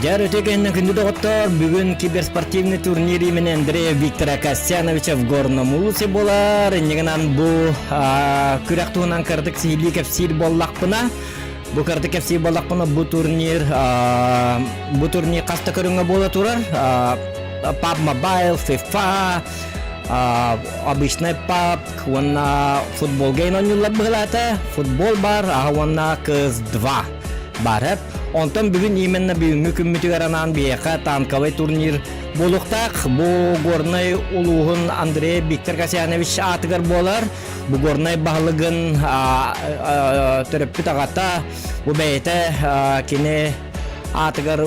Дьэр өтө кэннэ күндү доҕоттор, бүгүн киберспортивный турнир имени Андрея Виктора Касьяновича в Горном Улусе буолар. Иннигинэн бу күрэх туһунан кыратык сиһилии кэпсиир буоллахпына, бу кыратык кэпсиир буоллахпына бу турнир бу турнир хас да көрүҥҥэ буола турар. PUBG Mobile, FIFA, обычный PUBG уонна футболга оонньууллар быһылаата. Футбол бар, уонна CS2 бар. Онтон бүгүн именно бүгүҥҥү күммүтүгэр анаан биһиэхэ танковай турнир буолуохтаах. Бу Горнай улууһун Андрей Виктор Касьянович аатыгар буолар. Бу Горнай баһылыгын төрөппүт аҕата бу бэйэтэ кини аатыгар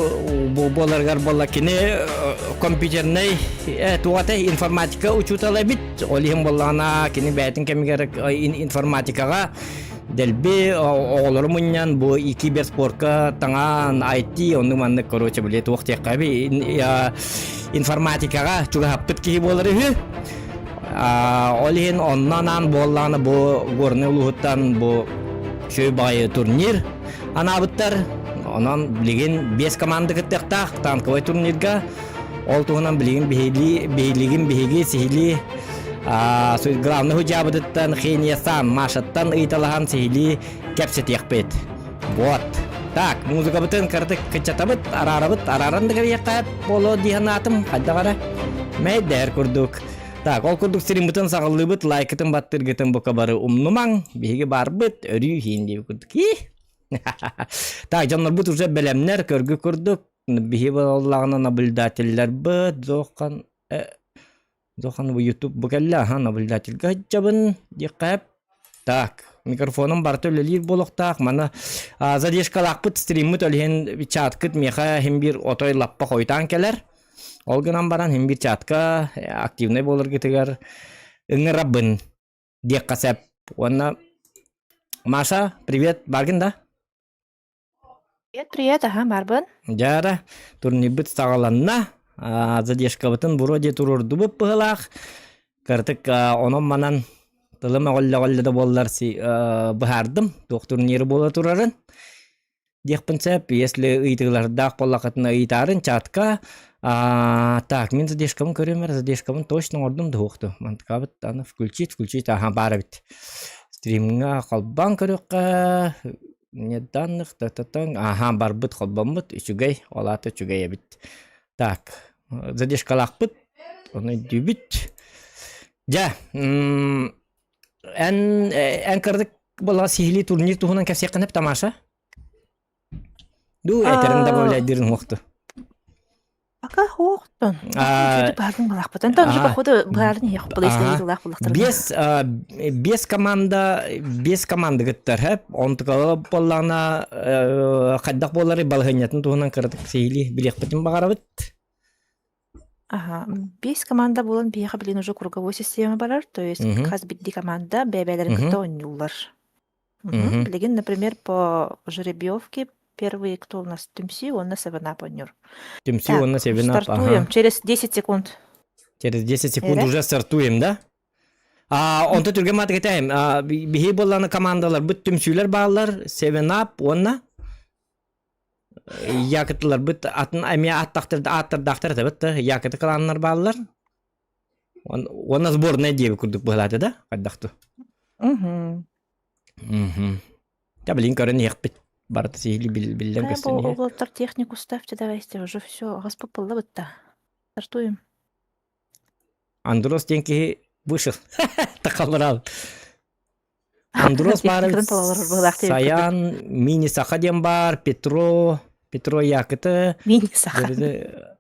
бу буоларыгар буолла кини компьютернай туох информатика учуутала эбит. Ол иһин буоллаҕына кини бэйэтин кэмигэр информатикаҕа Дэлби оҕолору мунньан бу киберспорка таҥаан IT оннук маннык короче били туох диэххэ информатикаҕа чугаһаппыт киһи буолар үһү. Ол иһин онно анаан буоллаҕына бу Горнай улууһуттан бу үчүгэй баҕайы турнир анаабыттар. Онон билигин биэс команда кыттыахтаах танковай турнирга. Ол туһунан билигин биһиги биһилигин биһиги сиһилии главный судьябытыттан Хения-сан Машаттан ыйыталаһан сиһилии кэпсэтиэхпит. Вот. Так, музыкабытын кыратык кыччатабыт, араарабыт, арааран да кэриэххэ буолуо дии санаатым, хайдах эрэ. Мэйдээр курдук. Так, ол курдук стриммытын саҕалыыбыт, лайкытын баттыыргытын бука бары умнумаҥ. Биһиги барбыт, өрүү иһин диэбит курдук. Так, дьоннорбут уже бэлэмнэр, көргү курдук. Биһи буоллаҕына наблюдателлэрбыт, зохан Зохан бу YouTube бу кэллэ, аха наблюдательга сылдьабын диэххэ. Так, микрофоном барыта үлэлиир буолуохтаах. Маны задержкалаахпыт стриммыт ол иһин чаткыт миэхэ иһин биир отой лаппа хойутаан кэлэр. Ол гынан баран иһин биир чатка активнай буоларгытыгар ыҥырабын диэххэ сөп. Уонна Маша, привет, баргын да? Привет, привет, аха, барбын. Дьаара, турнирбыт саҕаланна. Задержкабытын вроде туруордубут быһылаах. Кыртык онон-манан тылым өҕүллэ-өҕүллэ да буоллар быһаардым туох турниры буола турарын. Диэхпин сөп, если ыйытыылардаах буоллаххытына ыйытаарын чатка. Так, мин задержкабын көрүөм эрэ, задержкабын точно оҥордум да суохту. Мантыкабыт аны включить, включить, аха, баар эбит. Стримҥа холбоон көрүөххэ Нет данных, та-та-таҥ. Аха, барбыт, холбоммут, үчүгэй, ол аата үчүгэй эбит. Так, задержкалаахпыт, ону өйдүүбүт. Дьэ, эн эн кырдык буолла сиһилии турнир туһунан кэпсиэххин эп Тамаша? Ду этэрин да добавляйдырын уохту. Пока хоохтон. Баарын балахпытын. Там же походу баарын иһиэх Биэс биэс команда биэс команда кыттар хэп. Онтукала буоллаҕына хайдах буолары балаһыанньатын туһунан кыратык сиһилии билиэхпитин баҕарабыт. Ага, биэс команда буолан биһиэхэ билин уже круговой система барар, то есть хас биирдии команда бэйэ-бэйэлэрин кытта оонньууллар. Мгм. Билигин, например, по жеребьевке первые, кто у нас Түмсүү уонна Севенап оонньуур. Түмсүү Так, уонна Севенап, стартуем ага. через 10 секунд. Через 10 секунд Эрэ? уже стартуем, да? А, онто түргэн маатык этээм. Биһи буолланы командаларбыт түмсүүлэр бааллар, Севенап уонна Якытыларбыт атын эмиэ аттахтар ааттардаахтар этебит да Якыты кланнар бааллар. Уонна сборная диэби курдук быһалаата да хайдахту. Мгм. Мгм. Да блин көрөн иһиэхпит. Барыта сиһили биллэн Хайа көстөн бу иһэ. уолаттар технику ставьте давайте уже все аҕаспыт бытта. Стартуем. Андрос диэн киһи вышел. Тахалларал. Андрос баар Техникатын талалар быһылаах диэбит курдук. Саян, Мини Саха диэн баар, Петро, Петро Якыты. Мини Саха.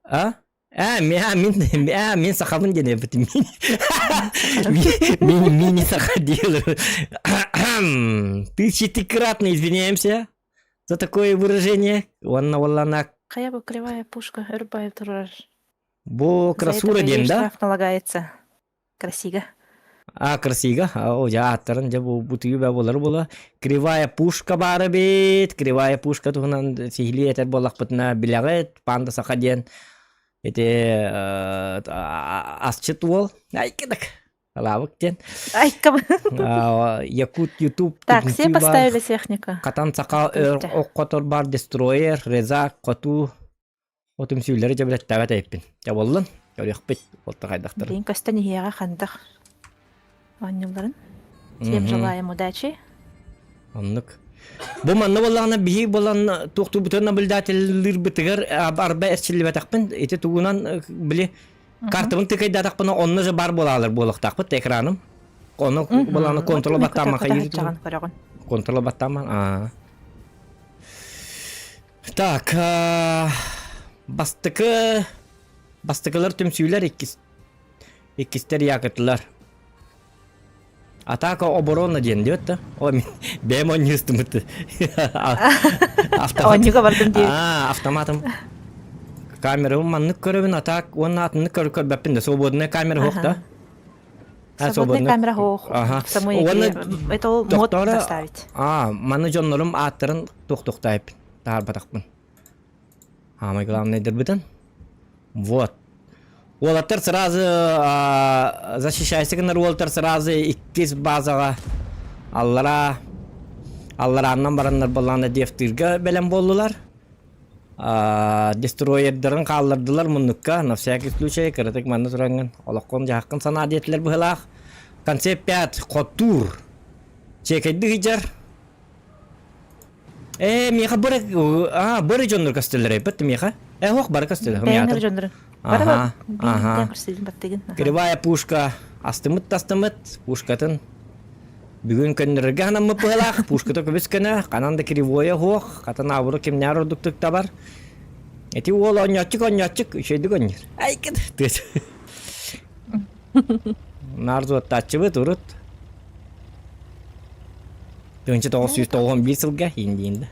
А? А, мин, а, мин сахабын диэн эбит. Мин, мини саха делаю. Тысячекратно извиняемся за такое выражение. Уонна уоллана. Хайа бу кривая пушка өр турар. Бу красура диэн да? Штраф налагается. Красига. А, красига. О, дьэ ааттарын дьэ бу бутуйу бэ буолар буола. Кривая пушка баара эбит. Кривая пушка туһунан сиһилии этэр буоллахпытына билэҕит. Панда саха диэн ити асчыт уол. Айкыдак. Алаабык диэн. Айка. Якут Ютуб. Так, все поставили техника. Катан саха өр ох хотор бар Дестройер, Резак, Хоту. О түмсүүлэри дьэ билэттээбэт эбиппин. Дьэ буоллун, көрүөхпүт, уолта хайдахтарын. Билигин көстөн иһиэҕэ хандах оонньуулларын. Всем желаем удачи. Оннук. Бу манна буоллаҕына биһи буолан туохтуурбутун наблюдателлыырбытыгар арба эрчиллибэтэхпин ити тугунан били картабын тыкайдаатахпына онно же бар буолаалар буолуохтаахпыт экраным. Ону буолааны контрола баттааман хайыыр. Контрола баттааман аа. Так, бастакы бастакылар түмсүүлэр иккис иккистэр якотлар. Атака оборона диэн диэт да. О, мин бэйэм оонньуустумут. Автомат. Оонньууга бардым диэбит. Аа, автоматым. Камерабын маннык көрөбүн, атак уонна атыннык көрө көрбөппүн да. Свободная камера суох да. А, Свободная камера суох. Ага. В самой игре. Это ол мод доставить. А, маны дьоннорум ааттарын туох-туохтаайпын. Таарбатахпын. Самое главное дырбытын. Вот. Уолаттар сразу защищайся гынар уолаттар сразу иккис базаҕа аллара алларааннан бараннар баллаана дефтыырга бэлэм буоллулар. Дестройердарын хааллардылар муннукка на всякий случай кыратык манна тураҥҥын олоххун дьаһаххын санаа диэтилэр быһылаах. Концепт 5 хотуур чекэйдик ыйдьар Ээ, миэхэ бары аа бары дьоннор көстөллөр эбит миэхэ. Э, ох, бары көстөллөр. Бэйэҥ дьоннорун. Ага, ага. Көрсүлүн баттыгын. Кривая пушка астымыт тастымыт пушкатын бүгүн көннөрөргө анаммыт быһылаах пушката көбүс көнө ханан да кривое суох хатан аабыры кимнээр ордуктук табар ити уол оонньооччук оонньооччук үчүгэйдик оонньуур айкын тыас наар зуоттааччыбыт урут 1991 сылга ииндиинде.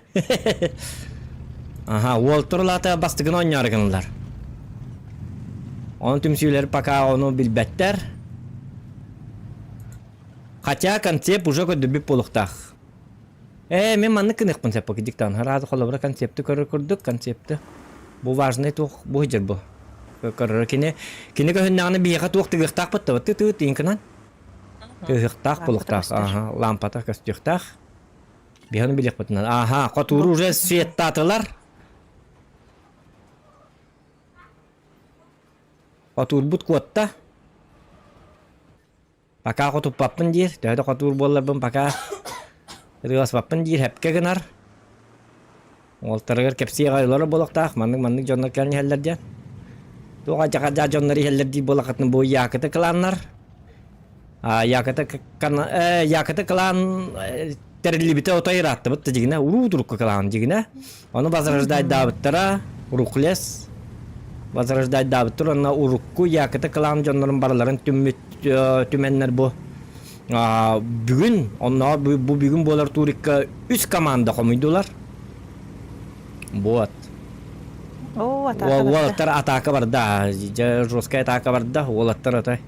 Аха, уолтур лаата бастыгын оонньоору гыналлар. Оны түмсүүлэр пока ону билбэттэр. Хотя концепт уже көрдөрбүт буолуохтаах. Ээ, мен маннык гыныахпын сөп диктан. Хараады холобура концепты көрөр курдук, концепты. Бу важный туох бу сылдьар бу. Көрөр кини кини көһүннэҕинэ биһиэхэ туох тыгыахтаахпыт да ты ты тыынкынан. Тыһыхтаах булуктаах, аха, лампата көстүөхтээх. Биһаны билиэхпитинэн. Аха, хотууру уже светтаатылар. Хотуурбут куотта. Пока хотуппаппын диир. Төһө да хотуур буолларбын пока ырыаспаппын диир хэпкэ гынар. Уолтарыгар кэпсии аҕай олорор буолуохтаах, маннык-маннык дьоннор кэлэн иһэллэр диэн. Туох адьа дьоннор иһэллэр дии буолаххытына бу Якоты кланнар. А Якоты э, Якоты клан тэриллибитэ отой ырааттыбыт да дьигинэ, уруу турукка клан дьигинэ. Ону возрождайдаабыттара, Рухлес возрождайдаабыттар уонна урукку Якоты клан дьоннорун барыларын түммүт түмэннэр бу Бүгүн, оннооҕор бу бүгүн буолар турикка үс команда хомуйдулар. Вот. Оо, атака барда. Уолаттар атака барда. Дьэ, жесткая атака барда. Уолаттар отой.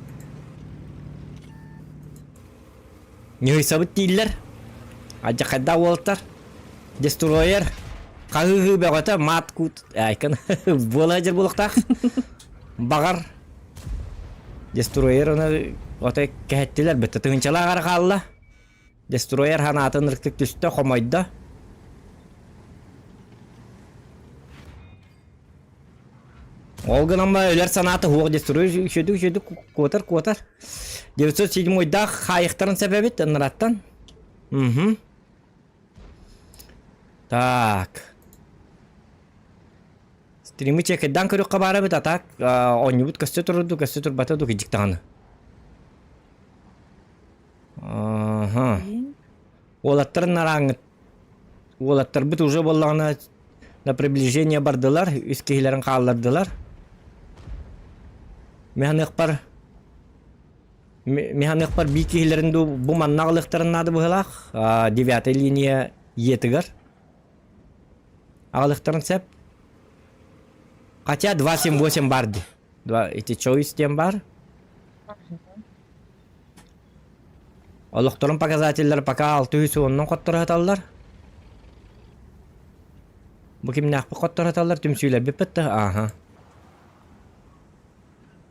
Ньыһыйсабыт дииллэр. Адьахайда уолаттар. Дестройер. Хаһыы бөҕөтө мат кут айкын буола дьэр буолуохтаах. Баҕар Дестройер ону отой кэһэттилэр бүттэ тыһыынчалаах эрэ хаалла. Дестройер ханаатын ырыктык түстэ, хомойдо. Ол гынан ба өлөр санаата суох Дестройер үчүдүк үчүдүк куотар куотар. 907-даах хаайыктарын сөп эбит ыныраттан. Угу. Так. Стримы чекайдаан көрүөххэ баар эбит, а так оонньуубут көстө турар дуу, көстө турбата дуу кыдьык даҕаны. Аха. Уолаттар нарааҥҥыт уолаттарбыт уже буоллаҕына на приближение бардылар, үс киһилэрин хааллардылар. Механыахпар механыахпар бии киһилэрин дуу бу манна аҕалыахтарын наада быһыылаах. Девятая линия Е-тыгар. Аҕалыахтарын сөп. Хотя 2.7.8 бар дии. Два, эти choice диэн бар. Олохторун показателлэр пока 610 хотторо сыталлар. Бу кимнээхпит хотторо сыталлар түмсүүлэрбит да ааха.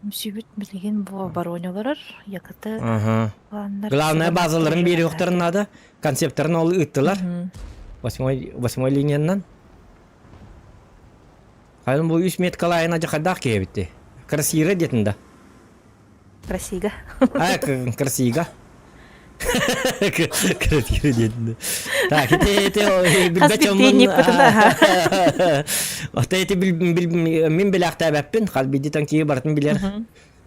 Үсүбүт билигин бу обороне олорор, якыты Ага. планнар Главное сыган базаларын уже биэриэхтэрин наада. Концепттарын ол ыыттылар. Мгм. Восьмой, восьмой линиянан. Хайын бу үс меткалаайына дьахайдаах киһи эбитти. Красига диэтин да. Красига. А, красига. Красига диэтин. Так, ити ити Хас билбэт дьоммун биирдии Ата ити мин билээхтээбэппин, хас биирдии киһи барытын билэр.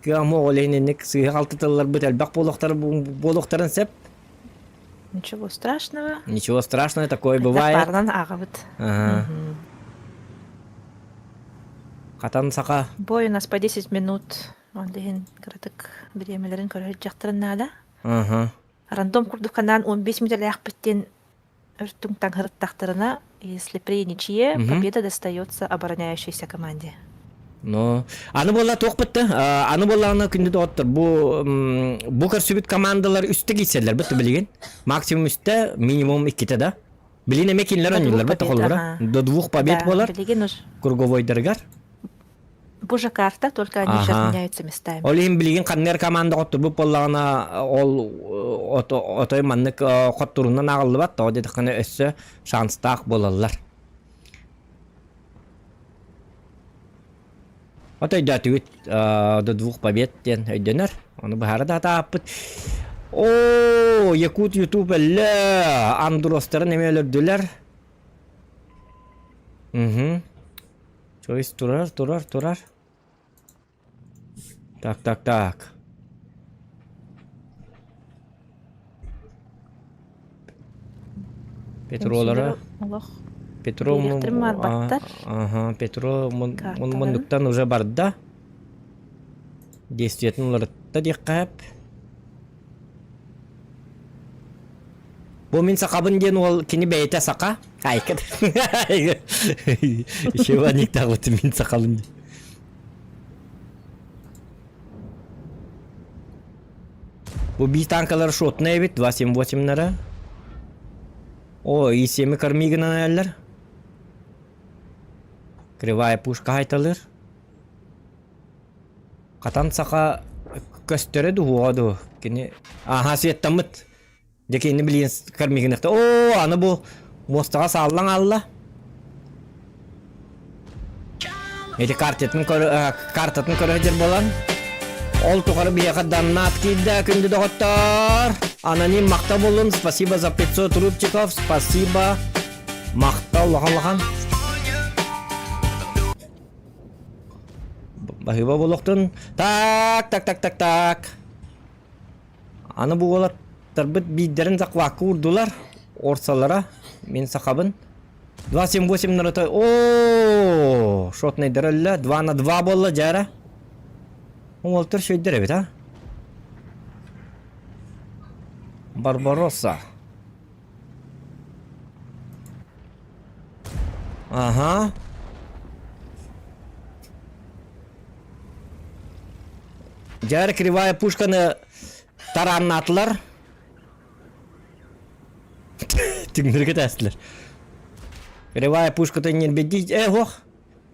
Кыам оҕол иһин сыыһа-халты тылларбыт элбэх буолуохтарын сөп. Ничего страшного. Ничего страшного, такое Хайдах бывает. баарынан ааҕабыт. Ага. Хатан саха. Бой у нас по 10 минут. Он иһин кыратык бириэмэлэрин көрө сылдьахтарын наада. Ага. Рандом курдук ханаан 15 мүнүүтэлээхпиттэн өртүҥ таҥһырыттахтарына, если при ничье, победа достается обороняющейся команде. Но аны буолла туохпут да аны буоллаҕына күндү доҕоттор бу бу көрсүбүт командалар үстэ киирсэллэр бит билигин максимум үстэ минимум иккитэ да билин эмэ кинилэр оонньууллар бит холобура до двух побед Да, буолар билигин уж круговойдарыгар бу же карта, только они сейчас меняются местами. Ол иһин билигин ханнер команда хотторбут буоллаҕына ол отой маннык хотторунан ааҕыллыбат тоҕо диэтэххинэ өссө шанстаах буолаллар. От өйдөөтүгүт до двух побед диэн өйдөнөр. Ону быһаара да сатааппыт. Оо, Якут Ютуб өллө! Андростарын эмиэ өлөрдүлэр. Угу. Чойс турар, турар, турар. Так, так, так. Петролара Олох Петро биэриэхтэрин баарбаттар. Ага, Петро муннуктан уже барда. Действиетин уларытта диэххэ сөп. Бу мин сахабын диэн уол кини бэйэтэ саха. Айка. Еще аниктаабыт мин сахалын диэн. Бу бии танкалар шотная эбит, 278-нара. О, И-7 корми гынан эрэллэр. Кривая пушка хайталыр. Хатан саха көстөрө дуһуоҕа дуу кини аһа светтаммыт дьэ кинини билигин кормигинехте оо аны бу муостаҕа сааллан хаалла ити картатын картатын көрө сылдьар буолан ол тухары биһиэхэ донат киирдэ күндү доҕоттор аноним махтал буоллун спасибо за 500 рубчиков спасибо махтал улахан улахан Баһыыба буолуохтун. Так, так, так, так, так. Аны бу уолаттарбыт биирдэрин захвакка уурдулар. Орсалара. Мин сахабын. 2-7-8 нарыта. О, шотнайдар өллө. 2 на 2 буолла дьара. Уолтар шөйдер эбит, а? Барбаросса. Ага. Дьэ кривая пушканы тарааннаатылар. Түҥнэргэ тээстилэр. Кривая пушката ньирбэйдии... Э, ох!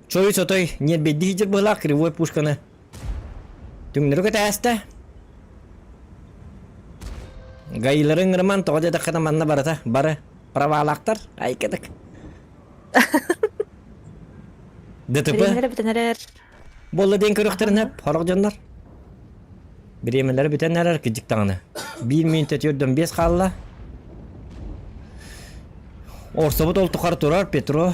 Чой сотой ньирбэйдии сылдьар быһыылаах кривой пушканы түҥнэргэ тээстэ. Гаилары ыҥырыман тоҕо диэтэххинэ манна барыта бары правалаахтар айкадык. ДТП Бириэмэлэрэ бүтэн эрэр. буолла диэн көрүөхтэрин сөп сорох дьоннор. Бириэмэлэрэ бүтэн эрэр кырдьык даҕаны. Биир мүнүүтэ түөрт биэс хаалла. Орсобут ол тухары турар Петро.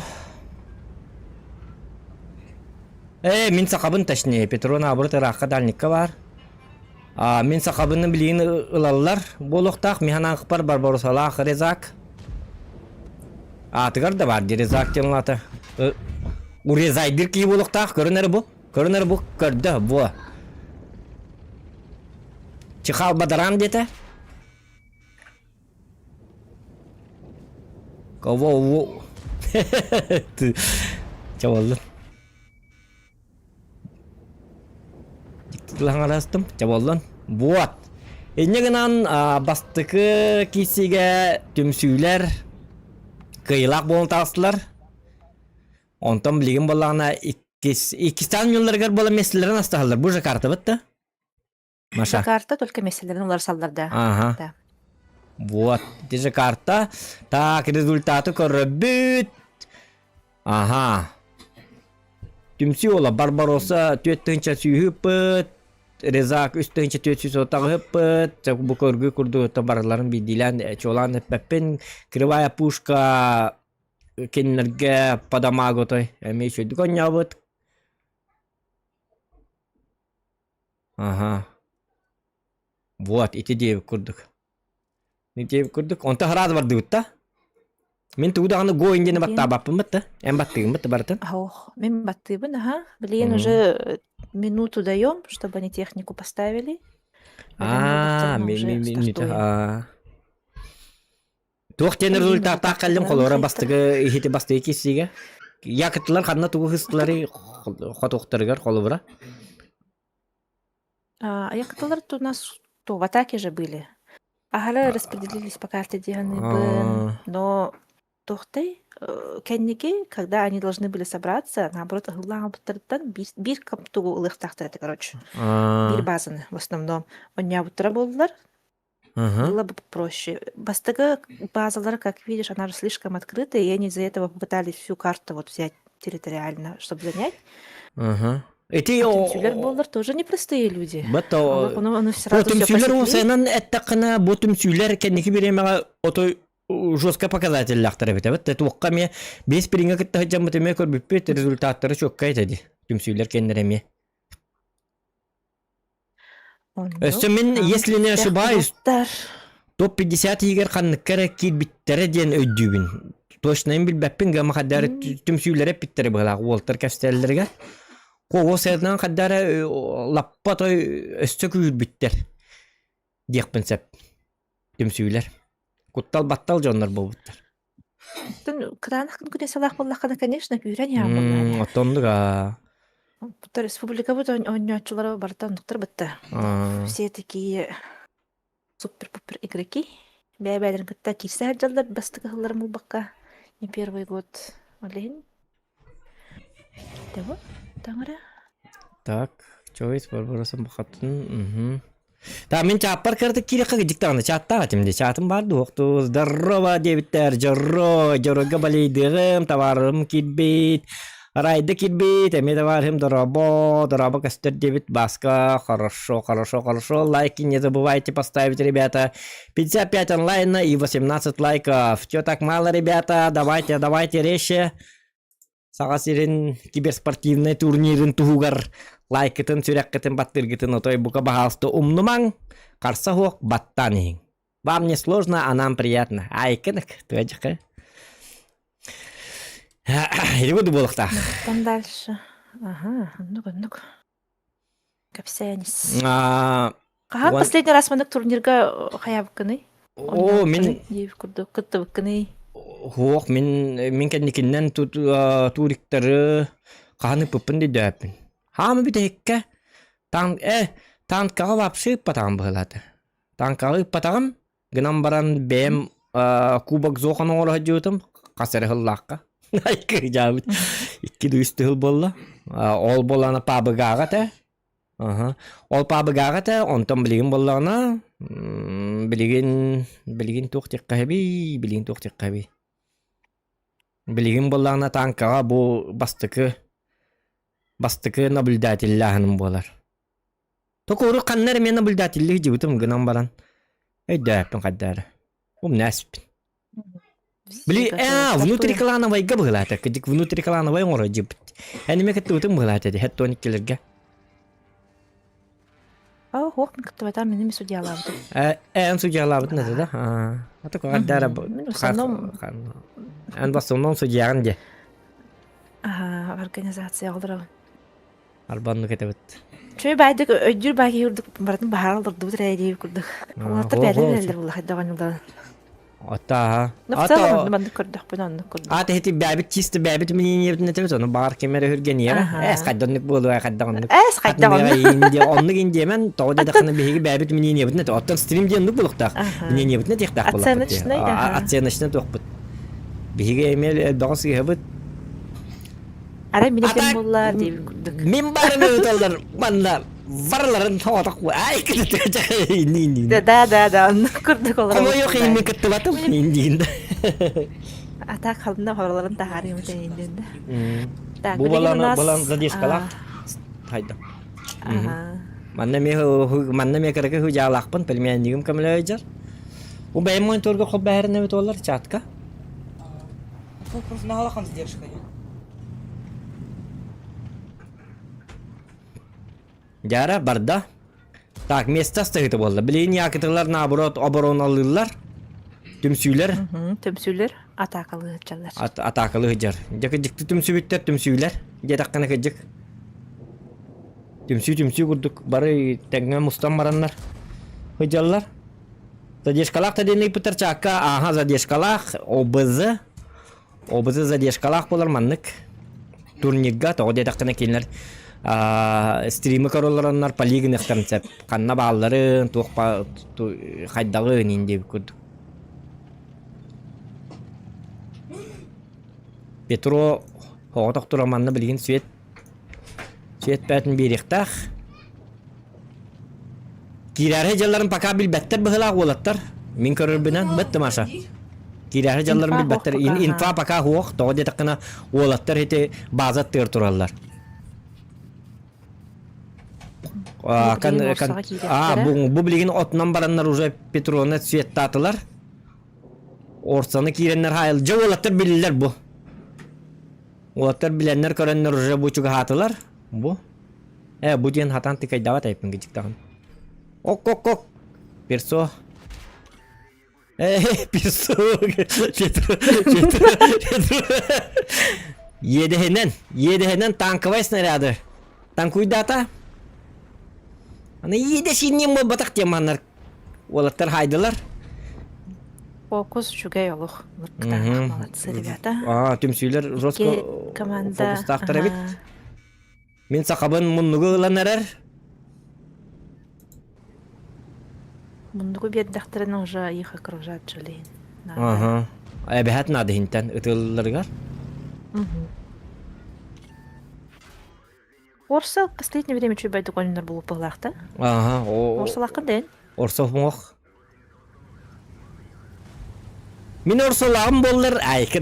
Ээ, мин сахабын точнее, Петро наоборот ыраахха дальникка баар. А, мин сахабыны билигин ылаллар буолуохтаах. Мин санаахпар Барбаросалаах Резак. Аатыгар да баар дии Резак диэн улаата. Урезайдыр киһи буолуохтаах. Көрөн эрэ бу. Көрөн эрэ бу. Көрдө, бу. Чихал бадаран диэтэ. Кого? Чабаллын. Дьиктилаҥаластым, чаболлан. Вот. Инньэ гынан бастакы киирсиигэ түмсүүлэр кыайыылаах буолан таҕыстылар. Онтон билигин буоллаҕына иккис иккистээн ньулларыгар буола миэстэлэрин астаһаллар. Бу же картабыт да? Маша. Карта только миэстэлэрин уларсаллар да. Ага. Да. Вот, ити же карта. Так, результаты көрөбүт. Ага. Түмсүү ола Барбаросса 4 сүүһүппыт, Резак 3438-ыппыт, бу көргү курдук барыларын биирдиилээн чуолаан эппэппин. Кривая пушка кинилэргэ подамаготой эмиэ үчүгэйдик оонньообут. Аха. Вот ити диэбит курдук. Диэбит курдук. Онто сразу бардыбыт да. Мин тугу даҕаны го диэни баттаабаппын батта. Эн баттыгын батта барытын. Ох, мин баттыыбын, аха. Билигин уже минуту даем, чтобы они технику поставили. А, минута. Туох диэн результаттаах кэллим холуора бастакы иһити бастакы киссигэ. Якыттылар ханна тугу хыстылары хотуохтарыгар холобура. А, якыттылар у нас то в атаке же были. Аһара распределились по карте диһаныбын, но туохтай кэнники, когда они должны были собраться, наоборот, ыһыллаабыттарыттан биир, биир тугу ылыахтаахтар этэ, короче. Биир базаны в основном онньообуттара буоллар, было бы проще. Бастакы базалар, как видишь, она же слишком открытая, и они из-за этого попытались всю карту вот взять территориально, чтобы занять. Ага. Ити А түмсүүлэр буоллар тоже непростые люди. Бата Ону, ону Бу сразу все түмсүүлэр посекли. уопсайынан эттэххинэ бу түмсүүлэр кэнники бириэмэҕэ отой жестко показателлаахтар эбит эбит. Туохха эмиэ биэс бириҥҥэ кытта сылдьаммыт эмиэ көрбүппүт результаттара чуоккай этэ дии. Түмсүүлэр кэннэрэ эмиэ. Өссө Оннук. мин, Хааман если не күүстээх ошибаюсь, кулууптар. топ-50 иһигэр ханныкка эрэ киирбиттэрэ диэн өйдүүбүн. Точнайын билбэппин гама хаддары түмсүүлэрэ эппиттэрэ быһалаах уолтар кэпсэтэллэригэр. Кого сыатынан хаддары лаппа той өссө күүрбүттэр диэхпин сөп. Түмсүүлэр. Куттал-баттал дьоннор буолбуттар. Оттон кытаанах күнэсэлээх буоллаххына, конечно, күүрэн иһэҕин буоллаҕа. Оттоннук аа. Бута республикабыт оонньооччулара барыта оннуктар бытта. Все такие супер-пупер игроки. Бэйэ-бэйэлэрин кытта киирсэ сылдьаллар бастакы сылларын булбакка. Не первый год. Ол иһин Того, таҥара. Так, Choice Барбаросса бухатын. Та мин чааппар кыратык киирэххэ кыдьык даҕаны чааттаах этим дии. Чаатым баар дуохту. Здорово диэбиттэр. Дьоро, дьорого балейдыгым, товарым киирбит. Райда киирбит, эмиэ товарым дорообо, дорообо көстөр диэбит. Баска, хорошо, хорошо, хорошо. Лайки не забывайте поставить, ребята. 55 онлайна и 18 лайков. Чё так мало, ребята? Давайте, давайте резче. Саха сирин киберспортивнай турнирын туһугар лайкытын, сүрэххитин, баттыыргытын отой бука баһаалыста умнумаҥ, харса суох баттаан иһиҥ. Вам не сложно, а нам приятно. Айкынык, тыадьыка. Или буду буолуохтаах. Там дальше. Ага, оннук, оннук. Кэпсээнис. Хаһан последний раз маннык турнирга хайаабыккыный? О, мин диэбит курдук кыттыбыккыный? Суох, мин мин кэнникиннэн туриктары хаһан ыппыппын дөйдөөппүн. Хаама бүтэһиккэ танк э танкаҕа вообще ыппатаҕым быһыылаата. Танкаҕа ыппатаҕым, Гынан баран бэйэм кубок зохан оҥоро сылдьыбытым хас эрэ сыллаахха. Айкырдьаабыт. Икки да үс тыһыл буолла. Ол буоллаҕына паабыгааҕа этэ. Аха. Ол паабыгааҕа этэ, онтон билигин буоллаҕына билигин билигин туох диэххэ билигин туох диэххэ Билигин буоллаҕына танкаҕа бу бастакы бастакы наблюдателлааһыным буолар. Токууру ханна эрэ мин наблюдателлии сылдьыбытым гынан баран өйдөөппүн хайда эрэ. Умнээспин. Били ээ внутриклановайга быһыылаата. Кыдьык внутриклановай оҥоро дьыбыт. Эн эмиэ кыттыбытым быһыылаата дии хэт иккилэргэ. Оо, хуох мин кыттыбатам, мин эмиэ судьялаабытым. Э, эн судьялаабытын этэ да? А то хайда эрэ Мин в основном эн в основном судьяҕын дии. Аха, организация олоробун. Арбаннык этэбит. Чөй баайдык өйдүүр баай киһи курдук барытын баһаар олордубут эрэ диир курдук. Уолаттар бэйэлэрэ билэллэр буолла хайдах оонньуулларын. Оттааха. Ну, в целом онно маннык көрдөхпүнэ оннук курдук. Аата ити бэбит чисто бэбит мнениебитин этебит ону баар ким эрэ үргэниэҕэ. Эс хайдоннук буолуо хайдах оннук. Эс хайдах оннук. Оннук индиэмэн тоҕо диэтэххинэ биһиги бэбит мнениебитин этэ. Оттон стрим диэн оннук буолуохтаах. Мнениебитин этиэхтээх буоллахпыт. Оценочный. Оценочный туохпут. Биһиги эмиэ элбэҕи сыыһабыт. Арай мин этим буолла диэбит курдук. Мин барым ыыталлар манна барыларын тоҕотох ай кытты Да да да оннук курдук олорор. Хомойуох иһин кыттыбатым индиин А так халына хоролорун таһаарыым индин да. Так, Бу билигин у балан нас балан задержкалаах хайда. Манна эмиэ манна эмиэ кыракый хыдьаалаахпын, племяннигым көмөлөһөр. Бу бэйэм мониторга холбоһорун эбит буоллар чатка. Просто нагалахан задержка. Дьара барда. Так, место астыһыта буолла. Билигин якытылар наоборот обороналыыллар. Түмсүүлэр. Түмсүүлэр атаакалыы сылдьаллар. Атаакалыы сылдьар. Дьэ кыдьыкты түмсүбүттэр түмсүүлэр. Диэтэххинэ кыдьык. Түмсүү түмсүү курдук бары тэҥҥэ мустан бараннар сылдьаллар. Задержкалаах да диэн ыйпыттар чаакка ааһа задержкалаах ОБЗ ОБЗ задержкалаах буолар маннык турнирга тоҕо диэтэххинэ кинилэр стримы көрөллөр поли гыныахтарын сөп ханна баалларын туох хайдаҕын иин диэбит курдук Петро оҕотох туран манна билигин свет свет бээтин биэриэхтээх Киирээри дьалларын пока билбэттэр быһылаах уолаттар. Мин көрөрбүнэн бытты Маша. Киирээри дьалларын билбэттэр. Инфа пока суох. Тоҕо диэтэххинэ уолаттар ити база аттыгар тураллар. А, бу, бу билигин отунан бараннар уже Петровна цветтаатылар. Орсаны киирэннэр хаайыл. Дьэ уолаттар биллилэр бу. Уолаттар билэннэр көрөннөр уже бу чугаһаатылар. Бу. Э, бу диэн хатан тыкайдаабат айпын кичиктаҕын. Ок-ок-ок. Персо. Э, персо. Петро, Петро, Петро. Иэдэһинэн, иэдэһинэн танковай снаряды. Танкуйдаата. Аны иэдэсиннин буолбатах диэн маннар уолаттар хаайдылар. Фокус үчүгэй олох. Молодцы, ребята. Аа, түмсүүлэр жестко команда. фокустаахтар эбит. Мин сахабын муннугу ылан эрэр. Муннугу биэрдэхтэринэ уже их окружать жалеин. Ага. Эбэһэт надо иһинтэн ытылларыгар. Орса последнее время чуйбайдык ойнор булуппалаахта. Ага. Орсалааххын дэн. Орсол муох. Мин орсолааҕым буоллар айка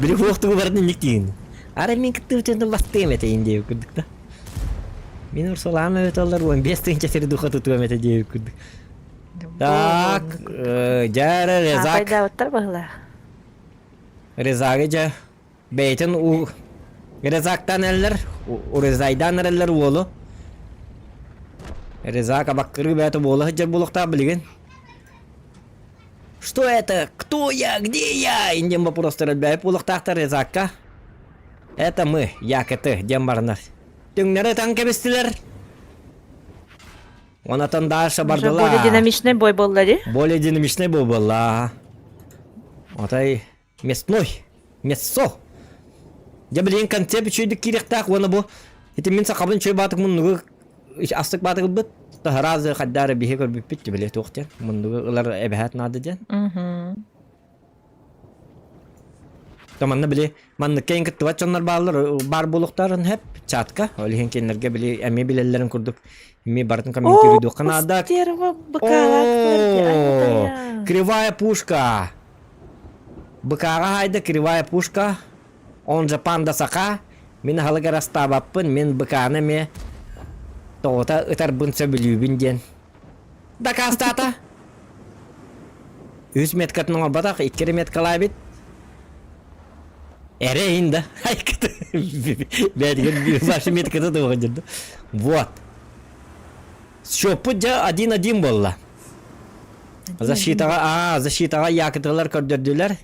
били хуохтугу барытын инник диин. Ара мин кыттыбытын бастыам этэ диэбит курдук да. Мин орсолааҕым эбит оллар 15 тыһыынча сири духа тутуом этэ диэбит курдук. Так, дьэ Резак. Пайдаабыттар баһылаах. Резагы дьэ Бэйэтин у Резактан эрэллэр, Урезайдаан эрэллэр уолу. Резак абаккырыы бэйэтэ буола сылдьар буолуохтаах билигин. Что это? Кто я? Где я? Индиан вопростар элбээбит буолуохтаахтар Резакка. Это мы, якеты, диэн баранар. Түҥнэри ытан кэбистилэр. Онатан дальше бардылар. Более динамичный бой буолла дии. Более динамичный бой буолла. Отай Мясной. Мясо. Дьэ билигин концепт үчүгэйдик киириэхтээх уонна бу ити мин сахабын үчүгэй баатык муннугу астык баатык ылбыт таһараазы хайдаары биһи көрбүппүт били туох диэн муннугу ылар эбэһээт наада диэн. То манна били манныкка эн кыттыбат дьоннор бааллар баар буолуохтарын хэп чатка ол иһин кинилэргэ били эмиэ билэллэрин курдук эмиэ барытын комментируйдуохха наада. Стерва быкаалаат Кривая пушка. Быкааҕа хаайда кривая пушка, он же панда саха, мин аһылык ырастаабаппын, мин быкааны эмиэ тоҕута ытарбын сөбүлүүбүн диэн дакаастаата. Үс меткатын оҥорботох, икки меткалаабит. Эрэ иһин да. Бээтигэр ваша метката туох дьирдэ. Вот. Счеппут дьэ один-один буолла. Защитаҕа, аа, защитаҕа якуталар көрдөрдүлэр.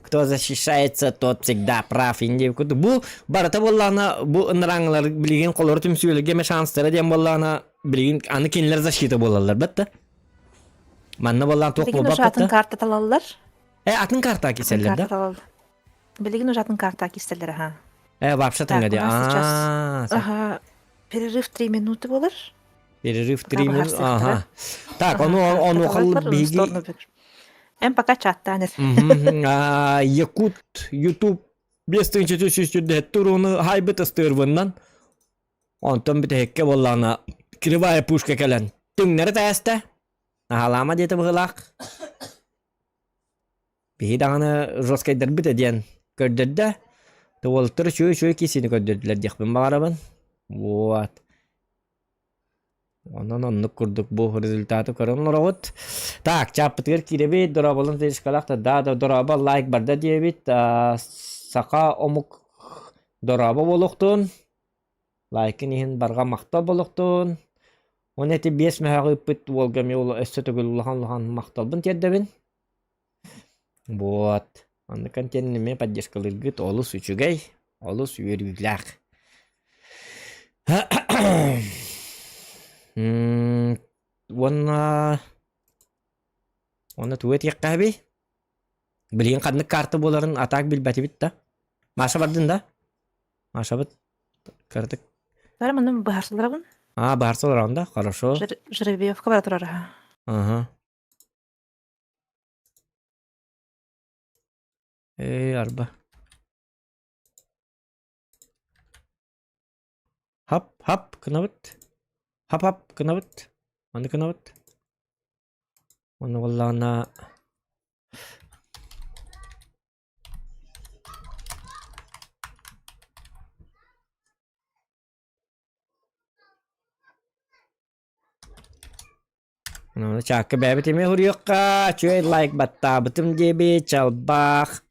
Кто защищается, тот всегда прав. Инди бу барыта буоллаҕына, бу ынырааҥылар билигин холору түмсүүлэргэ эмэ шанстара диэн буоллаҕына, билигин аны кинилэр защита буолаллар бытта. Манна буоллаан туох Билигин буолбат уже атын бытта. карта талаллар. Э, атын карта Атын киселлэр карта да? талаллар. Билигин уже атын карта киселлэр, аха. Э, вообще Так, тыҥа у нас сейчас Аа, ага, перерыв 3 минуты болар. Перерыв Пока 3 минуты. быһаарсыахтара. Ага. Так, Ага, ону карта онуохал талаллар, в биһиги сторону бер. Эн пока чаттаан эр. Якут YouTube 5300 туруну хайбыт ыстыырбыннан. Онтон бүтэһиккэ буоллаҕына кривая пушка кэлэн түҥнэри тээстэ. Аһалаама диэтэ быһыылаах. Биһи даҕаны жесткайдарбыт диэн көрдөрдө. Уолаттар үчүгэй-үчүгэй киисини көрдөрдүлэр диэхпин баҕарабын. Вот. Онон оннук курдук бу результаты көрөн олороҕут. Так, чааппытыгар киирэбит, дорооболун фишкалаах да да дорообо лайк барда диэбит. Саха омук дорообо буолуохтун. Лайкын иһин барҕа махтал буолуохтун. Уонна ити биэс мөһөҕү ыыппыт уолга эмиэ өссө төгүл улахан-улахан махталбын тиэрдэбин. Вот. Маннык контент эмиэ поддержкалыыргыт олус үчүгэй, олус үөрүүлээх. Уонна уонна тугу этиэххэ эбий? Билигин ханнык карта буоларын атаак билбэтибит да. Маша бардын да? Машабыт кыратык. Бары манна быһаарсаларабын. А, быһаарсалараҕын да? Хорошо. Жеребьевка бара турар аха. Ага. Ээ, арба. Хап, хап гынабыт. Хап, хап гынабыт. Маны гынабыт. Уонна буоллаҕына Чаакка бэйэбит эмиэ суруйуохха, үчүгэй лайк баттаабытым диэбит, чалбах,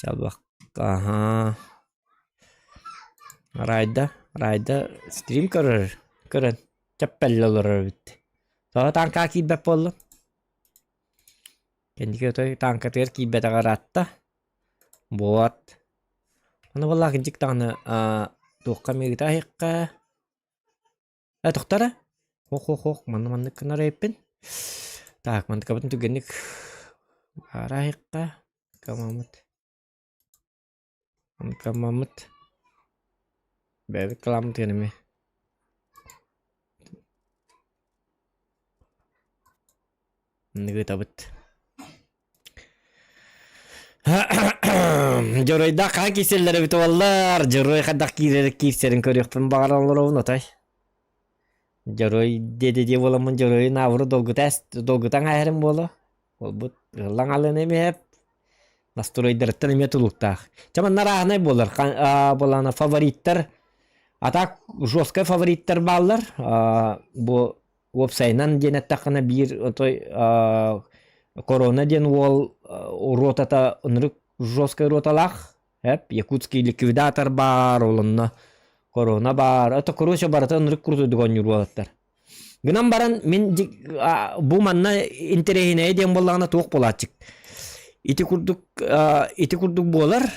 чалбах, аһаа. Райда, Райда стрим көрөр, көрөн, чэппэллэ олорор эбит. Тоҕо тааҥкаҕа киирбэт буоллун? Кэнники отой тааҥкатыгар киирбэтэҕэ ыраатта. Вот. Аны буоллаах инчик даҕаны туохха эмиэ ыыта иһиэххэ. Ээ, тохтоо эрэ. Ох-ох-ох, манна маннык гынар эбиппин. Так, мантыкабытын түргэнник аараайыкка. Камаммыт. Камаммыт. Бэйэбит кыламмыт эмиэ. Маннык ыытабыт. Дьоруойдаах хаһан киирсэллэр эбит буоллар, дьоруой хайдах киирэр киирсэрин көрүөхпүн баҕаран олоробун отой. Дьоруой диэди диэ буоламмын дьоруойу наабыры долгута долгутан ааһарым буолуо. Буолбут ыаллаҥ алын эмиэ настройдарыттан эмиэ тулуктаах. Чэ манна арааһынай буолар. Буолаана фавориттар а так жесткай фавориттар бааллар. Бу Уопсайынан диэн эттэххинэ биир отой Корона диэн уол ротата ынырык жесткай роталаах эп якутский ликвидатор баар ол онно Корона баар это короче барыта ынырык курдук оонньуур уолаттар. Гынан баран мин бу манна интэриэһинэйэ диэн буоллаҕына туох буолааччык. Ити курдук ити курдук буолар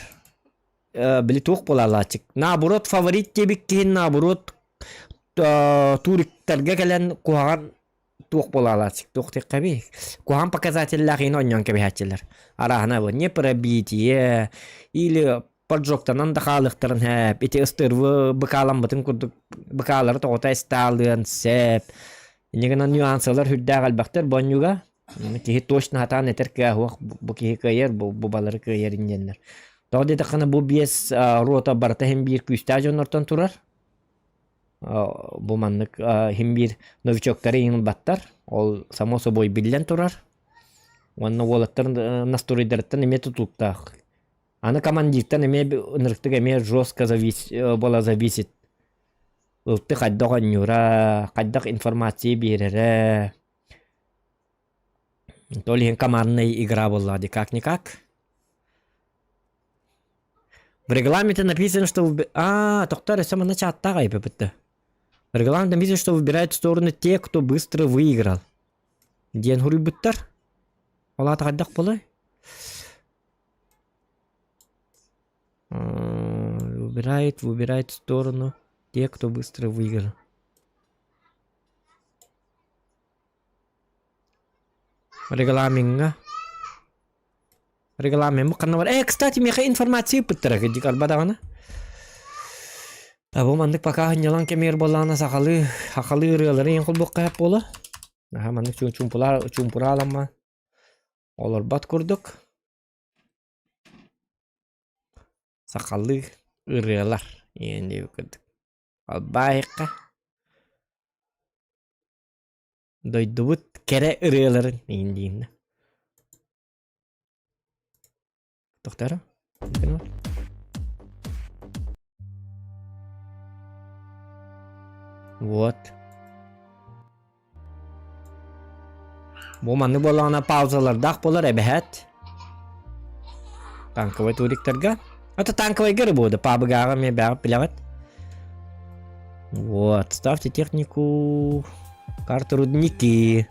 били туох буолаалааччык. Наоборот фаворит диэбит киһин наоборот туриктарга кэлэн куһаҕан туох буолаалааччык туох диэххэбий куһаҕан показателлээх иһин оонньоон кэбиһээччилэр арааһына бу не пробитие или поджогтанан да хаалыахтарын сөп ити ыстырвы быкааламмытын курдук быкаалары тоҕута истаалыан сөп инньэ гынан нюансалар сүрдээх элбэхтэр бу оонньууга киһи точно сатаан этэр кыаһа суох бу киһи кыайар бу бу балары кыайар инньэннэр тоҕо диэтэххинэ бу биэс рота барыта иһин биир күүстээх дьоннортон турар Бу маннык иһин биир новичоктары иһин ылбаттар. Ол само собой биллэн турар. Уонна уолаттар настроеннарыттан эмиэ тутулуктаах. Аны командиртан эмиэ ынырыктык эмиэ жестко завис буола зависит. Ылты хайдах оонньуура, хайдах информация биэрэрэ. То ли командная игра была, как-никак. В регламенте написано, что... А, тохтоо эрэ, манна чааттаах айбыппыт В регламенте написано, что выбирают стороны те, кто быстро выиграл. Диэн хуруйбуттар. Ол аата хайдах буолуой? Выбирает, выбирает сторону те, кто быстро выиграл. Регламеҥҥа Регламент ханна бар? Э, кстати, миэхэ информация ыыппыттара кырдьык арба даҕаны. Бу маннык пока сынньалаҥ кэмигэр буоллаҕына сахалыы сахалыы ырыалары иһин холбуохха сөп буолуо. Аһа маннык чуумпулаа чуумпурааламма олорбот курдук. Сахалыы ырыалар иэн диэбит курдук. Албаайыкка дойдубут кэрэ ырыаларын иин дииннэ. Тохтоо. Вот. Бу маннык буоллаҕына паузалардаах буолар эбэһээт. Танковай туриктарга. Это танковайга эрэ буолда, пабыгааҕа эмиэ бэҕэ билэҕит. Вот, ставьте технику. Карта рудники.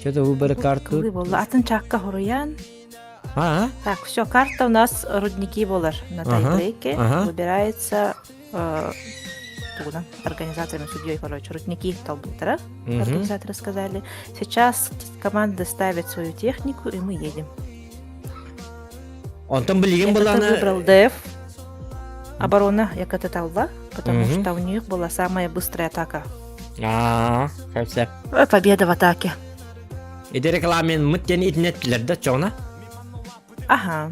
Что-то выборы карту. Буолла. Атын чаакка хоруйан. А? Так, все, карта у нас рудники болар на тайбрейке. Ага. Выбирается э, тугунан, организаторами, судьей, короче, рудники талбыттара. Организаторы сказали. Сейчас команда ставит свою технику, и мы едем. Онтон билигин буланы... выбрал ДФ. Оборона ЯКТ талла, потому угу. что у них была самая быстрая атака. А, сөп. Победа в атаке. Ити рекламен мыт диэн итинеттилер да чоҕуна? Ага.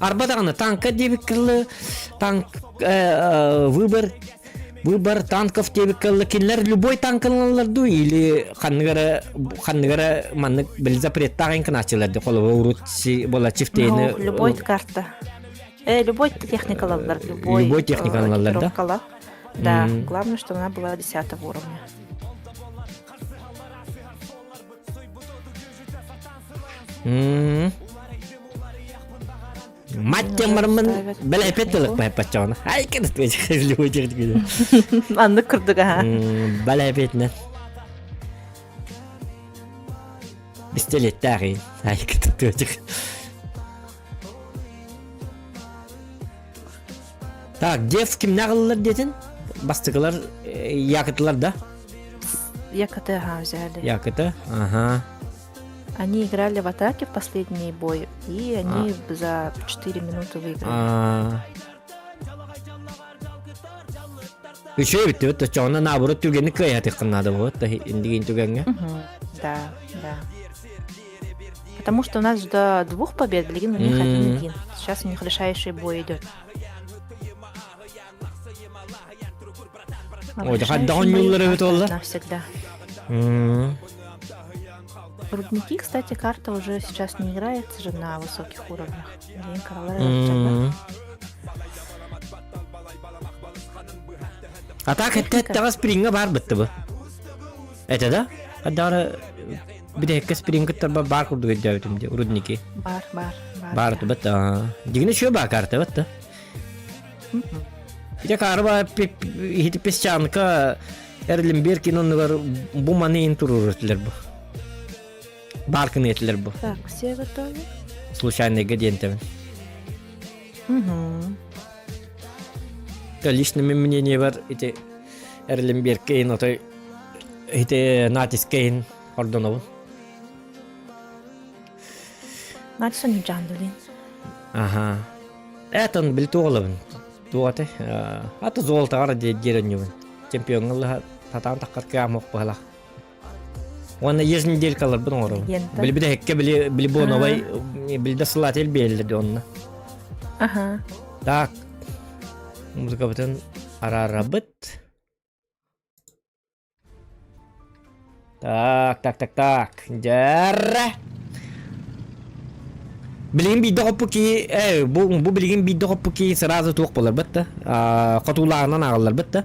Арба даҕаны танка диэбит кыллы танк выбор выбор танков диэбит кыллы кинилэр любой танкаланаллар дуу или ханнык эрэ ханнык эрэ маннык били запреттаах инканааччылар ди холобур урут була чифтейни любой карта э любой техникалаллар любой любой техникалаллар да да главное чтобы она была десятого уровня Мать тем бармын бэлэпет тылык паччоҕуна. Ай кэнэт любой техниканы. Аннык курдук аха. Бэлэпетинен. Пистолеттээҕин. Ай кытык Так, дев кимнээх ыллар диэтин? Бастакылар якытылар да? Якоты, ага, взяли. Якоты, ага. Они играли в атаке в последний бой, и они а. за 4 минуты выиграли. А. Үчүгэй бүттүбүт оччоҕуна наоборот түгэни кыайатыххын наада буолуот да индигин түгэҥҥэ. Да, да. Потому что у нас до двух побед, блин, у них один-один. Сейчас у них решающий бой идет. Ой, хайдах оонньууллар эбит буолла? Навсегда. Рудники, кстати, карта уже сейчас не играется же на высоких уровнях. А так это спринга бар бытты бы. Это да? Адара бидэккэ спринг кыттарба бар курдук өйдөөбүтүм ди рудники. Бар, бар, бар. Бар бытта. Дигине шо ба карта бытта. Ити каарба иһити песчанка Эрлинберг оннугар бу маныйын турур этилер бу. Баркын этилер бу. Так, все готовы? Случайныйга диэнтэбин. Угу. Лично мнение бар ити Эрлинберг кейн отой ити натискейн ордонобун. Натисон жандулин. Аха. Этон бил туолабын. Туоте. Ата золотаҕар диэрэнньубун. Чемпионҥа татаан таххар кыаамох быһалах. Уонна еженеделькаларбын оҥоробун. Били бүтэһиккэ били били боновай билде сылаатель биэрэллэр онно. Аха. Так. Музыкабытын араарабыт. Так, так, так, так. Дьэрэ. Билигин биирдэ хоппу киһи, э, бу, бу билигин биирдэ хоппу киһи сразу туох буолар бытта. Хотуулааҕынан ааҕыллар бытта.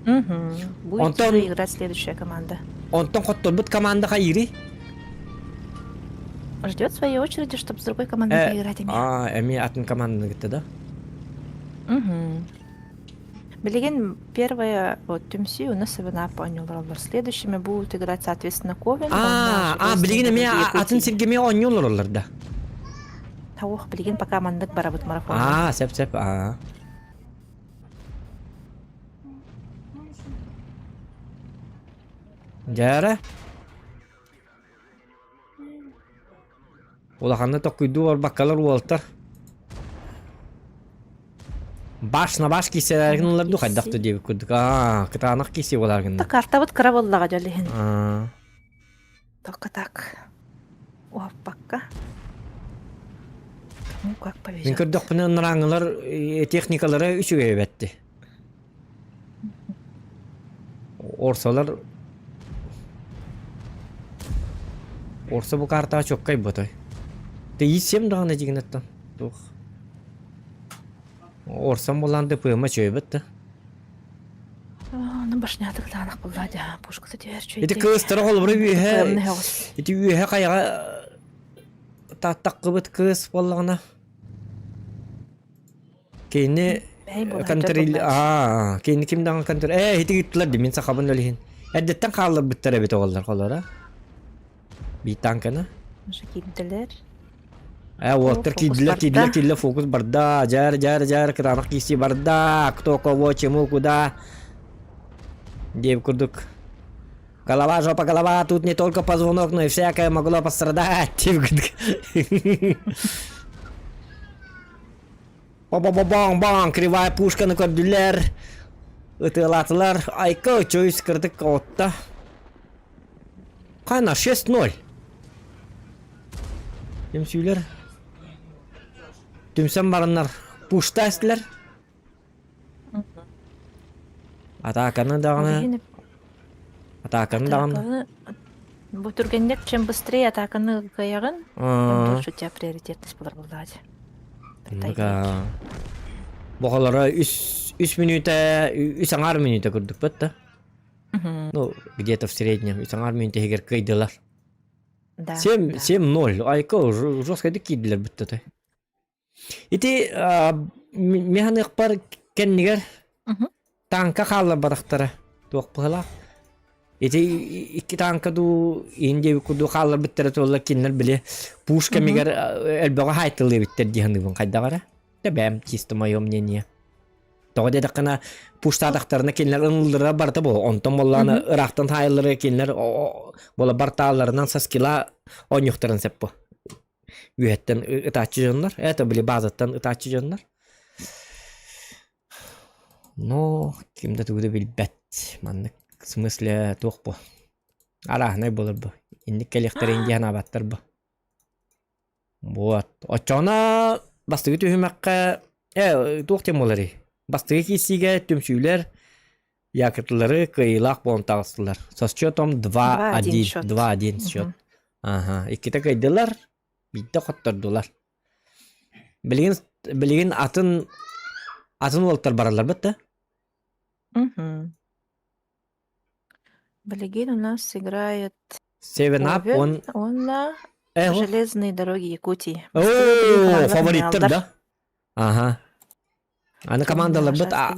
Угу. Будет Онтон уже играть следующая команда. онтон хотторбут команда хайыырый? Ждет своей очереди, чтобы с другой командой Э, поиграть эмиэ. а, эмиэ атын команданы кытта да? Угу. Билигин первая вот Түмсүү у нас Севенап оонньуулар. Следующими будут играть, соответственно, Ковен А, а, билигин эмиэ атын сиргэ эмиэ оонньуулар олар да. Ох, билигин пока маннык барабыт марафонна. А, сөп сөп, а. Дьара. Улаханна токкуйдуу барбаккалар уолтар. Баш на баш киселэргин ылар ду хайдах да диэбит курдук. Аа, кытаанах кисе буолар Та картабыт кыра буоллаҕа дьол иһин. Аа. Только так. Уһаппакка. Кому как Мин повезет. көрдөхпүнэ ынырааҥылар техникалара үчүгэй эбэтти. Орсолар. Орса бу картаҕа чоккай ботой. Тиийсиэм даҕаны дьигинэттэн. Туох. Орсам булан ДПМ чөйбөт да. Ону башнятык таанах булла дьа пушката түһэр Ити кыыстара холобура үөһэ ити үөһэ хайаҕа тааттаккыбыт кыыс буоллаҕына Кини контроль аа кини ким даҕаны контроль ээ ити ыыттылар дии мин сахабын ол иһин эрдэттэн хаалларбыттар эбит оҕолор холоро биир танканы Уже киирдилэр. Ээ уолаттар Фокус киирдилэр киирдилэр барда. киирдилэр фокус барда дьаар дьаар дьаар кытаанах киирсии барда кто кого чему куда диэбит курдук голова жопа голова тут не только позвонок но и всякое могло пострадать диэбит курдук Ба-ба-ба-баҥ-баҥ, кривая пушканы көрдүлэр, ытыалаатылар. Айка чөйүс кырдык отта. Хана 6-0. Түмсүүлэр. Түмсэн бараннар пушта эстилэр. Атааканы даҕаны Атааканы даҕаны Бу түргэнник чем быстрее атааканы кыайаҕын, тем дольше у тебя приоритетность болар буоллаҕа Бохолоро үс үс мүнүүтэ үс аҥаар мүнүүтэ курдукпут да. Ну, где-то в среднем үс аҥаар мүнүүтэ иһигэр кыайдылар. Да. 7 7-0. Айка жесткайдык киирдилэр бүттэ. Ити механыахпар кэннигэр тааҥка хаалларбатахтара туох быһалаах. Ити икки тааҥка дуу иин диэбит курдук хаалларбыттара туолла кинилэр били пушка мигэр элбэҕи хаайтылыыбыттар дии саныыбын хайдах эрэ. Да бэм чисто мое мнение. Тоҕо диэтэххинэ пуштаатахтарына кинилэр ылыллара барыта бу онтон буоллаҕына ыраахтан таайыллара кинилэр буола бартаалларынан саскила оонньуохтарын сөп бу. Үөһэттэн ытааччы дьоннор, это были базаттан ытааччы дьоннор. Но ким да тугу да билбэт. Маннык в смысле туох бу? Арааһынай буолар бу. Инник кэлиэхтэрин дии санаабаттар бу. Вот. Оччоҕуна бастакы түһүмэххэ э туох диэн буоларый? Бастакы киирсиигэ түмсүүлэр Якотлары кыайыылаах буолан таҕыстылар. Со счетом 2-1. 2-1 счет. Ага, иккитэ кыайдылар, биирдэ хоттордулар. Билигин билигин атын атын уолтар баралларбыт да? Мгм. Билигин у нас играет Seven Up Овен уонна Железные дороги Якутии. О, фавориттар да? Ага. Аны командаларбыт Да,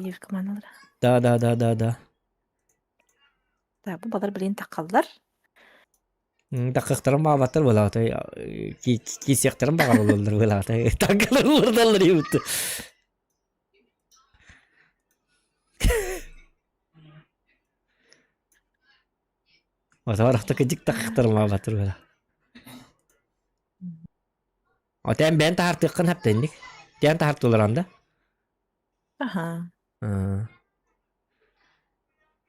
да, да, да, да. Да, бу балар билин такаллар. Такыктарын баабаттар буолаата. Киисиэхтэрин баҕарыллар буолаата. Такалар уурдаллар ебутты. Отоорохто кыдьык такыктарын баабаттар буола. Отен бэйэн таһартыаххын хаптэнник. Тиэн таһартыларан да? Аха.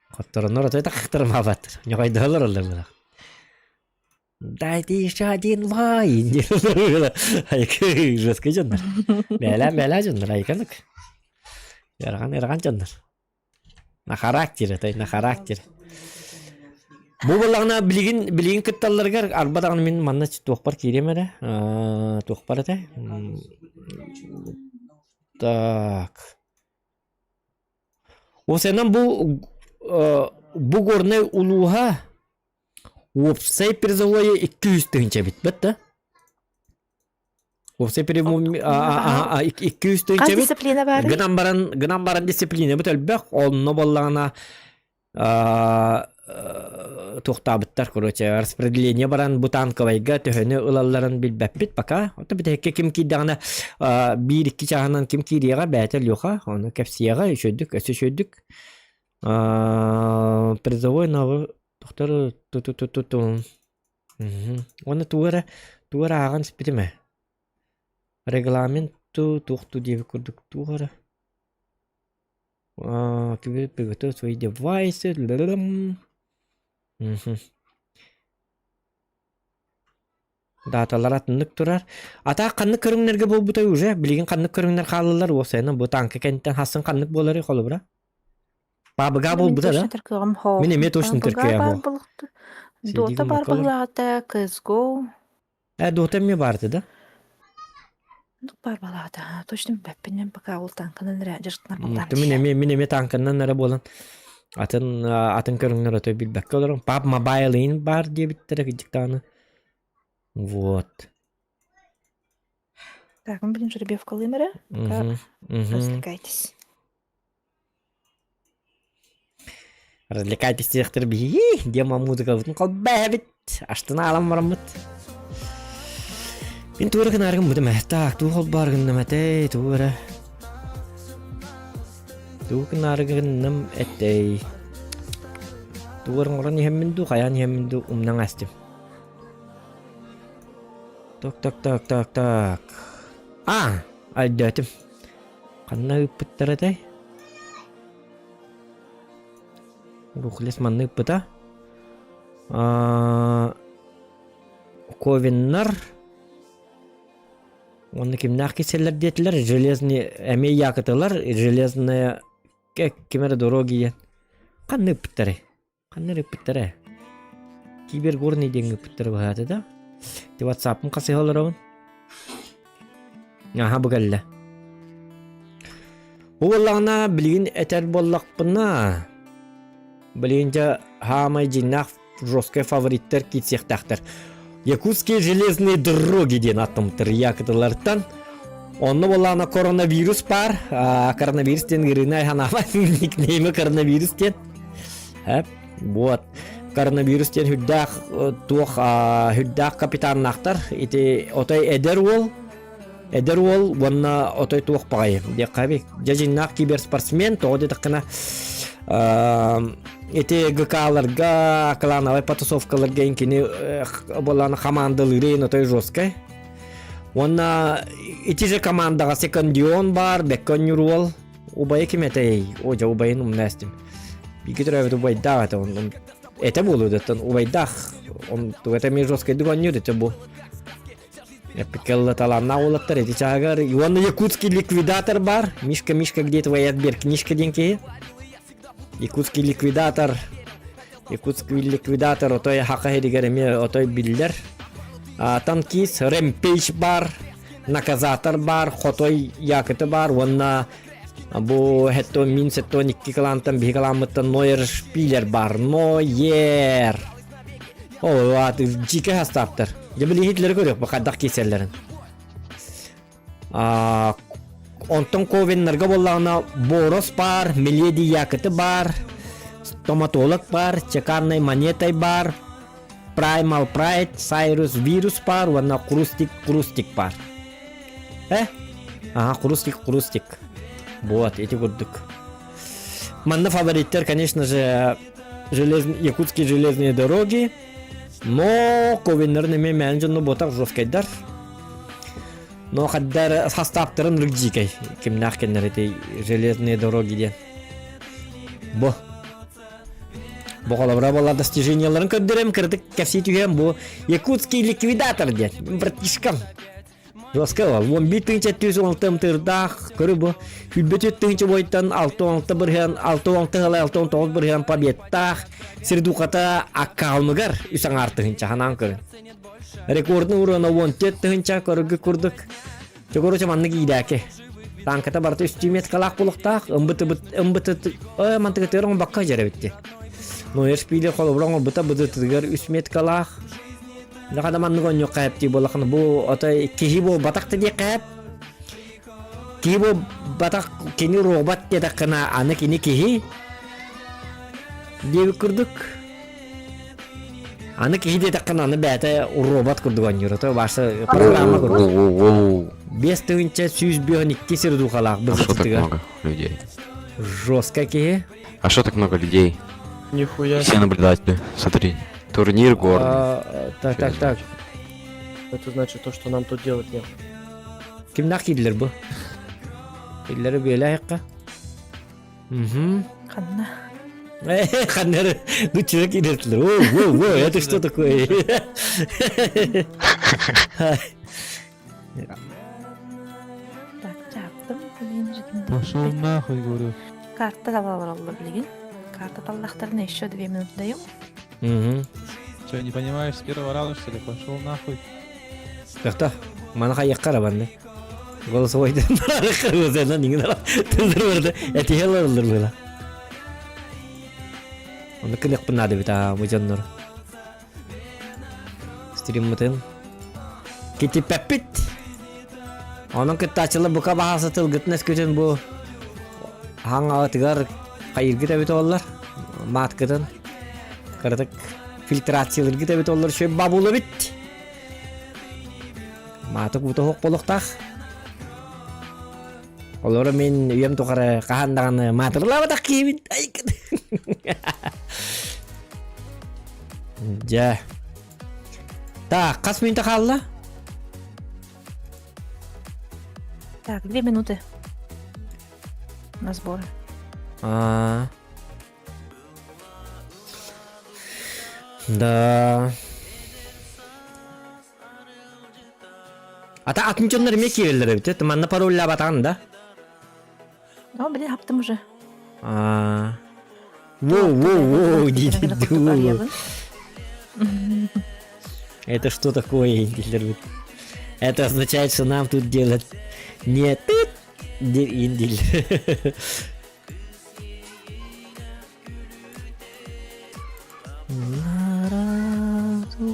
Хоттороннор отой такыктарымаабаттар. Ньоҕойдоһолор оллар Дайте еще один лай. Айка жесткий дьоннор. Бээлээн бээлээ дьоннор айканык. Ыарахан ыарахан дьоннор. На характер это на характер. Бу буоллаҕына билигин билигин кытталларыгар арба даҕаны мин манна туохпар киириэм эрэ туохпар этэ так Осенан бу бу горнай улууһа уопсай призовойа 200 тыһыынча эбит бэт да Уопсай 200 Хас тыһыынча эбит дисциплина баарый? гынан баран гынан баран дисциплинабыт элбэх онно буоллаҕына туохтаабыттар короче распределение баран бу танковайга төһөнү ылалларын билбэппит пока ото бүтэһиккэ ким киирдэҕинэ биир-икки чааһынан ким киириэҕэ бэйэтэ Леха ону кэпсиэҕэ үчүгдүк өссө үчүгдүк призовой новый тохтор ту-ту-ту-ту уонна тугу эрэ тугу эрэ ааҕан испитим ээ регламент туох туу диэбит курдук туох эрэ Приготовить свои девайсы. Дааталар атыннык турар. Атаах ханнык көрүҥнэргэ буолбутай уже? Билигин ханнык көрүҥнэр хааллылар уопсайынан бу тааҥка кэнниттэн хассын ханнык буоларый холобура? Баабыгаа Мин буолбута точно да? тэркиэҕим Мин эмиэ точно Баабыгаа тэркиэҕим баар хоох. буолуохту. Сиди Dota баар гыммакка олор. баһылаата, CS:GO. Э, Dota эмиэ баар этэ да? Оннук баар баһылаата. Точно билбэппин мен пока ол танканан эрэ дьарыктанар буоллаҕым Мин дии. эмиэ мин эмиэ танканан эрэ буолан атын атын көрүҥнэр отой билбэккэ олорон PUBG Mobile иин баар диэбиттэрэ кырдьык даҕаны. Вот. Так, мы будем жеребьевкалыым эрэ. Пока развлекайтесь. Развлекайтесь диэхтэр биһиги диэма музыкабытын холбээбит астына аалан бараммыт. Мин туора гынааргым бутум ээ. Так, туу холбоор гынным этэй, туу эрэ. Туу гынаары гынным этэй. Тугар оҥорон иһэммин дуу, хайаан иһэммин дуу умнан астым. Так, так, так, так, так. А, өйдөөтүм. Ханна ыыппыттар этэй? Рухлес манна ыыппыта. Аа, Ковиннар уонна кимнээх кисэллэр диэтилэр железный эмиэ якытылар железная ким эрэ дороги диэн ханна ыыппыттарый Ханна эрэ ыппыттара? Кибергорный диэҥҥэ ыппыттара быһаата да. Ти ватсаппын хасыһа олоробун. Аха бу кэллэ. Бу буоллаҕына билигин этэр буоллахпына билигин дьэ хаамай дьиҥнээх жесткай фавориттар киирсиэхтээхтэр. Якутские железные дороги диэн аттымтыр якуталартан. Онно буоллаҕына коронавирус баар. Коронавирус диэн ыарыыны санаабат никнеймэ коронавирус диэн. Эп, вот. Коронавирус диэн үрдээх туох үрдээх капитаннаахтар. Ити отой эдэр уол, эдэр уол уонна отой туох баҕайы диэххэ эбит. Дьэ дьиҥнээх киберспортсмен тоҕо диэтэххинэ ити ГК-ларга, клановай потасовкаларга кини буоллаҕына хамаандалыырын отой жесткай. Уонна ити же командаҕа секондион баар, бэккэ оонньуур уол. Убайа ким этэй? О, дьэ убайын умна эстим. Бииргэ төрөөбүт убайдаах этэ он этэ буолуо даттан убайдаах он туга эмиэ жесткайдык оонньуур этэ бу. Эппиккэ талааннаах уолаттар эти чааһыгар уонна якутский ликвидатор бар. Мишка, Мишка, где твоя сберкнижка диэн киһи. Якутский ликвидатор Якутский ликвидатор отой хака иһигэр эмиэ отой биллэр. Танкист Рэмпейдж бар, Наказатор бар, Хотой Якыты бар уонна бу хеттон мин сеттон икки кылаантан биһи кылааммыттан Нойер Шпилер бар. Нойер. О, аты дьиикэ хастааптар. Дьэ билиһитлери көрүөх бу хайдах киирсэллэрин. Онтон Ковеннарга буоллаҕына Борос баар, Миледи Якыты баар, стоматолог баар, чеканной монетой баар, Primal Pride, Cyrus Virus баар уонна Хрустик Хрустик баар. Э? Ага, Хрустик Хрустик. Вот, эти курдук. Манна фавориттер, конечно же, желез... якутские железные дороги, но Ковеннерын эмиэ мээн дьонно буотах жесткайдар. Но хаддар састааптарын рыгдьиикэй кимнээх кэннэр ити железные дороги диэн. Бу. Бу холобура буолар достиженияларын көрдөрөм кырдык кэпсии түһэм бу якутский ликвидатор диэн братишкам. Жестко ол. 11 тыһыынча 416 ымтыырдаах көрү бу. 24 тыһыынча бойтан 66 бырыһыан 66 ыла 69 бырыһыан победтаах сирдухата аккаунугар үс аҥаар тыһыынча ханаан көрүн. Рекордун уруона 14 тыһыынча көрүгү курдук. Чогоруча маннык иидээки. Танката барыта үстүү меткалаах булуктаах, ымбыт ымбыт мантыгытыгар оҥорбокко дьэрэбитти. Нойер шпилер холобура оҥорбута быдытыгар үс меткалаах. Наха да маннык оонньуохха хэптии буоллахына бу отой киһи буолбатах да диэххэ хэп. Киһи буолбатах кини робот диэтэххинэ аны кини киһи диэбит курдук. Аны киһи диэтэххинэ аны бэйэтэ робот курдук оонньуур. Ото бааса программа курдук. 5152 сир духалаах А что так быһытыгар. много людей? Жестко киһи. А что так много людей? Нихуя. Все наблюдатели, смотри. Турнир горный. А, так, так, так. Это значит то, что нам тут делать нехуй. Кимнах киирдилэр бу? Киирдилэри бүөлэ Угу. Ханна. Ханнары, ну человек киирдилэр. О, о, о, это что такое? Так, чаптым. Блин, Пошел нахуй, говорю. Карта талалар билигин. Карта таллахтарына еще две минуты даем. Угу. Че, не понимаешь с первого раза, что ли? Пошел нахуй. Кахта, маны хайыахха эрэ банны. Голосовойдан барарыкка иҥин тыллар барда этиһэлэр ыллар была. Онно кыныахпын наада эбит аа бу дьоннор. Стриммытын китиппэппит. Онон кыттааччылар бука баһааса тылгытын өскүтүн бу хаҥаҕытыгар хайыргыт эбит оллар мааткытын кыратык фильтрациялыргыт эбит оллар үчүгэй бабула эбит. Маатык бута суох буолуохтаах. Олору мин үйэм тухары хаһан даҕаны маатырлаабатах киһибин. Дьэ. Так, хас мүнүүтэ хаалла? Так, 2 минуты на сборы. А. Да. Ата атын дьоннор эмиэ киирэллэр эбит. Манна пароллаабатаҕын да? О, блин, хаптым уже. А. Воу, воу, воу, диди, Это что такое, дииллэр Это означает, что нам тут делать не тут, диир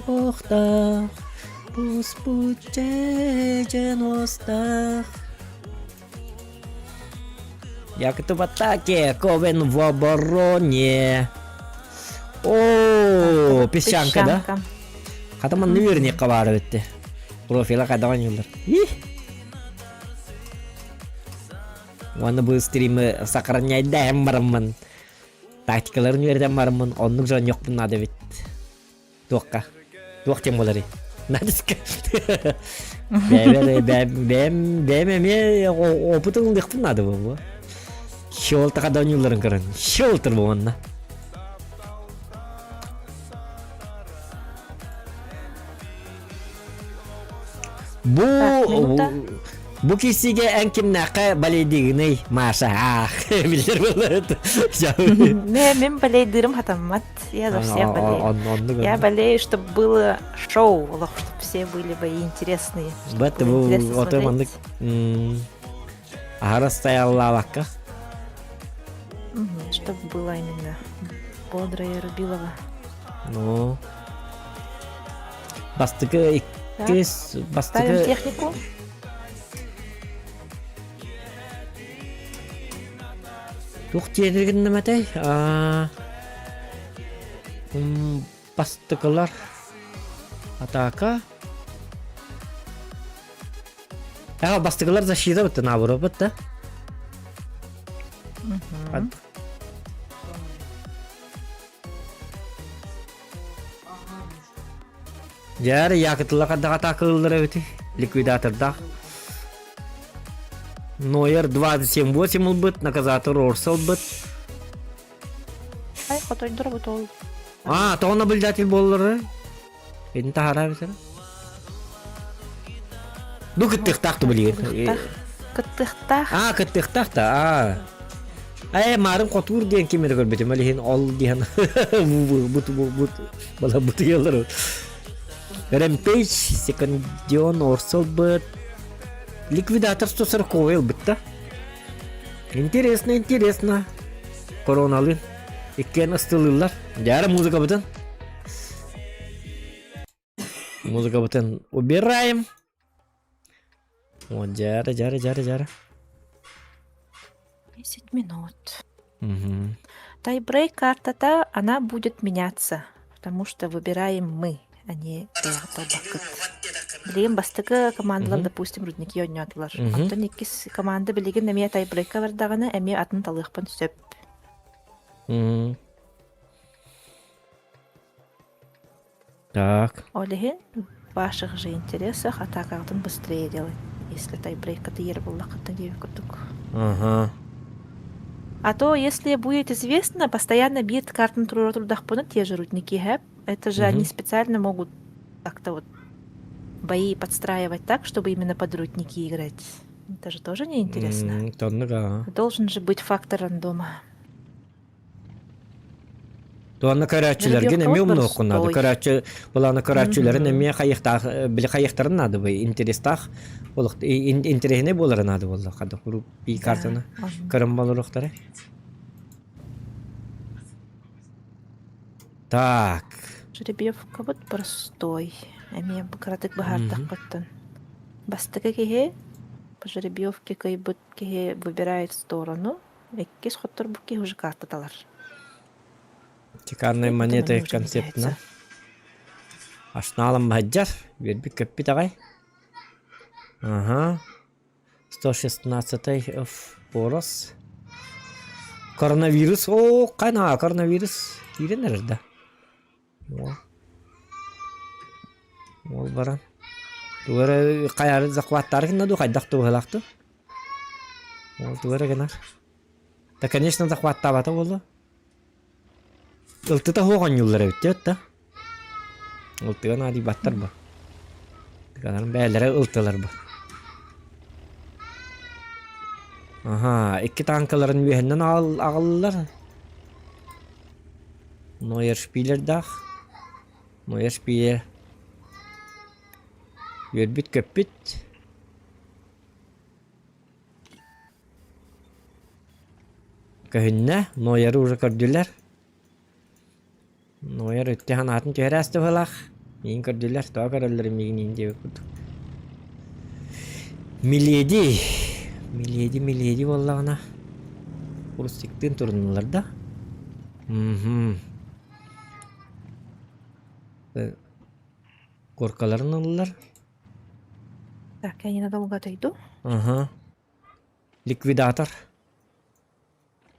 Туохтаах, буспут дьэдьэн уостаах. Як в атаке, Ковен в обороне. О, песчанка, да? Хата манны үөрниэххэ баара эбитти. Профила хайдаҕан юллар. Уонна бу стримы сохраняйдаһан бараммын. Тактикаларын үөрэтэн бараммын оннук дьонньохпун наада эбит. Туохха? Туох диэн буоларый? Надеска. Бэйэм бэйэм бэйэм эмиэ опытын ылыахпын наада буолуо. Щелтаха да оонньуулларын көрөн. Щелтер бу манна. Бу бу киссигэ эн кимнээххэ балейдыгыный, Маша? Аах, билэр буолар. Не, мен балейдырым хатаммат. Я за всех болею. Я болею, чтобы было шоу, чтобы все были бои интересные. Бат бу ото маннык аһара стояллаабакка. Чтобы было именно бодрое Рубилова. Ну, бастыкы иккис бастыкы... Ставим технику. Туох диэниргин этэй? Бастыкылар атака. Ага, бастыкылар защита бытты наоборот бытты. Дьэ, якытыла хайдах атаакалыыллар эбитий? Ликвидатордаах. Нойер 27-8 ылбыт, наказатор Орса ылбыт. Ай, хотойдор бу ол. А, тоҕо наблюдатель буоллары? Итин таһаараа эбитэр. Ну, кыттыахтаах ту билигин. Кыттыахтаах. Аа, кыттыахтаах да, аа. Ээ, маарым хотуур диэн ким эрэ көрбүтүм, ол иһин ол диэн бу бу бу бала бутуйалар. Рэмпейдж, Секондион, Орсол быт, Ликвидатор 140 ылбыт да. Интересно, интересно. Короналыын иккиэн ыстылыыллар. Дьара музыкабытын. Музыкабытын убираем. Вот, дьара, дьара, дьара, дьара. 10 минут. Угу. Тайбрейк картата, она будет меняться, потому что выбираем мы, а не бэйэҕит Билигин бастакы командалар, допустим, рудники оонньоотулар. Оттон иккис команда билигин эмиэ тайбрейкка бардаҕына эмиэ атын талыахпын сөп. Так. Ол иһин в ваших же интересах атакаҕытын быстрее делать, если тайбрейкка тиийэр буоллаххытына диэбит курдук. Ага. А то, если будет известно, постоянно биир картаны туруора турдахпына, те же рудники хэп, это же они специально могут как-то вот бои подстраивать так, чтобы именно под рудники играть. Это же тоже неинтересно. Оннук аа. Должен же быть фактор рандома. Туонна көрөөччүлэргин эмиэ умнуоххун наада. Көрөөччү былаана көрөөччүлэрин эмиэ хайыхтаах били хайыхтарын наада бу интерестаах болох интэриэһинэй буолара наада буолла хада куруук би картаны көрөн болоруохтара. Так. Жеребьевкабыт простой. Эмиэ кыратык быһаардахпыттан. Бастакы киһи по жеребьевке кыайбыт киһи выбирает сторону, иккис хотторбут киһи уже картаталар. Чеканная монета концептына. Ашналам баһаджар, үөрбүт көппүт аҕай. Ага. 116 Ф. Коронавирус, о, қайна коронавирус киирэн эрэр да. Ол баран. Тугу эрэ хайаары захваттаары гынна дуу, хайдах туһалаах дуу? Ол тугу эрэ гынар. Да, конечно, захваттаабата буолуо. Ылтыта суох оонньууллар эбит диэт да. Ылтыга наадыйбаттар бу. Тыгаларын бэйэлэрэ ылтылар бу. Аха, икки танкаларын үөһэннэн аҕаллылар. Нойершпилердаах. Нойершпилер. Үөрбүт-көппүт. Көһүннэ, Нойеры уже көрдүлэр. Нойер өттө санаатын түһэрэ ааста быһыылаах. Миигин көрдүлэр, тоҕо көрөллөр миигин иин диэбит курдук. Миледи. Миледи, Миледи буоллаҕына Рустиктыын турунулар да? Мм. Горкаларын ыллылар. Так, я ненадолго отойду. Ага. Ликвидатор.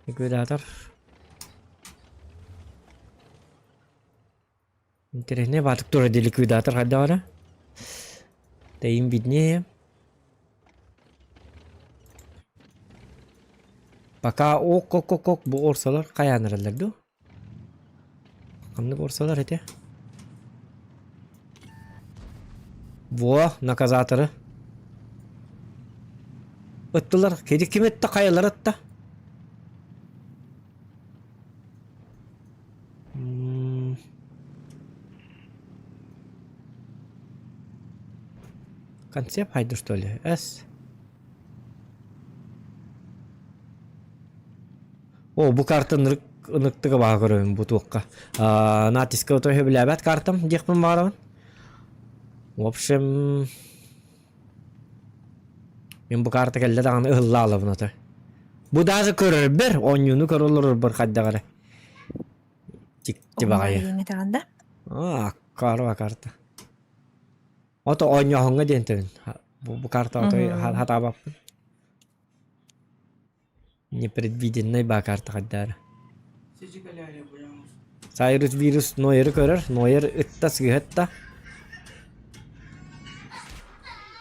Ликвидатор. Интереснее баатык тура ди ликвидатор хайдаҕара. Да им виднее. Пока ок ок ок ок бу орсалар хайааныраллар ду? Ханнык орсалар этэ? Во, наказаторы. Ыттылар. Кеди ким этте хайалар ытта? Концепт хайда что ли? С. О, бу карта ынырык ыныктыга баҕа көрөбүн бу туохха. Натиска отой сөбүлээбэт картам диэхпин баҕарабын. В общем, мин бу карта кэллэ даҕаны ыһылла алабын ото. Бу даже көрөрбөр, оонньууну көрө олорорбор хайдах эрэ. Дьикти баҕайы. да? А, карва карта. Ото оонньооһуҥҥа диэн тэбин. Бу, бу карта отой хатаабаппын. Непредвиденный баа карта хайдаара. Сайрус вирус Нойеры көрөр, Нойер ытта сыыһатта.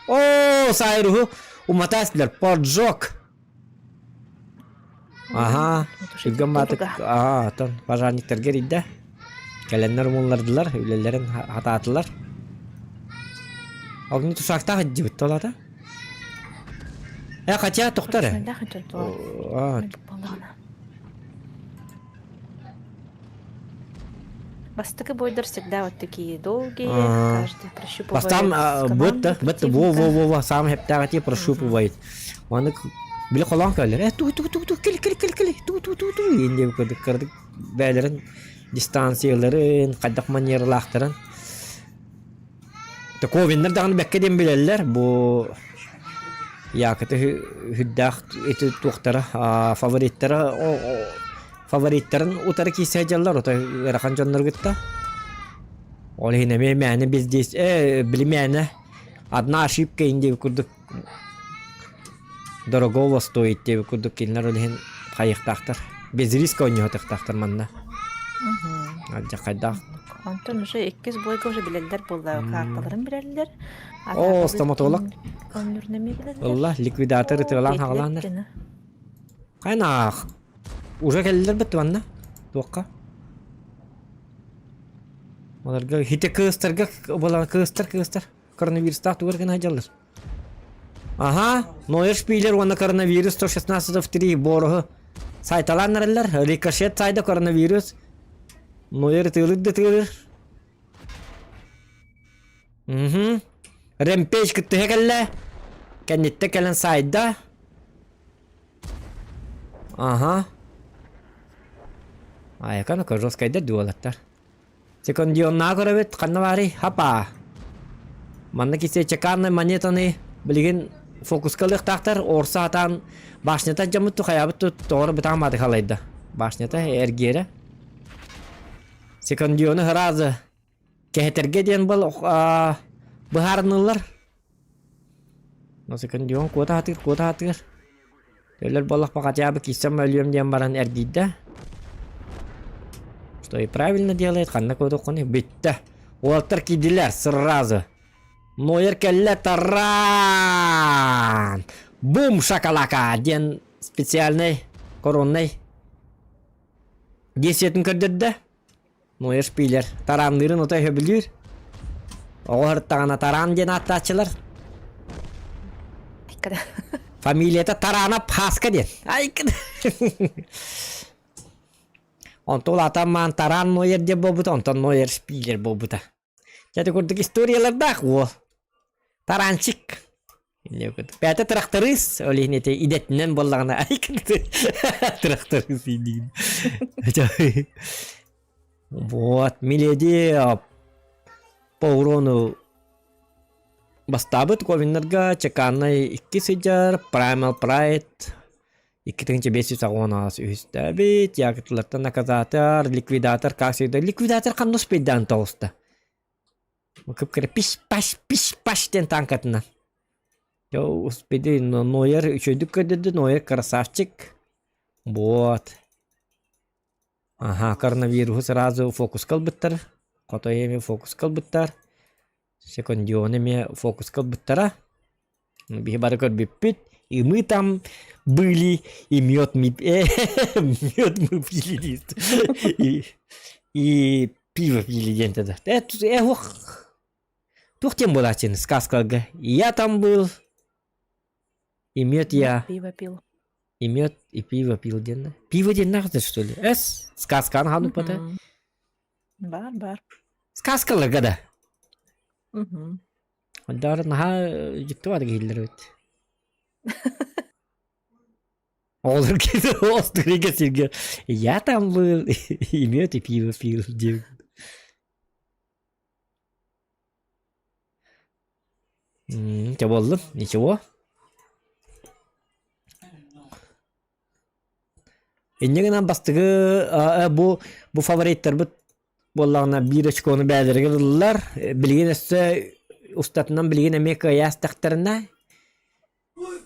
О, Сайруһу уматаас билэр, поджог. Аха, түргэн баатык, аха, оттон пожарниктарга эрийдэ. Кэлэннэр умуллардылар, үлэлэрин хатаатылар. Огни тусаактаах илдьибит толата. Э, хотя тохтор э. Бастакы бойдар всегда вот такие долгие, каждый прощупывает Бастаан бытта, бытта, во во во во сам хептаҕати прощупывает. Маны били холоон кэлэр. Э, ту ту ту ту кэл кэл кэл кэл ту ту ту ту диэн кырдык кырдык бээлэрин дистанцияларын, хайдах манералаахтарын Таковиннар даҕаны бэккэ диэн билэллэр бу Якоты үрдээх ити туохтара фавориттара фавориттарын утары киирсэ сылдьаллар отой ыарахан дьоннору кытта. Ол иһин эмиэ мээнэ бездейс э били мээнэ одна ошибка диэбит курдук дорогого стоит диэбит курдук кинилэр ол иһин хайыахтаахтар без риска оонньуохтаахтар манна. Алдьархайдаах. Онтон уже иккис бойга уже билэллэр буолла карталарын билэллэр. О, стоматолог. Ылла, ликвидатор ытыалаан хаҕалааннар. Хайнаах. Уже кэллилэр бит манна. Туохха? Оларга хите кыыстарга буолан кыыстар кыыстар коронавирустаах тугар гына сылдьаллар. Аха, Нойер Шпилер уонна коронавирус 116 в 3 боруһу сайталаан эрэллэр. Рикошет сайда коронавирус. Нойер ытыылыр да ытыылыр. Мгм. Рэмпейдж кыттыһа кэллэ. Кэнниттэн кэлэн саайда. Аха. Айака ну-ка жесткайдар дуолаттар. Секундионнаа көрөбүт, ханна баарый? Хапа. Манна кисе чеканный монетаны билигин фокуска ылыахтаахтар. Орса атаан башнята дьаммыт хайаабыт тоҕор бытаан бааты халайда. Башнята эргиэрэ. Секундионы сразу кэһэтэргэ диэн был быһаарыныллар. Но секундион куота сатыыр, куота сатыыр. Өлөр буоллахпа хотя бы киирсэм өлүөм диэн баран эргийдэ. Что и правильно делает, ханна куотуоххуный бүттэ. Уолаттар киирдилэр сразу. Нойер кэллэ таран! Бум шакалака диэн специальный коронный действиетин көрдөрдө. Нойер шпилер тараанныырын отой сөбүлүүр. Оҕо сырыттаҕына Тараан диэн ааттааччылар. Фамилията Тараанап Хаска диэн. Айкын. Онтон улаатан маан Тараан Нойер диэн буолбута, онтон Нойер Шпилер буолбута. Дьэ ити курдук историялардаах уол. Таранчик. Бэйэтэ тырахтарыыс, ол иһин ити идэтинэн буоллаҕына тырахтарыыс диигин. Вот, миледи по урону бастаабыт ковиннарга чеканнай икки сыдьар, Primal Pride 2583 үһүстээбит, якутулартан наказатор, ликвидатор, как всегда, ликвидатор ханна успейдаан тоҕуста. Кып-кыра пиш-паш, пиш-паш диэн танкатынан. Дьэ успеди Нойер үчүгэйдик көрдөрдө, Нойер красавчик. Вот. Ага, коронавируһу сразу фокуска ылбыттар. Хотой эмиэ фокуска ылбыттар. Секундиону эмиэ фокуска ылбыттара. Биһи бары көрбүппүт. И мы там были, и мед мы, мед мы пили. И, и пиво пили диэн тогда. Э, э, ох, туох диэн буолааччыны сказкаларга. Я там был, и мед я. Пиво пил. И мед, и пиво пил диэн. Пиво диэн нахты, что ли? Эс, сказканы хануппата. Бар, бар. Сказкаларга да. Мгм. Даар наһаа дьикти баар киһилэр эбит. Оҕолор остуоруйга сиргэ я там был и мед и пиво пил диэн. Чэ буоллун, ничего. Инньэ гынан бастакы бу бу фавориттарбыт буоллаҕына биир очкону бэйэлэригэр ыллылар. Билигин өссө устатынан билигин эмиэ кыайаастахтарына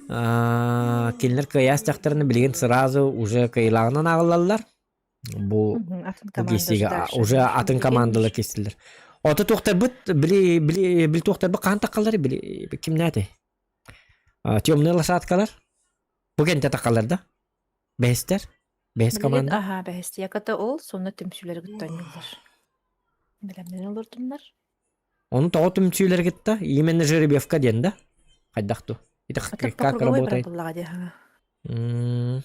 кинилэр кыайаастахтарына билигин сразу уже кыайыылааҕынан ааҕыллаллар. Бу Атын бу киирсиигэ команда уже атын командалар киирсилэр. Ото туохтарбыт били били били туохтарбыт хаһан таххаллар били кимнээтэй? Темные лошадкалар Бу кэнтэ тахалар да? Бэһистэр? Бэһис Билигин команда? аһаа бэһис яката ол сонно түмсүүлэри кытта оонньууллар. Бэлэмнэнэ олордуннар. Ону тоҕо түмсүүлэри кытта? Именно жеребьевка диэн да? Хайдах ту? Это Ата как по круговой работает? барар буоллаҕа дии аһаа. М,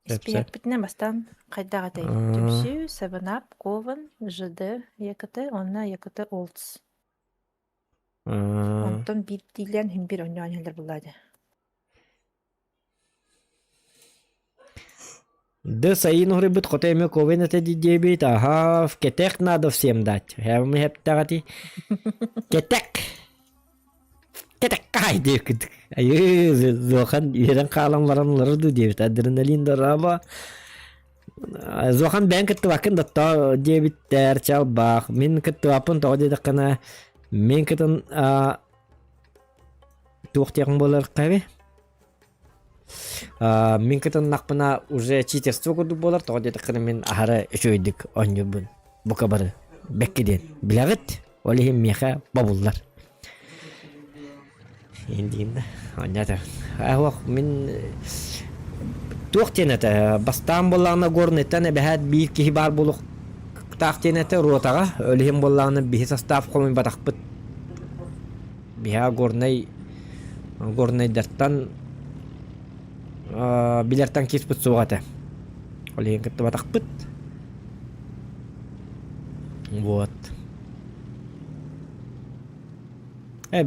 Сөп, сөп. Испиэкпитинэн бастаан хайдах этэй? Түмсүү, Seven Up, Ковен, ЖД, ЯКТ уонна ЯКТ Олдс. Онтон биирдиилээн иһин биир оонньоон иһэллэр буоллаа дии. Да сайын уһуруйбут хото эмэ ковен этэ диэбит аһаа кэтэх надо всем дать хэм хэптэҕити кэтэх кэтэх кай диэбит айыы зохан үөрэн хаалан баран олорор дуу диэбит адреналин дораба Зохан бэйэҥ кыттыбаккын да то диэбиттэр чалбах мин кыттыбаппын тоҕо диэтэххинэ мин кытын туох диэҕиҥ буолар хайабый мин кытыннахпына уже читерство курдук буолар тоҕо диэтэххинэ мин аһара үчүгэйдик оонньуурбун бука бары бэкки диэн билэҕит ол иһин миэхэ бобуллар Индиин да оонньоото Ах мин туох диэн этэ бастаан буоллаҕына Горныйтан эбэһээт биир киһи баар буолуохтаах диэн этэ ротаҕа ол иһин буоллаҕына биһи состав хомуйбатахпыт биһа Горнай Горнайдартан билэртэн киспит суох этэ ол иһин кыттыбатахпыт. Вот. Э,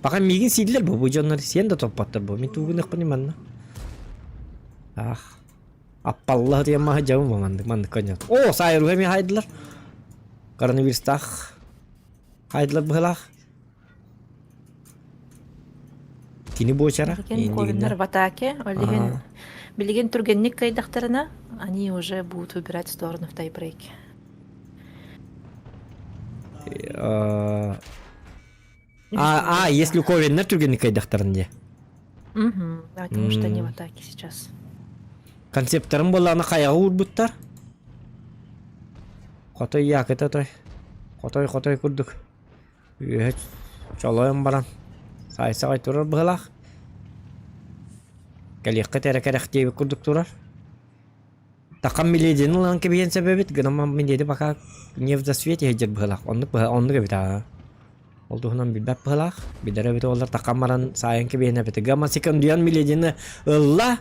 Пока миигин сииллэр бу, бу дьоннор сиэн да топпоттор бу. Мин тугун манна. Ах. Аппалла диэн маһы дьабым бу маннык маннык коньяк. О, сайылга эми хайдылар. Коронавирустаах хайдылар быһылаах. Кини буочара. Билигин ковиднар в атаке, ол иһин билигин түргэнник кыайдахтарына, они уже будут выбирать сторону в тайбрейке. А, а, если ковиднар түргэнник кыайдахтарын дии. Угу, да, потому что они в атаке сейчас. Концепторын буоллаҕына хайаҕа уурбуттар. Хотой якыта той. Хотой-хотой курдук. Үөһэ чолойон баран саайсаҕай турар быһыылаах. Кэлиэххит эрэ кэрэх диэбит курдук турар. Такам миледини ылан кэбиһиэн сөп эбит, гынан миледи пока не в засвете сылдьар быһыылаах. Оннук быһа оннук эбит аа. Ол туһунан билбэт быһыылаах. Билэр эбит уоллар такам баран саайан кэбиһэн эбит. Гамма секундуян миледини ылла.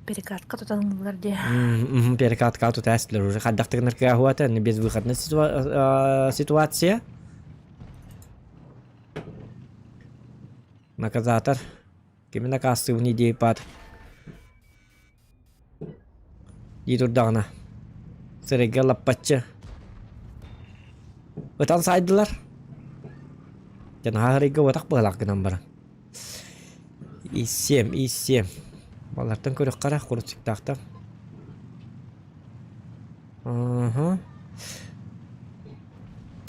Перекатка тутан ыллылар дии. Перекатка тутаастылар уже хайдахтыгынар кыаһуата безвыходная ситуация. Наказатор. Кими накастыыбын идея пат. Дии турдаҕына. Сырайга лаппаччы. Ытан саайдылар. Дьэ наһаа ырайга уотах быһалаах гынан баран. И7, И7. Балартан көрүөххэ эрэ курусиктаахтар. Ага.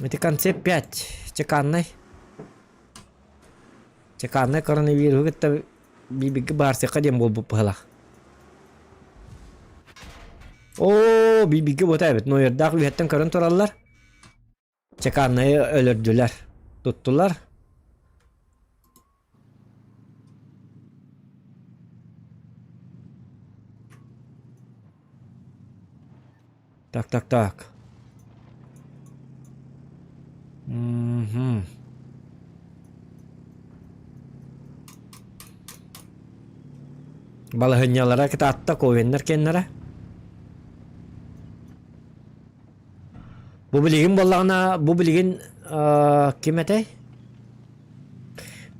Ити концепт 5. Чеканнай. Чеканнай коронавируһу кытта бииргэ баарсыахха диэн буолбут быһыылаах. Оо, бииргэ буота эбит. Нойердаах үөһэттэн көрөн тураллар. Чеканнайы өлөрдүлэр. Туттулар. Так, так, так. Мгм. Балаһынньалара кытаатта ковеннар кэннэрэ. Бу билигин буоллаҕына, бу билигин э, ким этэй?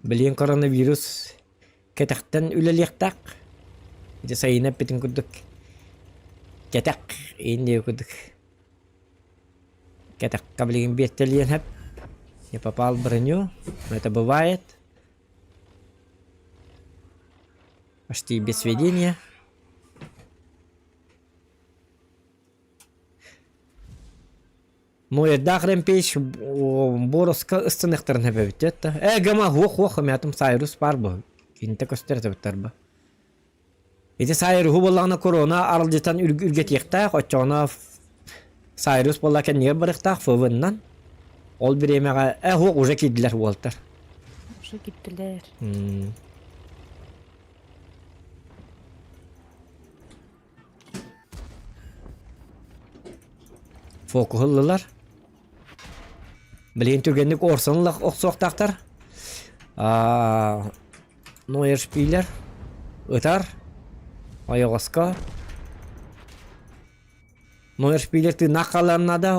Билигин коронавирус кэтэхтэн үлэлиэхтээх. Ити сайына эппитин курдук кэтэх иин курдук кэтэххэ билигин биэртэлиэн сөп. Не попал в броню, но это бывает. Почти без сведения. Муэрдаах Рэмпейдж Бороска ыстаныахтарын сөбөбүт да. Э, гама хуох-хуох мятым Сайрус баар бу. Кинитэ көстөр этебиттэр бу. Ити Сайруһу буоллаҕына корона аралдьытан үргэтиэхтээх, оччоҕуна Сайрус буолла кэннигэр барыахтаах ФВ-нан. Ол бириэмэҕэ э хуох уже киирдилэр уолтар. Уже киирдилэр. Фокуһу ыллылар. Билигин түргэнник Орсон охсуохтаахтар. Нойер шпилер ытар ойоҕоско Нойер шпилер тыыннаах хаалыан наада.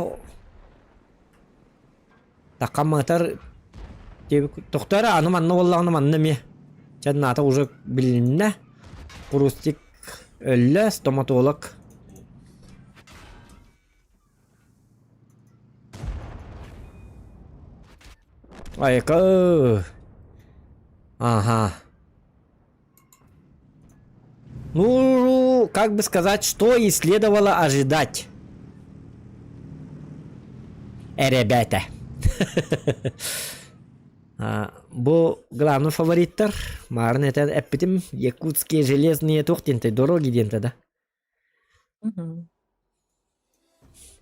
Такамматар тохтоо эрэ аны манна буоллаҕына манна эмиэ чэ наата уже билиннэ Хрустик өллө стоматолог Айка Ага. Ну, как бы сказать, что и следовало ожидать. Э, ребята. Бу главный фавориттар. Марын этэн эппитим Якутские железные туох диэнтэй дороги диэнтэ да.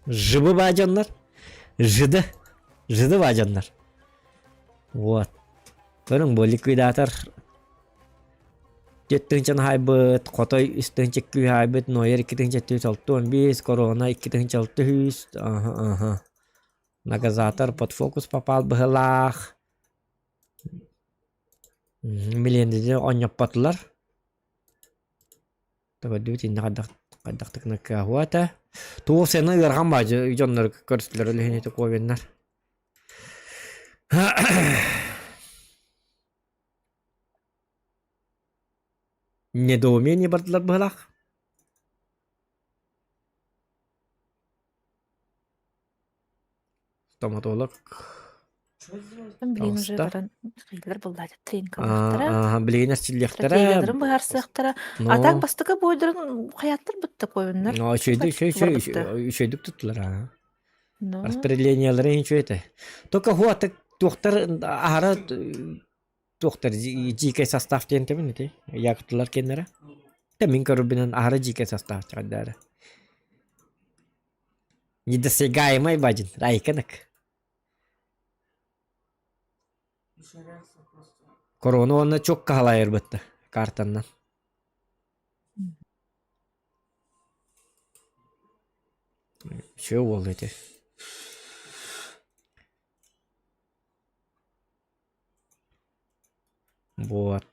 Жыбы баадьаннар. Жыды. Жыды баадьаннар. Вот. Көрүҥ бу ликвидатор 4 тыһыынчаны хаайбыт, Хотой 3 тыһыынча 2 хаайбыт, Нойер 2 тыһыынча 465, Корона 2 тыһыынча 600, аха, аха. Наказатор под фокус попал быһылаах. Милендини оонньоппотулар. Көрдүбүт иннэ хайдах хайдахтыкына кыаһуата. Туох сена ыарахан баадьы дьоннор көрүстүлэр үлэһин ити ковеннар. Недоумение бардылар быһылаах. Стоматолог Блин уже таҕыста. баран хайдылар буллаат тренингалаахтара. Аа, билигин эрчиллиэхтэрэ. Стратегияларын быһаарсыахтара. А так Но бастакы буойдарын хайааттар бытта койуннар. но үчүгэйдик үчүгэй Барбытта. үчүгэйдик туттулар аа. Но Распределениелары үчүгэй этэ. Только хуатык туохтар аһара туохтар дьиикэй состав диэн тэбин ити якутлар кэннэрэ. Тэ мин көрөрбүнэн аһара дьиикэй состав чаҕайдаары. Недосягаемый бадин, райканак. Корона уонна чокка халайырбытта картаннан. Все уол ити. Вот.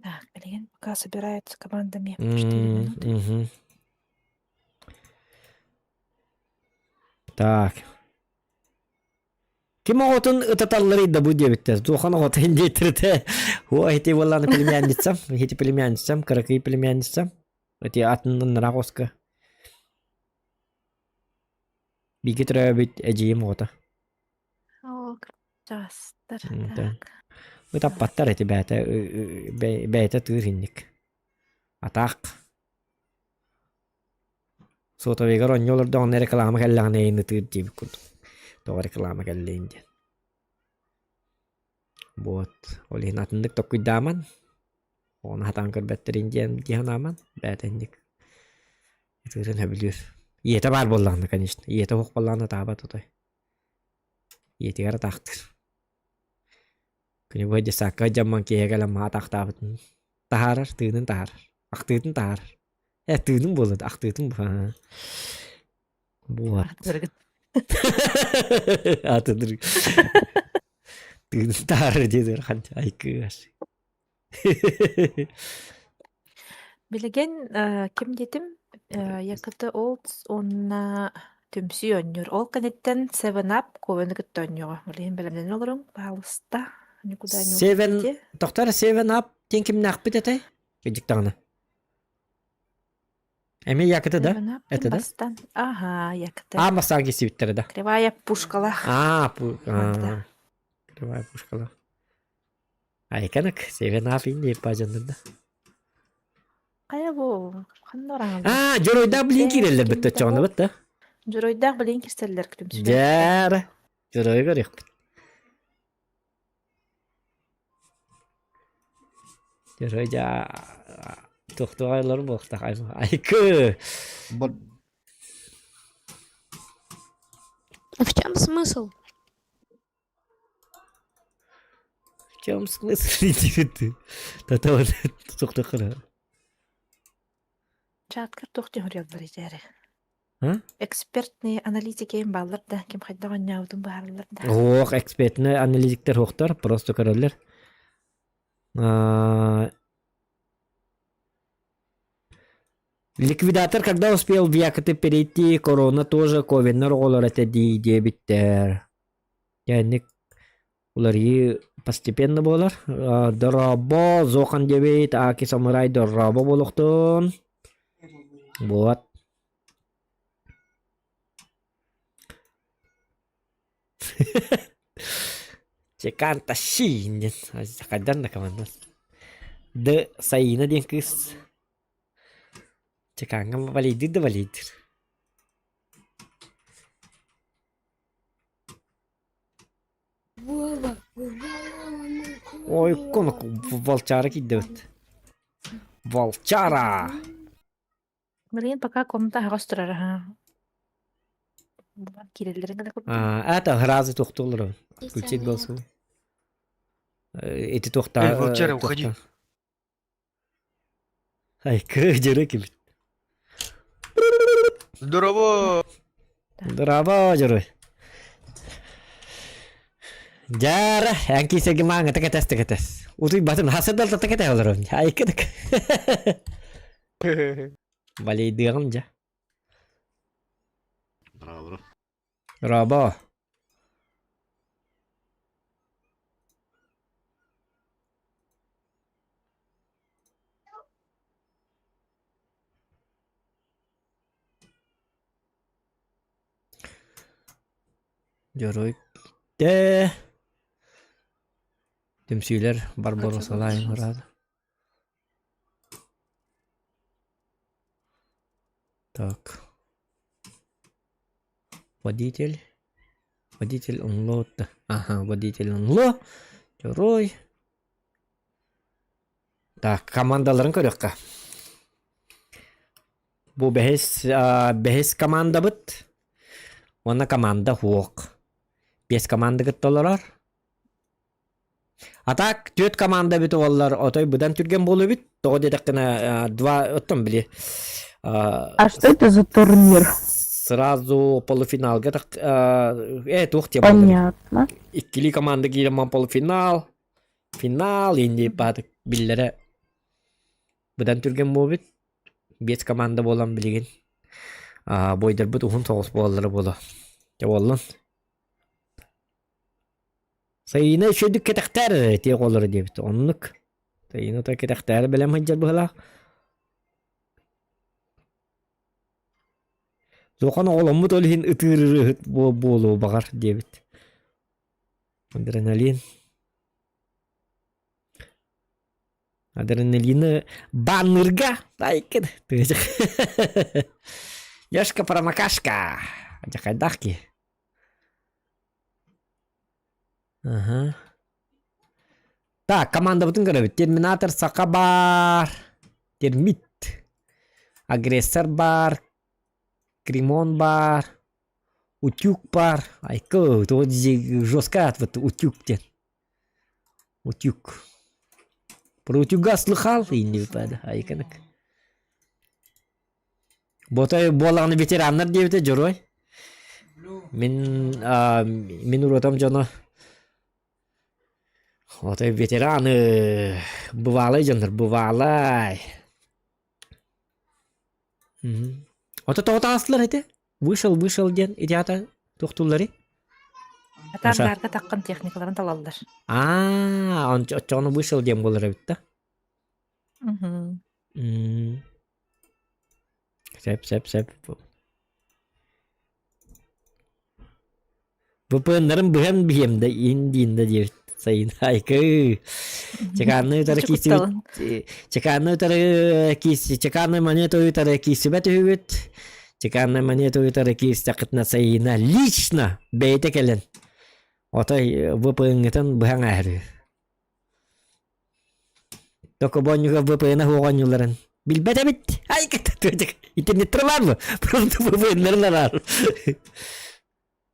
Так, билигин пока собираются командами 4 минуты. Мгм. Так. Ким оҕотун ытаталларый да бу диэбиттэр. Туохан оҕото индиэттэритэ. О, ити буоллааны племянницам, ити племянницам, кыракый племянницам. Ити атын ыраах оска. Бииргэ төрөөбүт эдьиийим оҕото. О, кырдьаҕастар. М, Так. Ытаппаттар ити бэйэтэ бэйэтэ тыыр инник. Атаах. Сотовыйгар оонньуу олордоҕуна реклама кэллэҕинэ эйигин ытыыр диэбит курдук. Тоҕо реклама кэллин диэн. Вот. Ол иһин атыннык толкуйдааман, ону сатаан көрбөттөрүн диэн дии санааман, бэйэтэ инник ытыырын сөбүлүүр. Ийэтэ баар буоллаҕына, конечно. Ийэтэ суох буоллаҕына ытаабат отой. Ийэтигэр атаахтыыр. Күнү быһа десакка дьамман киэһэ кэлэн маһа атаахтаабытын таһаарар, тыынын таһаарар. Ахтыытын таһаарар. Э, тыыным буолла да, ахтыытын бу. Вот. Аты Тыынын таһаарар диэтэр ханча айкыас. Билигин ким диэтим Якуты Олдс уонна Түмсүү оонньуур. Ол кэнниттэн Seven Up Ковены кытта оонньуоҕа. Билигин бэлэмнэнэн олоруҥ, пожалуйста. Никуда не Seven уходите. Тохтор Seven Up диэн кимнээхпит этэй? Кырдьык даҕаны. Эмиэ Якуты да? Seven Up Это да? бастан. Ага, Якуты. А, бастаан киирсибиттэрэ да? Кривая пушкалаах. А, пу... Команда. Кривая пушкалаах. Айканак, Seven Up инде пажаннарда. Хайа бу ханна бараҥалар? А, Дьоруойдаах билин киирэллэр Ким бытта да чоҕуна бу? бытта. Дьоруойдаах билин кирсэллэр күлүмсүлэр. Дьээр. Дьоруойу көрүөхпүт. Дьоруой дьаа туохтуох буолуохтаах айкы. В чем смысл? В чем смысл диэбит Тата туохтуоххара. Чааткар туох дьоһуруйаллар итээри? А? Экспертные аналитики бааллар да, ким хайдах оонньообутун быһаараллар да. Ох, экспертный аналитиктер хуохтар, просто көрөллөр. А, Ликвидатор когда успел в Якоты перейти, корона тоже ковеннар оҕолор этэ дии диэбиттэр. Янник уларыйыы постепенно буолар. Дорообо, Зохан диэбит, Аки Самурай дорообо буолуохтун. Вот. Чеканта Шин диэн хайдан да команда. Д Саина диэн кыыс. Чекаҥҥа валейдыыр да валейдыыр. Ой, конок волчара киирдибит. Волчара! Билигин пока комната аһаҕас турар аһа. Булан киирэллэрин гына курдук. А, это сразу туохтууллар. Включить голосовой. Эти туохта... Эй, волчара, уходи. Айкы, дьөрө кибит. Здорово! Здорово, дьөрө. Дьара, эн киисэги мааҥыта кэтэс да кэтэс. Утуйбатым, хасырдалтата кэтэһэ олоробун. Айкыдык. Балейдыаҕым дьэ. Браво. Робо. Дьоруой Тэ Түмсүүлэр Барбаросалаайым ыраата. Так. Водитель. Водитель онло. Ага, водитель онло. Дьоруой. Так, командаларын көрүөххэ. Бу бэһис, бэһис командабыт. Уонна команда хуок. Биэс команда кытта олорор. А так түөрт команда эбит уоллар отой быдан түргэн буолуо эбит. Тоҕо диэтэххинэ два оттон били А что это за турнир? сразу полуфиналга так э туох диye буоллар. Понятно. Иккилии команда киирэн полуфинал, финал инди баатык биллэрэ быдан түргэн буолбут. Биэс команда буолан билигин бойдарбыт уһун соҕус буолаллара буолуо. Дьэ буоллун. Сайыына үчүгэйдик кэтэхтээр эрэ тиэх олоро диэбит. Оннук. Сайыына то кэтэхтээри бэлэм сылдьар быһыылаах. Суохан оҕоломмут ол иһин ытыыр ырыаһыт буолуо баҕар диэбит. Адреналин. Адреналины баннырга айкын. Лешка промокашка. Дьэ ки. Аха. Так, командабытын көрөбүт. Терминатор Саха баар. Термит. Агрессор баар. Кримон баар. Утюг баар. Айкы, жестко вот утюг диэн. Утюг. Про утюга слыхал? И не выпада. Айканак. Ботой буолаҕына ветераннар диэбитэ дьоруой. Мин мин уруотам дьоно отой ветераны бывалай дьоннор бывалай. Ото тоҕо таҕыстылар ити? Вышел, вышел диэн ити аата туохтуулларый? Атааннарга таххан техникаларын талаллар. Аа, оччоҕуна вышел диэн буолар эбит да? Сөп, сөп, сөп. ВПН-нарын быһан биһиэм да иин диин да диэбит сайын айкы чеканны утары киирсибит чеканны утары киирс чеканный монета утары киирсибэт үһүбүт чеканный монета утары киирстэххитинэ сайына лично бэйэтэ кэлэн отой ВПН-гытын быһан ааһар Докобонньуга ВПН оҕонньуларын билбэт эбит. Ай, интернеттер бар ма? Просто ВПН-ларын араар.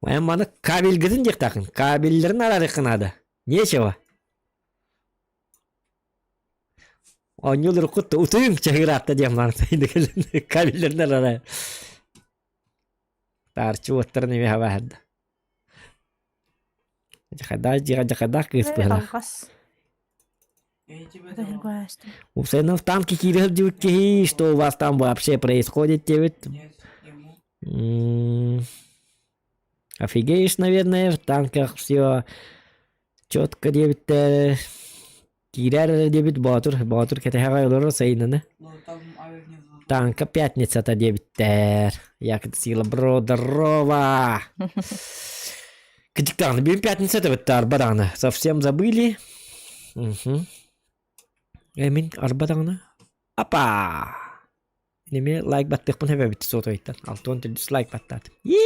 Майан маны кабельгытын диэхтаахын. Кабеллерин араарыахха наада. Нечего. Оонньуулар кутта утуйуҥ чаһыыраатта диэн мааны кабеллерин араарай. Таарчы уоттарын эмиэ хабааһырда. Дьахайдаах дьиэҕэ дьахайдаах кыыс быһыылаах. Алҕас. Усенов танки киирэ сылдьыбыт киһи, что у вас там вообще происходит диэбит. Офигеешь, наверное, в танках все четко диэбиттэр. Киирэр эрэ диэбит Боотур, Боотур кэтэһэҕэ олорор сайынаны. Танка пятницата диэбиттэр. Якут сила бро, здорово! Кыдьык даҕаны, бүгүн пятница этэбит арба даҕаны. Совсем забыли. Угу. Э, мин арба даҕаны. Апа! Неме лайк баттыахпын эбэбит сотовыйтан. Алтон төрдүс лайк баттаатым. И!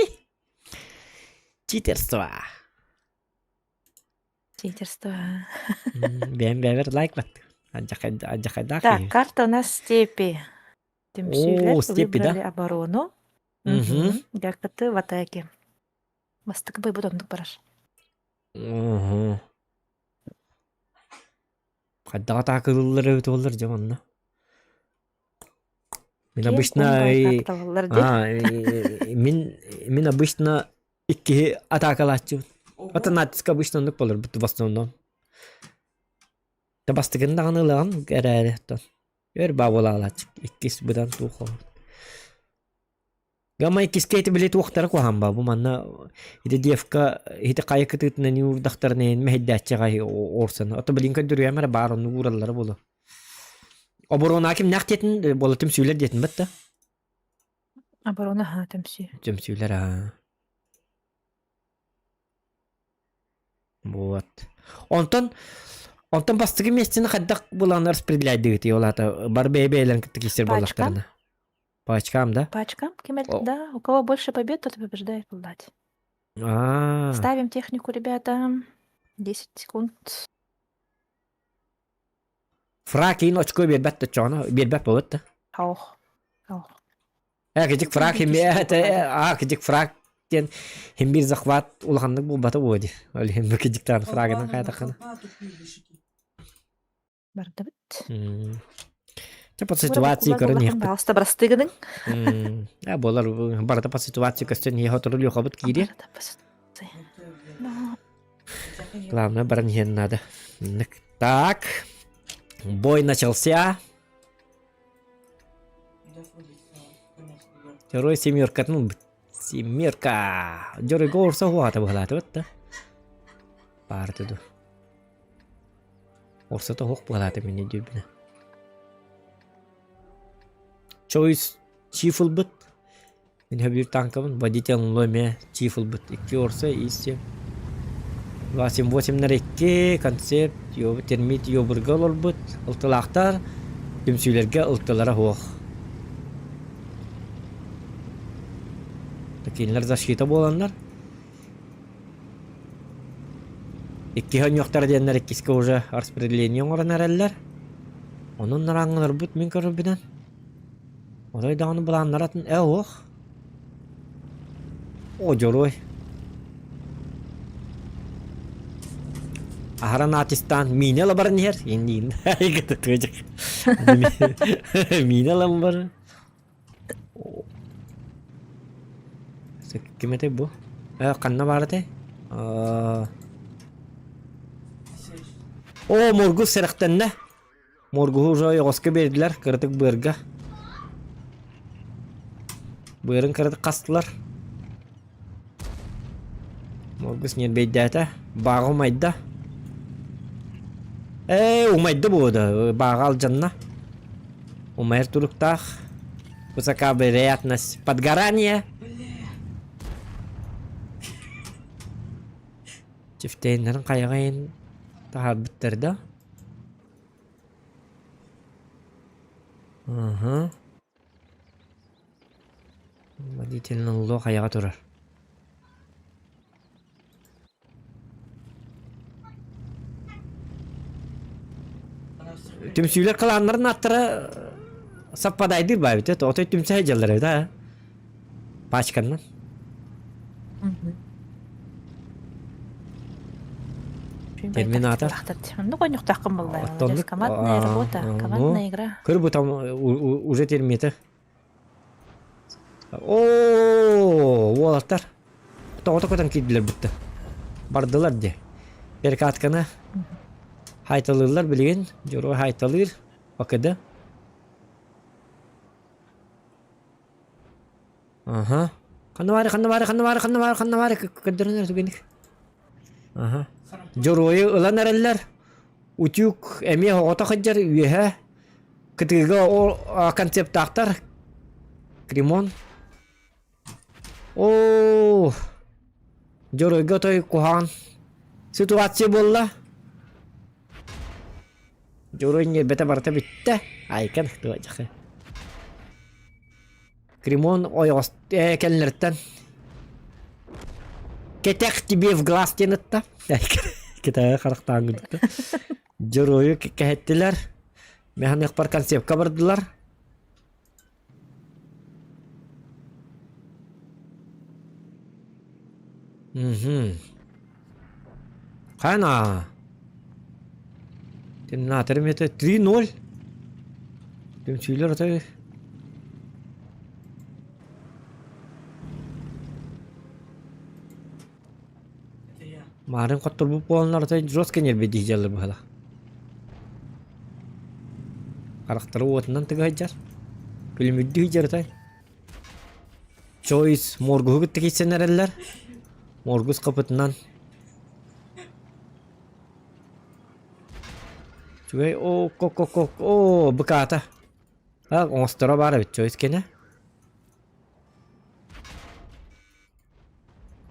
Читерство! Читерство. Бэйэм бэйэбэр лайк баттым. Адьахайдаах Так, карта у нас степи. Түмсүүлэр О, степи, да? выбрали оборону. Угу. Дьакыты в атаке. Бастакы бой оннук барар. Угу. Хайдах атаакылыыллар эбит буоллар дьэ манна. Мин обычно а, мин мин обычно иккиһи атаакалааччыбын. Это натиск обычно оннук болор в основном. Бастыгын даҕаны ылаҕын эрээри оттон өр баа буолаалааччы иккис быдан туох Гамма иккискэ ити били туохтара куһаҕан баа бу манна ити девка ити хайа кытыытынан уурдахтарына иһин мэһэйдээччи аҕай орсон ото билин көрдөрүөм эрэ баар оннук уураллара буолуо Оборуона кимнээх диэтин буола түмсүүлэр диэтин бытта Оборона аһаа түмсүү. Түмсүүлэр аа Вот. Онтон онтон бастакы миэстэни хайдах булан распределяйдыгытый ол аата бары бэйэ-бэйэлэрин кытта киирсэр Пачкам. буоллахтарына. Пачкам, да? Пачкам. Ким О. Да, у кого больше побед, тот и побеждает буллать. А. Ставим технику, ребята. 10 секунд. Фрак иин очко биэрбэт да чоҕоно биэрбэт буолбут да. Ох. Ох. Э кыдьык фрак а кыдьык фрак диэн хим биир захват улаханнык булбата буо ди. Ол иһин бу кыдьыктаан фрагынан хайатаххына. Бардыбыт. Чэ по ситуации көрөн иһиэхпит. Пожалуйста, простыгының. А буолар барыта по ситуации көстөн иһэ хотору люхабыт киириэ. Главное баран иһэн надо. Так. Бой начался. Дьоруой семеркатын ылбыт. Семерка. Дьоруойга орса хуата быһалаатыбыт да. Баарты ду. Орсата хуох быһалаата мине дүүбүнэ. Choice чиф ылбыт. Мин хөбүр танкабын водитель ломе чиф ылбыт. Икки орса исти. 8-8 концепт термит йобурга олорбут. Ылтылаахтар түмсүүлэргэ ылтылара суох. Кинилэр защита буоланнар иккиһи онньуохтара диэннэр иккискэ уже распределение оҥорон эрэллэр. Онон нарааҥҥыларбыт мин көрөрбүнэн отой даҕаны былааннара атын ээ уох. О дьоруой. Аһаран аатистаан миинэ ыла баран иһэр. Инниин Миинэ ылан бар. Ким этэй бу? Э, ханна баар этэй? О, Моргус сэрэхтэннэ. Моргуһу уже ойоҕоско биэрдилэр, кыратык быарга. Быарын кыратык хастылар. Моргус ньиэрбэйдээтэ. Бааҕа умайда. Ээ, умайда буода. Бааҕа алдьанна. Умайар туруктаах. Высока вероятность подгорания. Чифтейннэрин хайаҕайын таһаарбыттар да. Аха. Водительный ло хайаҕа турар. Түмсүүлэр кылааннарын ааттара саппадайдыыр баа эбит отой түмсэ сылдьаллар эбит аа пачканнан Терминатор. Оннук ойнуктааххын буолла. Командная работа, командная игра. Көр бу там уже термиты. Оо, уолаттар. Тоҕото көтөн киирдилэр бутта. Бардылар дии. Перекатканы хайталыыллар билигин. Дьоруой хайталыыр. ПКД. Аха. Ханна баары, ханна баары, ханна баары, ханна баары, ханна баары көрдөрөн түгенник. Аха. Дьоруойу ылан эрэллэр. Утюг эмиэ оҕото сылдьар үөһэ. Кытыыга ол концептаахтар. Кремон. Оо. Дьоруойга отой куһаҕан ситуация буолла. Дьоруой ньиэрбэтэ барыта бүттэ. Айкан туочахы. Кремон ойоҕос ээ кэллэриттэн Кэтэх тебе в глаз диэн ытта. Китайга харахтаан гынта. Дьоруойу кэһэттилэр. Механыахпар концепка бардылар. Мгм. Хана. Терминатор это 3-0. Түмсүүлэр отой Маарын хотторбут буоланнар отой жестко нерве дии дьаллар быһала. Харахтара уотунан тыга сылдьар. Күлүмүрдүү сылдьар ытай. Choice моргуһу кытта киирсэн эрэллэр. Моргус хапытынан. Үчүгэй оо ко ко ко оо быкаата. А оҥосторо баар эбит Choice кэнэ.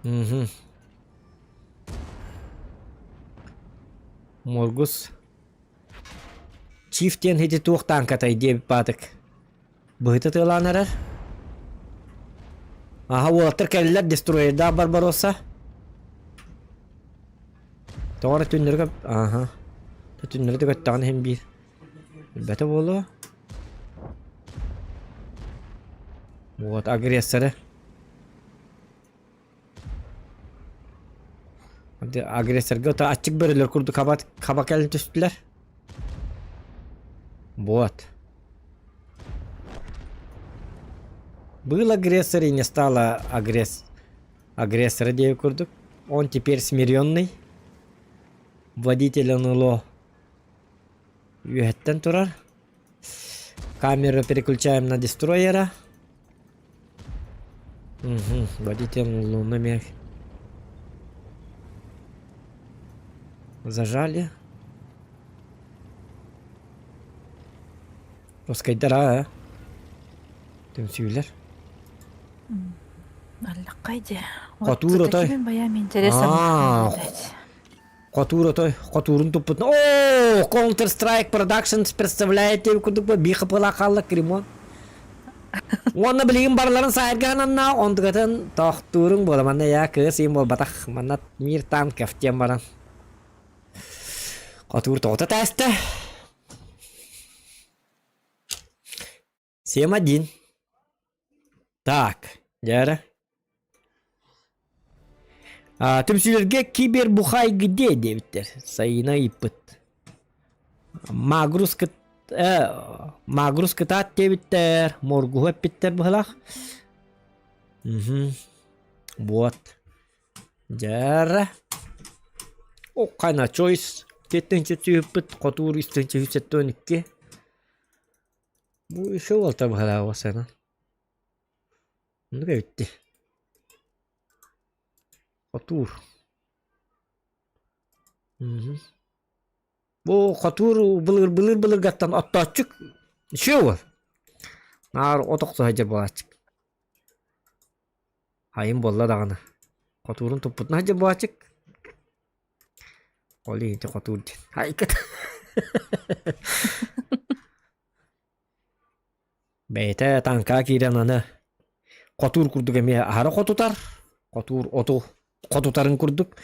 Мгм. Моргус Чиф диэн ити туох тааҥкатай диэбит баатык. Быһыта тыалаан эрэр. Аха уолаттар кэллилэр дестройердаах Барбаросса. Тоҕо эрэ түннэри көп... Аха. Түннэри да көттөҕүнэ иһин биир. Билбэтэ буолуо. Вот агрессоры. Агрессорга то аччык бөрөлөр курдук хаба, хаба кэлин түстүлэр. Вот. Был агрессор и не стало агресс... агрессора диэби курдук. Он теперь смиренный. Водитель НЛО үөһэттэн турар. Камеру переключаем на дестройера. Угу, водитель лунный мех. Зажали. Пускайдар а. Түмсүүлэр. Аллаккай дии. Хотуур отой. Баям интересно. Аа, Хотуур отой хотуурун туппут. Оо, Counter Strike Productions представляете курдук бу хапыла хаалла Кремон. Уонна билигин барыларын саайыргаананна онтугатын тохтууруҥ буола манна я кыыс им буолбатах манна мир танков диэн баран хотуур тоҕото тээстэ 7-1. Так, дьэ А, түмсүүлэргэ кибербухай где диэбиттэр. Сайына ыйыппыт. Магрус кыт э, Магрус кытаат диэбиттэр, моргуһу эппиттэр быһылаах. Мгм. Вот. Дьэ О, хайна choice. Кеттинче түһүппүт, хотуур истинче 172. Бу еще уолта быһалаах сана. Оннук эбит дии. Хотуур. Мгм. Бу хотуур былыр былыр былыргаттан оттооччук үчүгэй уол. Наар от охсо сылдьар буолааччык. Айым буолла даҕаны. Хотуурун туппутунан сылдьар буолааччык. Ол иһин ити хотуур диэн. Айкыт. Бэйэтэ таҥкаа киирэн аны хотуур курдук эмиэ аһара хотутар. Хотуур оту хотутарын курдук.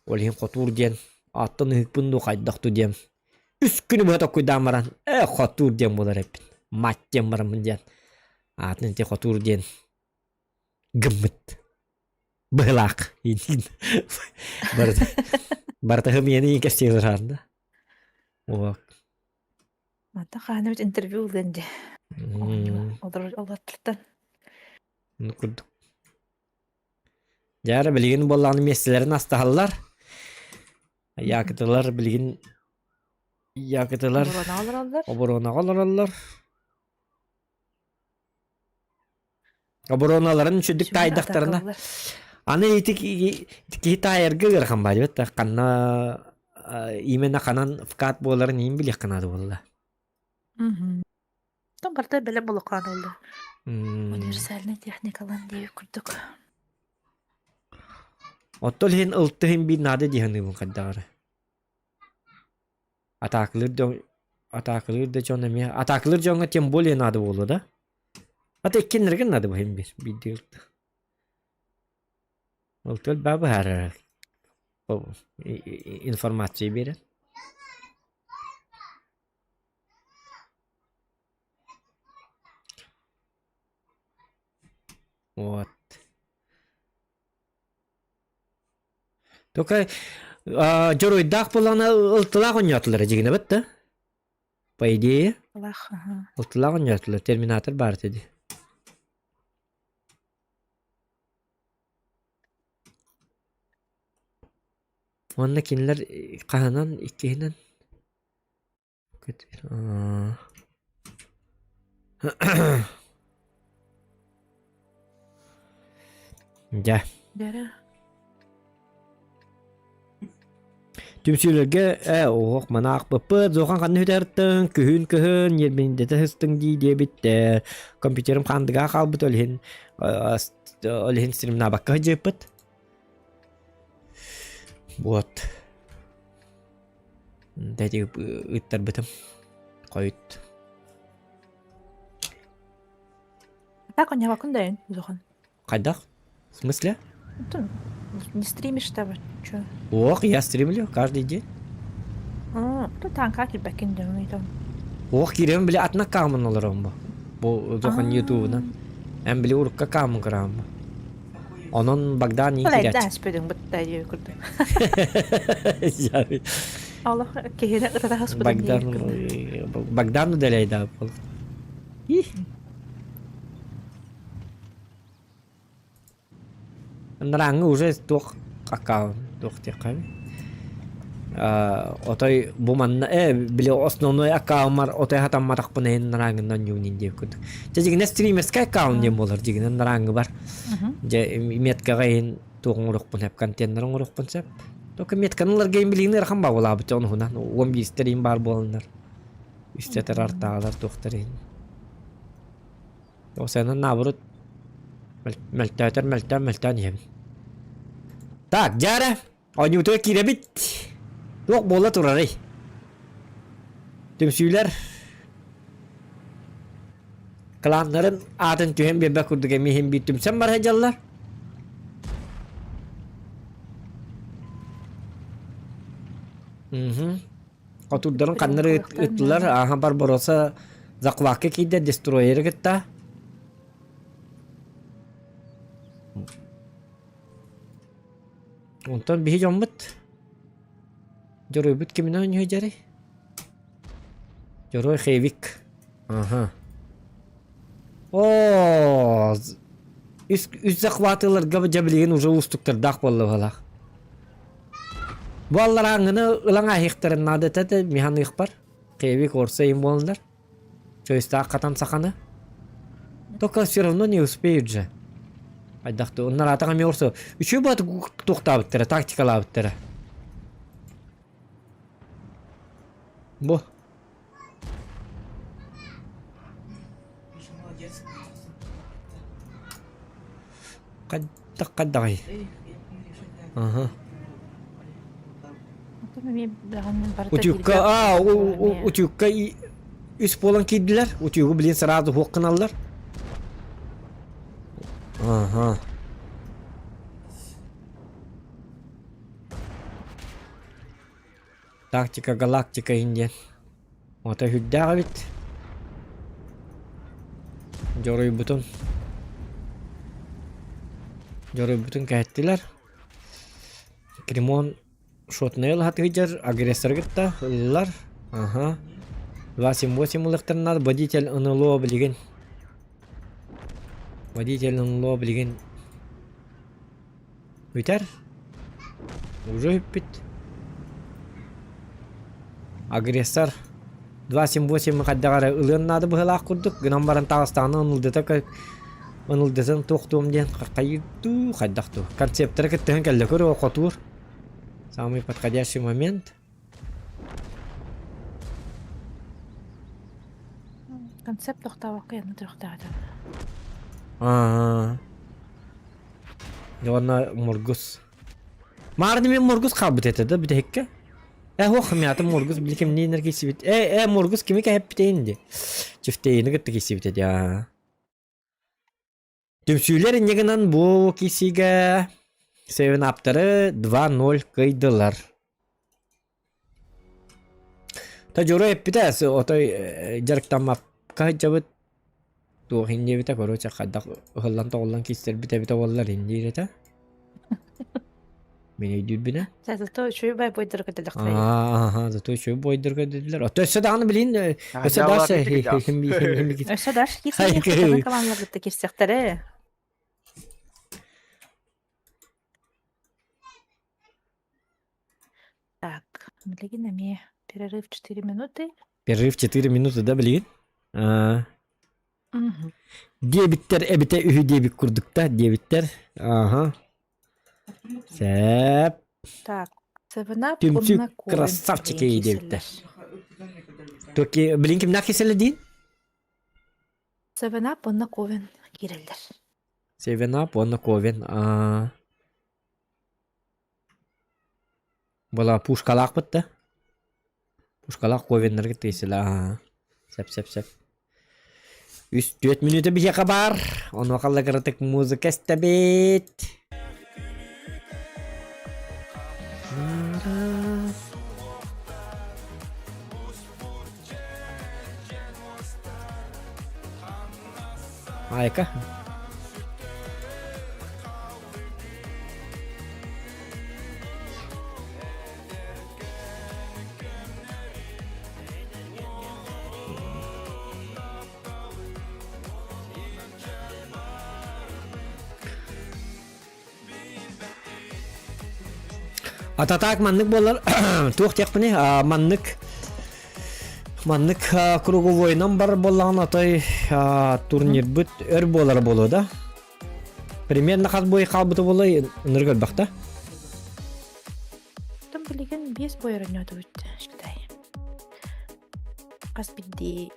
Ол иһин хотуур диэн ааттан ыһыкпын дуу хайдах дуу диэн үс күнү быһа токкуйдаан баран ээ хотуур диэн буолар эппин. Мать диэн бараммын диэн аатын ити хотуур диэн гыммыт. Быһылаах. Барыта барыта хымыйаны кэпсиэ саһарда. Вот. Манта хааныбыт интервью ылыан дии. Олорор олоттан. Ну курдук. Дьара билигин буоллаҕына миэстэлэрин астаһаллар. Якытылар билигин якытылар Оборонаҕа олороллор. оборонаҕа олороллор. Обороналарын үчүдүк Үчүгэй таайдахтарына атаакаллар. аны ити киһи таайарга ыарахан баар эбит да ханна именно ханан вкат буоларын иин билиэххэ наада буолла. Мгм. Там барыта бэлэм болохоон олла. Универсальная техникалан диэбит курдук. Оттон иһин ылтыһын биир наада дии саныыбын хайдаҕары. Атаакылыыр дьон атаакылыыр да дьон эмиэ атаакылыыр дьоҥҥо тем более наада буолуо да? Ата иккиэннэригэр наада быһын биир биирдии ылта. Ылтыал баа быһаарар информация биэрэр. Вот. Только дьоруойдаах буоллаҕына ылтылаах оонньоотулар дьигинэбит да? По идее. Ылах, аха. Ылтылаах оонньоотулар, Терминатор баар этэ дии. Уонна кинилэр хаһынан, иккиһинэн? Дьэ. Дэрэ. Түмсүүлэргэ ээ оһох манаах быппыт зохан ханна үтэртэн күһүн кыһын ньирбиндэтэ сыстыҥ дии диэбиттэр компьютерым хаандыга хаалбыт ол иһин ол иһин стримнаабакка сылдьыппыт вот дэти ыттарбытым хойут Так он не дайын зохан Хайдах? В смысле? Не стримишь там, чё? Ох, я стримлю каждый день. А, то танка килбэкин дьону там. Ох, киирэн били атына каамын олорон бу. Бу зохан ютубунан. Эн били урукка каамын кырааммы. Онон Богдан Ол киирээччи. да спөдүң бытта дии курдук. Олох киһини ытата хаспытын Богдан Богдан удаляй да. Их. Анарааҥҥы уже туох аккаунт туох диэххэ отой бу манна э били основной аккауммар отой хатамматахпына иһин нарааҥҥынан ньуунин диэбит курдук. Дьэ дьигинэ стримерскай аккаунт диэн буолар дьигинэ нарааҥҥы бар. Дьэ меткаҕа иһин туох оҥоруохпун сөп контеннары оҥоруохпун сөп. Только метканы ыларга иһин билигин ыарахан баҕалаабыт онуһунан уон биирстэр иһин баар буоланнар. Үстэтэр артаалар туохтар иһин. Осенан наоборот мөлтөөтөр мөлтөөн мөлтөөн иһэбин. Так, дьэ оонньуутугар киирэбит. Туох буола турарый? Түмсүүлэр кланнарын аатын түһэн биэрбэт курдук эмиэ иһин биир түмсэн бара сылдьаллар. Мгм. Хотурдарын ханнары ыттылар, ааһа Барбаросса захвакка киирдэ дестройеры кытта. Онтон биһи дьоммут Дьоруойбут киминэн оонньуу дьарый? Дьоруой Хевик. Аха. Оо, үс, үс захватыларга дьэ билигин уже уустуктардаах буолла быһалаах. Бу алларааҥҥыны ылан ааһыахтарын наада этэ механыахпар. Хевик орса им буоланнар. Чойстаах хатан саханы. Только все равно не успеют же. Айдахты, оннар атаҕа эмиэ орсо. Үчүгэй баат туохтаабыттара, тактикалаабыттара. Бу. Молодец. Хайдах хайдаҕый? Аха. Утюгка, а, утюгка үс буолан киирдилэр. Утюгу блин сразу хуох гыналлар. Ага. Тактика галактика иһин диэн. Ото сүрдээх эбит. Дьоруйбутун. Дьоруйбутун кэһэттилэр. Кремон шотнай ылаһатыгыдьар агрессоры кытта ыллар. Аха. 2.7 ылыахтарынаар водитель НЛО билигин. Водитель НЛО билигин Бүтэр. Уже бүппүт. Агрессор 2.7 хайдах эрэ ылыан наада быһыылаах курдук гынан баран таҕыстаҕына ынылдыта ынылдытын туохтуом диэн хайдуу хайдах дуу концептара кыттыһан кэллэ көр хотуур самый подходящий момент Концепт тохтообокко янна турахтаата. Аа. Уонна Мургус. Маарны мен Мургус хаалбыт этэ да бүтэһиккэ. Э ох мятым Мургус били кимниин эргийсибит. Э э Мургус кими кэһэппитейин ди. Чифтейини кытта кийсибит этэ аа. Түмсүүлэр инньэ гынан бу киисиигэ Севен аптары 2-0 кыйдылар. Та дьоро эппитэ отой дьарыктаммакка сылдьабыт туох инниэбитэ короче хайдах ыһыллан-тоҕуллан киистэрбит эбитэ буоллар инниир этэ. Мин өйдүүрбүнэ. Зато үчүгэй бай бойдорго көтөлөхтөр. Аа, зато үчүгэй бойдорго көтөллөр. Ото өссө даҕаны билин өссө дальше Өссө дальше кирсиэхтэрэ командалар кирсиэхтэрэ. Так, билигин эмиэ перерыв 4 минуты. Перерыв 4 минуты, да, билигин? Диэбиттэр эбитэ үһү диэбит курдук да диэбиттэр. Аха. Сэп. Так, Seven Up Түмсүү уонна Ковен красавчики билигин диэбиттэр. киирсэллэр. Токи билин кимнээх киирсэллэр диин? Seven Up уонна Ковен киирэллэр. Seven Up уонна Ковен. Аа. Была пушкалаахпыт да? Пушкалаах ковеннарга тиийсилэ аа. Сөп сөп сөп. Үс түөрт мүнүүтэ биһиэхэ баар. Онуоха кыратык музыка истэбит. Айка. Ататаак маннык буолар туох диэхпиний маннык маннык круговойунан бар буоллаҕына отой турнирбыт өр буолара буолуо да Примерно хас бой хаалбыта буолай ынырык элбэх да? Оттон билигин биэс бой оронньоотубут считай. Хас биирдии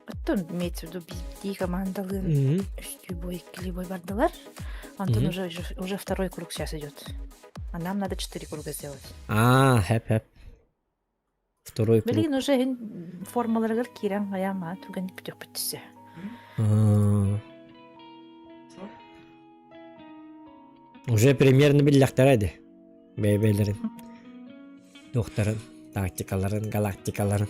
оттон имеется в виду биирдии командалыын үстүү бой, иккилии бой бардылар. Антон уже, уже второй круг сейчас идет. А нам надо четыре круга сделать. А, хэп-хэп. Второй круг. Билигин уже формаларыгар киирэн хайаама түгэн бүтүөхпүт түсө. Уже примерно биллэхтэрэ ди. Бэйбэлэрин. Туохтарын, тактикаларын, галактикаларын.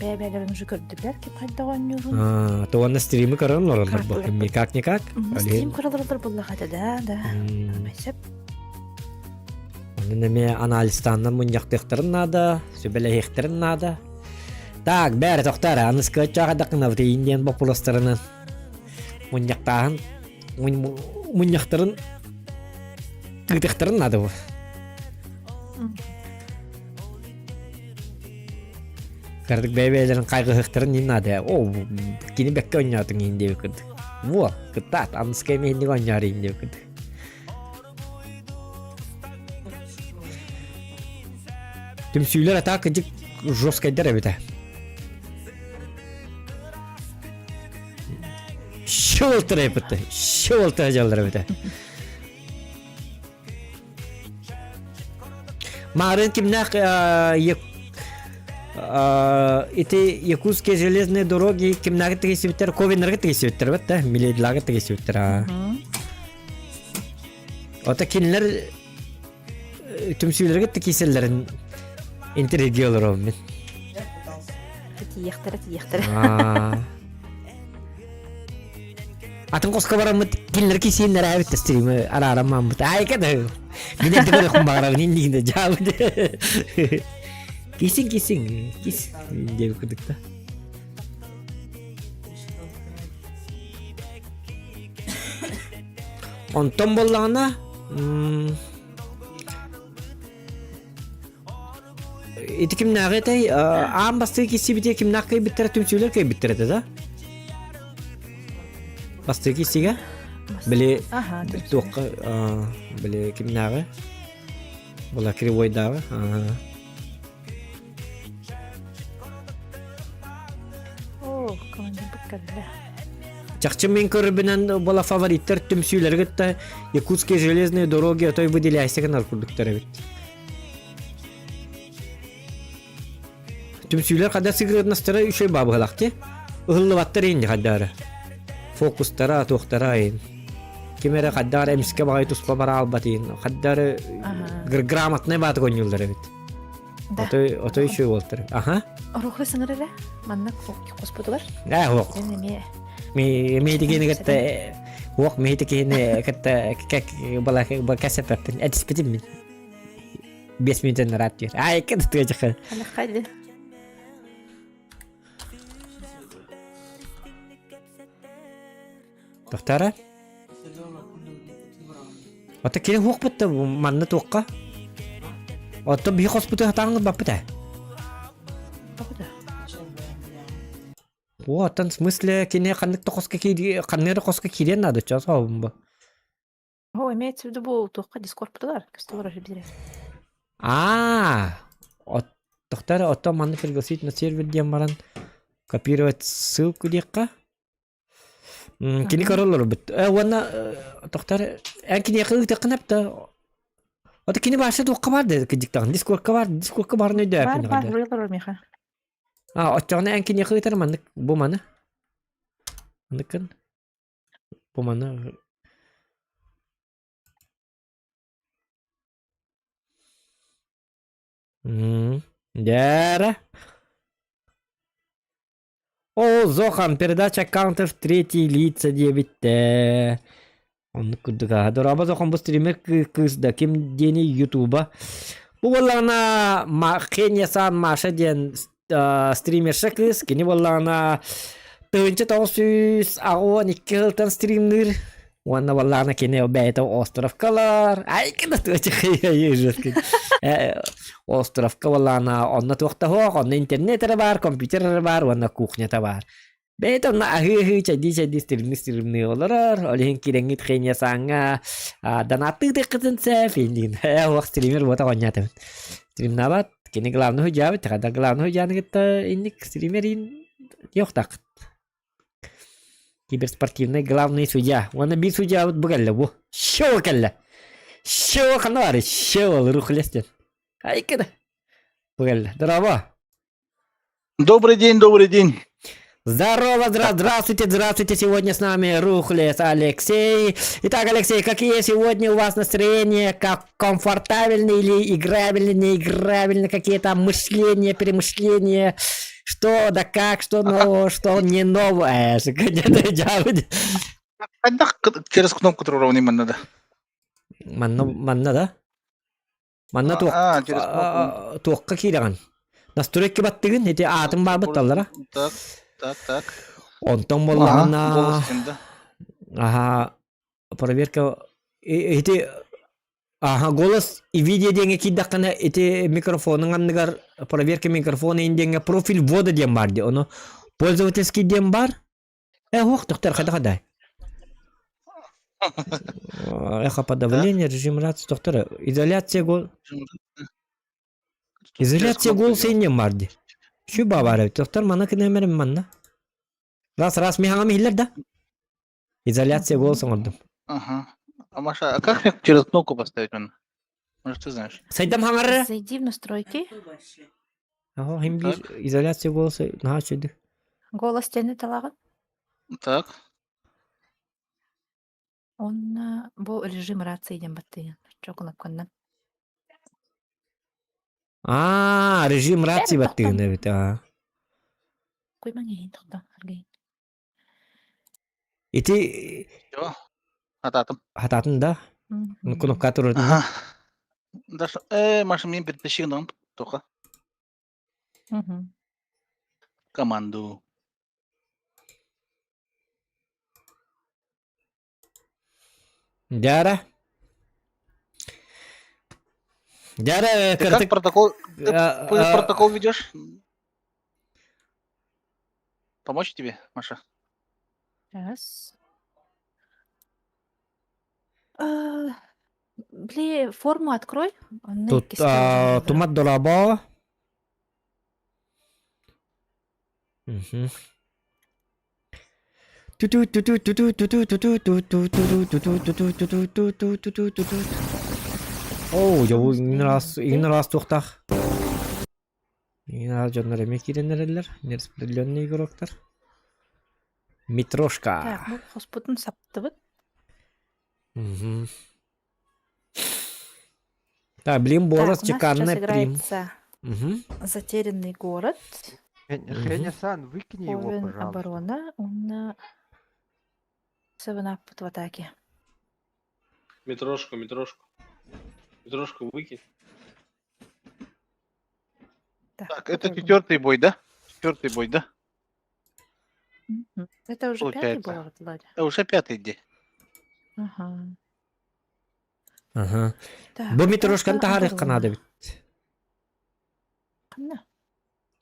Бэйбэлэрин уже көрдүлэр кип хайдах оонньуурун. А, то уонна стримы көрөн олороллор бу. Никак-никак. Стрим көрөлөр буллаха да, да. Сөп. Онон эмиэ анализтааннар мунньахтыахтарын наада, сүбэлэһиэхтэрин наада. Так, бээрэ тохтоо эрэ, аны скотчаах ардаххына тиийин диэн боппуруостарынан мунньахтааһын мунньахтарын ыытыахтарын наада бу. Кырдык бэйэ-бэйэлэрин хайгыһыахтарын иһин наада. О, кини бэккэ оонньоотуҥ иһин диэбит курдук. Во, кытаат, аныска эмиэ инник оонньоор иһин диэбит курдук. Түмсүүлэр атаа кыдьык жесткайдар эбитэ. Щелтер эпитте. Щелтер дьаллар эбитэ. Марын кимнээх ити Якутские железные дороги кимнээҕи тигисибиттэр, Ковиннарга тигисибиттэр бат да, Миледлага тигисибиттэр. Ото кинилэр түмсүүлэргэ кииселлэрин интриги олоробун мин. Тиийэхтэрэ, тиийэхтэрэ. Атын хоско бараммыт кинилэр кисииннэр ээбит стримы араараммаммыт. Айка да. Мин эрдэ көрөхпүн баҕарабын иннигинэ дьаабыт. Кисин кисин кис диэбит курдук да. Онтон буоллаҕына ити кимнээҕи этэй аан бастакы киссибитэ кимнээх кыайбыттара түмсүүлэр кыайбыттар этэ да бастакы киссигэ били туохха били кимнээҕи була кривойдааҕы Оо, командирбыт кэллэ. Чахчы мин көрөрбүнэн була фавориттар түмсүүлэри кытта Якутские железные дороги отой выделяйся гынар курдуктар эбит. Түмсүүлэр хада сыгырнастара үчүгэй баабыһалахти. Ыһыллыбаттар инди хаддаары. Фокустара, туохтара ин. Ким эрэ хаддаары эмискэ баҕайы туспа бара албат ин. Хаддаары грамотнай баатык оонньууллар эбит. Да. Отой отой үчүгэй буолтар. Аха. Орохлы сыҥыр эрэ. Манна хоспутугар. Ээ уох. Мен эмиэ Ми миитигини кытта уох миитигини кытта как бала кэсэппэппин этиспитим мин. Биэс мүнүүтэн ыраат диир. Ай кытта тыачаха. Халаххайды. Тохтара? Ото кини хуохпут да манна туохха? Ото биһи хоспуту хатааҥҥыт баппыт ээ. Тоҕо да? О, оттон в смысле кини ханнык да хоско киири ханнык эрэ хоско киириэн наада чаас оҕобун бу. О, имеется в виду бу туохха дискорд-пытыгар көстөлөр үһү Аа, оттохтор оттон манна пригласить на сервер диэн баран копировать ссылку диэххэ. Кини Ага. көрө олорбут. Э, уонна э, тохтор эн киниэхэ ыытыаххын эптэ. Ото кини бааса туохха бар да кидиктаҕын дискордка бар, дискордка барын Бар өйдөөппүн бар хада. руй олорор миэхэ. А, оччоҕуна эн киниэхэ ыытар маннык бу маны. Манныккын. Бу маны. М, Дээрэ. О, Зохан, передача аккаунтов третьи лица диэбиттэ. Оннук курдук аха. Дорообо Зохан бу стример кыыс да ким диэни ютуба. Бу буоллаҕына Хения Сан Маша диэн стримерша кыыс. Кини буоллаҕына 1982 сылтан стримныыр. Уонна буоллаҕына кини бэйэтэ островкалар. Ай кына Островка буоллаҕына онно туох да суох, онно интернет эрэ баар, компьютер эрэ баар уонна кухнята баар. Бэйэтэ онно аһыы-аһыы, чэйдии-чэйдии стримныы-стримныы олорор. Ол иһин киирэҥҥит Хения Сааҥҥа донаттыы тыаххытын сөп индиин. Ээ, уох стример буота оонньоотум. Стримнаабат. Кини главный хуйдьаабыт, хата главный хуйдьааны кытта инник стример иин диэхтааххыт. Киберспортивный главный судья. Уонна биир судьябыт бу кэллэ бу. Шоу кэллэ. Шоу ханна баар? Шоу рухлестен. Айкыда. Бу кэллэ. Здорово. Добрый день, добрый день. Здорово, здра- здравствуйте, здравствуйте. Сегодня с нами Рухлес Алексей. Итак, Алексей, какие сегодня у вас настроения? Как комфортабельны или играбельны, неиграбельны? Какие там мышления, перемышления? Что да как, что нового, что не новое? Через кнопку уровня надо. Манна, манна да? Манна туох, А, через кнопку. туохха киирэҕин? Настройки баттыгын, ити аатын баабыт таллара. Так, так, так. Онтон Ага, буоллаҕына, голос да. аха, проверка ити Аха, голос и видео диэҥҥэ киирдэххинэ ити микрофонуҥ анныгар проверка микрофона иһин диэҥҥэ профиль ввода диэн баар дии. Ону пользовательский диэн баар. Э, уох, тохтор, хайда хадай. Эхо подавление, режим рации, тохтор. Изоляция гол... Изоляция голоса иһин баар дии. Şu баар эбит. Тохтор, манна кынэмэрим манна. Раз, раз, михаҥам иһиллэр да? Изоляция голос оҥордум. Ага. А Маша, а как мне через кнопку поставить он? Может, ты знаешь? Сайдам хаҥарра. Зайди в настройки. Аха, хим биир изоляция голоса наһаа үчүгэй. Голос тени талаҕын. Так. Онно бу режим рации диэн баттыйан. Чо кнопканнан. Аа, режим рации баттыгын эбит. Аа. Куймаҥ иһин тохтоо, аргыйын. Ити Все. Хатаатым. хатаатын да? Кнопка турар. Ага. Даша, э, Маша, мне перетащи нам только команду. Дяра. Дяра, Ты как протокол, ты протокол ведешь? Помочь тебе, Маша? Раз. А, Бли, форму открой. Онно Тут иккис көрдөрөр. тумат дорабо. Мгм. Ту-ту-ту-ту-ту-ту-ту-ту-ту-ту-ту-ту-ту-ту-ту-ту-ту-ту-ту. Оо, дьэ бу иҥин ыраас, иҥин ыраас туохтаах. Иҥин ыраас дьоннор эмиэ киирэн эрэллэр. Нераспределенные игроктар. Митрошка. Так, бу хоспутун саптыбыт. Мгм. Так, блин, Так, Борос у нас сейчас чеканная прим. играется Мгм. Затерянный город. Хеня-сан, выкини его, Овен пожалуйста. оборона. Он Севен в атаке. Митрошку, Митрошку. Митрошку выкинь. Так, Так, это попробуем. четвертый бой, да? Четвертый бой, да? Мгм. Это уже пятый Получается. был, Владя? Это уже пятый день. Ага. Ага. Так, Бу Митрошканы это таһаарыахха оборона. наада эбит. Ханна?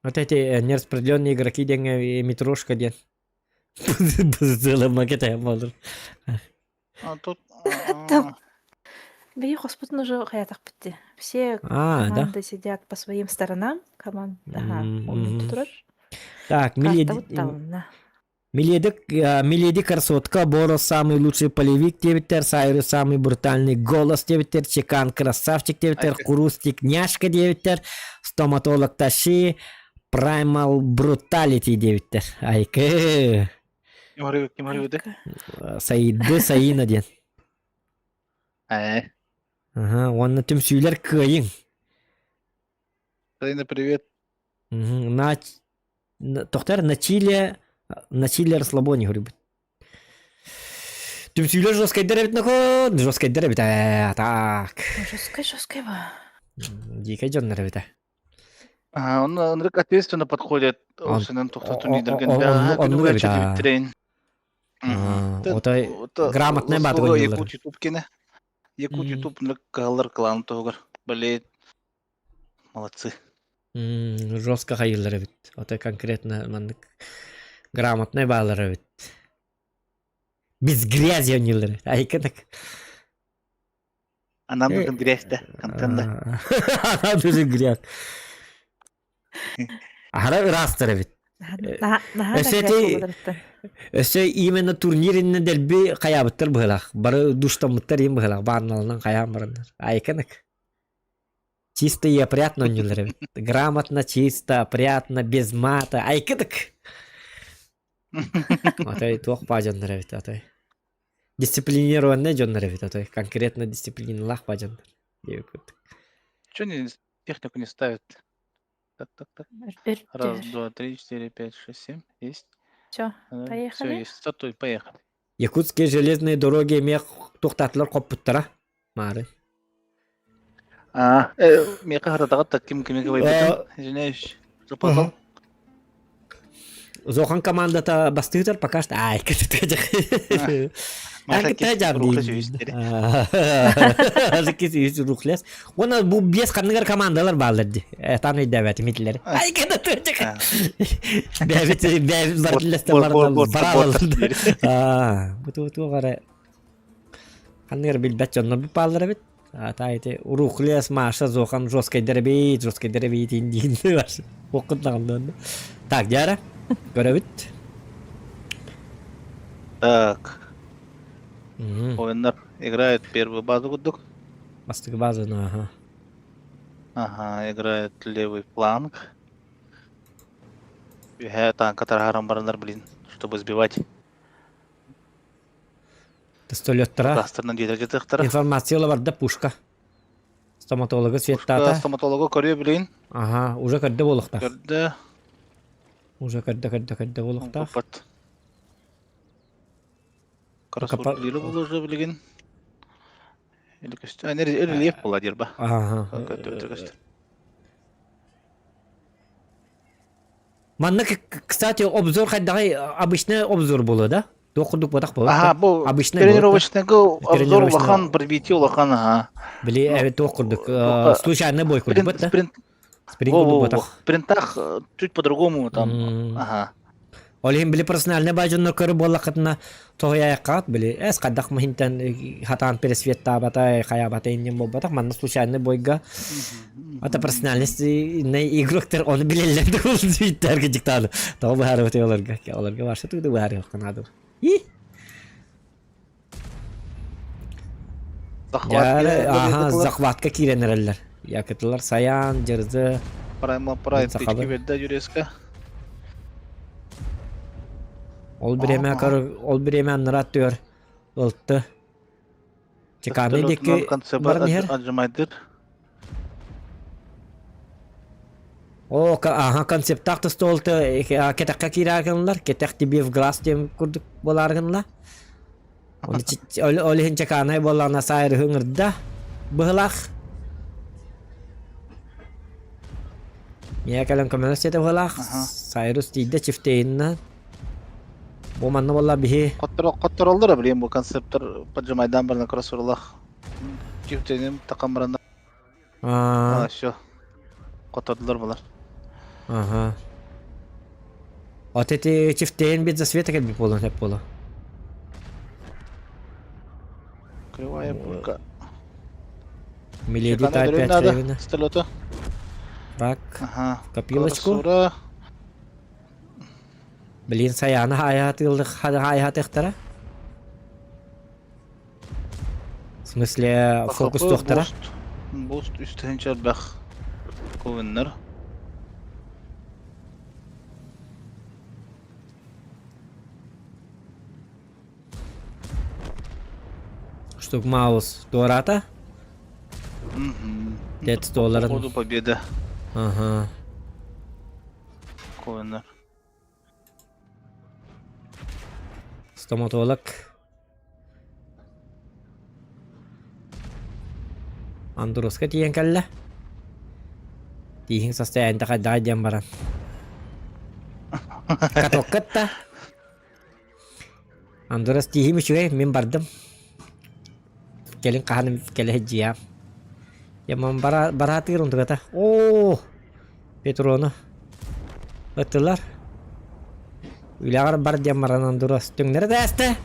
Вот эти нераспределенные игроки диэҥҥэ Митрошка диэн. Бызылыма кэтэһэн буолар. А тут... Бэйи хоспутун уже хаятахпыт дии. Все А, да? команды сидят по своим сторонам. Команд, ага, он турар. Так, Карта Миледи... вот талынна. Миледи, Миледи Красотка, Боро самый лучший полевик диэбиттэр, Сайрус самый брутальный голос диэбиттэр, Чекан красавчик диэбиттэр, Курустик няшка диэбиттэр, Стоматолог Таши, Primal Brutality диэбиттэр. Айкы! Ким арыйды? Саиды Саина диэн. Э. Ага, уонна түмсүүлэр кыайыҥ. Саина, привет. На Тохтор на Чили, на Чили расслабоне говорю. Түмсүүлэр жесткайдар эбит нохо, жесткайдар эбит ээ, так. Жесткай, жесткай ба. Дикэй дьоннор эбит А, он, он ответственно подходит. Он- Осынан тоқтату о- нидерген. оннук эбит, аа. Трейн. Отой грамотный бааты ойуулар. Якут Ютуб кене. Якут Ютуб кыһаллар кылаан туһугар. Блин. Молодцы. Жестко хайыллар эбит. Отой конкретно маннык грамотный баалар эбит. Без грязи ойуулар. Айканак. А нам нужен грязь, да? Контент, да? Нам нужен грязь. Аһара ыраастар эбит. Өссө Өссө Өссө именно турнир иннинэ дэлби хайаабыттар быһылаах. Бары душтаммыттар иин быһылаах. Баанналынан хайаан бараннар. Айканак. Чисто и опрятно ойнуулар эбит. Грамотно, чисто, опрятно, без мата. Айкыдык. Отой туох баа дьоннор эбит отой. Дисциплинированный дьоннор эбит отой. Конкретно дисциплиналаах баа дьоннор. Диэбит курдук. Че не технику не ставят? Так, так, так. Раз, два, три, четыре, пять, шесть, семь. Есть. Все, Все, поехали. есть. Стартуй, поехали. Якутские железные дороги эмиэ туохтаатылар хоппуттара. Маары. А, миэхэ хататаҕыт ким кими кыбайбытын. Извиняюсь. Запоздал. Зохан командата бастыытар пока что. Ай, Рухлес. Уонна бу биэс ханныгар командалар бааллар ди. Этан өйдөөбөтүм итилери. Ай, Бэбит бэбит бартылласта баралар. Аа, бу туу гара ханныгар билбэт дьоннор бу бааллар эбит. А та ити Рухлес, Маша, Зохан жесткайдар эбит, жесткайдар эбит индиин Оккутнаҕын Так, Дяра, көрөбүт. Так. Ойыннар играет первую базу курдук. Бастакы базаны, ага. Ага, играет левый фланг. Үһэ танка тарахаран баранар, блин, чтобы сбивать. Пистолеттара. Кластерынан диэтэр Информация барда пушка. Стоматолога светтата. Стоматолога көрүө билин. Ага, уже көрдө буолуохтаах. Көрдө. Уже көрдө, көрдө, көрдө буолуохтаах. Купат. Красотка буолла уже билигин. Или көстө. А, рельеф буолла диир ба. Ага. Көстө. Манна, кстати, обзор хайдаҕай обычный обзор буолуо да? Туох курдук батах буолар? Аха, бу обычный тренировочный обзор улахан, пробитие улахан, ага. Били эбит туох курдук, случайный бой курдук бат да? Спринт. Спринт курдук батах. Спринтах чуть по-другому там, ага. Ол иһин били персональный баажоннор көрү буоллаххытына тоһуйаайаххаат били эс хайдах махинтан хатаан пересветтаабатай хайаабатай иннин буолбатах манна случайный бойга ата персональность игроктар ону билэллэр да буолбуттарга дьыктааны тоҕо быһаарыбытай олорго олорго барса тугу быһаарыахха наада и Ага, захватка киирэн эрэллэр. Якытылар Саян, Дьырзы. Прайма Прайм тычки берде Юреска. Ол бириэмэ ол бириэмэ аннара түөр ылты. Чеканы диэки баран иһэр. Отжимайдыр. О, аха, концептаах тостуолты кэтэххэ киирааргынлар, кэтэх тебе в глаз диэн курдук буолааргынла. Ол иһин чакаанай буоллаҕына саайрыһы ыҥырда быһылаах. Миэхэ кэлэн көмөлөс диэтэ быһылаах. Сайрус тиийдэ чифтейинна. Бу манна буолла биһи. Хоттороллор блин бу концептор поджимайдан барна кроссурлах. Чифтейним такам барана. А, все. Котордулар булар. Ага. Вот эти чифтейн бит засвета кэлбит буолуон сөп буолуо. Кривая пулька. Миледи Type 5 надо. Ревена. Столета. Так, Ага. копилочку. Карасура. Блин, Саяна хайаатыхтара. В смысле, фокус туохтара? Буст. Буст үстүһүн чарбах. Ковеннер. Штук Маус туората? Дед долларын. Походу победа. Ага. Ковеннер. Стоматолог. Андроска тиийэн кэллэ. Тииһиҥ состояниета хайдаҕай диэн баран. Катокка да. Андрос тииһим үчүгэй, мин бардым. Кэлин хаһан кэлэ сылдьыам. Яман бара бараатыыр онтугата. Оо! Петрону ыттылар. Үлэҕэр бар диэн баран Андурас түҥнэри тээстэ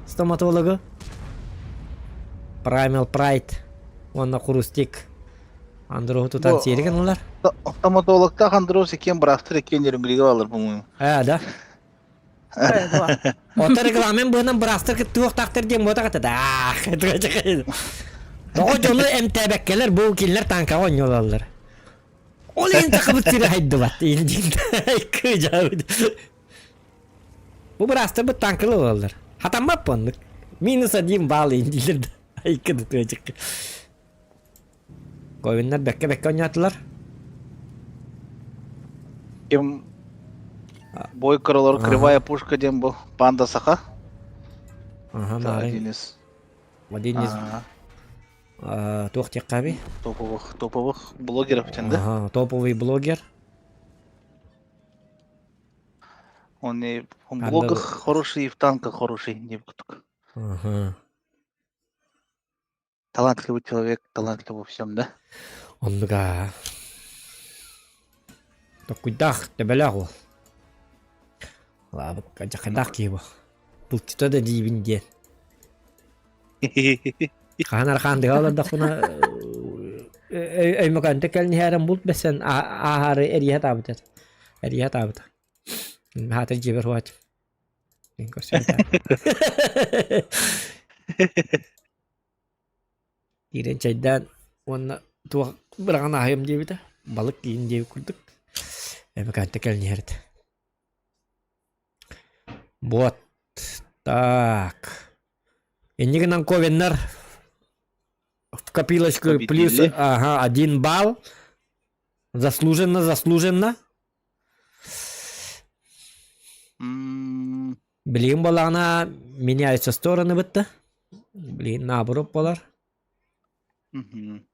стоматологу. Primal Pride уонна Хрустик Андроһу тутан сиэри гыннылар. Стоматологтаах Андрос иккиэн быраастар иккиэн Нерюнгрига бааллар, по-моему. Ээ, да. Оттон регламент быһынан быраастар кыттыахтаахтар диэн буотах этэ да. Тоҕо дьону эмтээбэккэлэр бу кинилэр танкаҕа оонньуулаллар. Ол иһин сахабыт сирэ хайдыбат. Бу быраастарбыт танкалы ылаллар. Хатаммат оннук. Минус один балл дииллэр да. Айкы да тыачыкка. Говиннар бэккэ-бэккэ оонньоотулар. Ким бой кыралар кривая пушка диэн бу панда саха. Ага, Один из. Один из туох диэххэ Топовых, топовых блогеров тен, да? Ага, топовый блогер. Он и в блогах хороший, и в танках хороший, не Ага. Талантливый человек, талантливый во всем, да? Оннуга. Токуйдаах төбөлөөх уол. Лаабыт дьахайдаах киһи бу. Булчута да диибин диэн. Хаан архаан дыга олордохпуна өймөкөөнтө кэлин иһээрэн булт бэсэн ааһаары эрийэ таабыт эрийэ таабыта. Хаатыр дьиэбэр хуач. Киирэн чэйдээн уонна туох быраҕан ааһыам диэбитэ, балык киин диэбит курдук Өймөкөөнтө кэлин иһэр этэ. Вот так. Инньэ гынан Ковеннар в копилочку плюс Победили. ага, один балл. Заслуженно, заслуженно. Билигин буоллаҕына меняются стороны бытта. Билигин наоборот буолар. Мгм.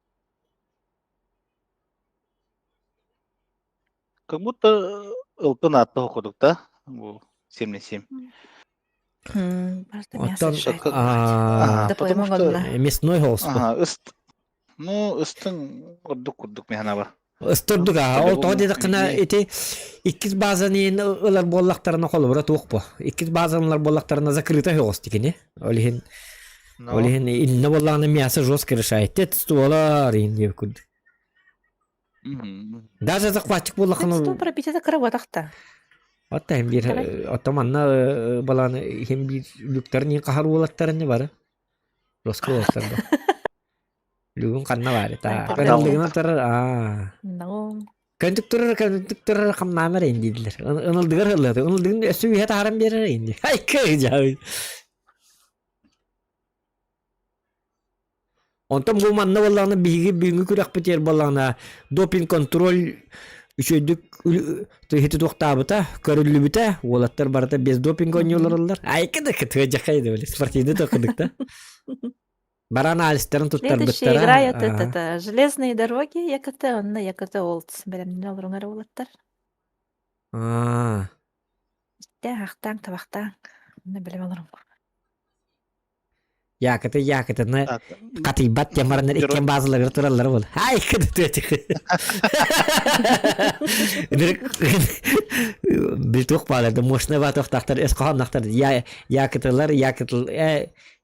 Как будто ылтын ааттаах курдук да бу 7 на 7. Просто мясо Оттон решает. а, Да потому пойму что онно. мясной холспу. Ага, ыст ну ыстын ордук курдук механабар. Ыстырдык аа, ол тоҕо диэтэххинэ ити иккис базаны ылар буоллахтарына холобура туох бу. Иккис базаны ылар буоллахтарына закрыта соҕус тикини. Ол иһин ол иһин иннэ буоллаҕына мясо жестко решает. Тет стволар иһин диэбит курдук. Даже захватчик буоллаххына Стол пробить кыра Отта иһин биир оттон манна балааны иһин биир люктарын иһин хаһар уолаттарын не бары. Жестко уолаттар бу. Люгун ханна баар та. Кынылдыгынан турар аа. No. Көнтүк турар көнтүк турар хамнаамар ин дииллэр. Ынылдыгар ыллады. Ынылдыгын өссө үһэ таһаран биэрэр ин ди. Ай кыжа. Онтон бу манна буоллаҕына биһиги бүгүҥҥү күрэхпитигэр буоллаҕына допинг-контроль үчүгэйдик ити туохтаабыта, көрүллүбүтэ, уолаттар барыта без допинга оонньуулараллар. Айка да кытыадьахай да били спортивный токудук да. Бары анализтарын Следующая туттарбыттара. игра это, это, железные дороги ЯКТ, онно ЯКТ Олдс. Бэлэмнэн олоруҥар уолаттар. Аа. Истэ, ахтаҥ, табахтаҥ. Онно бэлэм олоруҥ. Якыты якытыны хатыйбат диэн бараннар иккиэн баазаларыгар тураллар буол. Ай кыды Бил туох баалар да мощный баатыахтаахтар өс хоһооннохтор я якытылар якытыл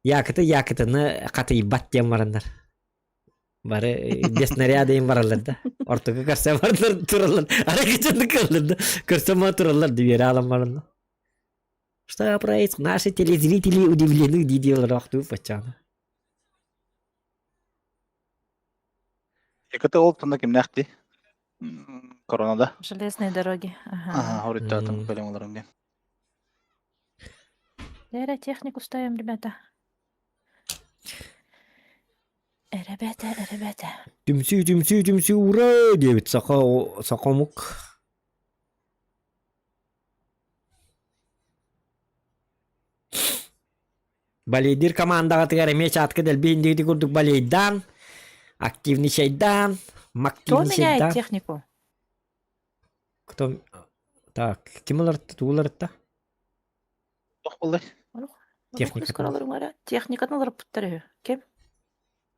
якыты якытыны хатыйбат диэн бараннар. Бары без снаряда им бараллар да. Ортоку көрсө бараллар тураллар. Ара кеченди кыллар да. Көрсө ма тураллар дибери алан баранна. Что происходит? Наши телезрители удивлены, дии-дии охтуу баччаана. Эката ол тонна кимнээх Коронада. Железные дороги. Ага. Ага, хоруйдаатым кэлэн олорон диэн. Лера, технику ставим, ребята. Ребята, ребята. Түмсүү, түмсүү, түмсүү, ура! диэбит саха, саха омук. Балейдир командаҕытыгар эмиэ чаатка дэлби индигити курдук балейдаан, активничайдаан, Кто меняет мактивничайдаан. технику? Кто... Так, ким уларытта, тугу уларытта? Туох буоллай? Техникатын. Техникатын уларыппыттар үһү. Ким?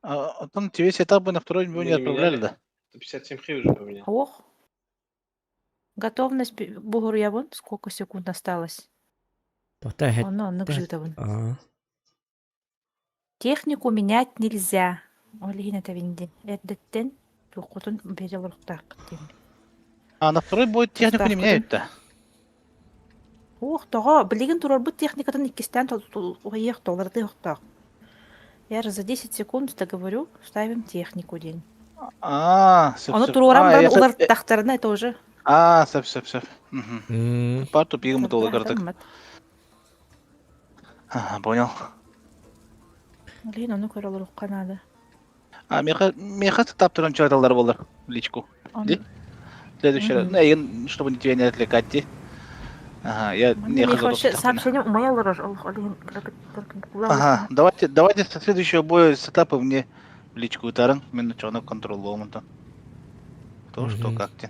Оттон тебе сетап бы на второй не Мы не отправляли, меняли. да? 157 хи уже поменял. Ох. Готовность бугуруйабын. Сколько секунд осталось? Тота эһэт. Онно оннук жыытабын. Аа. Технику менять нельзя. Ол иһин этэбин диэн. Эрдэттэн туоххутун биэрэ олоруохтааххыт диэн. А на второй будет технику не Тустаахпытын. меняют-то? Ох, тоҕо билигин турарбыт техникатын иккистээн уһайыах толордуохтаах. Я же за 10 секунд договорю, ставим технику диэн. А, сөп, Ону сөп. туруоран А, баран я сөп. уларыттахтарына это уже А, сөп, сөп, сөп. Мгм. Парту пигм толы Ага, понял. Блин, ону көрө олоруохха наада. А, меха, меха таптырын чайталар болар в личку. Ди? Следующий раз. Ну, я, чтобы тебя не отвлекать, ди. Ага, я не Меха вообще сообщение умай олорор. Ага, давайте, давайте со следующего боя сетапы мне в личку утарын. Мен чоно контролломун там. То, что, как те.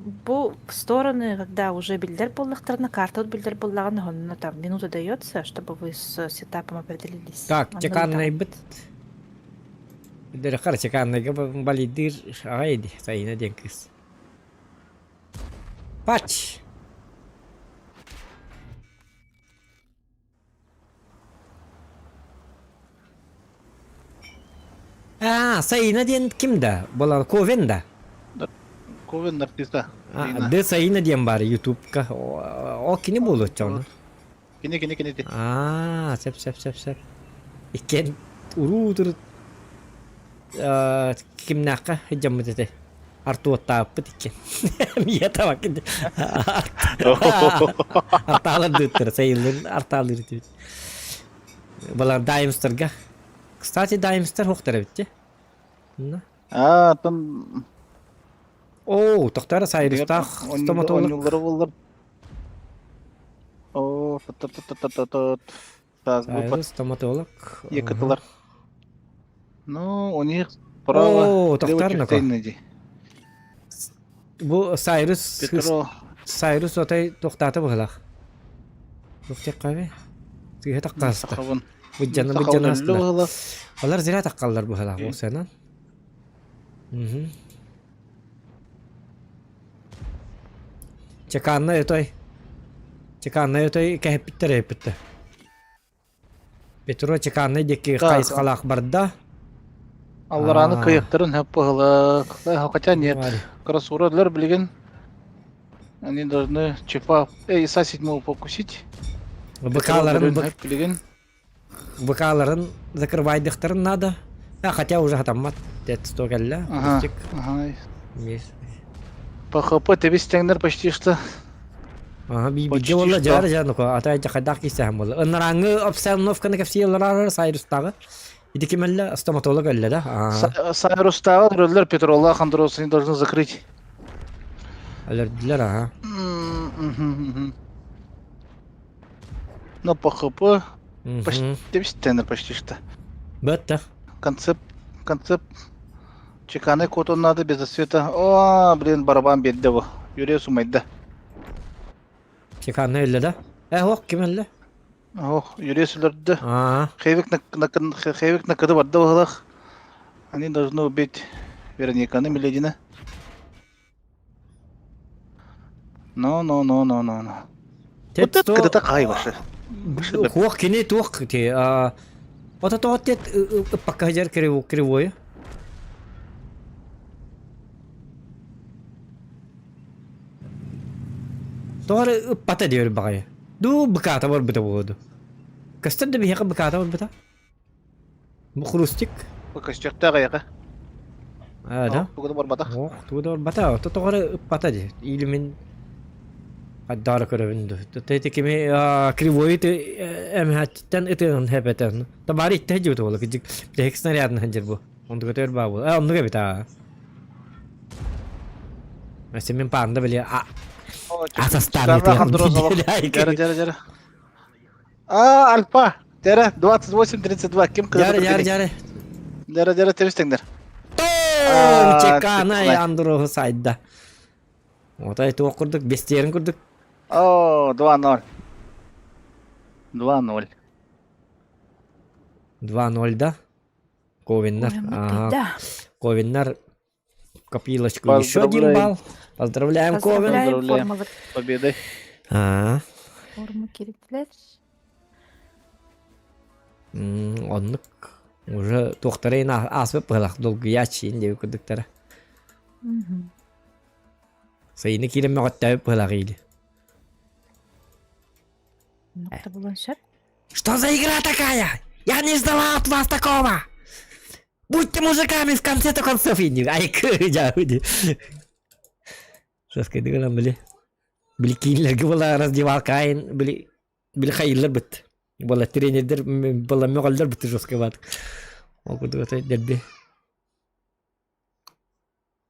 Бу в стороны, когда уже биллэр буоллахтарына, карта биллэр буоллаҕына, онно там минута дается, чтобы вы с сетапом определились. Так, Онно чеканнайбыт. Дөрөхөр чеканнайга балидыр аҕай ди, Сайына диэн кыыс. Пач! А, Сайына диэн ким да? Буолан Ковен да? Ковен артиста. А, Д Сайына диэн баар ютубка. О, кини буолуоччоҕуна. Кини, кини, кини. Аа, сөп, сөп, сөп, сөп. Иккиэн уруу тур кимнээххэ сылдьаммыт этэ. Артуоттаабыппыт иккиэн. Мия табак артаалар дыыттара, сайыллын артаалыр этибит. Балар Даймстерга. Кстати, Даймстер хуохтар эбит дии. А, там Оо, тохтара Сайрустаах стоматолог. Онньуллары буллар. О, та-та-та-та-та-та. Так, Сайрус стоматолог. Екатылар. Ну, у них право. О, тохтар нако. Бу Сайрус Петро. Сайрус отой тохтаата быһылах. Туох Тыһа тахтаста. Быдьаны быдьаны астылар. Олар зря таххаллар быһылах буолсанан. Чеканна өтой. Чеканна өтой кэһэппиттэр эппиттэр. Петро Чеканна диэки хайысхалаах барда. Аллараны кыйыктарын хөп быһылык. Хотя нет. Кросурадылар билигин. Они должны чипа... Эй, Иса седьмого покусить. БКларын билигин. БКларын закрывайдыхтарын надо. А, хотя уже хатаммат. Тет сто кэллэ. Ага, ага. По ХП тебис тэҥнэр почти что. Ага, бииргэ буолла дьаар дьаа нука ата хайдах киистэһэн буолла. Ынарааҥҥы обстановканы кэпсиэллэр Сайрустааҕы. Ити ким эллэ? Стоматолог эллэ да? Сайрустааҕы өлөллөр Петрола Хандроса не должны закрыть. Өлөрдүлэр, ага. Но по ХП почти тебис почти что. Бытта. Концепт, концепт. Чеканы котон надо без света. О, блин, барабан бедде бу. Юрия сумайда. Чеканы өллө да? Э, ох, ким өллө? Ох, Юрий өлөрдө. Аа. Хевик на на Хевик на кыды барда быһылах. Они должны убить Верониканы Миледина. Но, но, но, но, но, но. Вот это кыдыта кай башы. Хуох кини туох ти а Ото тоҕо тет ыппакка сылдьар кривой. Тоҕо эрэ ыппата диир баҕайы. Дуу быкаата барбыта буолуо дуу. Көстөр да биһиэхэ быкаата барбыта. Бу хрустик. Көстүөхтээх эйэхэ. Аа да? Тугу да барбата. Ох, тугу да барбата. Ото тоҕо эрэ ыппата дии. Или мин хайдаары көрөбүн дуу. Тэти кими кривой эмэһэттэн ытыан хэпэтэн. Табаары итте дьыбыт буола. Кыдьык тэһик снарядын ханжыр бу. Онтуга төр баа буол. А оннук эбит аа. Мәсе мин паанда били а Асастан Дьэрэ, дьэрэ, дьэрэ. А, Альфа! Дьэрэ, 28-32. Ким Дьэрэ, дьэрэ, дьэрэ. Дьэрэ, дьэрэ, тэбис тэҥнэр. Чеканай Андроһу сайда. Отой туох курдук, бестиэрин курдук. О, 2-0. 2-0. 2-0 да? Ковиннар. Ага. Ковиннар копилочку еще один балл. Поздравляем, Ковин. Поздравляем. С победой. А. Форму киритлер. Оннук уже туохтарайын ааспыт быһылах долгуйааччыйын диэби курдуктара. Сайыны киирэн мөҕөттөөбүт быһылах иили. Что за игра такая? Я не ждала от вас такого! Будьте мужиками в конце-то концов, инник. Ай, дьэ, Что сказать, били. Били киинлерге была раздевалка айын, били били хайыллар быт. Была тренердер, была мөҕөллөр быт жестко бат. Ол курдук это дерби.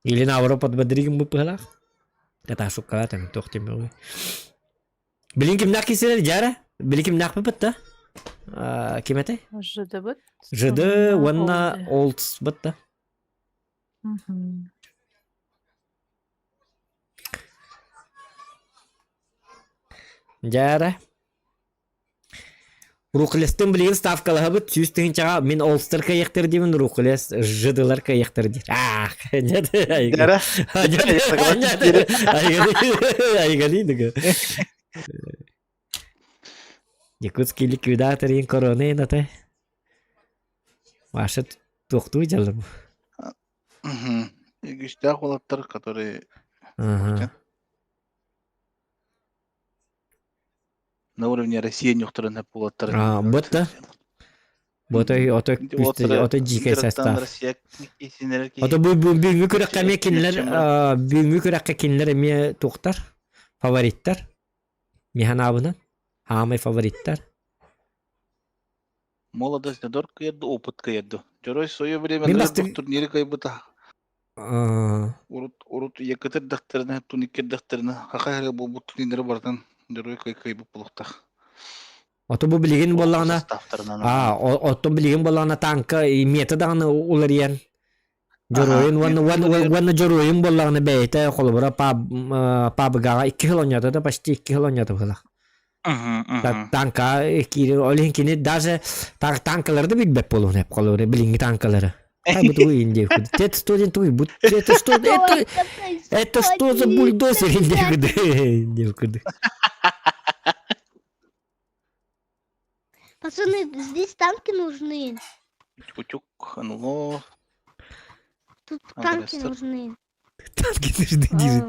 Или наоборот подбодригим быппыһалаах. Каташуккалаа там туох тиммөҕүй. Билин кимнээх киирсэлэр дьара? Били кимнээх быппыт да? Ким этэй? ЖД быт. ЖД уонна Олдс быт да. Дьара. Рухлестын билигин ставкалаһабыт 100 тыһыынчаҕа мин Олстер кыайыахтар диибин Рухлес ЖДлар кыайыахтар диир. Аах, нет, Дьара. Айгали дыгы. Якутский ликвидатор ин короны аты. Маша туохтуу дьалым. Үгүстээх уолаттар, которые на уровне России нюхтарын уолаттар. А, бытта. Бу ото ото дьиикэй состав. Ото бу бүгүҥҥү күрэххэ эмиэ кинилэр бүгүҥҥү күрэххэ кинилэр эмиэ туохтар фавориттар. Миһанаабынан хаамай фавориттар. Молодость дор кыйырды, опыт кыйырды. Дьорой свое время турнири кыйбыта. Урут урут якытыр дахтарына, туниккер дахтарына, хаха буолбут турниры барытын дьорой кый кыйбыт булуктах. Ото бу билигин буоллаҕына аа оттон билигин буоллаҕына танка мета даҕаны уларыйан дьоруойун уонна уонна дьоруойун буоллаҕына бэйэтэ холобура пабыгаҕа икки сыл оонньоото да почти икки сыл оонньоото быһыылаах. Танка киирэр ол иһин кини даже танкалары да билбэт буолуон сөп холобура билиҥҥи танкалары. Бу тугуй индия Это что диэн тугуй бу это что это это что за бульдозер индия курдук. Пацаны, здесь танки нужны. Утюг, НЛО. Тут танки нужны. Танки нужны, дизи.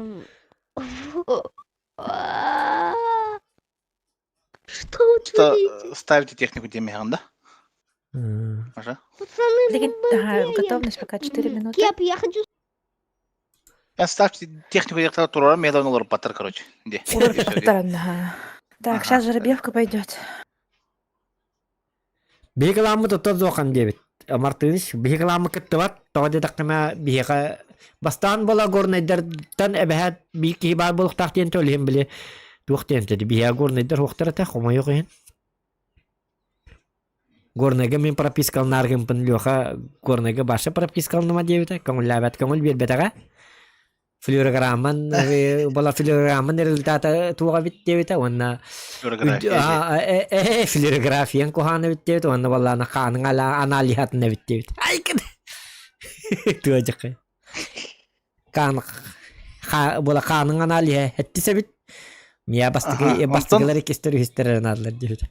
Что вы творите? Ставите технику Демихан, да? Маша? Пацаны, Ага, готовность пока 4 минуты. Кеп, я хочу... Я ставьте технику я турара, мен олар батыр, короче. Где? Так, сейчас жеребьевка пойдет. Биһиги ламмыт оттон суохан диэбит. Мартыныч биһиги ламмы кыттыбат, тоҕо диэтэххинэ биһиэхэ бастаан буола горнайдартан эбэһээт биир киһи баар буолуохтаах диэн төлүһүн били туох диэн этэ биһиэхэ горнайдар суохтар этэ хомойуох иһин. Горнайга мин пропискаланааргымпын Леха Горнайга баша пропискаланыма диэбитэ көҥүллээбэт көҥүл биэрбэтэҕэ. Флюорограмман була флюорограмман результата туоҕа бит диэбитэ уонна э флюорографиян куһаана бит диэбит уонна баллаана хааның аналиһатын эбит диэбит. Ай Туожакай. Каан була хааның аналиһа эттис эбит. Мия бастыгы бастыгылар иккистер үһүстер аналлар диэбит.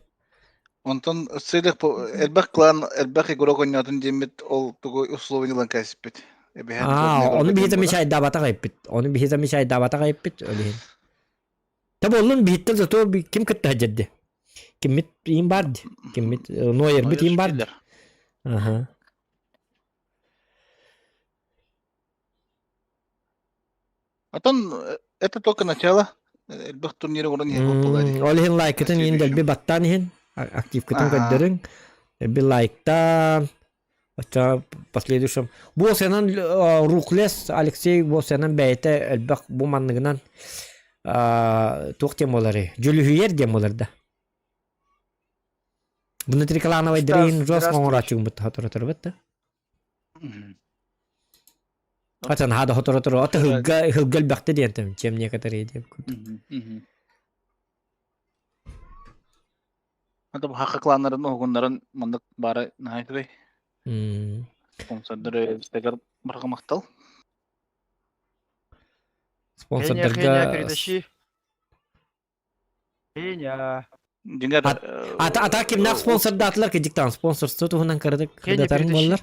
Онтон сыйлых элбэх клан элбэх игрок ойнотун диэммит ол тугу условие ылан кэспит. Аа, ону биһиэхэ мечайдаабатах эппит. Ону биһиэхэ мечайдаабатах эппит ол иһин. Та боллун биһиттэн зато ким кытта сылдьарды? Киммит иин бар ди. Киммит Нойербит иин бар ди. Аха. Отон это только начало. Элбэх турниры оҥорон иһэр буолла дии. Ол иһин лайкытын иһин дэлби баттаан иһин активкытын көрдөрүҥ. Дэлби лайктаан. Оччо последующем. Бу сенан Руклес Алексей бу сенан бэйэтэ элбэх бу манныгынан туох диэн буоларый? Дьүлүһүйэр диэн буолар да. Внутриклановый дрин жос оҥорооччугун хоторо да. Атын хаада хоторо-торо аты ыһылга ыһылга элбэхтэ диэн чем некоторые диэн курдук. Ата бу хакка кланнарын оһугуннарын маннык баара наһаа үчүгэй. Спонсордары истэгэр барҕа махтал. Спонсордарга Хеня, перетащи. Хеня. Дьиҥэр Ата ата кимнээх спонсордаатылар кидиктаан спонсорство туһунан кыратык кырдатарын буоллар.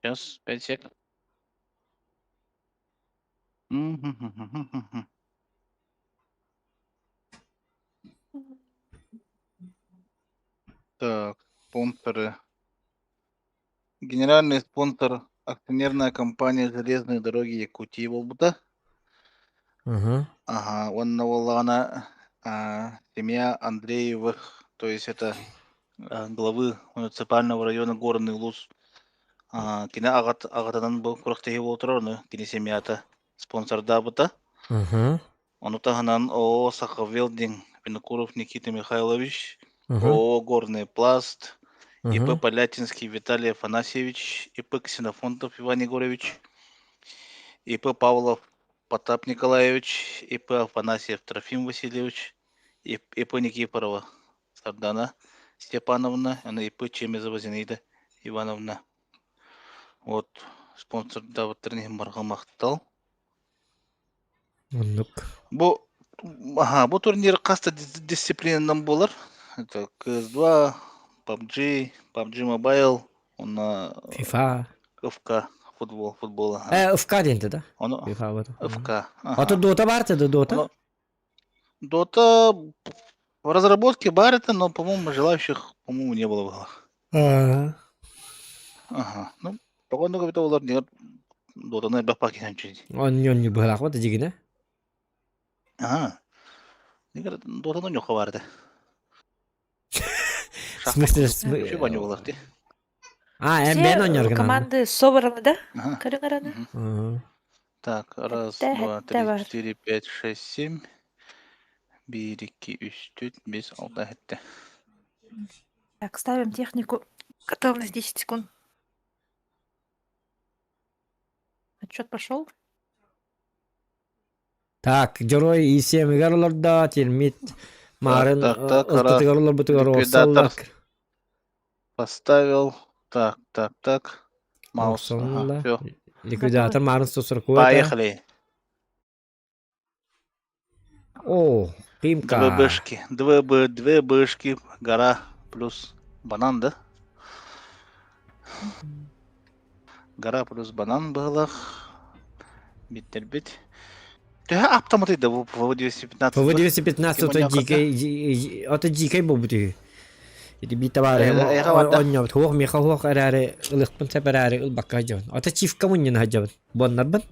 Сейчас, 5 сек. Так, спонсоры. Генеральный спонсор акционерная компания «Железные дороги Якутии» буолбута. Угу. Ага, уонна буоллаҕына а, семья Андреевых, то есть это а, главы муниципального района Горный Улус а, кини аҕат аҕатынан бу күрэхтэһии буола турар, ону кини семьята спонсордаабыта. Угу. Ону таһынан ООО «Сахавелдинг» Винокуров Никита Михайлович, Угу. ООО «Горный пласт», ИП Угу. Полятинский Виталий Афанасьевич, ИП Ксенофонтов Иван Егорович, ИП Павлов Потап Николаевич, ИП Афанасьев Трофим Васильевич, ИП Никифорова Сардана Степановна, она ИП Чемезова Зинаида Ивановна. Вот спонсордаабыттарын иһин барҕа махтал. Оннук. Бу аха, бу турнир хас да дисциплинанан буолар. Это CS2, PUBG, PUBG Mobile, уонна FIFA. ФК футбол, футбол. Аха. Э, ФК диэн да? Ону FIFA вот. ФК. А то Dota бар да Dota? Ону Dota в разработке бар это, но, по-моему, желающих, по-моему, не было было. Ага. Ага. Ну, тоҕо эбитэ олор Дотаны элбэх пакетан Онньонньу быһалаах дьигинэ. Ага. Дотаны ньохо бар этэ. В смысле? Вообще баню булар ти. А, эн бэйэн оонньор Команды собраны, да? Көрүҥ араны. Так, раз, два, три, четыре, пять, шесть, семь. Биир, икки, үс, түөрт, биэс, алта, сэттэ. Так, ставим технику. Готовность 10 секунд. Отчет пошел. Так, дьоруой ИСМ-игэр олордо, термит маарын Так, так, так, ортотугар олорбутугар Ликвидатор олорсоллар. поставил. Так, так, так. Маус. Ага, Охсоннула. все. Ликвидатор маарын сосрукуета. Поехали. О, Две Пимка. бэшки. Две, б, две бэшки. Гора плюс банан, да? Гора плюс банан было. Биттер бит. Төһө автоматы да бу ВВ-215? ВВ-215 ото дикэй ото дикэй буолбут үһү. Ити биир табаарыһым оонньообут хуох миэхэ хуох эрээри ылыахпын сөп эрээри ылбакка сылдьабын. Ото чивка мунньуна сылдьабын. Буоннарбын.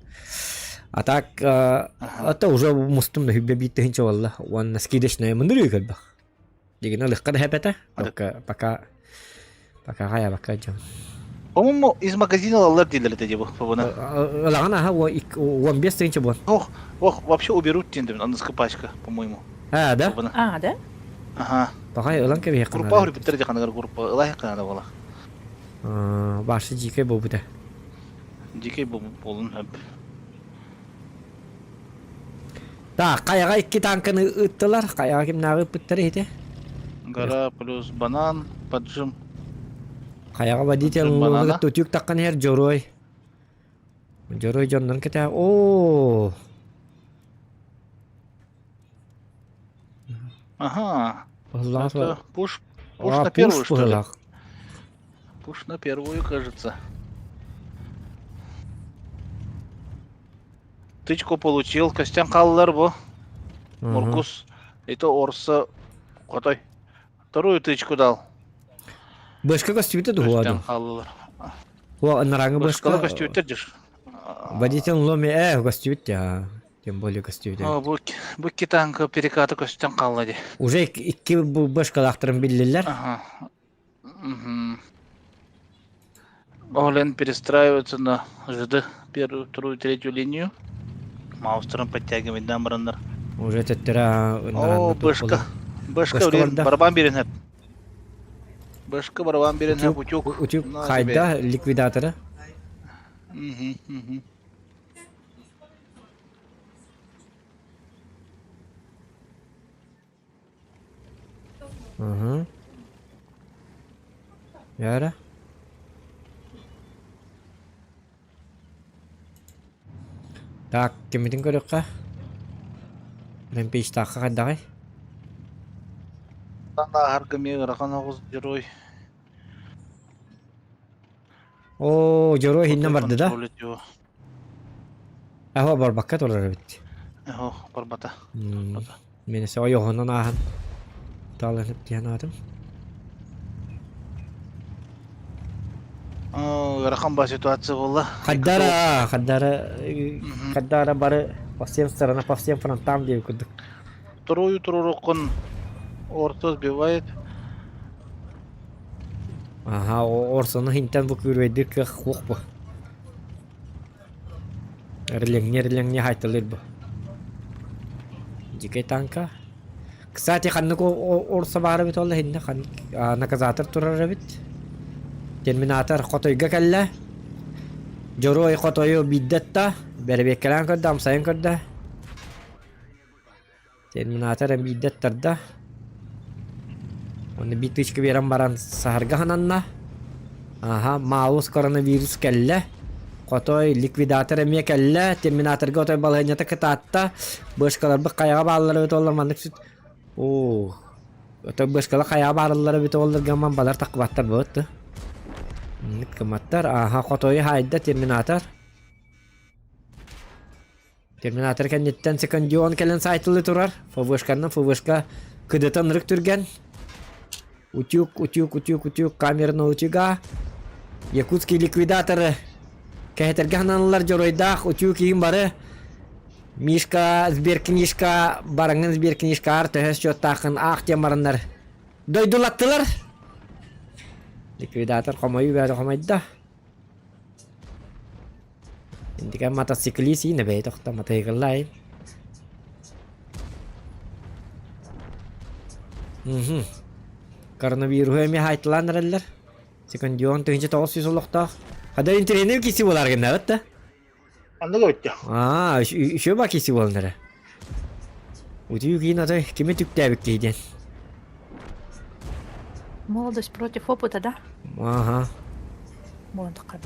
А так ото уже мустум да хүббэ биир тыһыынча буолла. Уонна скидочная мындыр көрбөх. Дигин ылыахха да хэпэтэ. Только пока пока хайабакка сылдьабын. По-моему, из магазина ылаллар дииллэр этэ дии бу ФВ-ны. Ылаҕын аха 15 тыһыынча буон. Ох, ох, вообще уберут диэн аныскы пачка, по-моему. А, да? А, да? Ага. Пахай ылан кэбиһиэххэ Группа наада. үрбүттэр дии ханыгар группа ылаһыахха наада буолар. Башы дьиикэй буолбута. Дикий буолун сөп. Так, хайаҕа икки танканы ыыттылар. Хайаҕа кимнээҕи ыыппыттар ити? Гора плюс банан, поджим. Хайаҕа водитель банана. Утюг таххан иһэр дьоруой. Дьоруой дьоннорун кэтээ. Оо! Ага. Быһыллаах Это пуш, пуш А, на первую, пуш что ли? быһылаах. Пуш на первую, кажется. Тычку получил. Костян Халлар бу. Муркус. Это Орса Котой. Вторую тычку дал. Бышка көстүбүтэ дуо Костян Халлар. О, нараҥы Бышкала бышка. көстүбүттэр дьир. Водитель ломи э көстүбүт я. Тем более көстүбүт. О, бу бу икки танка перекаты көстөн қалла ди. Уже икки бышкалаахтарын биллилер. Ага. Угу. Олен перестраивается на ЖД первую, вторую, третью линию. Маустером подтягивает да, браннер. Уже төттөрө О, бышка. Бышка время барабан берен Бышка барабан берен утюг. Утюг хайда ликвидатора. Угу, угу. Угу. Яра. Так, кимитин көрүөххэ? Рэмпейджтаахха хайдаҕый? Ааһарга эмиэ ыарахан оҕус герой. Оо, дьоруой иһиннэн Хотой барда да? контролит его. Аһа барбакка турар эбит. Ох, барбата. Мен өссө ойоҕоһунан ааһан тааланып диэн аатым. Ыарахан ба ситуация буолла. Хаддара, хаддара, хаддара бары по всем сторонам, по всем фронтам диэбит курдук. Вторую туруруккун орто сбивает. Аха, Орсону хинтэн бу күрүөйдүр кыах хуох бу. Эрлэҥни эрлэҥни хайталыыр бу. Дикэй танка. Кстати, ханнык Орсо баар эбит ол иһиннэ хан наказатор турар эбит. Терминатор хотойго кэллэ. Дьоруой хотойу биирдэ атта, бэрэбиэккэлээн көрдө, амсайан көрдө. Терминатор биирдэ аттарда. Уонна биир тычка биэрэн баран саһарга хананна. Аха, Маус коронавирус кэллэ. Хотой ликвидатор эмиэ кэллэ. Терминаторга отой балаһыанньата кытаатта. Бышкаларбыт хайаҕа бааллара эбит оллар маннык сүт. Оо. Отой бышкала хайаҕа баарыллара эбит оллар гамман балар таххыбаттар буотты. Маннык гымматтар. Аха, хотойу хаайда терминатор. Терминатор кэнниттэн секондион кэлэн сайтылыы турар. ФВшканан ФВшка кыдытан ырык түргэн. Утюг, утюг, утюг, утюг, камерного утюга. Якутские ликвидаторы кэһэтэргэ хананаллар дьоруойдаах утюг иин бары. Мишка, сберкнижка, бараҥын сберкнижкаар төһө счеттааххын аах диэн бараннар дойдулаттылар. Ликвидатор хомойуу бөҕө хомойдо. Интигэ мотоциклист иин эбээ тохто мотоцикллаайын. Мгм. Коронавируһу эмиэ хаайталаан эрэллэр. Секундион 1900 олохтоох. Хада интэриэһинэй киси буолар гыннабыт да? Аннык өттө. Аа, үчүгэй ба киси буолан эрэ. Утуйу киин аты кими түктээбит киһи диэн. Молодость против опыта, да? Ага. Буолан таххар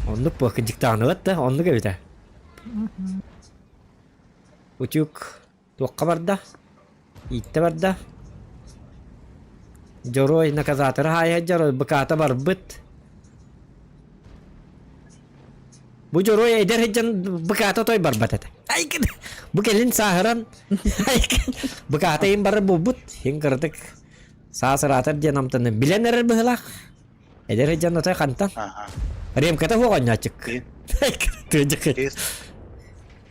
Оннук буо кырдьыктааныбат да, оннук эбитэ. Утюг туохха барда? Ииттэ барда. Дьоруой наказаторы хаайа дьоруой быкаата барбыт. Бу дьоруой эдэр сылдьан быкаата той барбат этэ. Айгын! Бу кэлин сааһыран айгын! Быкаата иһин барар буолбут. Иһин кыратык саас ыраатар диэн амтаны билэн эрэр быһыылаах. Эдэр сылдьан отой хантан? Ремката суох оонньооччук. Тыадьык.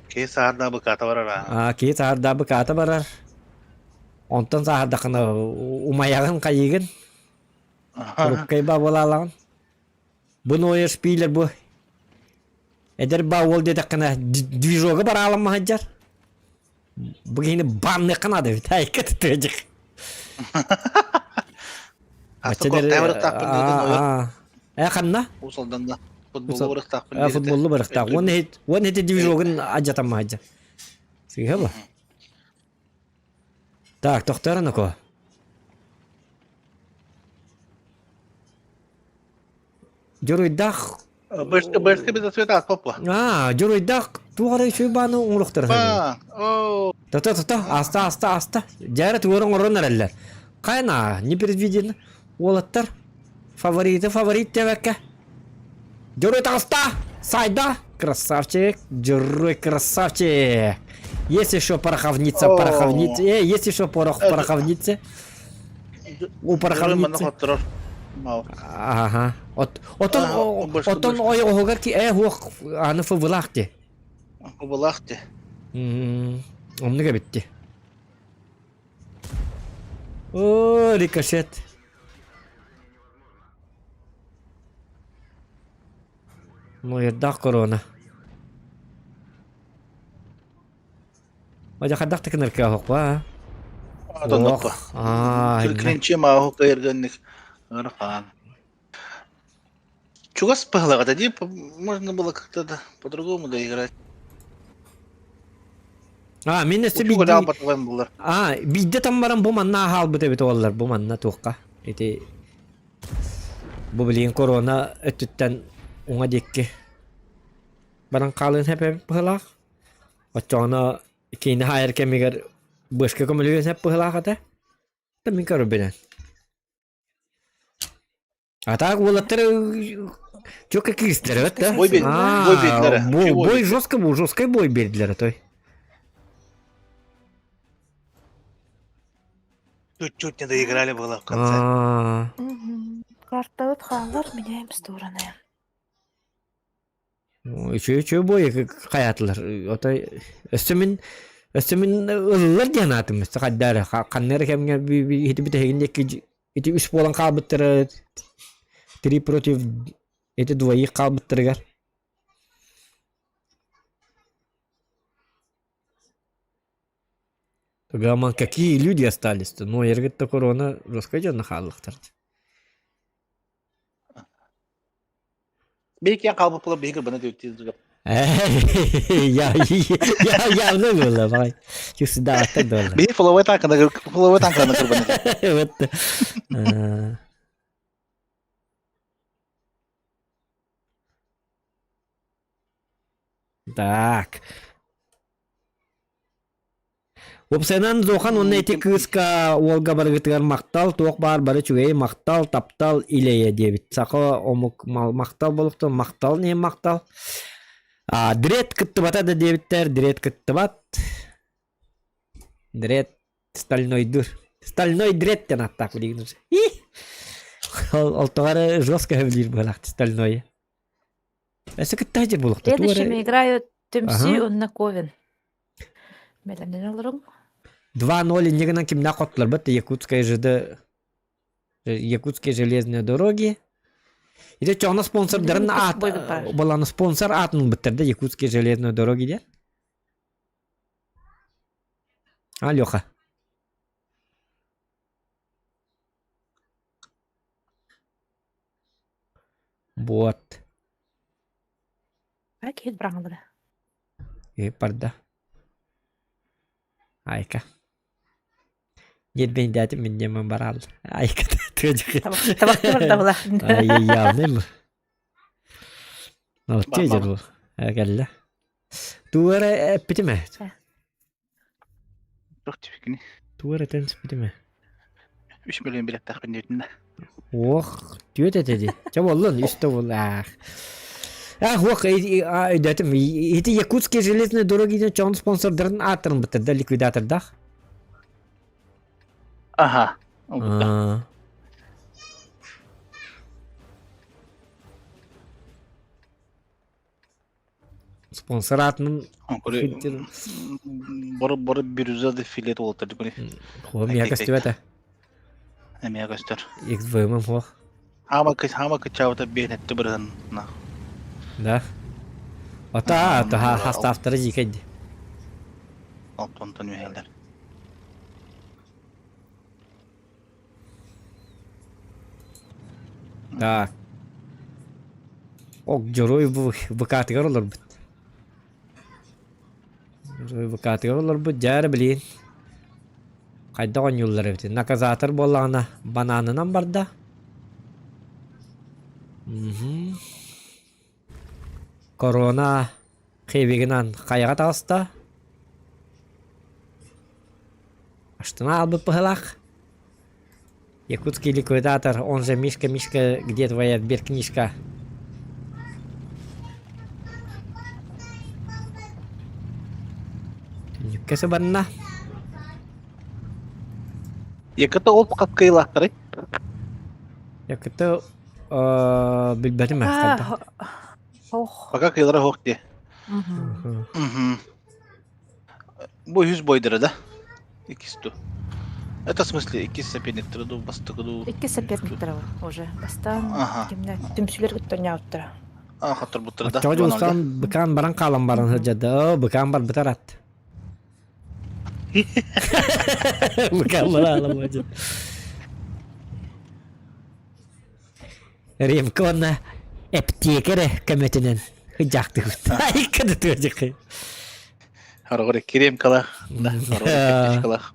Киһи саһарда быкаата барар аа. Киһи саһарда быкаата барар. Онтон саһардахына умайаҕын хайыгын. Руккай ба буолаалаҕын. Бу Ноя Шпилер бу эдэр ба уол диэтэххинэ движога бараалан сылдьар. Бу киһини банныахха наада эбит. Айка тыадьык. Э ханна? Э Уус Алданга. Футболу барыахтаахпын диир этэ. Футболу барыахтаах. Уон ити движогун адьатаммаһадьа. Сыыһа ба. Так, тохтор анако. Дьоруйдаах Бэшке без ответа ат попла. Аа, дьоруйдаах туох эрэ үчүгэй бааны оҥоруохтара Оо. Тото тото аста аста аста. Дьээрэ тугу оҥорон эрэллэр. Хайна, не предвидено. Уолаттар фавориты фаворит диэбэккэ. Дьоруй таҕыста! Сайда! Красавчик! Дьоруй красавчик! Есть еще пороховница, пороховница. Э, есть еще порох, пороховница. У пороховницы. Ага. От, отон, отон ойоҕоһугар ки э хуох аны фыбылаах ти. Фыбылаах ти. Оннук эбитти. О, рикошет. Мойордаах корона. Одя хайдах такынар кыахоква? Ох, аа, Клинчи мааһу кыйырганник ыарахан. Чугас пыһылаҕа дии, можно было как-то да по-другому доиграть. А, мин өссө биирдэ А, биирдэ там баран бу манна аһаалбыт эбит уоллар, бу манна туохха. Ити бу билигин корона өттүттэн уҥа диэки баран хаалыан сөп эбит быһыылаах. Оччоҕуна киинэ хаайар кэмигэр быска көмөлөһүөн сөп быһыылаах этэ. Да мин көрөрбүнэн. А так уолаттар чё киристэр да? Бой бой бой жестко был, жесткий бой бердилер той. Чуть-чуть не доиграли было в конце. Картабыт хаалар, меняем стороны. Үчүгэй үчүгэй бой хайаатылар. Отой өссө мин өссө мин ыллар диэн аатым өссө хайда эрэ ханна эрэ кэмҥэ ити бүтэһигин диэки ити үс буолан хаалбыттара три против эти двоих хаалбыттарыгар Гаман какие люди остались-то? Ну, эргитте корона жестко дьонно хааллахтар. Биһиги хаалбыппыла биһиги бына диэбиттии Я я явно было, бай. Чувствую, да, Биһи фловой танканы фловой танканы кырбаны. Вот. Так. Уопсайынан Зохан уонна ити кыыска уолга барыгытыгар махтал, туох баар бары үчүгэй махтал, таптал илэйэ диэбит. Саха омук махтал болуктун махтал не махтал. А, дред кыттыбата да диэбиттэр, дред кыттыбат. Дред стальнойдур. Стальной дред диэн аттаах билигин уже. Ол тоҕо жестко билир буолаах стальной. Өссө кытта сылдьар буолуохтар. Следующими играют Түмсүү уонна Ковен. Бэлэмнэнэ олоруҥ. 2-0 инньэ гынан кимнээх хоттуларбыт Якутская ЖД Якутские железные дороги. Ити чоҕуна спонсордарын аат баланы спонсор аатын ылбыттар да Якутские железные дороги диэн. А, Леха. Вот. А киһит быраҥалара. Э, барда. Айка. Нербейдәтим мин неман барал. Айка тыжык. Табакты барда була. Ай, явный. Ну, тежер бу. Кэллэ. Туара эппитиме. Туох түбүкүнүй? Туара этэн сиппитиме. Үс миллион билеттаахпын диэтин да. Ох, түөт этэ дии. Чэ буоллун, үс да буолла. Ах, ох, өйдөөтүм. Ити Якутские железные дороги диэн чоҕун спонсордарын ааттарын быттарда ликвидатордаах. Аха. Ол Спонсор аатынан Бары бары бирюза да филет уолаттар дикуни. Хуо миэхэ көстүбэтэ. Эмиэ көстөр. XVM хуо. Хаама кы хаама кычаабыта биэнэтти бырыһын на. Да. Ата ата хастаахтара дьиикэйди. Алтонтон үһэллэр. Так. Ок, дьоруой бу быкаатыгар олорбут. Дьоруой быкаатыгар олорбут, дьэ эрэ билигин хайдах оонньууллар эбитий? Наказатор буоллаҕына банаанынан барда. Мгм. Корона хивигинан хайаҕа таҕыста. Аштына албыт быһылаах. Якутский ликвидатор, он же Мишка Мишка, где твоя сберкнижка? Түннүккэ сыбанна. Якыта ол кыйлаахтарый? Якыта билбэтим А, ох. Пока кыйлара хоох дии. Бу үһүс бойдара да? Иккис ту. Это в смысле иккис соперниктара дуу, бастакы дуу? Иккис соперниктара уже. Бастаан Ага. кимнэ түмсүүлэр кыттанньаабыттара. А, хотторбуттара да. Оччоҕо дьулустаан быкаан баран хаалан баран сылдьарда. Оо, быкаан барбытар ат. Быкаан баран хаалан баран. Ремка уонна эптиэкэ эрэ көмөтүнэн ыдьаахтыыбыт. Айка да тыадьыкы. Хорогор кремкалаах, да, хорогор картошкалаах.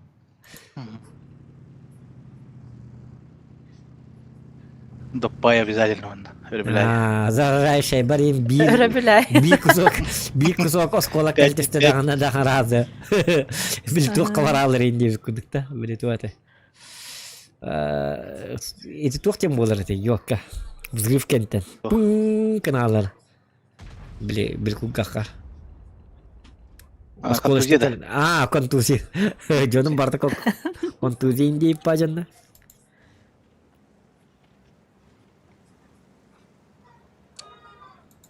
Доппай обязательно онно. Өрөбүлэй. А, заражающая барин биир Өрөбүлэй. биир кусок биир кусок оскуола кэлтисте даҕаны дахараазы. Били туох хабараалар индиэбит курдук да били туох этэ. Ити туох диэн буолар этэй юокка взрыв кэнтэн пың гынаалар били били кулгахха Контузия да. А, контузия. Дьонум барда контузия индиip дьонно.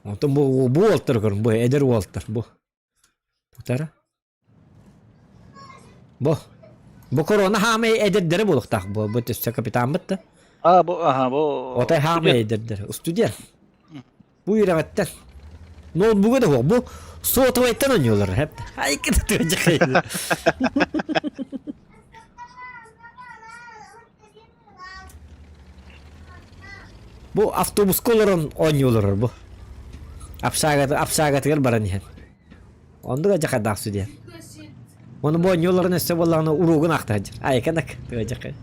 Онтон бу бу уолтар көрүн бу эдэр уолтар бу. Тутара. Бу. Бу корона хаамай эдэрдэрэ буолуохтаах бу. Бу төссө капитаммыт да. А, бу, аха, бу... Отой хаамай эдэрдэр. Студент. Бу үөрэҕиттэн. Ноутбуга да суох. Бу сотовайтан оонньуулар. Хэп. Айкыта тыадьахай. Бу автобуска олорон оонньуулар бу. Апсаагатыгар баран иһэн. Оннук адьахайдаах судья. Ону бу оонньууларын өссө буоллаҕына уруогун аахта сылдьар. Айыканак тыадьахай.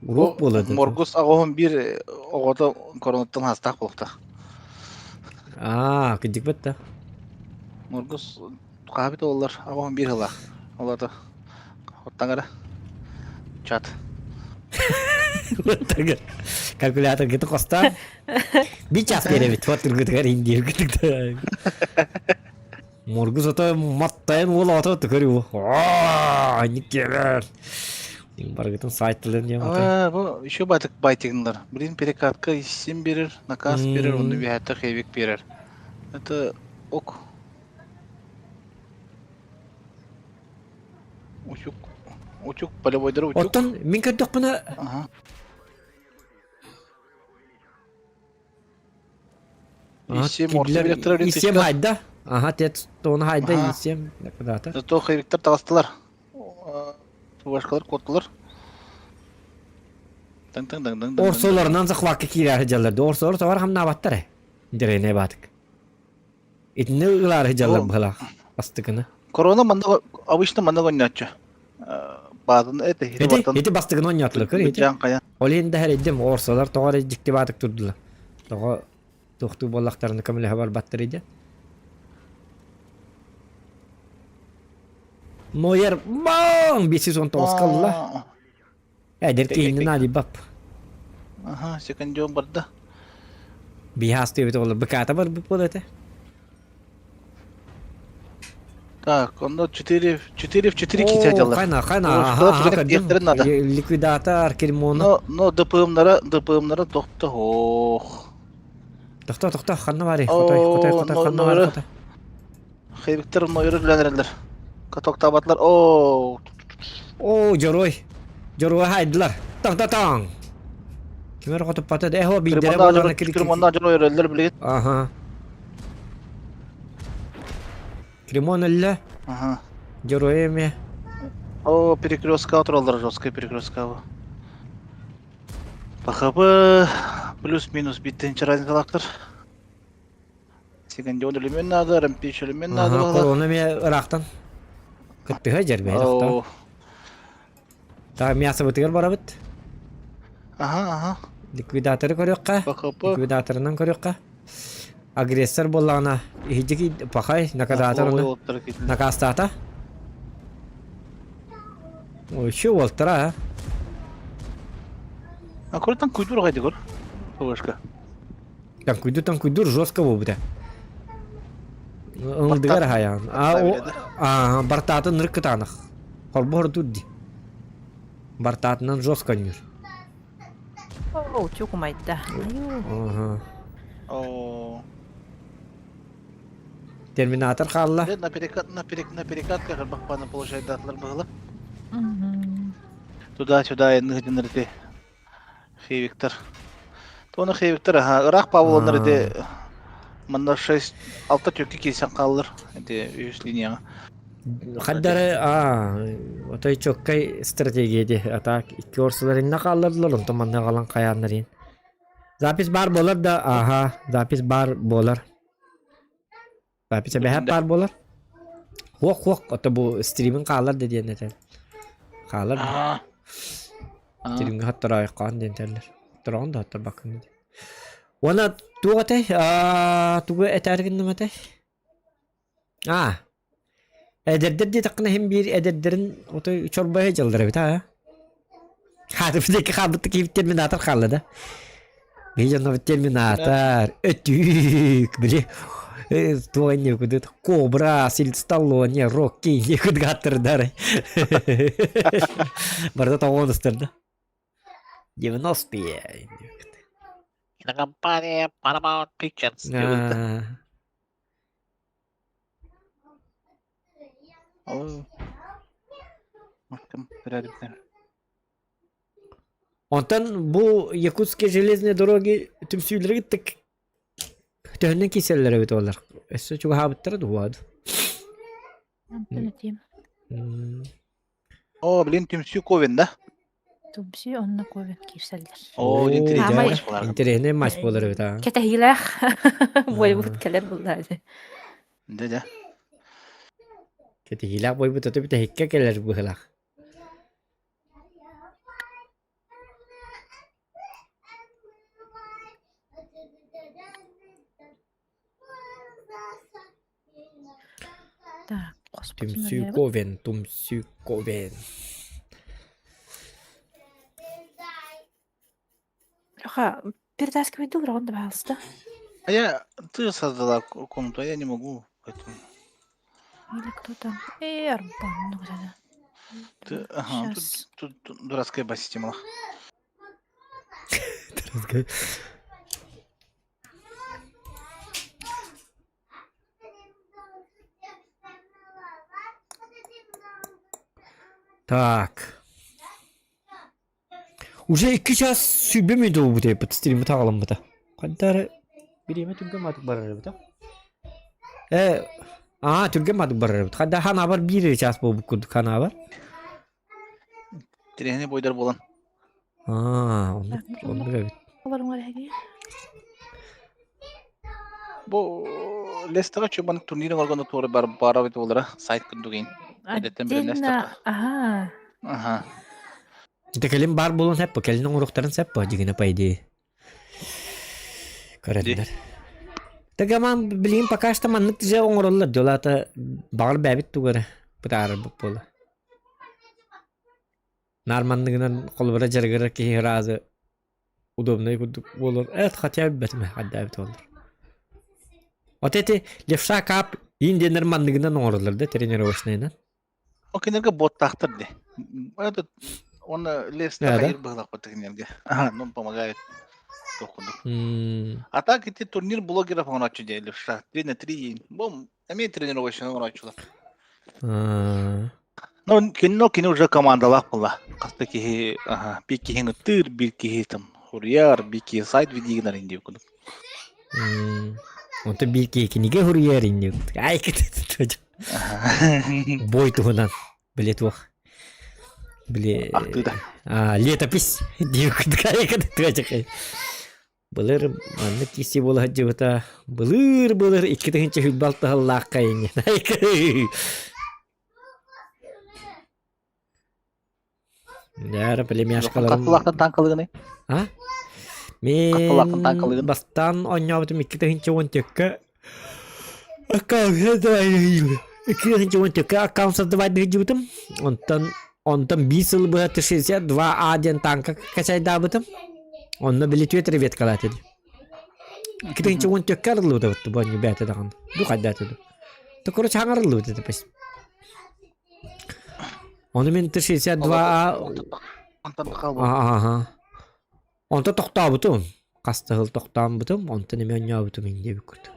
Уруок буолар. Моргус аҕоһун биир оҕото коронаттан хастаах буолуохтаах. Аа, кырдьыкпыт да. Моргус хаабит оллар аҕоһун биир сылаах. Олото оттаҥара чат. Калькуляторгыты хостаан Бир час биэрэбит вот ыргытыгар индиир Моргус ото маттайын уол ото түкөр Никкебер. Баргытын сайттылын диэн А, бу еще батык байтигинлар. Блин, перекатка иссин берер, наказ берер, онну биһэтэ хевик берер. Это ок. Учук. Учук, полевойдары учук. Оттон мин көрдөхпүнэ Ага. Исем орто билектер Исем хайда. Ага, тет тоны хайда Исем куда-то. Зато хевиктер таҕыстылар. Башкалар куоттулар. Таң таң таң таң. Орсоларынан захватка киирэр сылдьаллар. Орсолор товар хамнаабаттар э. Деренэ баатык. Итини ылаар сылдьаллар быһалаах. Бастыкыны. Корона манна обычно манна гонняччу. Баатын это Ити ити бастыгын оонньоотулар көр ити. Ол иһин да эрэйдим орсолар тоҕо эрэ дьикти баатык турдулар. Тоҕо туохтуу буоллахтарына көмөлөһө барбаттар иде. Нойер баң 519 калла. Эдэр киһини наадыйбап. Аха, секундион барда. Биһаас диэбит оҕолор быкаата барбыт буолар этэ. Так, онно 4 4 в 4 киирсэ Хайна, хайна, аха, надо. Ликвидатор, Кермона. Но, но ДПМнара, ДПМнара тохто, ох. Тохто, тохто, ханна бари, хотой, хотой, хотой, ханна бари, хотой. Хейбиктер нойру үлэнэрэллэр. Катоктаабатлар, оо. Оо, дьоруой. Дьоруой хайдылар. Таң-та-таң. Ким эрэ хотуппата да, эхо биирдэрэ буоллаҕына Кремонна дьон өрөллөр билигин. Аха. Кремон өллө. Аха. Дьоруой эмиэ. О, перекрестка тураллар жесткая перекрестка. ПХП плюс-минус биттен разницалаахтар. Сигандион өлүмүөн наада, Рампич өлүмүөн наада Аха, буолла. корона эмиэ ыраахтан кыттыһа дьэрбэһэ тохтоо. Оо. Та мясобытыгар барабыт. Аха, аха. Ликвидаторы көрүөххэ. ПХП. Ликвидаторынан көрүөххэ. Агрессор буоллаҕына иһдьики пахай наказатор ону накастаата. Ой, уолтара а. А куртан куйдур гайдыгыр. Повышка. Танкуйду танкуйдур жестко буолбута. Ылдыгар хаyan. А бартаатын нырык кытаанах. Холбоһор дурди. Бартаатынан жестко нюр. О, чукумайда. Ага. О. Терминатор хаалла. На перекат, на перек, на перекатках бахпана получает датлар было. Туда-сюда ныгдинерти. Хейвиктер. Тоны Хейвиктер, аха, ыраах Павлоннар ити манна 6 6 түкки киирсэн хааллар ити үһүс линияҕа. Хаддары аа отой чоккай стратегия ди атак икки орсулар инна хааллардылар онтон манна хаалан хайааннар Запись бар буолар да аха запись бар буолар. Запись эбэһэ бар буолар. Хуох хуох ото бу стримин хаалар да диэн этэр. Хаалар. Аа. Стримҥэ хаттараайхаан диэн этэллэр. Хаттараҕын да хаттарбаккын диэн. Уонна туох этэй? Аа тугу этээр гынным этэй? Аа эдэрдэр диэтэххинэ иһин биир эдэрдэрин отой чорбойо дьаллар эбит аа. Хааты диэки хаалбыт киһи терминатор хаалла да. Биһи дьоннорбут терминатор, өтүүк, били туох инньэ кудут Кобра, Сталлоне, Рокки инньэ кудгааттырдар. Барыта тоҕуон ыстарда. 95. Кинокомпания Paramount Pictures. Аа. Онтон бу Якутские железные дороги түмсүүлэри кытта төһөннөн киирсэллэр эбит олар. Өссө чугаһаабыттара дуо? Онтон этиим. О, блин, түмсүү Ковен, да? Түмсүү онно Ковен киирсэллэр. О, интэриэһинэй Интэриэһинэй матч буолар эбит аа. Кэтэһиилээх буойбут кэлэр буллаа дии. Да, да. Кэтэһиилээх буойбут ото бүтэһиккэ кэлэр быһыылаах. Так, хоспутун Түмсүү арыйабыт. Ковен, Тумсүү Ковен. Леха, перетаскивай дура, он добавился, да? А я... Ты создала комнату, а я не могу, поэтому... Или кто там? Эрбан, ну где-то. Ты, ага, тут, Сейчас. тут, тут дурацкая бас-система. Так. Уже 2 час сүүрбэ мүнүүтэ буолбут эбит стриммит аҕаламмыта. Хайда эрэ бириэмэ түргэн маатык барар эбит Э, аа түргэн маатык барар эбит. Хайда ханаабар биир эрэ чаас буолбут курдук ханаабар. Тирэһини бойдар буолан. Аа, оннук оннук эбит. Бу Лестера чубан турнир оҥоргону туора бар бара бит буолара сайт курдугин. Эдэттэн билэн Отдельно, ага. Ага. Это кэлин баар буолуон сөп, кэлин оҥоруохтарын сөп дьигинэ по идее. Көрөннөр. Тагаман билигин пока что маннык дьэ оҥороллор дьолата баҕар бэбит тугара бытаарарбыт буола. Наар манныгынан холобура дьарыгырар киһи ыраазы удобнай курдук буолар. Эт хотя бы бэтим хаддаабит буолар. Вот эти левша кап индианнар манныгынан оҥороллор да тренировочныйынан. О кинилэргэ боттаахтар дии. Этот он лес Да, да? хайыр быһылаах кинилэргэ. Ага, ну помогает. Туох курдук. М, А так ити турнир блогеров оҥорооччу дии левша. 3 на 3 Бом эмиэ тренировочный оҥорооччулар. а, Ну, кини, кини уже командалаах буолла. Хаста киһи, ага, биир киһини ыттыыр, биир киһи там хуруйар, биир киһи сайт видигинар инди курдук. м. Онтон биир киһи кинигэ суруйар инник. Ай, бой туһунан били туох били Ахтыыда. а, летопись диир курдук. Былыр маннык киирсии буола сылдьыбыта. Былыр-былыр 2026 сыллаахха инньэ. Дьэ, племяшкаларым... Хаттылаахтан таҥкалыгыный? А? Хаттылаахтан Мин таҥкалыгын? бастаан оонньообутум 2014-кө 2014-кө аккаунт создавать сылдьыбытым. Онтон онтон биир сыл быһа Т-62А диэн тааҥка качайдаабытым. Онно били түөрт реветкалаат этим. 2014-кө арыллыбыта бу оонньуу бэйэтэ даҕаны. Бу хайдаата ду. То короче хаҥарыллыбыт этэ пес. Ону мин Т-62А Онтон хаалбыт. Аха. Онто тохтообутум. Хас да сыл тохтообутум, онтон эмиэ оонньообутум диэбит курдук.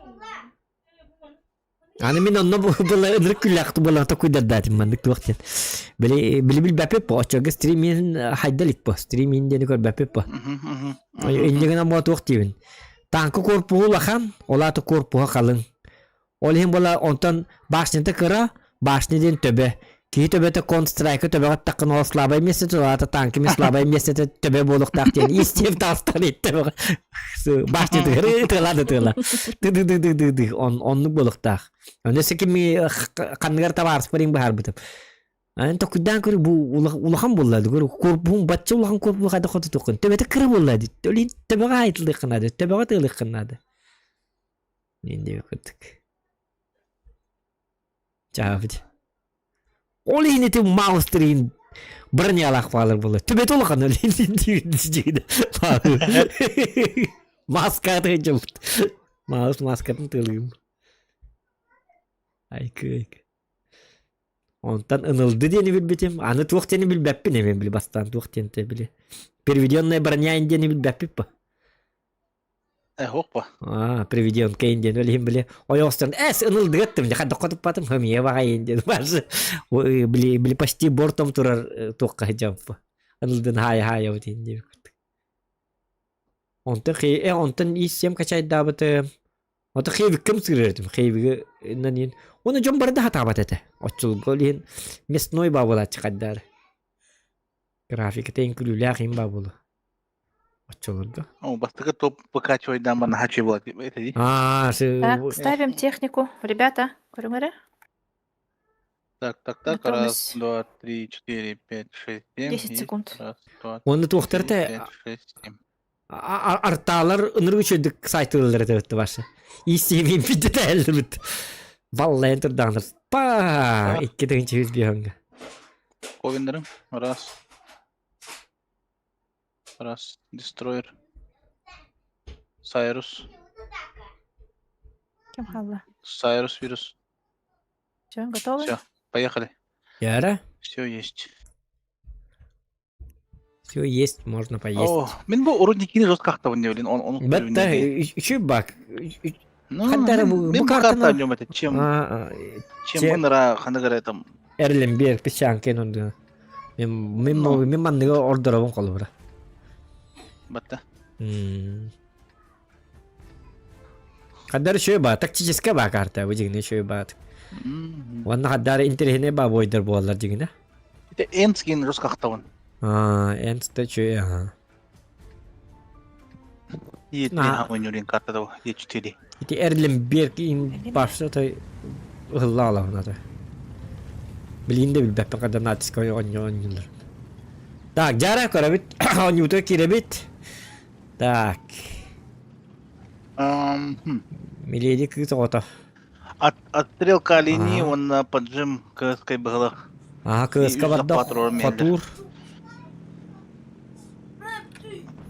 Аны мин онно была ынырык күллээх буолан токуйдардаатым маннык туох диэн. Били били билбэппит по оччорго стримин хайда илик по стримин диэни көрбөппүт по. Инньэ гынан буола туох диибин. Тааҥка корпуһу улахан, ол аата корпуһа халыҥ. Ол иһин буола онтон башнята кыра, башня диэн төбө. Киһи төбөтө контрстрайка төбөҕө аттаххына ол слабай местете, ол аата танки мен слабай местете төбө буолуохтаах диэн истиэм таастан иттэ башнятыгар ытыалаа да ытыала. Ты-ты-ты-ты-ты он оннук буолуохтаах. Онно өссө кими ханныгар табаарыспар иҥ быһаарбытым. Аны токуйдаан көрү бу улахан буолла көрү корпуһун бачча улахан корпуһу хайдах хотутуоххун төбөтө кыра буолла дии. Өлин төбөҕө айытылыаххын наада, төбөҕө тыалыаххын наада. Мин диэбит курдук. Чаабыт. Ол иһин ити маустрин бронялаах баалар буолла. Төбөтө улахан ол иһин Маскатын дьылбыт. Маус маскатын тыалыым. Айкы айкы. Онтон ынылды диэни билбитим. Аны туох диэни билбэппин эми били бастаан туох диэн били. Переведенная броня диэни билбэппит по. Э, па. Аа, приведен Кейн диэн ол иһин били ойоҕостон эс ынылдыгаттым дьэ хайдах хотуппатым хымия баҕайын диэн башы били били почти бортом турар туохха сылдьабыппа ынылдын хаайа хаайабыт иһин диэбит онтон э онтон ис сем качайдаабыты ото хейвиккем сыырар этим хейвиги нанин оны дьон бары да хатаабат этэ оччолго ол иһин мясной баа буолааччы хайдаары графиката иһин күлүүлээх иһин баа буолуо Оччолорго. О, бастакы топ выкачивайдан наһаа буолар этэ Аа, Так, ставим технику. Ребята, көрүҥ Так, так, так. Раз, два, три, четыре, пять, шесть, семь. 10 секунд. Раз, два, Уонна туохтар три, те пять, шесть, семь. артаалар ынырык үчүгдүк сайтылар этебит башы. Истиэмин бидде Валлайын турдааныр. Па! Икки тыһынча жүз биһанга. Ковендерим. Раз. Раз. Дестройер. Сайрус. Ким хаалла? Сайрус вирус. Все, готовы? Все, поехали. Яра? Все есть. Все есть, можно поесть. О, мин бу урут никини жестко ахтабын не блин, он он Бетта еще бак. Ну, Хантара бу мин бу бу карта картаны нем это чем А, чем те- мыныра ханыгара там Эрлембер печанкен онду. Мен мен Ну. мен манныга ордоробун холобура. батта. Хаддар шөй ба, тактическая ба карта, бу дигне шөй ба. Уонна хаддар интересне ба бойдар буоллар дигне. Это Энскин жестко ахтабын. А, энсте чөй, ага. Е3 На. ойнурин картада Е4. Ити Эрлемберг им башта той ыллаалаһыната. Билин да билбэппин хаддар натиска онньо онньулар. Так, жара көрөбүт, онньуутуга киирэбит. Так, Миледи кыыс оҕото. От, отстрелка линии, Ага. он поджим КСК было. Аха, кыыска үс барда запатрор миэллэр. хотуур.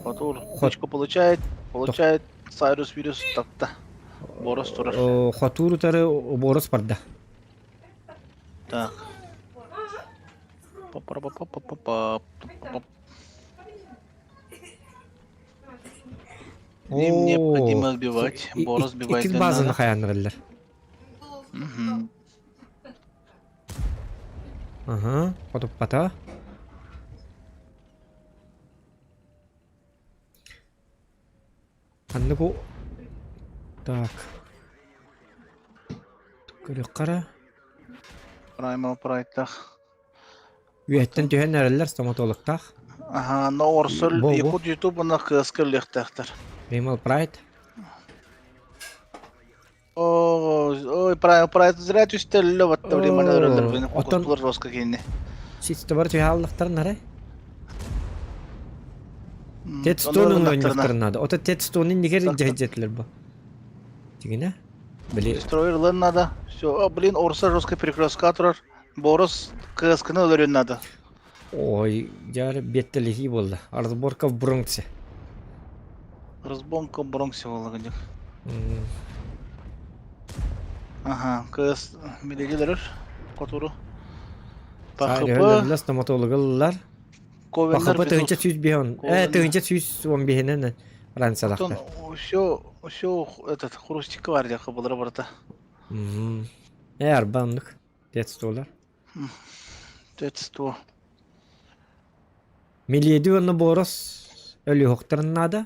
Хотур. Хот- Точку получает, получает Сайрус вирус такта. Борос турар. О, Хотуур утары борос барда. Так. Па-па-па-па-па-па-па. Им необходимо сбивать. Борос сбивать Иккис не базаны надо. хаяннырыллар. Мгм. Ага, хотуппата. Ханнык у... Так. Көрүөххэ Праймал прайтах. Үөһэттэн түһэн эрэллэр стоматологтаах. Ага, но орсол Бо- бо. Якут Ютуб на КСК лехтахтар. Primal Pride. Ой, правильно, правильно, зря түстэллэ батта блин, маны өрөллөр бини Оттон кукустулар роска киинни. Систобар түһааллахтарын аре. Онно Тетстонун ылыннахтарына. ойнохторун надо. Ото Тетстонун нигер дьэһдьэтилер бу. Тигинэ? Били Дестройер ылан надо. Все, блин, Орса жестко перекрестка турар. Борос КСКны өлөрүн надо. Ой, дьэ биэттэлэһии буолла. Разборка в Бронксе. Разбонка в Бронксе буолла кырдьык. Ага, КС билиги өлөрөр. Хотуру. ПХП. Стоматолог ыллар. Ковеннар ПХП 1105 э 1115-инэн ранцалахтар. Все, все, этот хрустик бар дьэ хабылара барыта. Э арбаннык. Детстволар. Детство. Миледи уонна Борос өлүөхтэрин наада.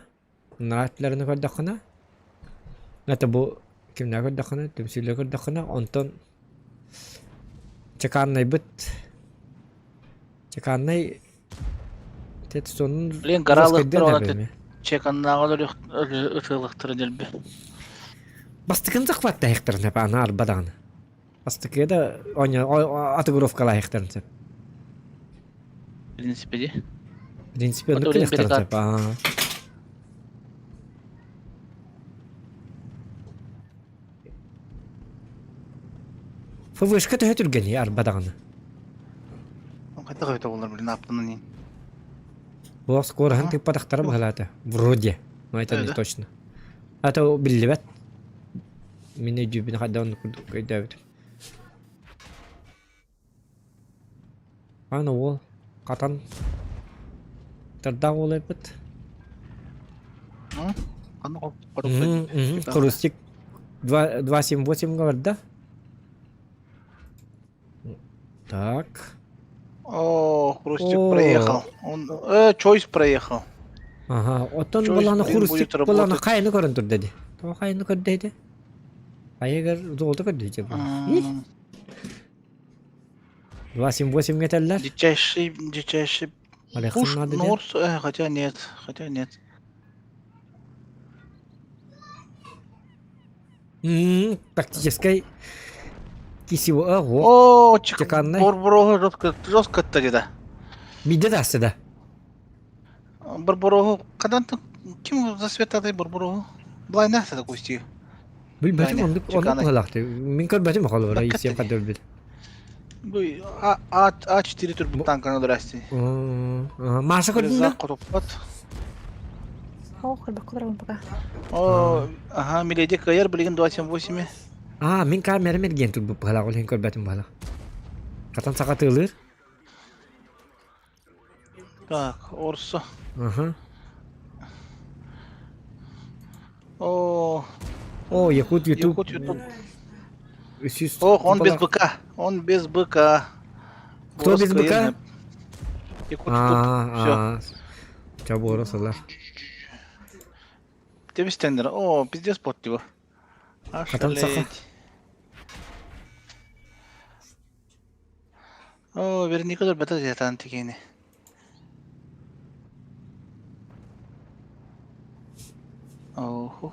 Наратларını көрдөххүнэ. Это бу кимнээ көрдөххүнэ, түмсүүлэ көрдөххүнэ, онтон чеканнайбыт чеканнай тетстонун Блин, гаралыктар оны чеканнааҕы ытыалыктара дэлби. Бастыкын захваттайыктарын ана арба даҕаны. Бастакыга да отыгровкалаахтарын сөп. В принципе, ди. В принципе, оннук кэлэхтэрин сөп. ФВшка төһө түргэний арба даҕаны. Хайдах өтө болар блин аптынан Бу скороһын тыыппатахтара быһалаата. Вроде. Но это не точно. А то биллибэт. Мин өйдүүбүн хайда оннук курдук өйдөөбүтүм. Аны уол хатан тардаах уол эппит. Хрустик 2.78 барда. Так. О, Хрустик проехал. Он, Чойс проехал. Ага, оттон буланы Хрустик буланы хайны көрөн турда ди. То хайны көрдө ди. Айыгар золото көрдө ди. 2.78 этэллэр. Дичайший, дичайший пуш, Норс, хотя нет, хотя нет. Тактическай кисиво О, чеканный. Барбарога жестко, жестко тогда. Миде да да. Барбарога, когда ты ким засветатай Барбарога? Былай нәрсе да кусти. Билбэтим оннук оннук быһалаахты. Мин көрбөтүм холобура исиэм хадырбит. Бу А А А4 турбут танканы здрасте. Маша көрдүң да? Котоппат. О, көрбөккө пока. О, ага, Миледи КР билигин 278. Аа, мин камера мерген турбут быһалаах ол иһин көрбөтүм быһалаах. Хатан саха тыылыыр. Так, Орсо. Ага. О, О, Якут YouTube. Якут YouTube. Үсүс Ох, он без быка. Он без быка. Кто без быка? Якут YouTube. Все. Чабура сылар. Тебистендер. О, пиздец пот его. Хатан саха. О, Вероника бата зятан тигени.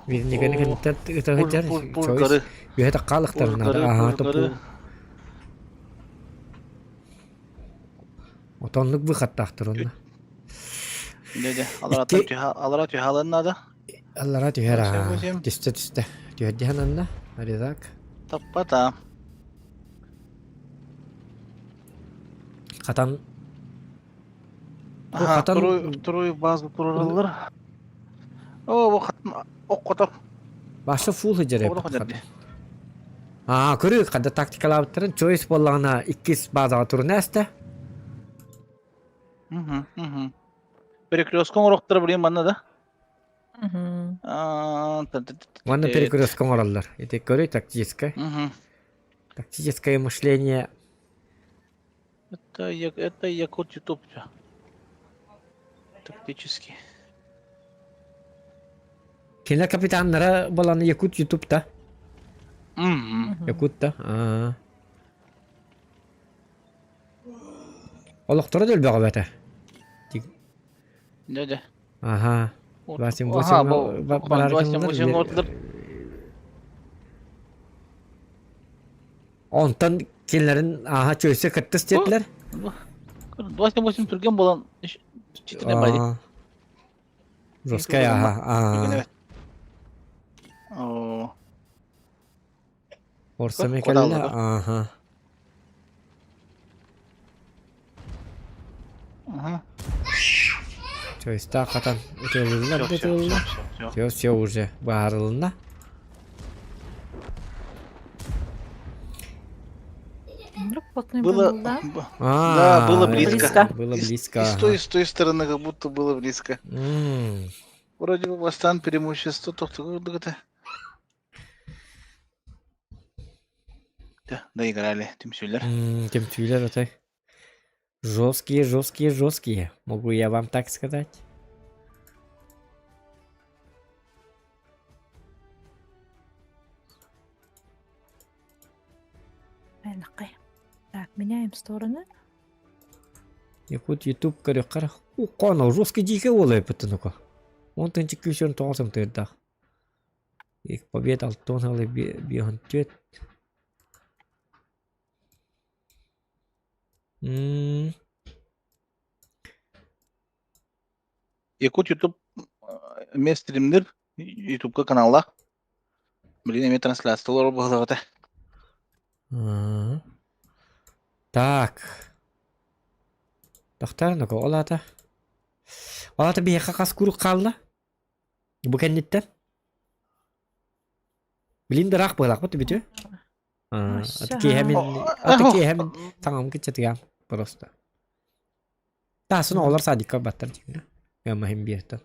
Верониканы кэнниттэн ытаһыдьар Чойс үөһэ таккаалыктарын аха топу Отоннук выхаттаахтар онно. Деді, алара түһалын надо. Аллара түһэр аа. Түстэ түстэ. Түһэрдиһэн анна. Аризак. Таппата. Хатан Ага, вторую, вторую базу турараллар. О, бу хатын оккотор. Баша фул хыдьар Аа, көрүү хадда тактикалаабыттарын Чойс буоллаҕына иккис базаҕа турун ээстэ. Угу, угу. Перекрестка оҥоруохтара блин манна да? Манна перекрестка оҥороллор. Ити көрүй тактическое. Тактическое мышление. Это, это Якут Ютуб. Тактически. Кинилэр капитаннара буолан Якут Ютуб да? Якут да? Аа. Олохторо да өлбөҕө бэтэ. Дядя. Аха. 2-7-8 барар 2-7-8 Онтон кинилэрин ааһа чөйсө кыттыс диэтилэр. 2-7-8 түргэн буолан читинэ бай. Жесткая аха. О. Орсами кэллэ аха. Ага. Чөйстаах хатан ытылынна ытылынна. Все, все уже баарылынна. Было, да, было близко. Было близко. И с той, и с той стороны как будто было близко. Вроде бы Бастан преимущество, то Доиграли түмсүүлэр. Түмсүүлэр отой. Жесткие, жесткие, жесткие. Могу я вам так сказать? Так, меняем стороны. Якут YouTube көрөххөр Укконо жесткий дикий уолай бутунуко. Он тынчы күүсөрүн тоҕосом тыырдаах. Их побед алтон халы биоһун түөт. Якут YouTube эмиэ стримнир Ютубка каналлаах. Билигин эмиэ трансляциялар быһылаҕыта. Так. Тохтоор, ну-ка, ол аата. Ол аата биһиэхэ хас куруук хаалла? Бу кэнниттэн? Билин да ыраах быһылаахпыт бүтү. Аты киэһэ мин аты киэһэ мин таҥам кыччатыгам просто. Таасын оҕолор садикка баттар дьиҥэ. Миэмаһын биэртэн.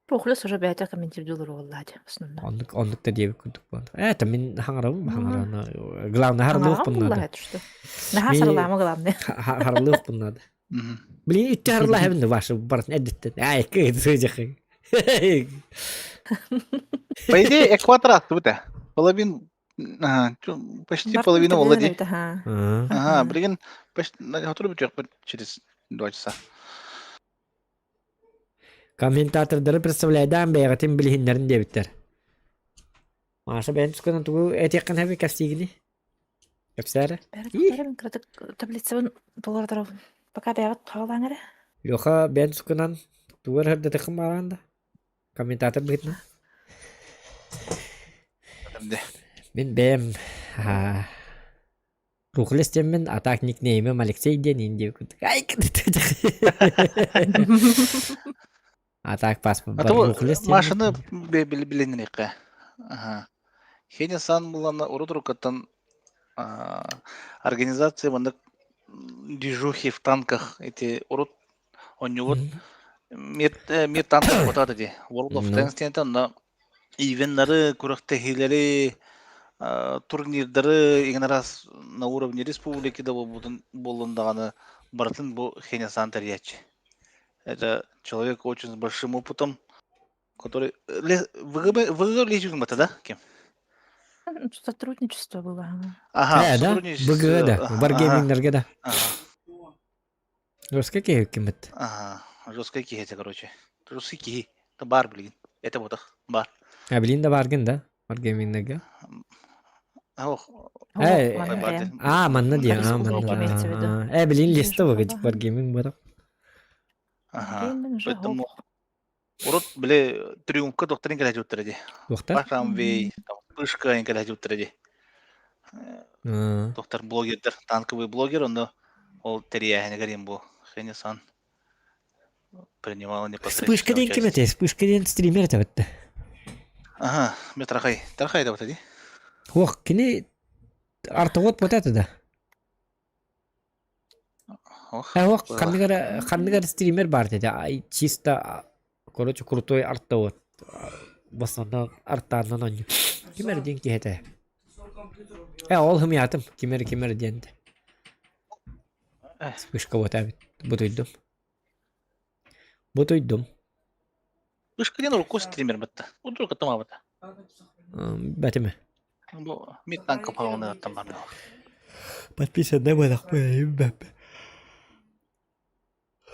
Рухлес уже бэйэтэ комментирдуулар буоллаати основном. Оннук оннук да диэбит курдук буолла. Это мин хаҥарабын хаҥарана. Главное харылыахпын надо. Наһаа сарылаама главное. Харылыахпын надо. Блин, итти харылаһабын ваша барытын эдиттен. Ай, кыйды По идее, экватор аттыбыт Половин, почти половина Володи. Ага, блин, почти, через 2 часа. Комментатордары представляйдаан бэйэҕитин билиһиннэрин диэбиттэр. Маша бэйэн тускунан тугу этиэххин хэби кэпсиигини? Кэпсээрэ. Бэрин кыратык таблицабын толорторобун. Пока бэйэҕит хаалаан эрэ. Леха бэйэн тускунан тугу эрэ сырдатыаххын баҕараҕын да? Комментатор быһыытынан. Мин бэйэм Рухлес диэммин, а так никнеймим Алексей диэн иин диэбит Ай, А так паспорт А то Машаны билиннериэххэ. Ага. Хеня сан булана урут рукаттан организация маннык движухи в танках эти урут онньубут мир мир танках ботаата ди World of Tanks диэнтэн онно ивеннары күрэхтэһиилэри турнирдары игин раз на уровне республики да буолбутун буоллун даҕаны барытын бу Хеня сан тэрийээччи. Это человек очень с большим опытом, который ВГБ ВГ лечит да, кем? Сотрудничество было. Ага, Э, да? БГ да, Wargaming'лерге да. Жесткий киһи кимит. Ага, жесткий киһи это, короче. Жесткий киһи. Это бар, блин. Это вот бар. А, блин, да баргын да? Wargaming'лерге. Ох, Э, а, манна диэн, а, манна. Э, блин, листа выгодит Wargaming бар. Ага. Поэтому урут, били, Триумфка докторин кэлэ дьуттара ди. Доктор? Пашамвей, там, Вспышка кэлэ дьуттара ди. Доктор блогердер, танковый блогер, онно ол тэрийээһинигэр им бу Хенесан принимал непосредственно Вспышка диэн ким этэй? Вспышка диэн стример этэ битте. Ага, мен Тарахай. Тарахай да бата ди. Ох, кини артовод вот это да. Ох, Ох, ханныгар ханныгар стример бар деді. Ай, чисто, короче, крутой артовод. В основном артаннан онньу. Кимер диэн киһи этэ. Э, ол хымыятым. Кимер кимер диэн. Вспышка вот эбит. Бутуйдум. Бутуйдум. Вспышка диэн урукку стример батта. Удрук аттамабыта. Бэтиме. Бу мид танка паланы аттан бар. Подписанный буолах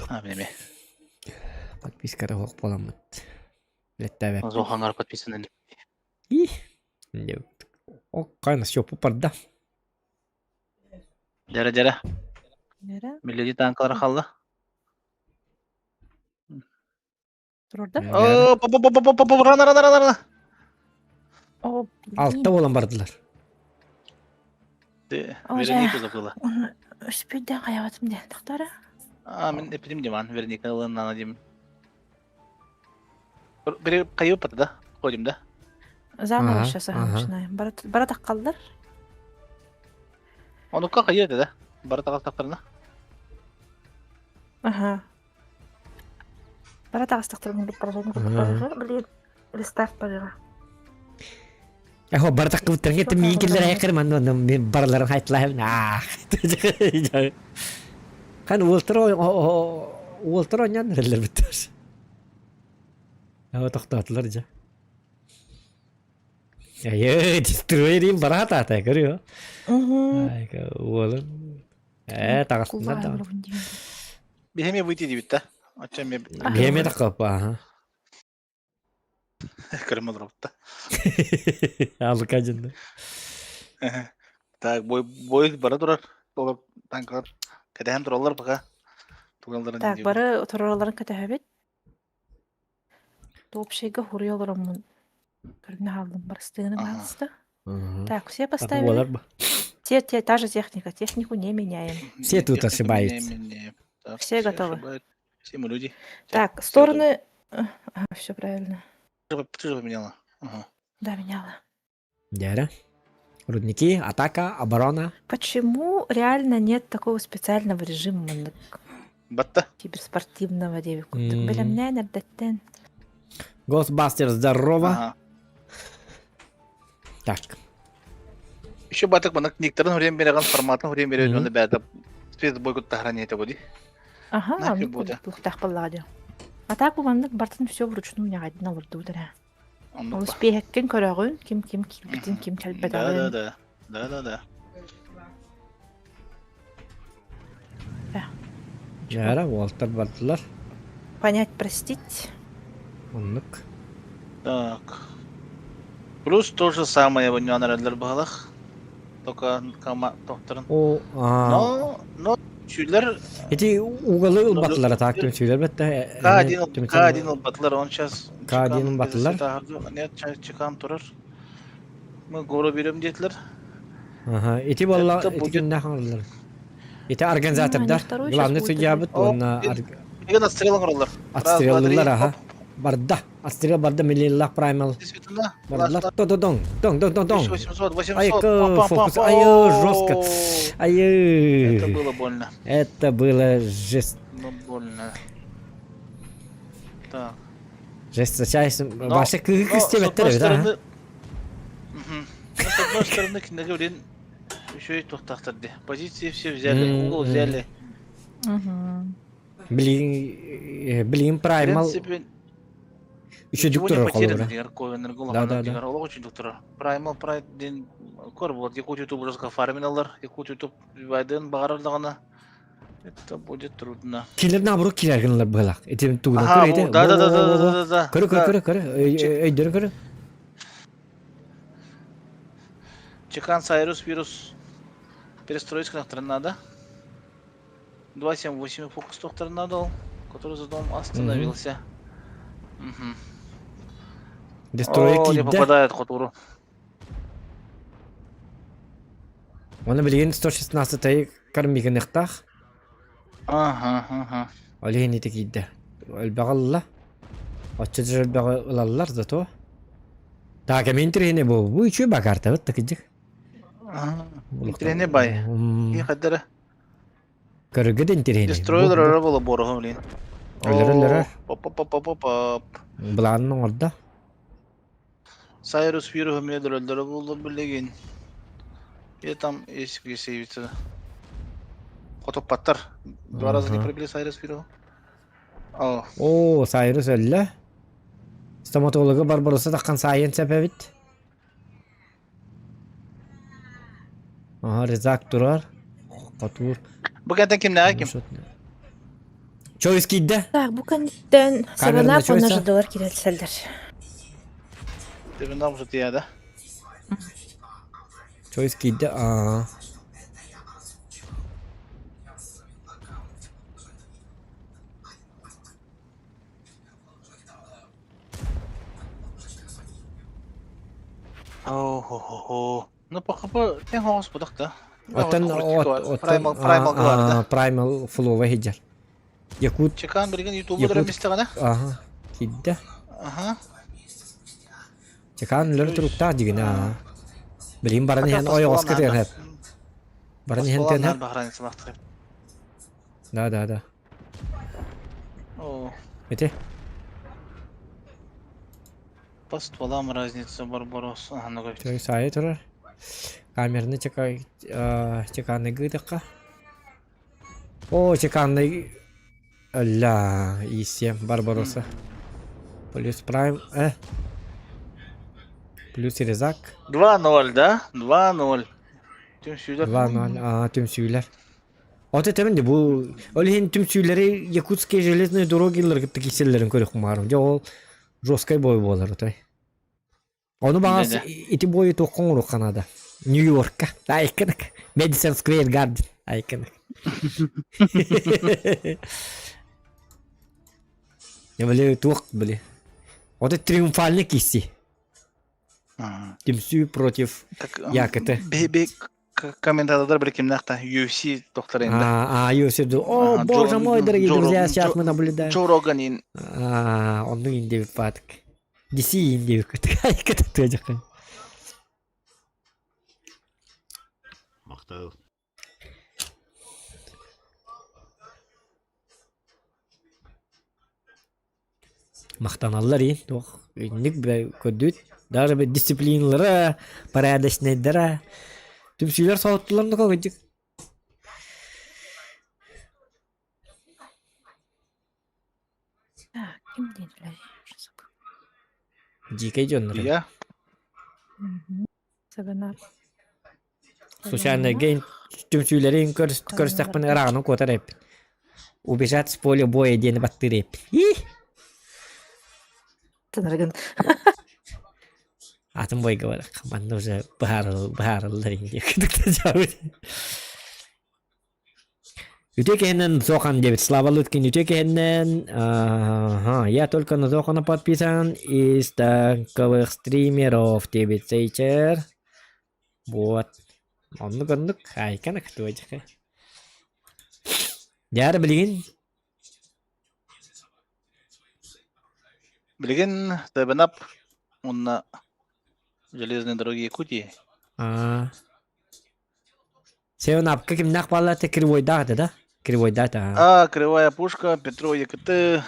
А, мене. Подписката суох буоламмыт. Билэттээбэппит. Зохангар подписан Ih. Оккайна все пупарда. Дьэрэ дьэрэ. Дьэрэ. Миледи танкалара халла. Турда. О, по по по по по рана рана рана. О, Алта буолан бардылар. Вероника забыла. Үспүйден хайабатым диэн тохтора. А, мен эпидем диман, Вероника ылыннана дим. Бери кайып да, ходим да. Заново сейчас начинаем. Бара таққаллар. Онукка кайы да, бара таққалларына. Ага. Бара таҕыстахтарын блин, рестарт барыга. Эхо бара тахкыбыттарын кеттим миин киллер айаккар манна манна мен бараларын хайтлаһым аа. Хан уолтар уолтар оонньоон эрэллэр бүттэр. Аба тохтоотулар дьэ. Айы, дистройерин бараата көрүө. Айка уолун Ээ, таҕыстыннар даҕаны. Биһэми выйти диэбит да. Оччо эмиэ Биһэми таххаппа, аха. Көрөм олоробут да. Алыка дьынна. Так, бой, бой бара турар. Олор танкалар кэтэһэн тураллар пока. Тугалларын Так, бары туралларын кэтэһэбит. Общайга хуруй олороммун. Көрүнэ хааллым барыстыгыны баалыста. Так, все поставили. Те, те, та же техника. Технику не меняем. Все тут ошибаются. Все готовы. Все мы люди. Так, стороны... Ага, все правильно. Ты же поменяла. Ага. Да, меняла. Дяря. Рудники, атака, оборона. Почему реально нет такого специального режима Батта. киберспортивного девику? Бэлэмнээн эрдэттэн. Ghostbuster, здорово. Ага. Так. Еще батык манак никторын хүрен береген форматын хүрен береген оны бәді спецбой куттахран ете буди. Ага, оннук курдук буоллаҕа дии. А так бу маннык бартын все вручную ньаҕайдын олордубут эрэ. Оннук Ол испиэһэккин көрөҕүн, ким ким киирбитин, ким кэлбэтэҕин. Да, да, да. Да, да, да. Дьара, уолтар бардылар. Понять, простить. Оннук. Так. Плюс то же самое в баһылах. Только кама тохторун. О, а. Но, но сүлэр Ити угалы ылбатылар так түмсүүлэр бэтте. К1 К1 ылбатылар, он сейчас К1 ылбатылар. Нет, чекан турар. Мы гору берем диэтилэр. Ага, ити болла ити күннэ хаҥаллар. Ити организатордар, главный судьябыт уонна Деген отстрел оҥороллор. Отстреллылар, аха. Барда. Отстрел барда миллионлах праймал. Бардылар. То то дong, дong, дong, дong, дong. 800, 800. Ай, фокус. Ай, жестко. Ай. Это было больно. Это было жест. Ну, больно. Так. Жесточайшим. Вообще кыстебеттер эбит, а? С одной стороны, кинеге блин, еще и тухтахтарды. Позиции все взяли, угол взяли. Блин, блин, праймал. В принципе, Еще ничего не доктор потеряно, холобура. дигэр Ковенер Да, да, да. Олох очень доктора. Праймал Прайд дин кор вот Якут Ютуб уже фарминалар, Якут Ютуб вайден багарар даҕаны. Это будет трудно. Килер наоборот килер гынылар быһылаах. Ити тугунан Ага, көр ити. да, да, да, да, да, да, да. Көрө көрө көрө көрө. Өйдөрү көрө. Чекан Сайрус вирус перестроить к надо. 2.7.8 фокус доктор надо, который за домом остановился. Угу. Дестрой О, не киирдэ. попадает Хотуру. Оны билигин 116 кармигыныхтаах. Ага, ага. Ол иһин ити киирдэ. Элбэҕи ылла. Оччо элбэҕи ылаллар зато. Так, эми интириһине бу. Бу үчү бакартабыт такыдьык. Интириһине бай. И хаддара. Көрөргө да интириһине. Дестройер өрө боло боруһу блин. Өлөр өлөр. Поп-поп-поп-поп. Былаанын оҥордо. Сайрус вируһу мне өлөрө болду билигин. И там есть где сейвиться. Хотоппаттар. Два раза не пробили Сайрус вируһу. О. О, Сайрус өллө. Стоматолога Барбароса таххан саайын сөп эбит. Аха, Резак турар. Хотуур. Бу кэнтэн кимнээҕэ ким? Чойс киирдэ. Так, бу кэнниттэн Камерна Севенап уонна Чойса. ждалар кирэлсэллэр. Тебинам сутуйада. Чойс киирдэ. Аа. О-хо-хо-хо. Ну, пока по тен хоҕос будах да. Оттон Primal Primal гварда. Primal флова хиджар. Якут. Чекан билген ютубер мистеҕинэ. Аха. Кидде. Аха. Чекан үлэр туруктаах дигин аа. Билин баран иһэн ойоҕоско тыаһап. Баран иһэн тыаһап. Да, да, да. О. Ити. По стволам разница Барбарос. Ага, ну Чой саайы турар. Камераны чека чеканный гыдакка. О, чеканный Ля, ИС-7 Барбароса. Плюс Прайм, э. Плюс Резак. 2-0, да? 2-0. Түмсүүлэр. 2-0, а, түмсүүлэр. Ото темин де бу ол иһин түмсүүлэри Якутские железные дороги-лар кытта киселлэрин көрүөх маарым. Дьэ ол жесткай бой буолар отой. Ону баҕас ити бойу туохха оҥоруохха наада? Нью-Йоркка. Айкынык. Мэдисон Сквер Гарден. Айкынык. Я били туох били. Ото триумфальный киси. Түмсүү против Якыты. Би комментатордар били кимнээх UFC докторында. А, UFC. О, боже мой, дорогие друзья, сейчас мы наблюдаем. Джо Роганин. А, оннук индебит паатык. DC индебит кытта тыадьаххын. Махтал. Махтаналлар иин туох инник көрдүүт даже бе дисциплиналара порядочнайдара түмсүүлэр соһуттулар да кыдьык Так, ким диэн үлэлиир? Дьиикэй дьоннор. Я? Сабына. Случайно гейн түмсүүлэрин көрсөхпүн ырааҕынан куотар эппит. Убежать с поля боя диэни баттыыр эппит. Тыныргын. Атын бойга бар. Манна уже быһаарыллар инди. Үтүө киһинэн Зохан диэбит. Слава Лыткин үтүө киһинэн ага, я только на Зохана подписан из танковых стримеров диэбит Сейчер. Вот. Оннук оннук айканак туочка. Дьара билигин Билигин Тэбэнап уонна Железные дороги Якутии. Аа. Севен апка кимнээх бааллар кривойдаах этэ да? Кривойдаах этэ. А, Кривая пушка, Петро ЕКТ. Я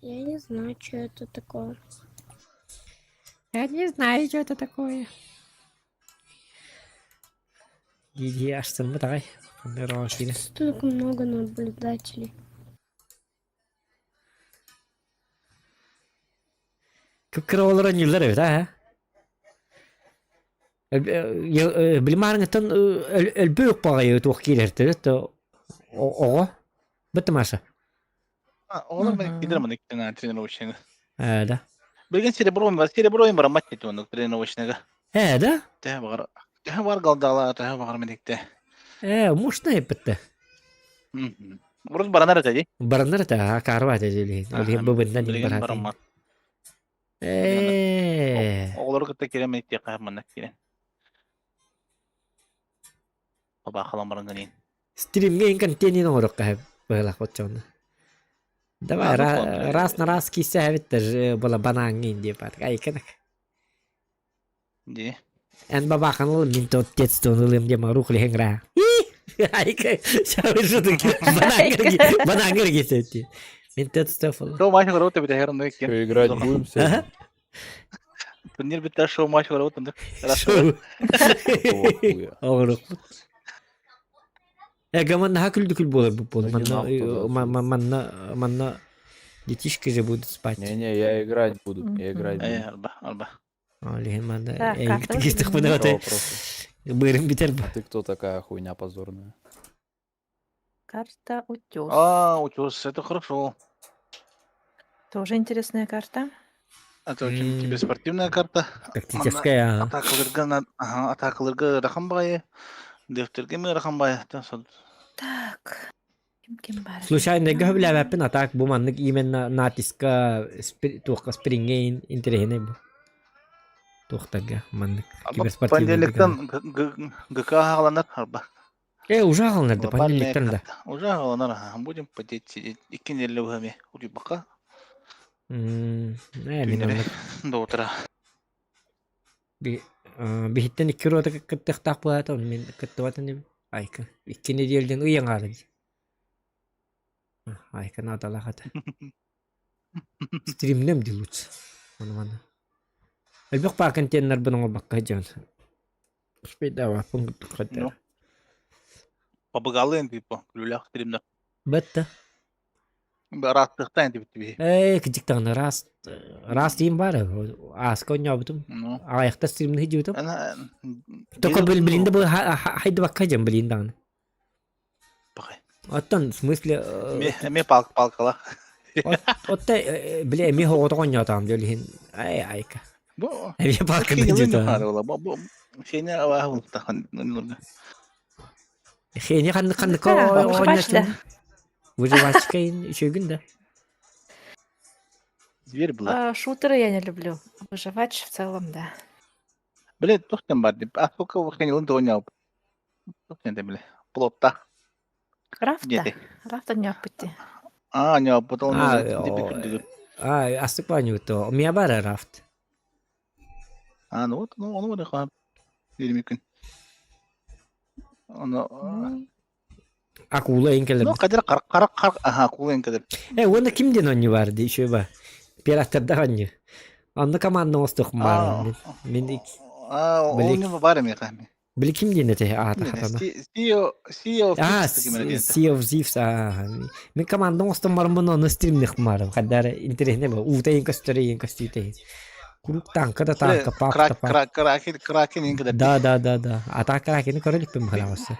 не знаю, что это такое. Я не знаю, что это такое. Иди астыммыт аҕай. Столько много наблюдателей. Кып-кыра олорон ньыллар эбит аа. Билимаарыҥыттан өлбү укпаҕайы туох киирэртэр оҕо бытты Маша. Оҕолор мен кидер маны тренировочныйга. Ээ да. Билген серебро бар, серебро бар мат дит оннук тренировочныйга. Ээ да? Төһө баҕар, төһө баҕар галдаала, төһө баҕар меникте. Ээ, мощно эппитте. Урут баранар этэ дии. Баранар этэ, акаарба этэ дии. Ол иһин быбыннан Билигин бараммат. Ээ. Оҕолору кытта киирэн мэниктиэххэ манна киирэн. Бабаахалан баран гынын. Стримҥэ ин контенин оҥоруохха быһылах оччоҕуна. Давай раз на раз киисэ эбиттэр была банааҥҥа ин диэп айканак. Дии. Эн бабахан ыл мин тот детствон ылым диэм рух лиһиҥра. Айка банааҥҥа киисэ Мин тетство Шоу матч работа бит онно икки. Играть будем сегодня? Турнир бит шоу матч работа. Шоу. Оҕорукпут. Эгэ манна күлдүкүл буолар бу буолар. Манна манна манна детишки же будут спать. Не-не, я играть буду. Я играть буду. Арба, арба. Олиһин манна эйгитик бу. Быырым бүтэр А ты кто такая хуйня позорная? Карта утес. А, утес, это хорошо. Тоже интересная карта. Это очень тебе спортивная карта. Тактическая. Атакаларга, ага, атакаларга ыарахан баҕайы, дефтерге мы ыарахан баҕайы. Так. Ким ким бар? Случайно сөбүлээбэппин, а так бу маннык именно натиска туохха сприҥҥэ интэриэһинэй бу. Туохтарга маннык киберспортивный. Понедельниктан ГК аҕаланар арба. Э, уже аҕаланар да, понедельниктан да. Уже аҕаланар, ага. Будем потеть сидеть. Икки неделя быһа утуйбакка. Э, мин оннук. До утра. Биһиттэн икки рота кыттыахтаах буолаата, ону мин кыттыбатын Айка. Икки неделден ый аҥаара дии. Айка наадалаах этэ. Стримнем дии лучше. Ону маны. Элбэх баар контейнербын оҥорбокко сылдьабын. Успейдаабаппын курдук Ну. Побыгалыын типа, күлүүлээх стримнер. Бэтте. Ырааттыахтаан этибит биһи. Ээ, кырдьык даҕаны ыраас ыраас диин баар ааска оонньообутум. Ну. Аҕыйахта стримни сылдьыбытым. Только билин да бу хайдыбакка дьон билин даҕаны. Оттон в смысле Эмиэ палка палкала. Отто били эмиэ оҕотох оонньоотоҕум дьол иһин ай айка. Бу Эмиэ палканы дьиэтэ. Сеня абааһы бултахан. Хени ханнык ханнык оонньоотун. Выживачка үчүгүн да. Зверь была. Шутеры я не люблю. Выживач в целом, да. Блин, туох бар деп. А сколько хенилын оонньооб. Туох диэн бile. Плотта. Рафта. Рафта не опыти. А, не опытал. А, астык баанньуутто. Мия баар рафт. А, ну вот, ну, ону барыха. Диримикин. Ону Акула ин кэлэр. Ну, кадыр қар қар қар аха, акула ин кэлэр. Э, уонна ким диэн оонньуу баар дии, үчүгэй ба. Пираттардаах оонньуу. Онно команда оҥостуох баар. Мин А, оонньуу баар эмиэ хаами. Били ким диэн этэ аата хатана. Sea of А, Sea of Thieves. Аа. Мин команда оҥостон бараммын ону стримних маарым. Хаддар интересне ба. Уута иин көстөр иин көстүүтэ. Куруук танка да танка, пап да пап. Кракен, кракен иин кэдэр. Да, да, да, да. А так кракени көрө иликпин быһалаабасы.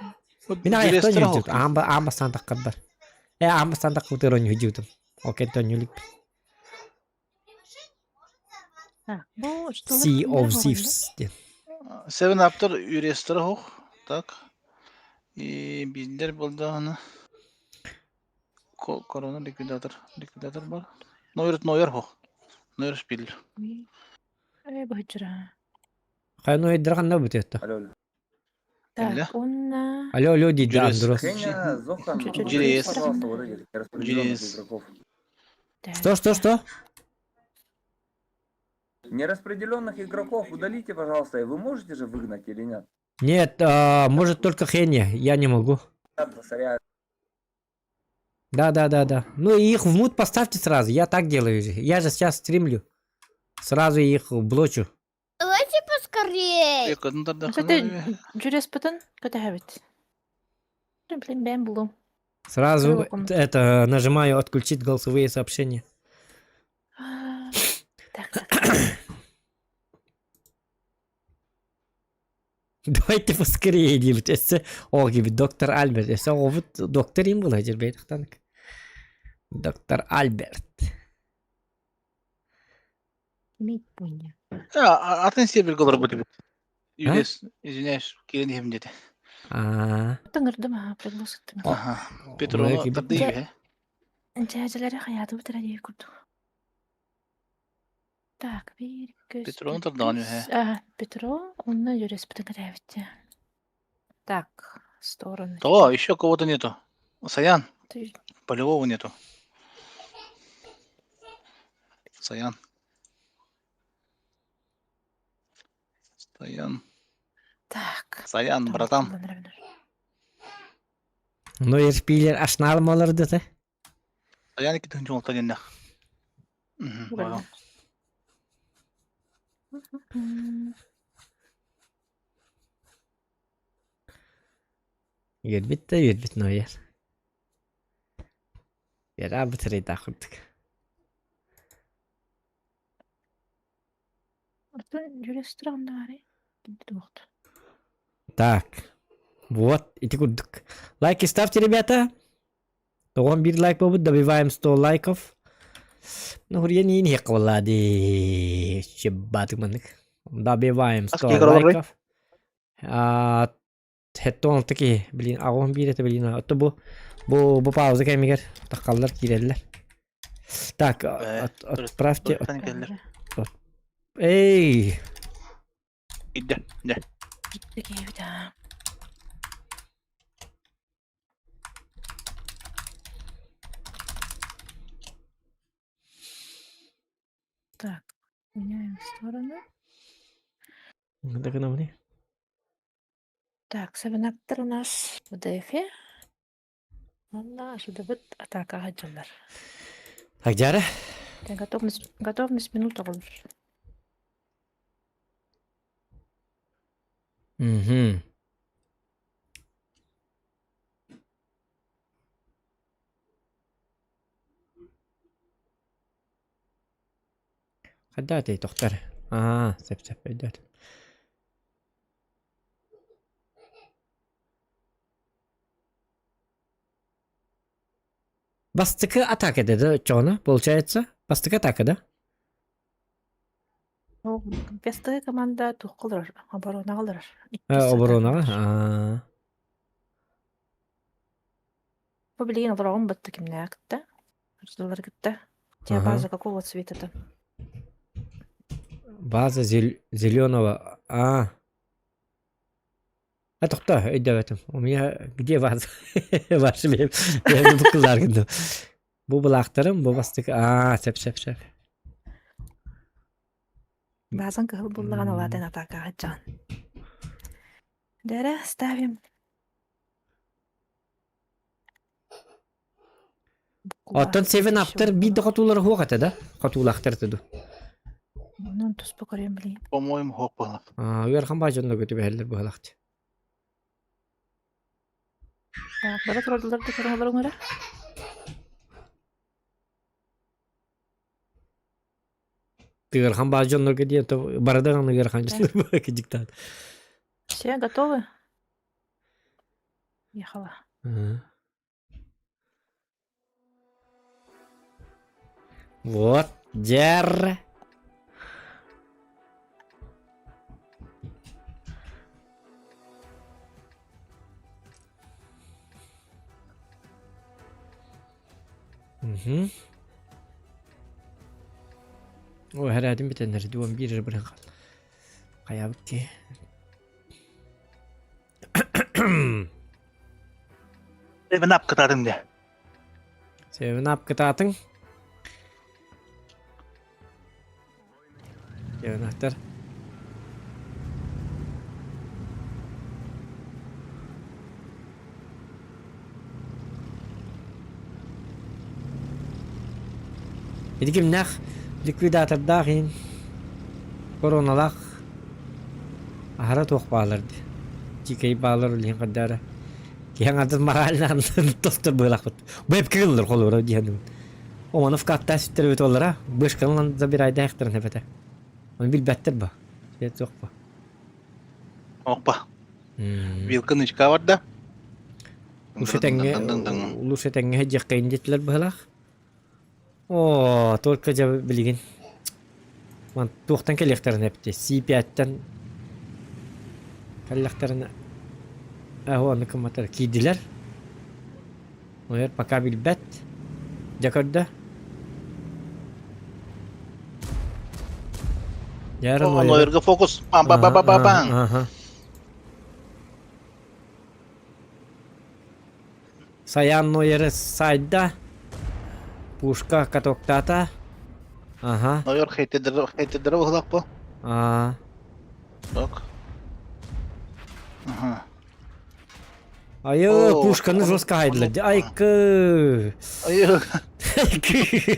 Мин аҕыйахта оонньуубут. Аан аан бастаан таххарбар. Э, аан бастаан таххыбытыгар оонньуубутум. Ол кэнтэ оонньуу иликпин. Sea of Thieves диэн. Seven After үрестері хоқ. Так. И биздер болды Корона ликвидатор. Ликвидатор бар. Нойер нойер хоқ. Нойер шпиль. Э, быһыдьыра. Хайа нойдара ханна бүтүөттө? Так, онна... Алло, алло, дейді Андрос. Джирес. Джирес. Что, что, что? Нераспределенных игроков удалите, пожалуйста. И вы можете же выгнать или нет? Нет, может только Хеня, я не могу. Да, да, да, да. Ну и их в мут поставьте сразу, я так делаю же. Я же сейчас стримлю. Сразу их блочу. Давайте поскорее. Жүрөспүтүн көтөһөбүт. Блин, бэм булум. Сразу это нажимаю отключить голосовые сообщения. Так, так. Давайте поскорее диэбит. Өссө ол киһи доктор Альберт. Өссө оҕобут доктор им була дьэрбэйдахтанык. Доктор Альберт. Атын серверге олорбут эбит. Юрис, извиняюсь, киирэн иһэбин диэтэ. Аа. Тыҥырдым аа, пригласыттым. Аха. Петровна тардыы Дьээдьэлэри хайаатыбыт эрэ дии курдук. Так, биир, көс, Петровна тардаҕын үһэ. Аа, Петро, онно Юриспытын кэтээбит. Так, стороны. То, еще кого-то нету. Саян. Полевого нету. Саян. Саян. Так. Саян, братан. Ну, ерпилер ашналым оларды да. Саян икки тыһыынча уолта диэннэх. Мгм. Үөрбүт да үөрбүт нояр. Яра бытырыйдаах курдук. Оттон Юрис тураҕын даҕаны. Так. Вот, ити курдук. Лайки ставьте, ребята. Тоҕон биир лайк буолбут, добиваем 100 лайков. Ну, хурья не не ди. Чебатык маннык. Добиваем 100 лайков. А, Хеттон таки, блин, аҕон биир это, блин, отто бу бу бу пауза кэмигэр таххаллар киирэллэр. Так, отправьте. Эй! Идэ, дэ. Так, меняем сторону. Так, нам Так, сабынаптар у нас в ДФе. Онно сюда атака дьоннор. Так, дьара. Готовность, готовность минута olur. Угу. Хайда этэй тохтар? Аа, сөп-сөп өйдөт. Бастакы атака да, чоно, получается? Бастакы атака, да? Ну, бастакы команда туохха олорор? Оборонаҕа олорор. Э, оборонаҕа? Аа. Бу билигин олороҕун батта кимнээх кытта? Ардылары кытта. У тебя база какого цвета там? База зеленого. А. А тохто, өйдөөбөтүм. У меня где база? Ваши мен бу кыллар гынным. Бу былаахтарым, бу бастык. Аа, сөп сөп сөп. Базан кыһыл буллаҕын алаатын атаакаҕа дьон. Дэрэ, ставим. Оттон Seven Up-тар биир да хотуулара суох этэ да? Хотуулаахтар этэ дуу? Ну, туспа көрөм билигин. По-моему, суох буолар. Аа, ыарахан баа дьонно көтүбэһэллэр быһалаахчы. Так, бара турардылар да көрөн олоруҥ эрэ. Ыарахан баа дьоннорго диэн барыда ыарахан дьоннор диктат. Все, готовы? Ехала. Вот, дьэр. Угу. Ой, хэрээтин бүтэннэр дуон биир эрэ быран хаал. Хайаабыт дии. Seven Up кытаатыҥ дэ. Seven Up кытаатыҥ. Seven Up'тар. Ити кимнээх ликвидатордаах иһин короналаах аһара туох баалар дии. Дьикэй баалар илиһин хайдаара. Киһи аҥардас морально тостор быылахпыт. Бу эпки гыллар холура диэн. Оманов каттаа сүттэрбит олара бышканан забирайдаахтарын эбэтэ. Оны билбэттэр ба. Свет суох ба. Опа. Вилка нычка барда. Улус этэҥҥэ улус этэҥҥэ дьиэххэ диэтилэр быһалаах. Оо, только дьэ билигин ман туохтан кэлиэхтэрин эпти C5-тэн кэллэхтэринэ ээ оннук гымматар киирдилэр. Ойор пока билбэт. Дьэ көрдө. Дьэ Ойорго фокус. Пам па па па па пам. Саян Нойеры сайда. Пушка катоктата. Ага. Нойер хейтедер хейтедер уһулак бу. Аа. Так. Ага. Айы, пушканы жестко хайдылар. Айкы. Айы.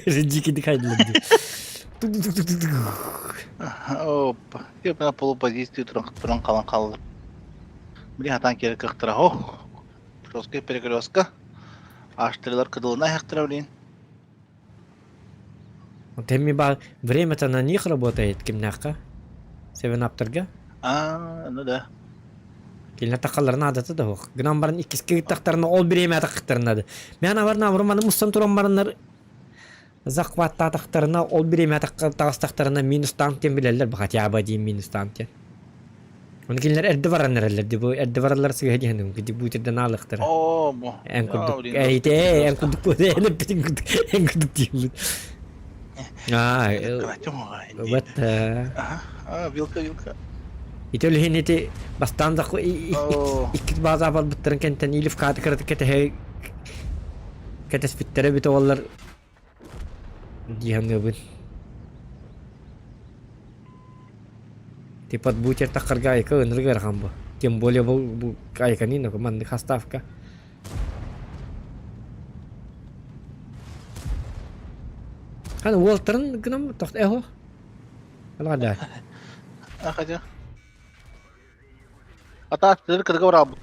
Дикий хайдылар. Опа. Я на полупозицию туран қалан қалды. Блин, атан керек кықтыра. Ох. Жесткая перекрестка. Аштырылар кыдылына хақтыра, блин. Теми ба время-то на них работает, кимнахка. Севен Аптерга. А, ну да. Кинилэр таххалларын аадата да суох. Гынан баран иккискэ ыыттахтарына ол бириэмэ таххыттарына да. Мен абарна абырманы мустан туран бараннар захваттаатахтарына ол бириэмэ таҕыстахтарына минус танк диэн билэллэр бу хотя бы один минус танк диэн. Оны кинилэр эрдэ баран эрэллэр ди бу эрдэ бараллар сыыһа диэн ди бу тирден аалыахтара. Оо, бу. Эн курдук эйте эн курдук эн эппитин курдук эн курдук диибит. Аа, вот А, вилка, вилка. Ити үлэһин ити бастаан да иккис бааза барбыттарын кэнтэн Илив кааты кыратык кэтэһэ кэтэспиттэрэ эбит оҕолор дии саныыбын. Типа бутер таххарга айка ынырык ыарахан бу. Тем более бу, бу айканин маннык хаставка. Хана уолтарын гынан тохт эхо. Алга А хотя. А так, тыр кырга барабыт.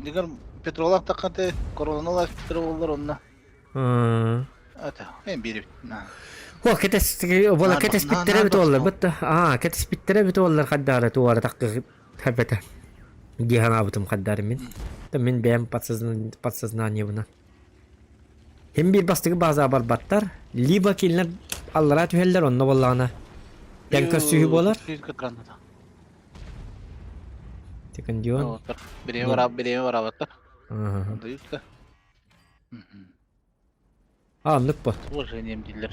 Дигер Петролах такканты короналар Петроллар онна. Это, мен бирип. О, кетес бола кетеспиттере бит оллар бытта. Аа, кетеспиттере бит оллар хаддара туара таккы хабета. Диханабытым хаддар мин. Та мин бэм подсознание Хим биир бастакы база барбаттар, либо кинилэр аллараа түһэллэр, онно буоллаҕына тэҥ көрсүһүү буолар. Тикандион. Бириэмэ бараб, бириэмэ барабаттар. Даются. А, оннук бу. С уважением дииллэр.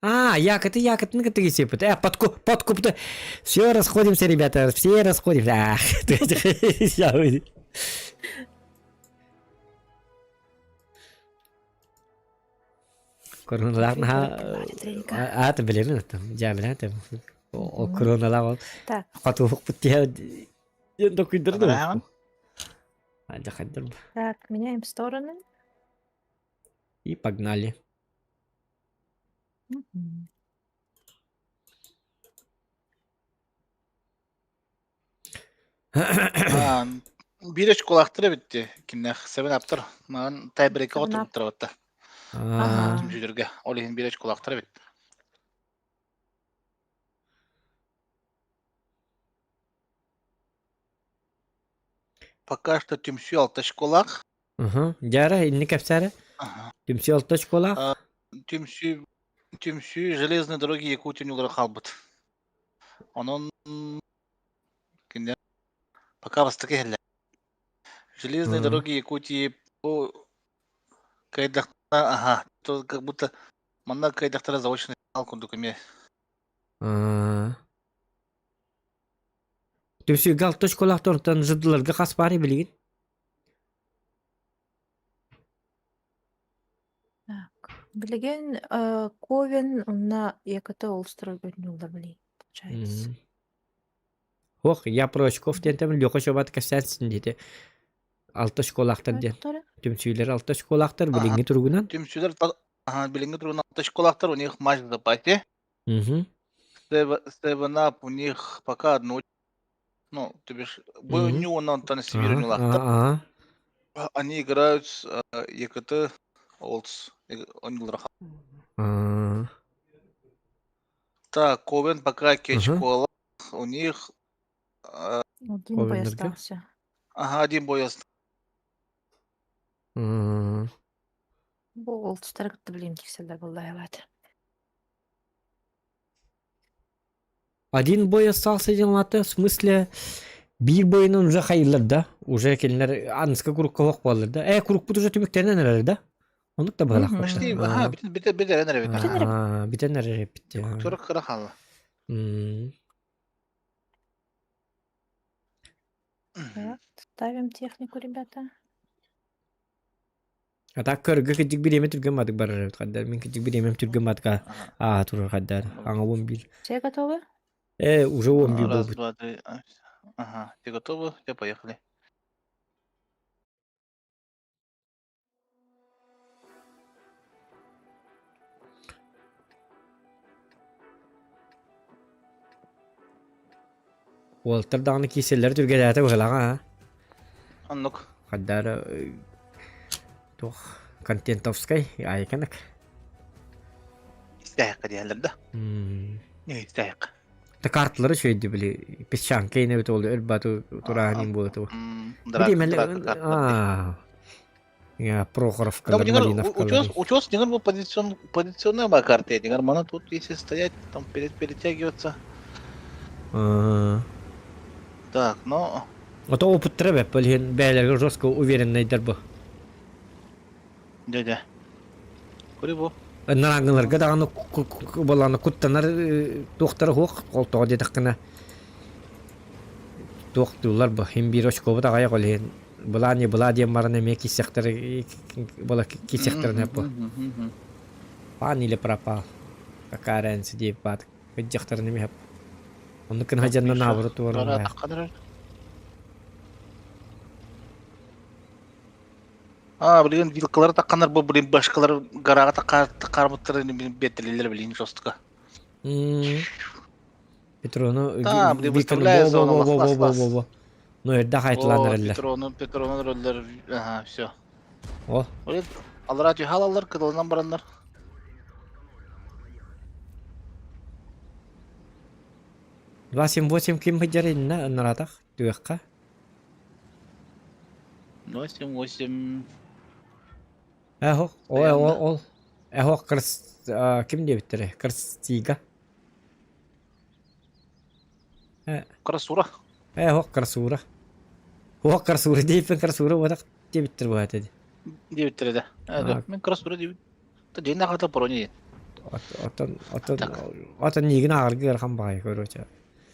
А, якоты, якотны кытыгы сепыт. Э, подкуп, подкуп. Все, расходимся, ребята, все расходимся. Ах, Короналаах наһаа аата билэбин оттон дьаабылаан ол короналаах ол Так. хотуһукпут тиһэ диэн докуйдар да Так, меняем стороны. И погнали. Биир очколаахтар эбит дии кимнээх Seven Up-тар маҕан тайбрейка отурбуттар батта түмсүүлэргэ ол иһин биир очколаахтар эбит Пока что түмсүү алта очколаах. Дьара, инни кэпсээрэ. Түмсүү алта очколаах. Түмсүү түмсүү железной дороги Якутия улара хаалбыт. Онон кинилэр пока бастакы иһэллэр. Железные дороги Якутии бу кыайдахтара аха то как будто манна кыайдахтара заочный финал курдук эмиэ. Түмсүүгэ алта очколаахтартан жыдыларга хас баарый билигин? Так, билигин э, Ковен уонна ЯКТ Олстрой көрүнүүллэр билигин, получается. Ох, я про очков диэн Леха Чобат кэпсээн диэти. Алта очколаахтар диэн. Түмсүүлэр алта очколаахтар билиҥҥи туругунан. Түмсүүлэр билиҥҥи туругунан алта очколаахтар, у них матч в запасе. Угу. Seven Up у них пока одно. Ну, то бишь, бу не он Антон Сибирь ага. Они играют с ЕКТ Олдс. Так, Ковен пока Кечкола. У них... Один бой остался. Ага, один бой остался. Бу Олдстар кытта билим киксэллэр буолла Один бой остался диэн в смысле биир бойунан уже хайыллар да уже кинилэр аныска курукка суох буоллар да э курукпут уже түмүктэнэн эрэр да оннук да быһалаах Почти, ага, бүтэн бүтэн бүтэн эрэр эбит бүтэн эрэр эбит Кыра кыра хаалла. Так, ставим технику, ребята. А так көргө кыдьык бириэмэ түргэн бадык барар эбит хаддар. Мин кыдьык бириэмэм түргэн бадыка ааһа турар хаддар. Аҥа он биир. Все готовы? Э, уже он биир Раз, буолбут. два, три. Ага, все готовы? Все, поехали. Уолтар даҕаны киирсэллэр түргэлээтэ быһылаҕа аа. Оннук. Хаддар туох контентовскай айканак. Истээххэ диэллэр да. Истээххэ. Та карталары үчүгэйди били песчанка инэбит ол өлбату тураанин буолату. Я Прохоровка, Малиновка. Учес, учес, дигар бу позицион, позиционная ба карта, дигар мана тут если стоять, там перед перетягиваться. Так, но... Ото опыт треба, блин, бээлерге жестко уверенныйдар бу. Дядя. Кури бу. Нараңыларга даҕаны баланы куттанар туохтара суох холтоҕо диэтэххинэ туох дуулар бу хин биир очкобут аҕайах ол иһин былаа не былаа диэн баран эмиэ киссэхтэр была киссэхтэринэ бу пан или пропал какая разница диэбит баат кыдьахтарын эмиэ оннук гына дьанна наабыры туоран А, блин, вилкалары такканнар бу, блин, башкалар гарага таккарбыттар беттелилер, блин, жестко. Петрону Да, блин, выставляю зону, лас, лас, лас. Ну, эрдэ хайтылаан эрэллэр. Петрону, Петрону рөллөр, ага, все. О. Алара түһалалар, кыдылынан бараннар. 278 ким сылдьар иннэ ынаратах түгэххэ? 8-8. Эхо, ол ол ол эхо крас ким диэбиттэрэ Крастига. Красура. Эхо красура. О красура диэппин красура буотах диэбиттэр буота ди. Диэбиттэрэ да. Мен красура диэбит. Та дьиҥ ахата брони. Отон отон отон нигин ааҕарга ыарахан баҕайы короче.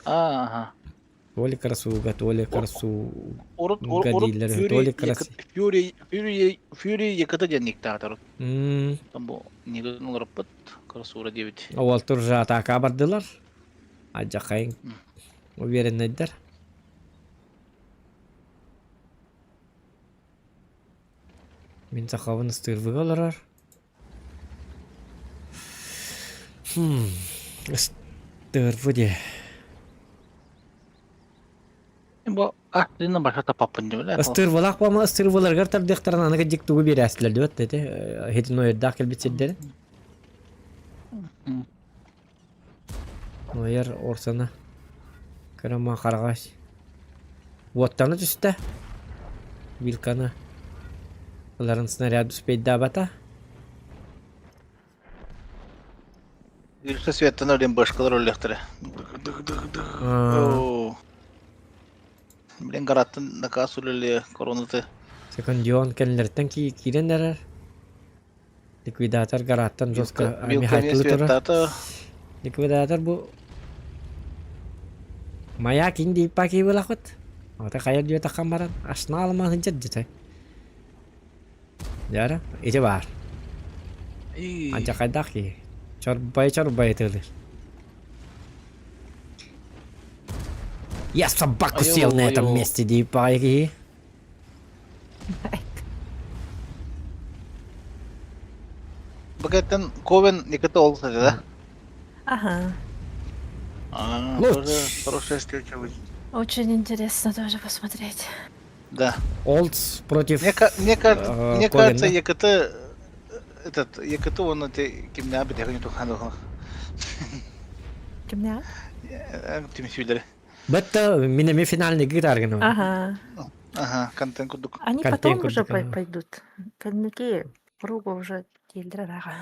Ага. То ли красуга, то ли красуга Урут урут дииллэр, то ли крас... Фьюри Фьюри Фьюри Яката диэн никтаатар. М. Там бу нигин олоруппут красура диэбит. Уолтур же атака бардылар. Адьахайын уверенныйдар. Мин сахабын ыстыырбыга олорор. Хм, ыстыырбы дии. Бу а дина баша тапаппын дебиле. Ыстыырбалаах буолма ыстыырбаларыгар тардыахтарын аны кырдьык тугу биэрээстилэр диэбэт этэ. Хитин ойордаах кэлбит сирдэри. Ойор Орсона кырама хараҕас уоттана түстэ. Вилканы ыларын снаряд успейдаабата. Вилка светтан өлен башкалар өллөхтөрө. Блин, гараттан наказ үлеле коронаты. Секундион кэллэртэн киирэн эрэр. Ликвидатор гарааттан жестко Михайлы турар. Ликвидатор бу Маяк инди паки булахыт. Ата хайа дүйө таххан баран ашна алмаһын сылдьар дьэ. Дьара, ити баар. Анча хайдах киһи. Чорбай чорбай тылыр. Я собаку съел на этом месте дии паҕайы киһи. Бакеттен Ковен Никита ол кстати, да? Ага. А, Ну, тоже хорошая встреча будет. Очень интересно тоже посмотреть. Да. Олдс против Мне, мне, кажется, мне Ковена. кажется, ЕКТ этот ЕКТ он эти кимнә бит ягын тухан Кимнә? Түмсүләре. Бетта мин эми финальный гитаргын. Ага. Ага, контент курдук. Они Контент потом уже курдук, ага. пойдут. Кэнники кругу уже киирдер ага.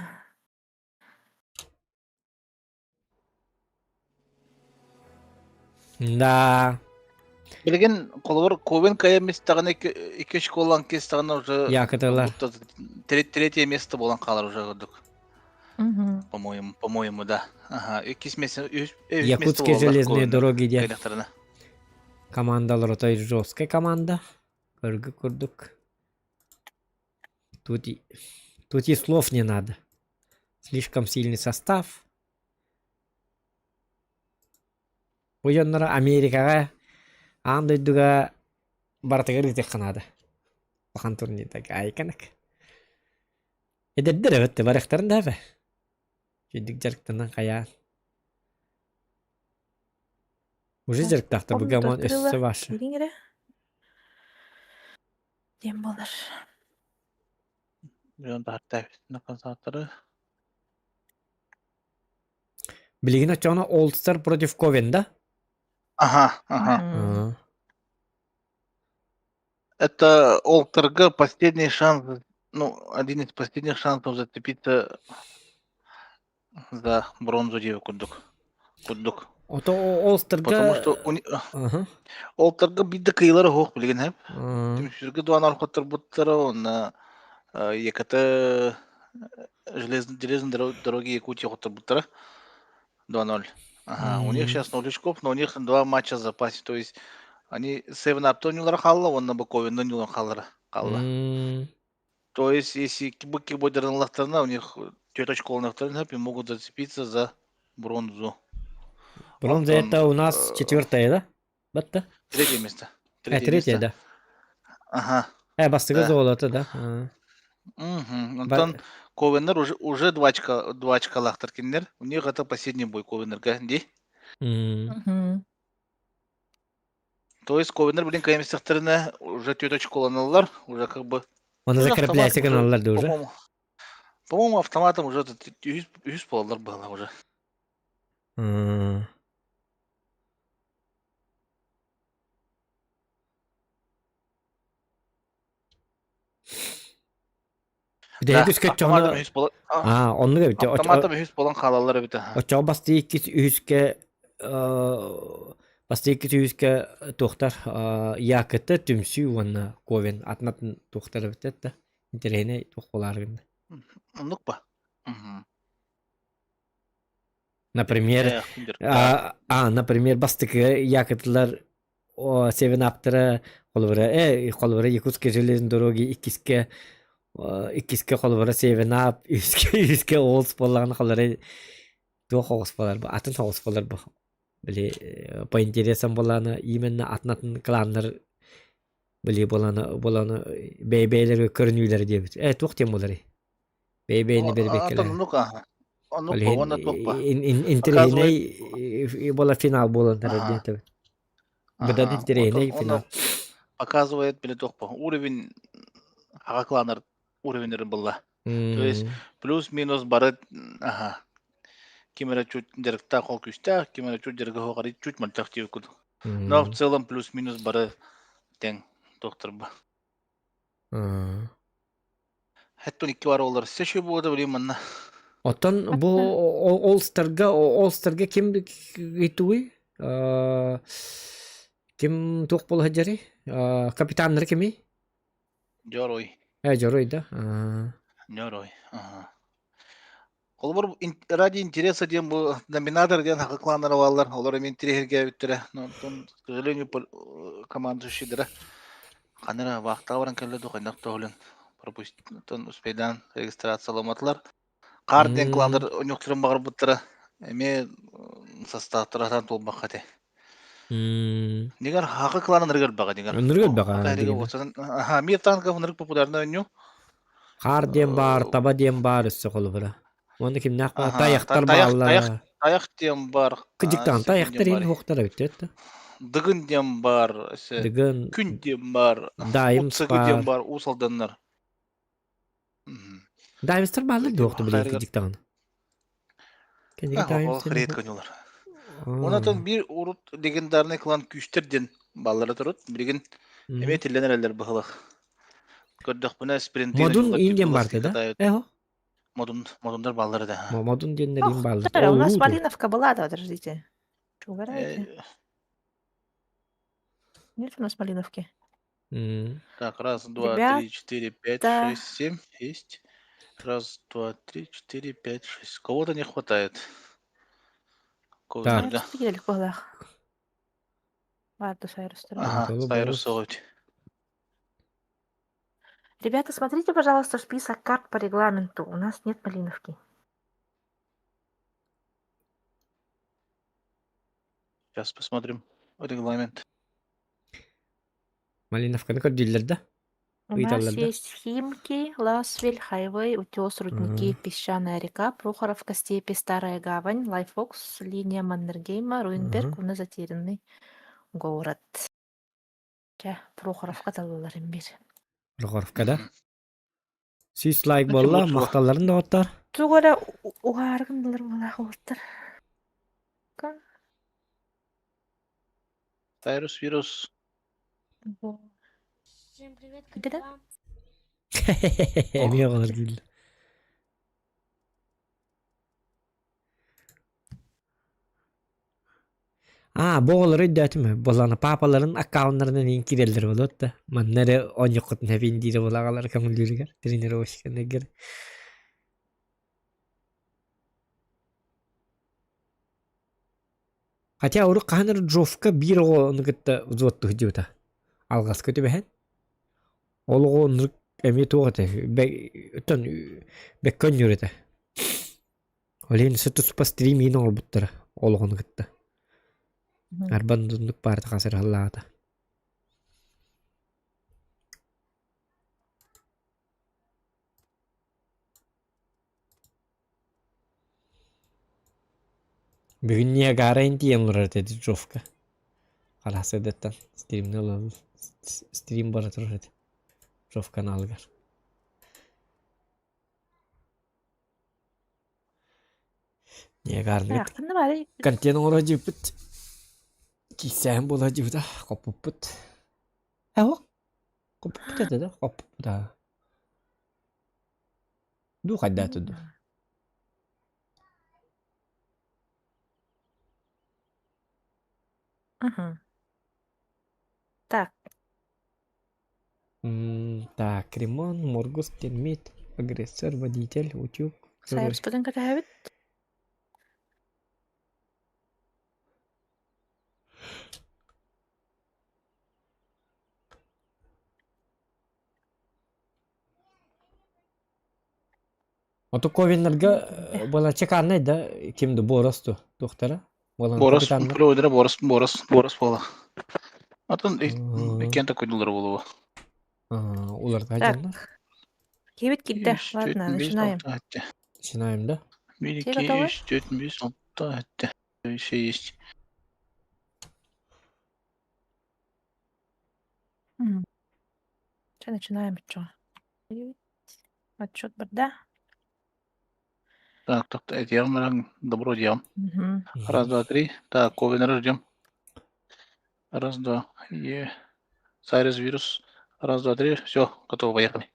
Да. Билигин холобур Ковен кая местаҕына икки школан кестаҕына уже Якытылар. третье место болан хаалар уже курдук. Мгм. По-моему, по-моему, да. Ага, иккис место, үс место Якутские буолаллар железные Ковен дороги диэн кыайдахтарына. командалар отой жесткая команда. Көргө курдук. Тут и, тут и слов не надо. Слишком сильный состав. Бу дьонноро Америкаҕа аан дойдуга барытыгар ыытыахха наада. Улахан турнирдарга айканак. Эдэрдэр эбэтэ барыахтарын да эбэ. Үчүгдүк дьарыктанан хайаан. Уже дьарыктаахтар бу гамон өссө ваша. Киириҥ эрэ. Диэн буолар. Дьон таһыртаабит на консалтары. Билигин оччоҕуна All Star против Ковен, да? Ага, ага. Это Олтерга последний шанс, ну, один из последних шансов зацепиться за бронзу диэби курдук. Курдук. Ото Олстерга... Потому что у Ага. Олтерга биирдэ кыйылара суох билигин хэп. Түмсүүргэ дуан орхотторбуттара уонна ЕКТ железной дороги Якутии хотторбуттара 2-0. Ага, у них сейчас 0 очков, но у них два матча в запасе. То есть они Севен Апто ньулара хаалла уонна Буковина ньулар хааллара хаалла. То есть если быки бодернылахтарына, у них түөрт очколонохторун и могут зацепиться за бронзу. Бронза это у нас четвертая, да? Батта? Третье место. Третье, третье да. Ага. Бастыгы Да. золото, да. Угу. Онтон Ковеннер уже, уже два очка, два очкалаахтар кинилэр. У них это последний бой Ковеннерга, ди. Мгм. То есть Ковеннер, блин, кайместехтеріне уже түөрт очколаналлар, уже как бы... Оны Уже закрепляйся автоматом уже, гыналлар да уже. По-моему, по-моему, автоматом уже үһүс буолаллар была уже. Да, автоматом үһүс буолан Аа, оннук эбит. Автоматом үһүс буолан хаалаллар эбит. Оччоҕо бастыы иккис үһүскэ бастыы иккис үһүскэ туохтар Якыты түмсүү уонна Ковен атын атын туохтар эбит да интэриэһинэй туох буолаары гынна. Оннук ба. Например, а, а, например, бастыкы Якытылар Севен аптара холобура э холобура Якутские железные дороги иккискэ иккискэ холобура Севен ап үскэ үскэ Олс буоллаҕына холобура туох оҕус буолар бу атын соҕус буолар бу били по интересам буоллаҕына именно атын атын кланнар били буолана буолана бэйэ-бэйэлэргэ көрүнүүлэрэ диэбит э туох диэн буоларый бэйэ-бэйэни бэрбиэккэлэр Оннук аха оннук уонна туох ба интэриэһинэй буола финал буолан эрэр диэн этэбит Быдан интэриэһинэй финал. Показывает били туох ба уровень аҕа кланнар уровеннарын булла. То есть плюс-минус бары ага ким эрэ чуть дьарыктаах ол күүстээх, ким эрэ чуть дьарыга суох чуть мөлтөх диэбит курдук. Но в целом плюс-минус бары тэҥ туохтар ба. Хэттон икки бар олар. Все буода билим манна. Оттон бу Олстерга Олстерга ким итуй? Ким туох буола сылдьарый? Капитаннары кимий? Дьоруй. Э, Дьоруй да? Дьоруй. Ага. Холобур ради интереса диэн бу номинатор диэн хакы кланнара бааллар. Олор эмиэ интириэһиргээбиттэрэ. Но оттон, к сожалению, команда шидера ханара вахтаҕа баран кэллэ дуу хайдах тоһулун пропустан успейдаан регистрацияламатылар. Хаар диэн кланнар онньуктарын баҕарбыттара эмиэ составтара сатаан туолбакка этэ. Нигар хакы клан ынырыгар баҕа нигар. Ынырыгар баҕа. Аха, мир танков ынырык популярный оонньуу. Хаар диэн баар, таба диэн баар өссө холобура. Уонна кимнээх баар? Тайахтар бааллар. Тайах диэн баар. Кыдьыктаан тайахтар иһин хуохтар эбит да. Дыгын диэн баар. Дыгын. Күн диэн баар. Дайымс баар. диэн баар, Уус Алданнар. Даймстар бааллар дуохту билигин кыдьыктаҕына. Кэнники Даймс редко ойнулар. Онотон биир урут легендарный клан күүстэр диэн бааллара турут. Билигин эмиэ тиллэн эрэллэр быһылах. Көрдөхпүнэ спринтин Модун индиан баарта да? Эхо. Модун, модундар бааллар да. Модун диэннэр им бааллар. У нас Малиновка была, да, подождите. Что, угораете? Нет у нас Малиновки. Так, раз, два, три, четыре, пять, шесть, семь. Есть. Раз, два, три, четыре, пять, шесть. Кого-то не хватает. Так. Да. Ага, Сайрус Ребята, смотрите, пожалуйста, список карт по регламенту. У нас нет Малиновки. Сейчас посмотрим регламент. Малиновканы көрдүүллэр да? У нас есть Химки, Ласвель, Хайвей, Утес, Рудники, Песчаная река, Прохоровка, Степи, Старая Гавань, Лайфокс, линия Маннергейма, Руинберг, уонна Затерянный город. Чэ, Прохоровка талылларын бир. Прохоровка да? Сүүс лайк буолла, махталларын доҕоттор. Тугу эрэ уһааргындылар буолаах уолаттар. Ну-ка. Тайрус вирус. Во. Всем привет, как Где да? дела? Эмиэ оҕолор дииллэр. Аа, бу оҕолору өйдөөтүм. Буоллаҕына паапаларын аккауннарынан иин киирэллэр буолуот да. Манна эрэ оонньуоххутун эбин диирэ буолла аҕалара көҥүллүүрүгэр, тренировщиктарыгар. Хотя урут хаһан эрэ Джовка биир оҕону кытта взводтуу сылдьыбыта. Алҕаска түбэһэн. Ол оҕо оннук эмиэ туох этэ, оттон бэккэ оонньуур этэ. Ол иһин өссө туспа стрим иин оҥорбуттара ол оҕону кытта. Арбан оннук баарта хасырһаллаата. Бүгүн Ниагара тиийэн олорор этэ Джовка. Харассыдаттан стримни ылан стрим бара турар этэ. Джов каналыгар. Ниагарнык Ханна баарый? контент оҥоро дьиэппит. Киирсээһин буола дьиэбитэ хоппуппут. Ээ хоппуппут этэ да хоппуппут аа. Дуу хайдаата дуу. Ага. Так. М, Так, Кремон, Моргус, Термит, агрессор, водитель, утюг, герой. Сайрыспытын кэтэһэбит. Ото Ковиннарга была чеканный да ким да Борос ту туохтара буолан Борос, капитаннар. проводера Борос, Борос, Борос буола. Атын иккиэн такой буолуо. Уларга Так. дьоннор. Киһибит киирдэ. Ладно, начинаем. Начинаем, да? Бир, Все икки, готовы? үс, түөрт, биэс, алта, сэттэ. Все есть. М. Все, начинаем, чё? Отчет барда. Так, так, этиэм добро делом. Мгм. Раз, два, три. Так, Ковенера ждем. Раз, два. Е. Сайрес вирус. Раз, два, три. Все, готово, поехали.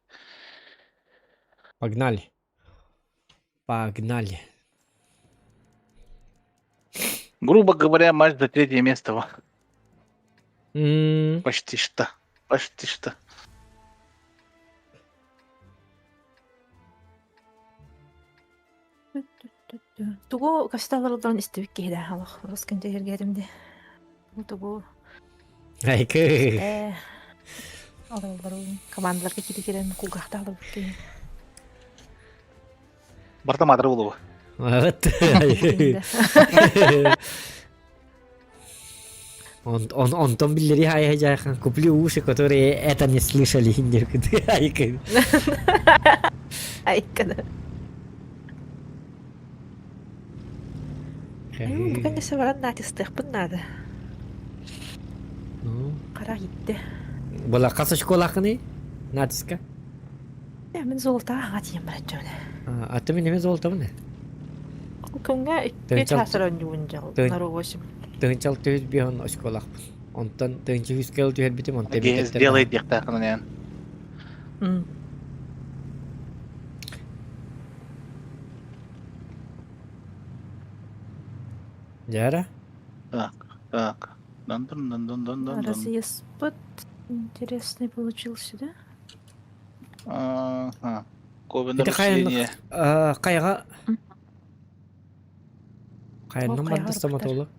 Погнали. Погнали. Грубо говоря, матч за третье место. во. М, Почти что. Почти что. Тугу касталардан истибит киһи олох олус кэнчэ дии. Бу тугу Айкы. э олороллорун командаларга кири кирен кулгаахтаалар киһи. Барта маатара буолуо. Вот. Он, он, онтон биллери хай хай куплю уши, которые это не слышали. Айкы. Айкана. Ну, бу конечно баран натистыахпын наада. Ну, Хара китте. Была хас школахны? Натиска. Э, мин золотаҕа аҥа тиийэн баран дьоно. А ты меня золото мне? Күҥҥэ икки чаас оонньуубун дьол, нару восемь. Тыһынчал түһүс биһон осколахпын. Онтон тыһынча үскэл түһэрбитим онтон Сделай диэхтээххин эн. М. Дьара? Так, так. Дан дан дан дан дан дан. Разъезд интересный получился, да? Ага. Ковенер Ити хайын усиление. хайаҕа хайаннан Ол барда хайаҕа стоматолог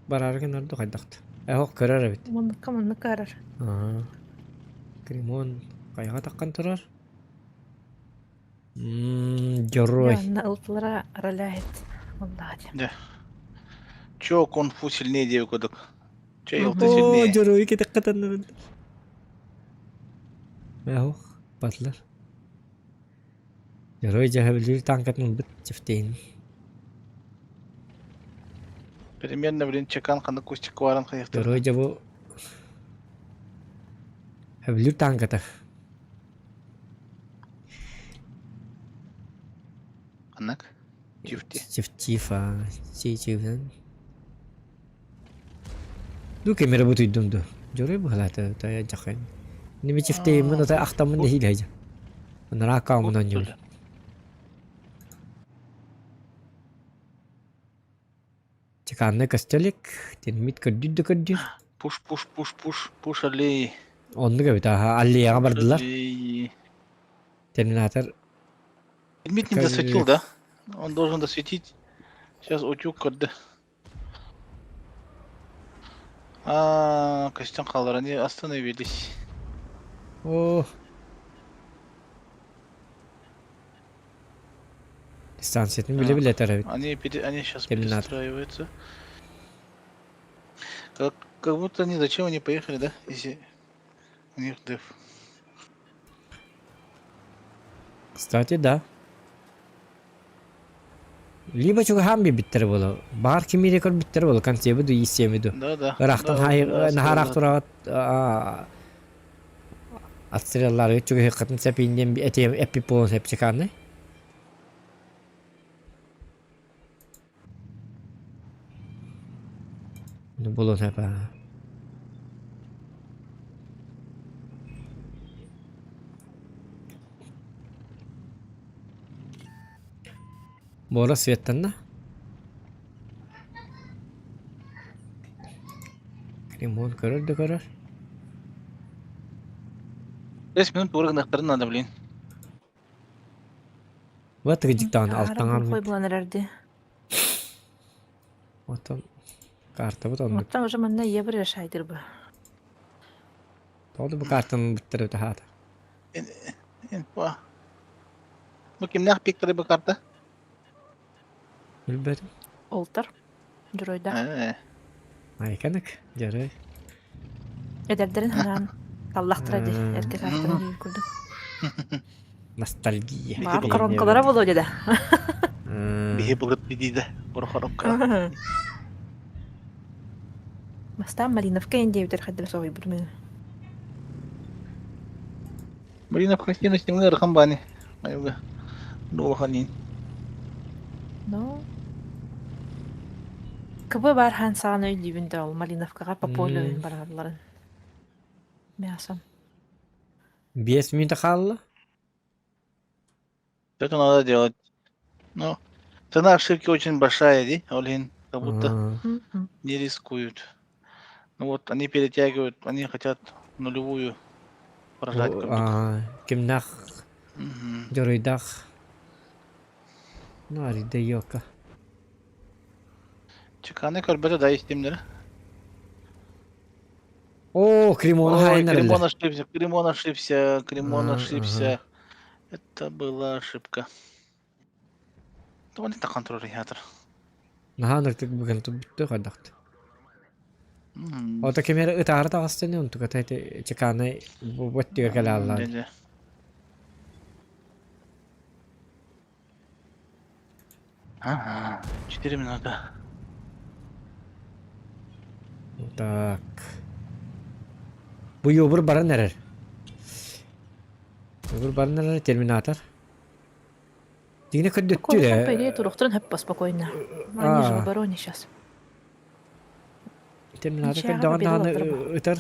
бараары гынар ду хайдахт. Эһох көрөр эбит. Манныкка маннык аарар. Аа. Кремон хайаҕа таххан турар. Мм, дьоруой. Анна ылтылара роляет. Аллаһ Да. Чё кунг-фу сильнее диэбит курдук. Чэ Мгм. елты Оо, сильнее. дьоруой кетекке танныбын. Эһох, батлар. Дьоруой дьаһабилиир танкатын ылбыт чифтейин. Примерно, блин, чекан ханна кустик варан хайахтар. Дьоруой дьэ бу Хэбилиир танката. Ханнык? Чифти. Чифтифа, чичивен. Ду кемере бутуйдум ду. Дьоруй быһалаата тая жакын. Немечевтеймин ата ахтаммын нэһиилэһэ. Анараа аккаумун оонньуубун. Чеканный костелик, термит көрдүүр да көрдүүр. Пуш, пуш, пуш, пуш, пуш аллей. Оннук эбит, аха, аллеяҕа бардылар. Аллей. Терминатор Термит не досветил, да? Он должен досветить. Сейчас утюг көрдө. А, Костян хаалар, они остановились. О. Дистанциятын биле-биле этэр эбит. Они, пере... они сейчас Терминатор. перестраиваются. Как, как будто они зачем они поехали, да? Если у них деф. Кстати, да. Либо чугаһаан биэрбиттэрэ буолуо. Баҕар кимиирэ көрбүттэрэ буолуо, консервы дуу, ииссиэми дуу. Да, да. Ыраахтан Да, хаайы да, наһаараах стрелла. тураҕыт отстрелларыгыт чугаһыаххытын сөп диэн этиэм эппит буолуон сөп чеканный. Ну буолуон сөп аа. Буора светтанна. Лимон көрөр да көрөр. 5 минут тура гынахтарын надо, блин. Вот тыгдьыктаҕына Аһара алтаҥар глухой булан эрэрди. Оттон картабыт оннук. Оттон уже манна евро решайдыр бы. Тоҕо да бу картаны бүттэрэ таһаата. Инфа. Бу кимнээх пиктары бу карта? Билбэтим. Олтар. Дьоруойдаах. Ээ. Айканык, дьарай. Эдэрдэрин ханаан таллахтара дии, эргэ картаны диир курдук. Ностальгия. Баар коронкалара буолуо дии да. Биһи былыт бидиде борохоронка. Бастаан Малиновка эн диэбитэр хайдах соһуйбутум ини. Малиновка син сиҥҥэ ырахан баани. Айылга. Дуолаханин. Ну, КБ баар хаан саҕана өйдүүбүн да ол Малиновкаҕа по полю баралларын. Мясом. 5 минута хаалла. Что-то надо делать. Ну, цена ошибки очень большая, ди, Олин, как будто не рискуют. Ну вот, они перетягивают, они хотят нулевую прожать. Как будто. Кимнах дьоруйдах. Ну, арыйда ёка. Чеканы көрбөтө да истимдер. О, Кремона Ой, хайнарылар. Кремон ошибся, Кремон ошибся, Кремон А, ошибся. Это была ошибка. То это контроль-регатор. Наһаа ынырыктык бүгэн турбутту хайдахт. Ото кемер ытаары таҕыстыны онтуката ити чеканай бу өттүгэр кэлэ аллаан. Дьэ, Ага, 4 минуты. Так. Бу юбур баран эрэр. Юбур баран эрэр терминатор. Дигне көрдөттүр По э. идее, турухтарын хөп спокойно. Они же в обороне сейчас. Терминатор Ничьяға көрдөҕүн победа даҕаны ылларба. ытар.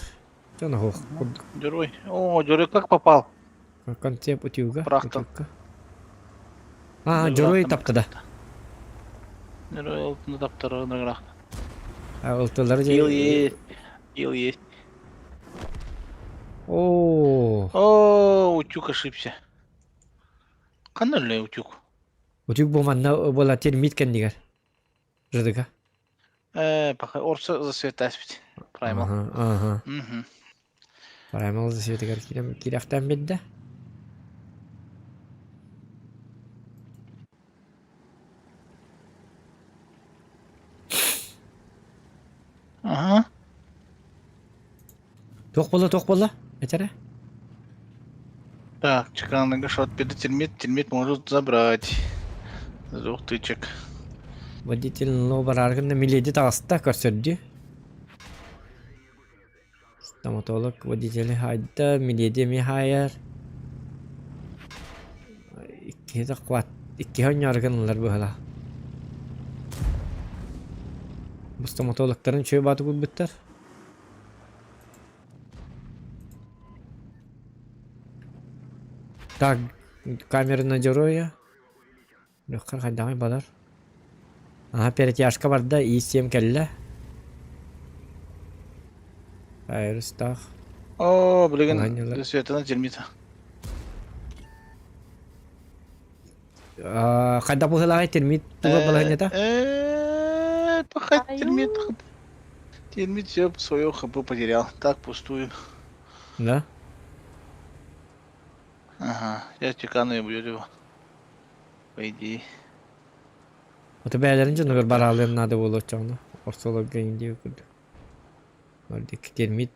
Дьон оһох курдук. Герой. О, Герой как попал? Концепт утюга. Прахтан. Утюгка. А, Дьоруй таптада. Герой алтыны таптары награх. Алтылары Ил есть. Ил есть. О. О, утюг ошибся. Ханна ли утюг? Утюг бу манна буола термит кэннигэр. Жыдыга. Э, пока орса засветаспить. Праймал. Ага, ага. Угу. Праймал засветыгар киирэн киирэхтээн биэрдэ. Ага. Туох буолла, туох буолла? Этэрэ? Так, чеканный шот перед термит, термит может забрать. С двух тычек. Водитель ну бараар гынна миледи таҕыста көрсөрдүү. Стоматолог водители хайда, миледи эмиэ хаайар. Иккиһи да хват, иккиһи оонньоору гыннылар быһыылаах. Бу стоматологтарын үчүгэй баатык булбуттар. Так, камера на героя. Лөххөр хайдаҕый балар? Аха, перетяжка барда, И7 кэллэ. Айрыстаах. Оо, билигин Светлана термита. Хайдах быһыылааҕый термит туга балаһыанньата? Э, пока термит термит все свое хп потерял. Так пустую. Да? Ага, я чекану и бьет его. По идее. Ото бээлэрин дьонугар бараалыан наада буолуоччаҕына. Ортолорго индия курдук. Ордик термит.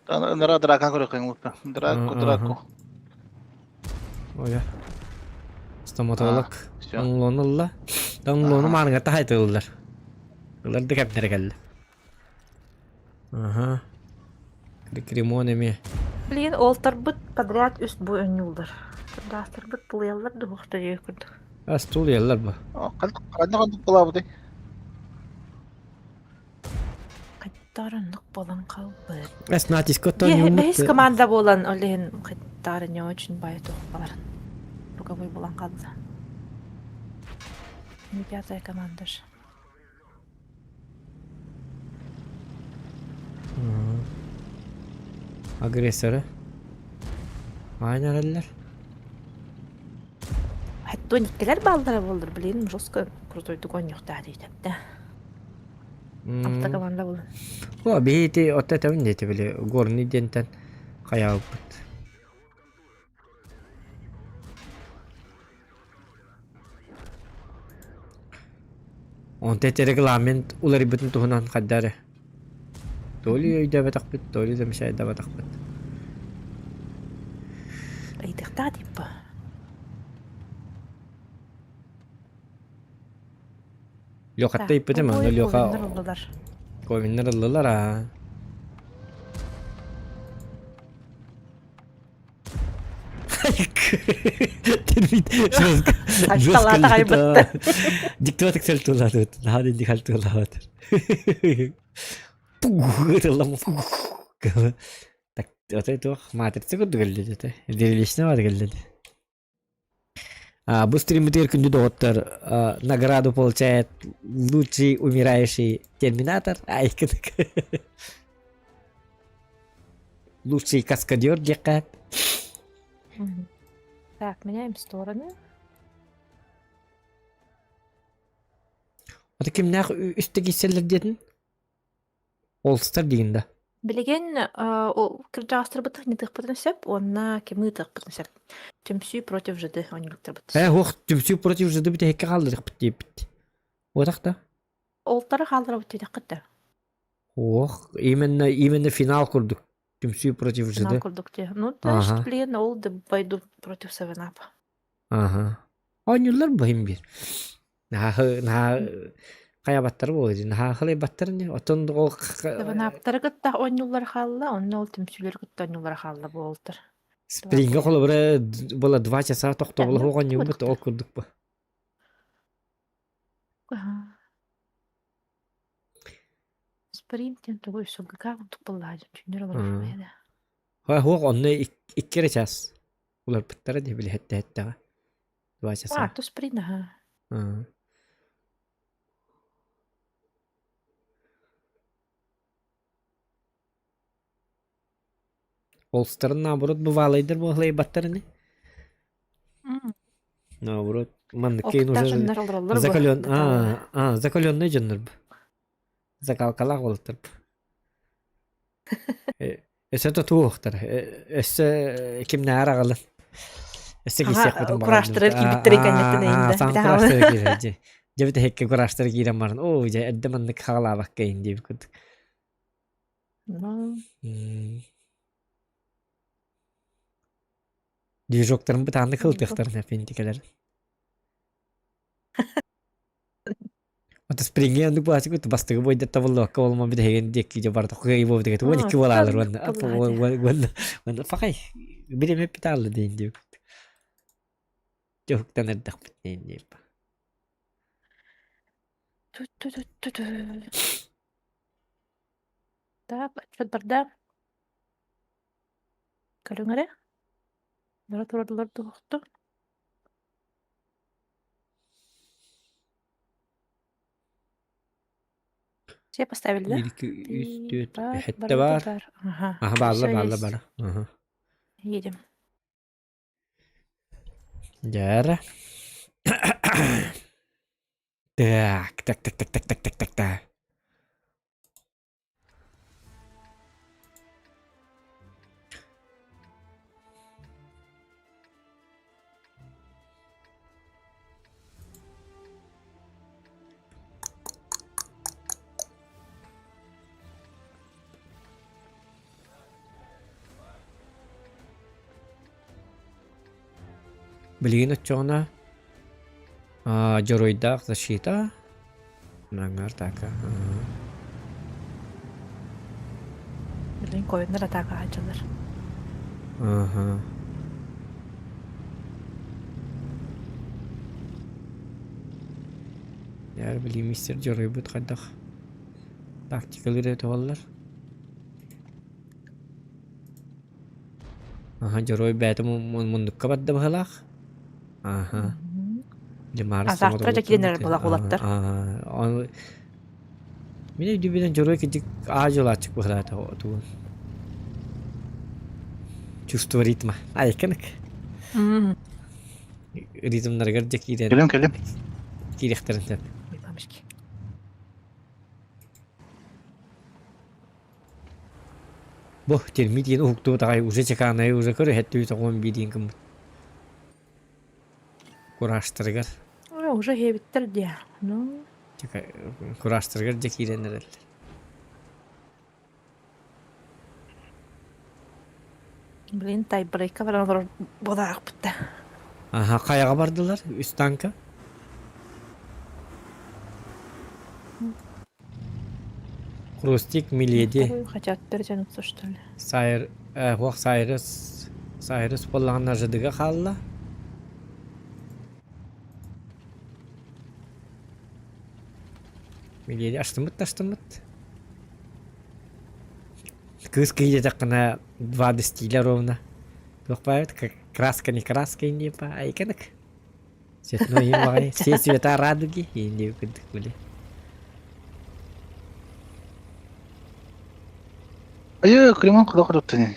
Нара дракан көрөккөн лутта. Драко, драко. Оя. Стоматолог. Онлон ылла. Онлону мааныга таһайтылылар. Ылар да кэпнere кэллэ. Аха. Кремон эмиэ. Билигин уолтарбыт подряд үс бу өнньүүллэр. Кырдаастарбыт тулуйаллар дуһуохта диye курдук. Ас тулуйаллар бу. Ханна ханнык булаабытай? Хаттар оннук буолан хаалбыт. Эс натиск Бэһис команда буолан ол иһин хаттар не очень бай туох баларын. Руковой буолан хаалла. Не пятая команда же. Агрессоры. Аан эрэллэр. Хаттуон иккилэр бааллара буоллар, блин, жестко крутойдук оонньуохтаах диэтэптэ. Алта команда буолан. О, биһи ити отто этэбин диэти били горный диэнтэн хайаабыппыт. Онто ити регламент уларыйбытын туһунан хайда эрэ то ли өйдөөбөтөхпүт, то ли замечайдаабатахпыт. Ыйытыахтаах типа. Лехатта ыйпытым, аны Леха Ковиннар ыллылар аа. Жестко Диктоватык сәл туылаатыбыт. Наһаа динник хал туылаабат. Так, отой туох матрица курдук эллэ дете. Зрелищно бар келле. А, бу стриммитигэр күндү доҕоттор награду получает лучший умирающий терминатор. Ай, Лучший каскадер диэххэ. Так, меняем стороны. Ата кимнээх үстэ киирсэллэр диэтин? Олстар диин да. Билигин кырдьаҕастарбыт нытыахпытын сөп уонна кими ыытыахпытын сөп. Түмсүү против ЖД оонньуулуктарбыт. Ээ, уох, түмсүү против ЖД бүтэһиккэ хаалларыахпыт диэбит. Уотах да? Олтары хаалларабыт диэтэххит да. Ох, именно именно финал курдук. Түмсүү против Финал ЖД. курдук дии. Ну, то есть, блин, ол да пойду против Севенапа. Аха. Оонньууллар быһын биир. Наһаа наһаа хайабаттар буолуо дии. Наһаа халайбаттар ини. Оттон ол Севенаптары кытта оонньууллар хаалла, онно ол түмсүүлэри кытта оонньууллар хаалла буолтар. Спринга холобура была два часа тохтобула суох оонньуубут ол курдук бу. Спринт диэн тугуй сылгыга курдук буоллаҕа дьон түүннэр олорор да. Суох онно икки эрэ час уларпыттара дии били эттэһэттэҕэ. Два часа. А, то спринт, аха. Олстарын наоборот бывалайдар буолайбаттар ини. Наоборот маннык кейин уже закален а, а закаленный дьоннор бу. Закалкалаах уолаттар бу. Өссө тутуохтар. Өссө кимнээр аҕалын. Өссө киисиэхпитин Кураштары киирбиттэрин кэнниттэн эйинде. Саҥа кураштары киирэр дьэ. Дьэ бүтэһиккэ кураштары киирэн баран, оо дьэ эрдэ маннык хаалаабакка иһин диэбит курдук. Движоктарын бытааннык кылтыахтарын эпинтикэлэр. Ото спринге оннук баачык бастыгы бойда табыллыбакка болма бүтэһигин диэки дьэ барда кыайы буолбут эгэ 12 буолаалар уонна уонна уонна пакай бириэмэ питаалла диэн диэбит дьоһуктан эрдэхпит диэн диэп Так, отчет барда. Көрүҥ эрэ. Бара тураллар дуохту. Все поставили, да? 1, 2, 3, Ты 4, бар, хэтте барыта бар. бар. Ага, Аха баалла все баалла есть. бара. Аха. Едем. Дьээрэ. Так, так, так, так, так, так, так, так, так. Билигин оччоҕуна дьоруойдаах защита Наҥар атака. Билигин коиннар атака сылдьаллар. Аха. Яр билигин мистер дьоруойбут хайдах тактикалыыр этэ буоллар. Аха дьоруой бэйэтэ муннукка барда быһыылаах. Аха. А завтра дьэ киирэн эрэр буолла уолаттар. Мин өйдүүбүнэн дьоруой кырдьык аа дьолааччык быһыылаата тугун. Чувство ритма. Айканык. Ритмнарыгар дьэ киирэн. Кэлим кэлим. Киириэхтэрин сөп. Бу термит диэн уһуктубут аҕай уже чеканайы уже көрүһэттүү тоҕуон биир диэн гыммыт. Кураштарыгар. Уже иһэбиттэр диэ. Ну. Кураштарыгар дьэ киирэн эрэллэр. Блин, тайбрейка баран олорор буолаахпыт да. Аха, хайаҕа бардылар? Үс танка. Хрустик Миледи. Хотят перетянуться, что ли? Сайр, э, хуох Сайрыс, Сайрыс буоллаҕына ЖД-га хаалла. Миледи астыммыт да астыммыт. Кыыс киһи два стиля ровно. Туох баайбыт, краска не краска инде па айканык. Цветной баҕайы. Все цвета радуги инде кырдык били. Айы, Кремон куда хотуттан.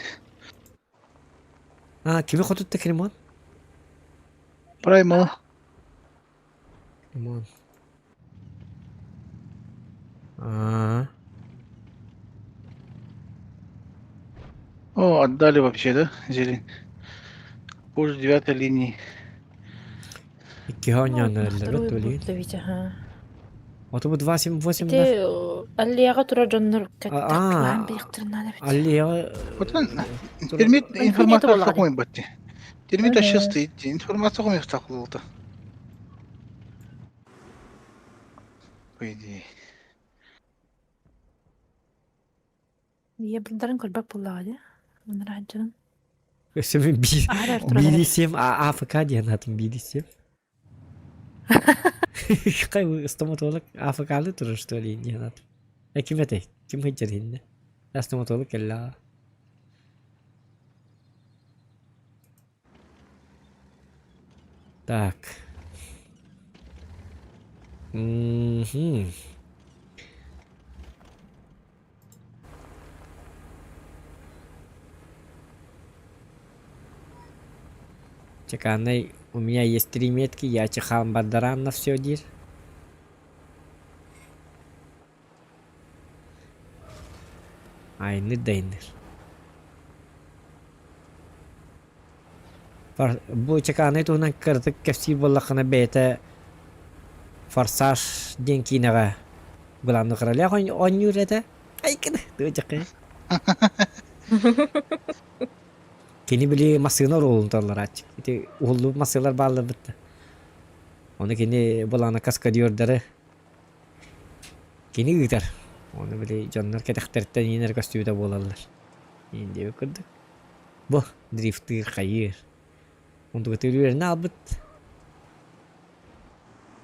А, кими хотутта Кремон? Праймал. Кремон. А. О, отдали вообще, да, зелень? Позже девятой линии. Икки оонньоон эрэллэр бит Ведь, ага. Ото бу 278 Ити аллеяҕа турар дьоннор Аа, аллеяҕа Вот термит информация хомой батти. Термит вообще стоит. Информация хомой стақылды. По идее. Ийэ булдарын көрбөт буоллаҕа дии. Муннара сылдьарын. Өссө мин биир Аһара өр туран биири эрэр. сиэм АФК диэн аатым биири сиэм. Хай стоматолог АФК-лыы турар что ли диэн аатым. Э ким этэй? Ким сылдьар иһиннэ? Стоматолог кэллэҕэ. Так. Мгм. Чеканный, у меня есть три метки, я чихал Бардаран на все дир. Айныр да айныр. Бу чеканный туһунан кыратык кэпсиир буоллаххына бэйэтэ «Форсаж» диэн киинэҕэ Главный королях оонньуур этэ. Айкын тыачакы. Кини били массыына оруолун талларааччы. Ити уһуллубут массыылар бааллар бытта. Ону кини былаана каскадердары кини ыытар. Ону били дьоннор кэтэхтэриттэн иинэр көстүүтэ буолаллар. Иин диэбит курдук. Бу дрифтыыр хайыыр. Онтукатын үөрэнэ аалбыт.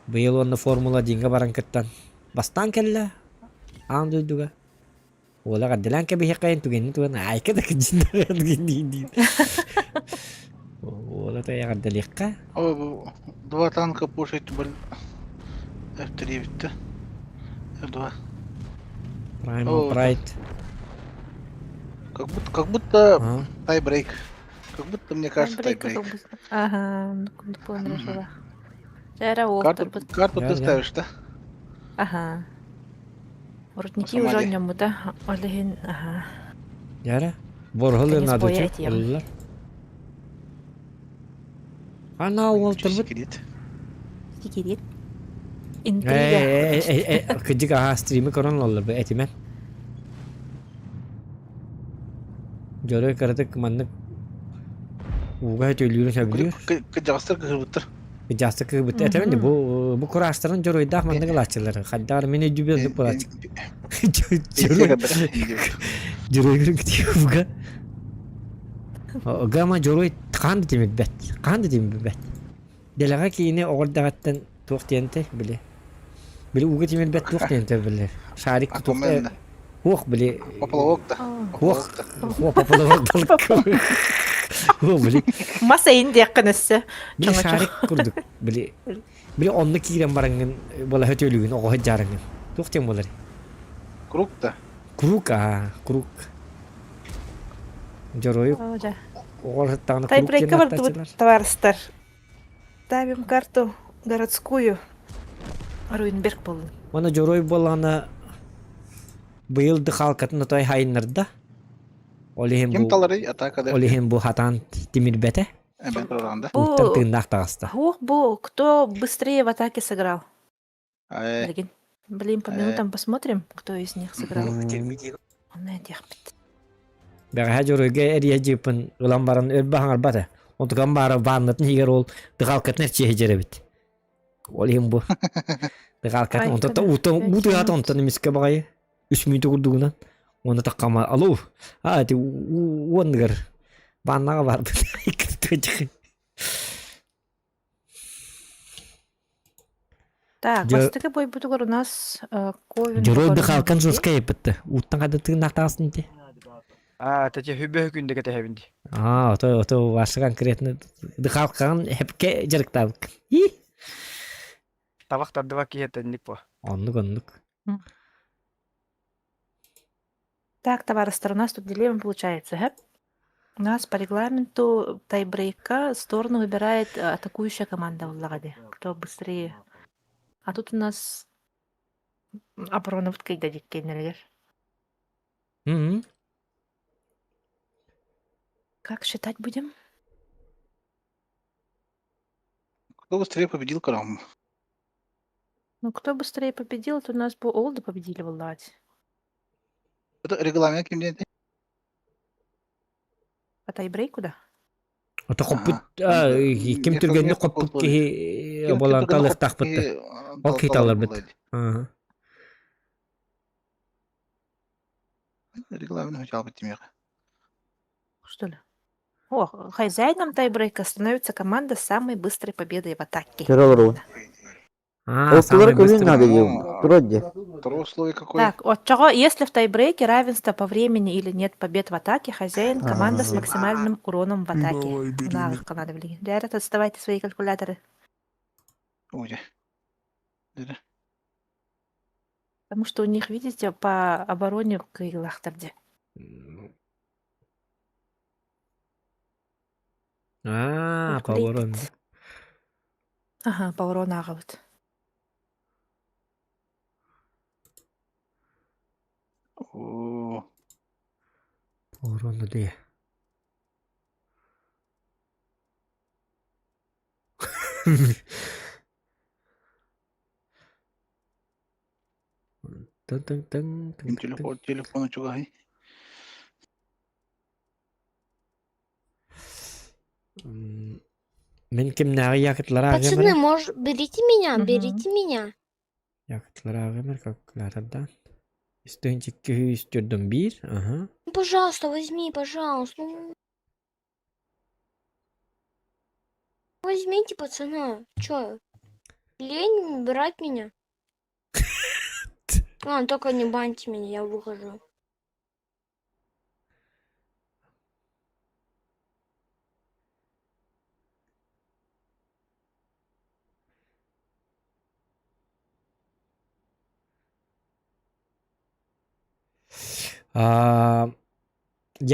Быйыл уонна Формула диҥҥэ баран кыттан бастаан кэллэ аан дойдуга. Уола эҕэрдэлээн кэбиһиэххэйин түгэнин туһунан айка да кыдьыннарыан диир. Это эҕэрдэлиэххэ. О, два танка пушить F3 bitti. F2. Primal Pride. Как будто тайбрейк. Как будто, мне кажется, тайбрейк. Ага, ну, Карту, карту ты ставишь, да? Ага. Воротники уже оонньоммута, ол иһин ага. Яра. Борһол надо ыллар. Ана уолтарбыт. Секрет. Интрига. Кыдьык аха стримы көрөн оллар бу этимен. Дьоро кыратык маннык ууга төлүүрүн сөбүлүүр. Кыдьаҕастар кыһырбыттар. Кыдьаҕастар кыһырбыттар. Этэмин бу бу кураастарын дьоруойдаах маннык ылааччылар. Хайдаар мин өйдүүбүн оннук буолааччы. Дьоруой кытыйууга. Гама дьоруой хаан да тимирбэт. Хаан да тимирбэт. Дэлэҕэ киини оҕордаҕыттан туох диэнтэй били. Били ууга тимирбэт туох диэнтэй били. Шарик туох Хуох били Поплавок да. Хуох хуох поплавок балык. Хуох били. Мас эйин диэххин өссө. Били шарик курдук били били онно киирэн бараҥҥын балаһа төлүгүн оҕо сылдьаарыҥҥын. Туох диэн буолар? Круг да. Круг аа круг. Дьоруойу оҕо сыттаҕына круг диэн ааттааччылар. Товарыстар. Ставим карту городскую. Руинберг буоллун. Уонна дьоруой буоллаҕына быйыл дыхалкатын отой хайыннарда. Ол иһин Ким бу таларый атаакада? Ол иһин бу хатаан тимирбэтэ. Эбэн тураранда. Ууттан тыыннаах таҕыста. Ух, бу, кто быстрее в атаке сыграл? Блин, блин, по минутам посмотрим, кто из них сыграл. Онно этиэхпит. Бэҕэһээ дьоруойга эрийэ дьыыппын ылан баран өлбө хаҥарбата. Онтукам баара ваннатын иһигэр ол дыхалкатын эрчиэһи дьэрэбит. Ол иһин бу дыхалкатын онтон уутан уу тыаата онтон эмискэ баҕайы үс мүнүүтэ курдугунан уонна таххама алло а ити уонныгар ваннаҕа барбыт Так, бастакы бойбутугар у нас Ковен Дьоруой дыхалкан жесткай эппитте. Ууттан хада тыыннаахтаҕасын ити. Аа, тете хүбэ күндэ кэтэһэбин ди. Аа, ото ото ваша конкретно дыхалкаҕын хепке дьарыктаабык. И Табах тардыба киһи по. Оннук оннук. Так, товарыстар, у нас тут дилемма получается, һэп? У нас по регламенту тайбрейка сторону выбирает атакующая команда буоллаҕа дии, кто быстрее. А тут у нас оборонабыт кыйда диккеннэригэр. Мгм. Как считать будем? Кто быстрее победил Карам? Ну, кто быстрее победил, то у нас бы Олды победили буоллаҕа Это регламент ким диэн По тайбрейку, да? Ото хоппут ким түргэнник хоппут киһи буолан талыахтаахпыт Ол киһи таларбыт. Регламент хотел тимиэхэ. Что ли? О, хозяином тайбрейка становится команда с самой быстрой победой в атаке. А, самый быстрый. надо Второе условие какое? Так, от чего, если в тайбрейке равенство по времени или нет побед в атаке, хозяин команда с максимальным уроном в атаке. Навык надо блин. Ребята, доставайте свои калькуляторы. Ой. Потому что у них, видите, по обороне кыйылахтарде. А, по обороне. Ага, по урону аҕабыт. О, По урону дии. Тын-тын-тын, ким телефон телефону чугаһый? Мин кимнээҕи якотлара Пацаны, может, берите меня, берите меня. Якотлара ааҕымар калькулятордаан. Үстүһүнчикки үстүрдүм биир, ага. Ну, пожалуйста, возьми, пожалуйста. Ну, Возьмите пацана. Чё? Лень брать меня? Ладно, только не баньте меня, я выхожу.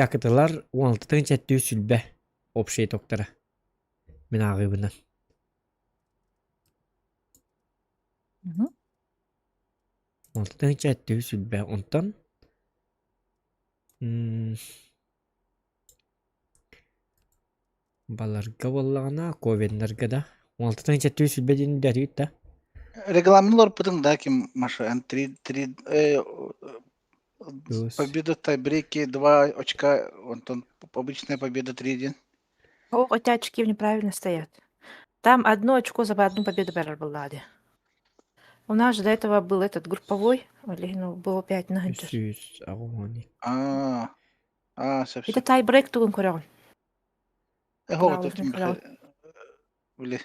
Якытылар 16 сүлбэ общий итогтара. Мин ааҕыыбынан. 16 сүлбэ. Онтон Баларга буоллаҕына, ковеннарга да 16 сүлбэ диэн үрдээтигит да? Регламент олорпутуҥ да ким Маша эн три три э, победа тайбрейки два очка онтон обычная победа три один. Ох, эти очки неправильно стоят. Там одно очко за одну победу барар была У нас же до этого был этот групповой, или ну, было 5 на Сүүс аҕыс Аа, аа, сөп Это сөп. тайбрейк тугун көрөҕүн. Эһоҕо били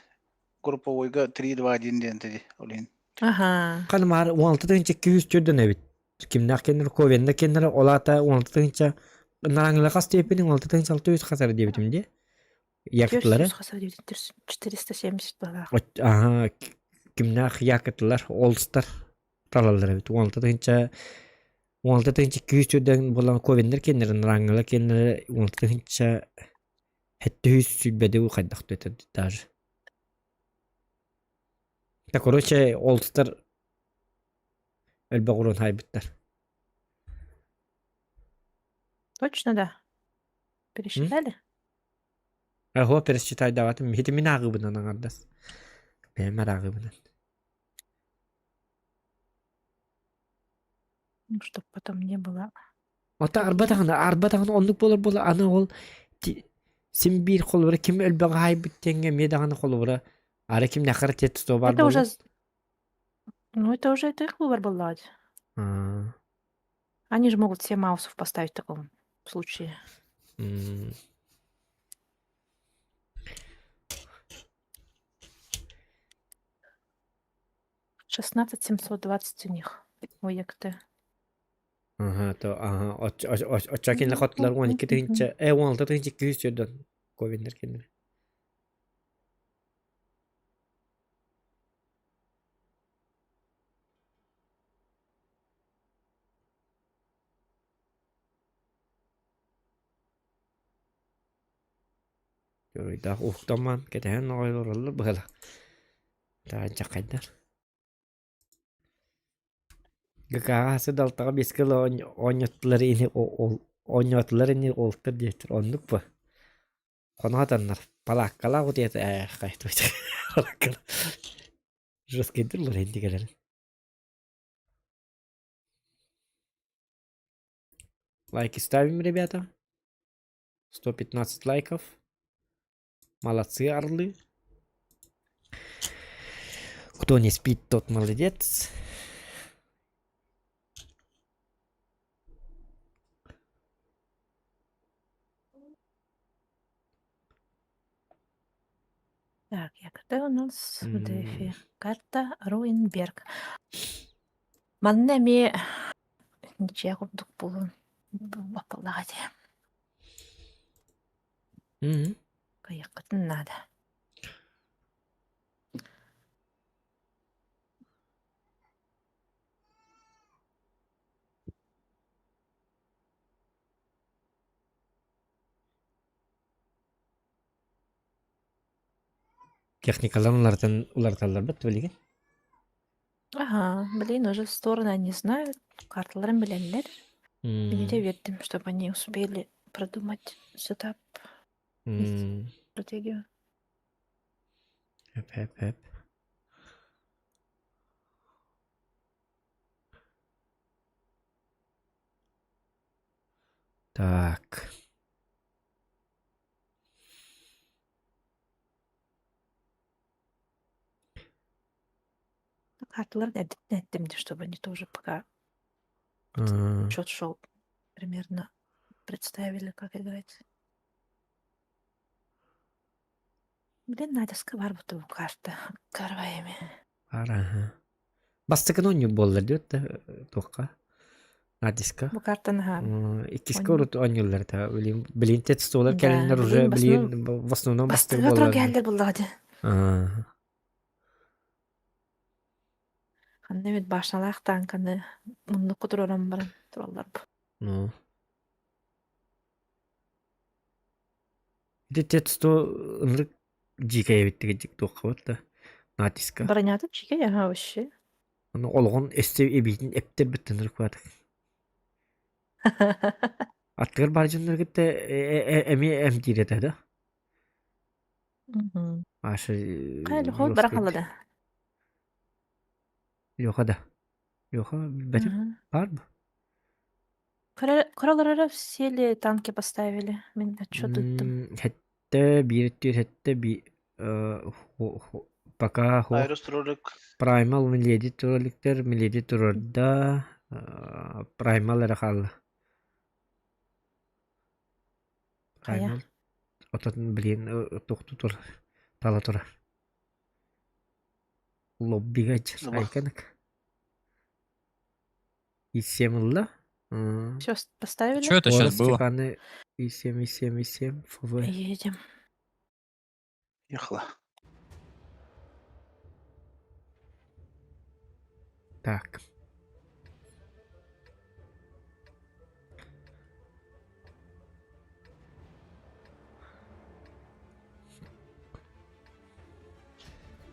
групповойга 3-2-1 диэн тэди олин. Ага. Ханымаар 16 тыһыынча 200 төрдөн эбит. Кимнээх кеннер ковенна кеннер ол аата 16 тыһыынча нараңыла хас диэппин 16 тыһыынча 600 хасар диэбитим дии. Якытлары. 470 балаах. Ага, кимнээх якытлар, олстар талаллар эбит. 16 тыһыынча 16 тыһыынча 200 төрдөн буолан ковеннер кеннер нараңыла кеннер 16 тыһыынча 700 сүүрбэдэ хайдах даже. Да, короче, олстар элбэх урун хайбыттар. Точно, да? Пересчитали? Аһо пересчитайдаабатым. Хити мин ааҕыыбынан аҥардас. Бэйэм ааҕыыбынан. Ну, чтоб потом не было. Ата арба даҕаны, арба даҕаны оннук буолар буола аны ол син биир холобура ким өлбөҕө хаайбыт диэҥҥэ эмиэ даҕаны холобура ары ким нахара тет баар Это уже Ну, это уже это их выбор был ладь. Они же могут все маусов поставить в таком случае. М. 16 720 у них. Ой, як ты. Ага, то ага, оччо кинилэр хоттулар 12 тыһыынча, э 16 тыһыынча 200 сөрдөн ковеннер кинилэр. Дьоруйдаах уһуктаммаан кэтэһэн оҕолороллор быһыылаах. Таанчаххайдар. ГК-ҕа сыдалтаҕа биэскэ ыла оонньоттулар ини оонньоотулар ини уолаттар диэччилэр оннук буо. Хоноотоннор палааккалаах утуйата ээ жесткийдир улар интигэлэрин. Лайки ставим, ребята. 115 лайков. Молодцы, орлы. Кто не спит, тот молодец. Так, я когда у нас в дефе? Карта Руинберг. Манна эмиэ ничья курдук буолун баппаллаҕа дии. Кыайыаххытын наада. Техникаларын уларытан уларыталларбыт билигин. Ага, блин, уже в стороны они знают, карталарын билэллэр. Минутэ биэрдим, чтобы они успели продумать сетап и стратегию. Эп, эп, эп. Так. Карталарын эрдэттэн эттим дии, чтобы они тоже пока счет шел примерно представили, как играть. Блин, Надяска бар бу карта. Карваями. Араха. Бастакын оонньуу буоллар диэт да туохха Надиска. Бу картаны ха. Иккискэ урут оонньууллар та билин билин тестолар Да, кэлиннэр уже билин билин в основном бастыгы Бастыгы туран буоллар. кэллэр буллаҕа дии. Аа. Ханна эбит башнялаах тааҥканы муннукка туруоран баран тураллар бу. Ну. Ити тексту ынырык дьиикэй эбит дик туохха да натиска. Бронята дьиикэй, ага, вообще. Аны олоҕун өссө эбиитин эптэр бүттэн ырыкпаатык. Аттыгар баар дьоннор кытта эмиэ эмтиир этэ да? Аша Хайа, Лехо бара хаалла да? Леха да. Леха билбэтим. Баар бу. Короллара все ли танки поставили? Мин отчет ыыттым. Хэттэ биир өттүгэр хэттэ би пока хо Айрос ролик. Праймал Миледи роликтер Миледи турарда Праймал эрэ хаалла. Хайа? Праймал отон блин тохту турар тала турар. Лоббига айканык. И7 ылла. Все поставили? Что это сейчас было? Степаны И7, И7, И7, ФВ. Едем. Ехала. Так.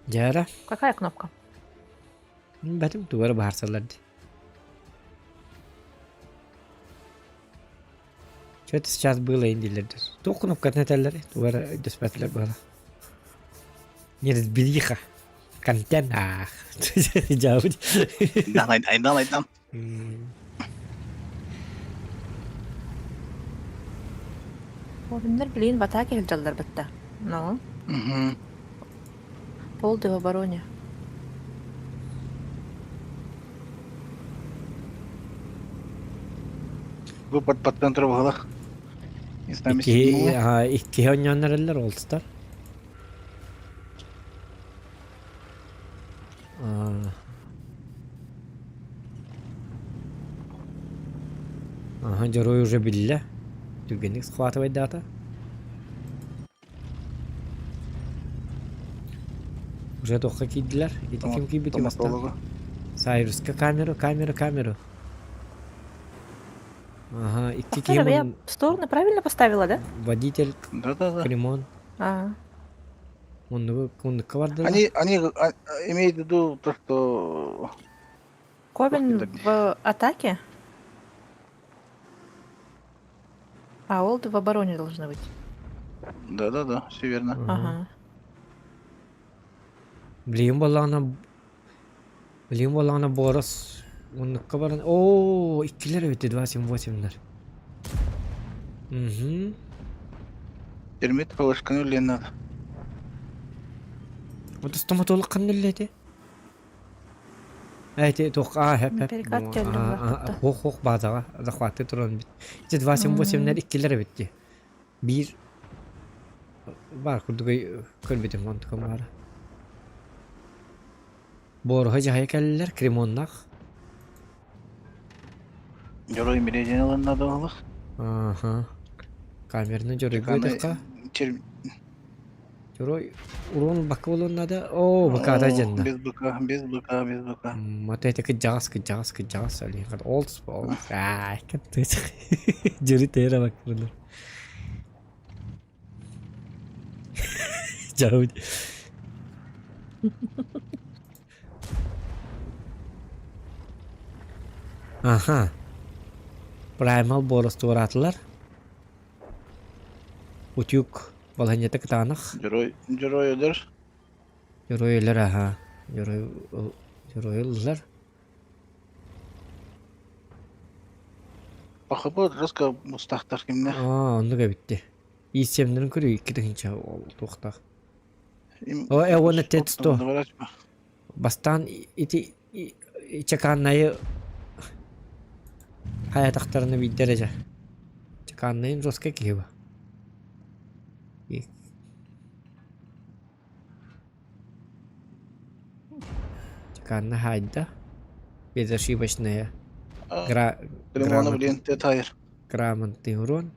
Дьара. Какая кнопка? Бэтим тугары баһарсалар дии. Что это сейчас было индилер Туох кнопкатын этэллэр тугары дөспөтүлэр буола. Неразбериха. Контент аах. Дьаабыт. Айдан, айдан, айдан. Овеннар, блин, в атаке сылдьаллар батта. Ну? Полды в обороне. Выпад по центру в голах. Не знаю, Икки икки оонньооннор олстар. Ага, дьоруой уже биллэ. Түргэнник схватывайдаата. Уже туохха киирдилэр? Ити ким киирбити бастаан? Сайруска камеру, камеру, камеру. Ага, икки киһи Я в сторону правильно поставила, да? Водитель Да-да-да. Кремон. А. Оннугу оннукка бардылар. Они, они имеют в виду то, что... Ковен в атаке? А Олды в обороне должны быть. Да-да-да, все верно. Ага. Билигин буоллаҕына билигин буоллаҕына буорас оннукка баран оо иккилэр эбит 278-лэр. Угу. Термит ПВшканы үллиэн надо. Вот стоматолог ханна үллэти? Эти туох аа хэп хэп Перекат кэллим баппыта. хуох хуох баазаҕа захватты туран бит. Ити 278-лэр иккилэр эбит дии. Биир баар курдук көрбүтүм онтукам баара. Буоруһа дьаһайа кэллилэр кремоннаах. Дьоруой меридиан ылан надо буолуох. Аха. Камераны дьоруйга ыытыахха. Дьоруой урон бакка буолуон надо. Оо, быкаата дьанна. Без быка, без быка, без быка. Вот это кыдьаҕас, кыдьаҕас, кыдьаҕас. Олд спол. Аай, кыттыч. Дьөрү тээрэ баккырылар. Дьаһабыт. Аха. Праймал буолас туораатылар. Утюг балаһынньата кытаанах. Дьоруой, дьоруой өлөр. Дьоруой өлөр аха. Дьоруой дьоруой ыллар. Пахыбы жестко мустахтар кимнэ. Аа, оннук эбитти. Ииссиэмнэрин көрүү икки тыһыынча туохтаах. О, э уонна тет сто. Бастаан ити чеканнайы хайатахтарына биирдэр эдьэ. Чеканнайын жестко киһи ба. Чеканна хайда. Безошибочная. Гра... Кремона, блин, тет хайыр. Грамотный урон.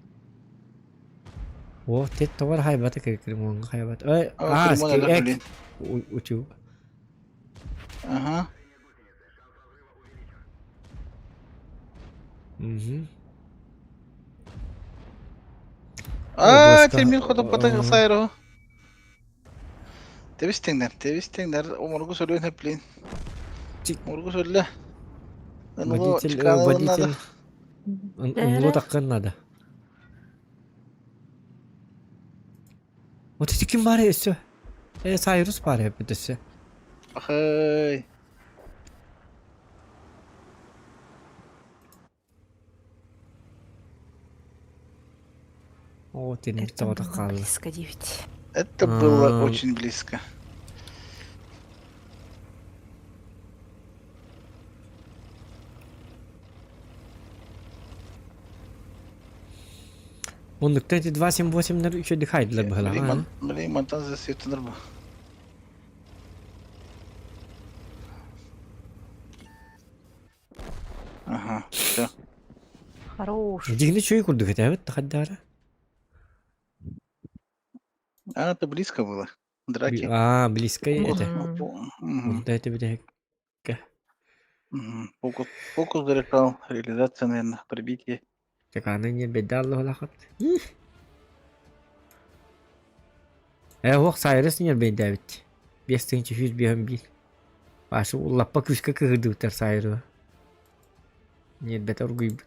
О, тет товар хайбата кремонга хайбат. Ой, а, эк. Утюг. Ага. Угу. Аа, Тимир хотоппата сайро. Тебис тэҥнэр, тебис тэҥнэр, оморгу сөрүөн хөплин. Моргу сөрүлэ. Водитель, водитель. Умлу таккан надо. Вот эти ким бар өссө? Э, Сайрус бар эбит өссө. Ахай. О, тинник Это тоҕото было хаалла. близко девять. Это было очень близко. Оннуктан ити 278 үчүгэй хайдылар быһалаах. Блин, мантан засветаныр бу. Ага, все. Хорош. Дигини чуй курдук этээбит тахаддаара. А, это близко было. Драки. А, близко это. Мгм. Да, это бит Мгм. Фокус, фокус зарекал, реализация, наверное, пробитие. Чаканы не беда Аллахат. Э, ох, Сайрес не бейдәбит. 5151. Башы уллаппа күскә кыһырдыбыттар Сайры. Ньиэрбэтэ оргуйбут.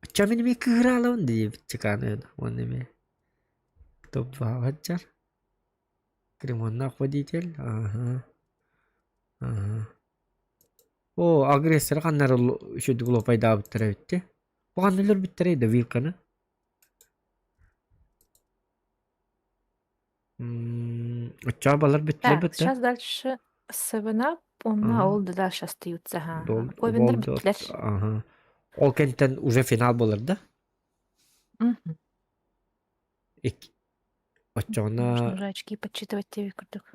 Оччо мин эмиэ кыһыраалабын диэбит чеканы уонна эмиэ топ-2 сылдьар. Кремоннаах водитель, аһа, аһа. Оо, агрессоры ханнары үчүгэй лопайдаабыттара эбит дии. Бу ханна өлөрбүттэрэй да вилканы? Оччоҕо балар бүттүлэр Так, бытта. сейчас дальше Seven Up, онно ол да дальше остаются. Ага. Ковендер бүттүлэр. Ага. Ол кэнтэн уже финал болар да? Мгм. Ик... Можно Оччоҕуна уже очки подсчитывать тебе курдук.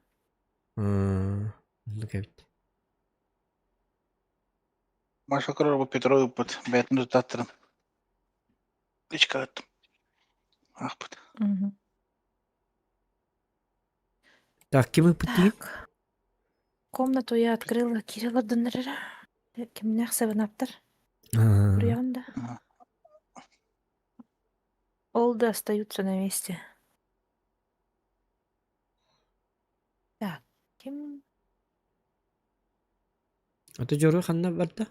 Оннук эбит. Маша Корова Петров ыппыт, бэйэтин тутааттарын. Ичкаат. Аахпыт. Мгм. Так, ким ыппыт Так. Комнату я открыла Кирилла Доннерера. Кимнээх Seven Up-тар? Суруйаҕын да? Ол да остаются на месте. Так, ким Ата дьоруой ханна барда?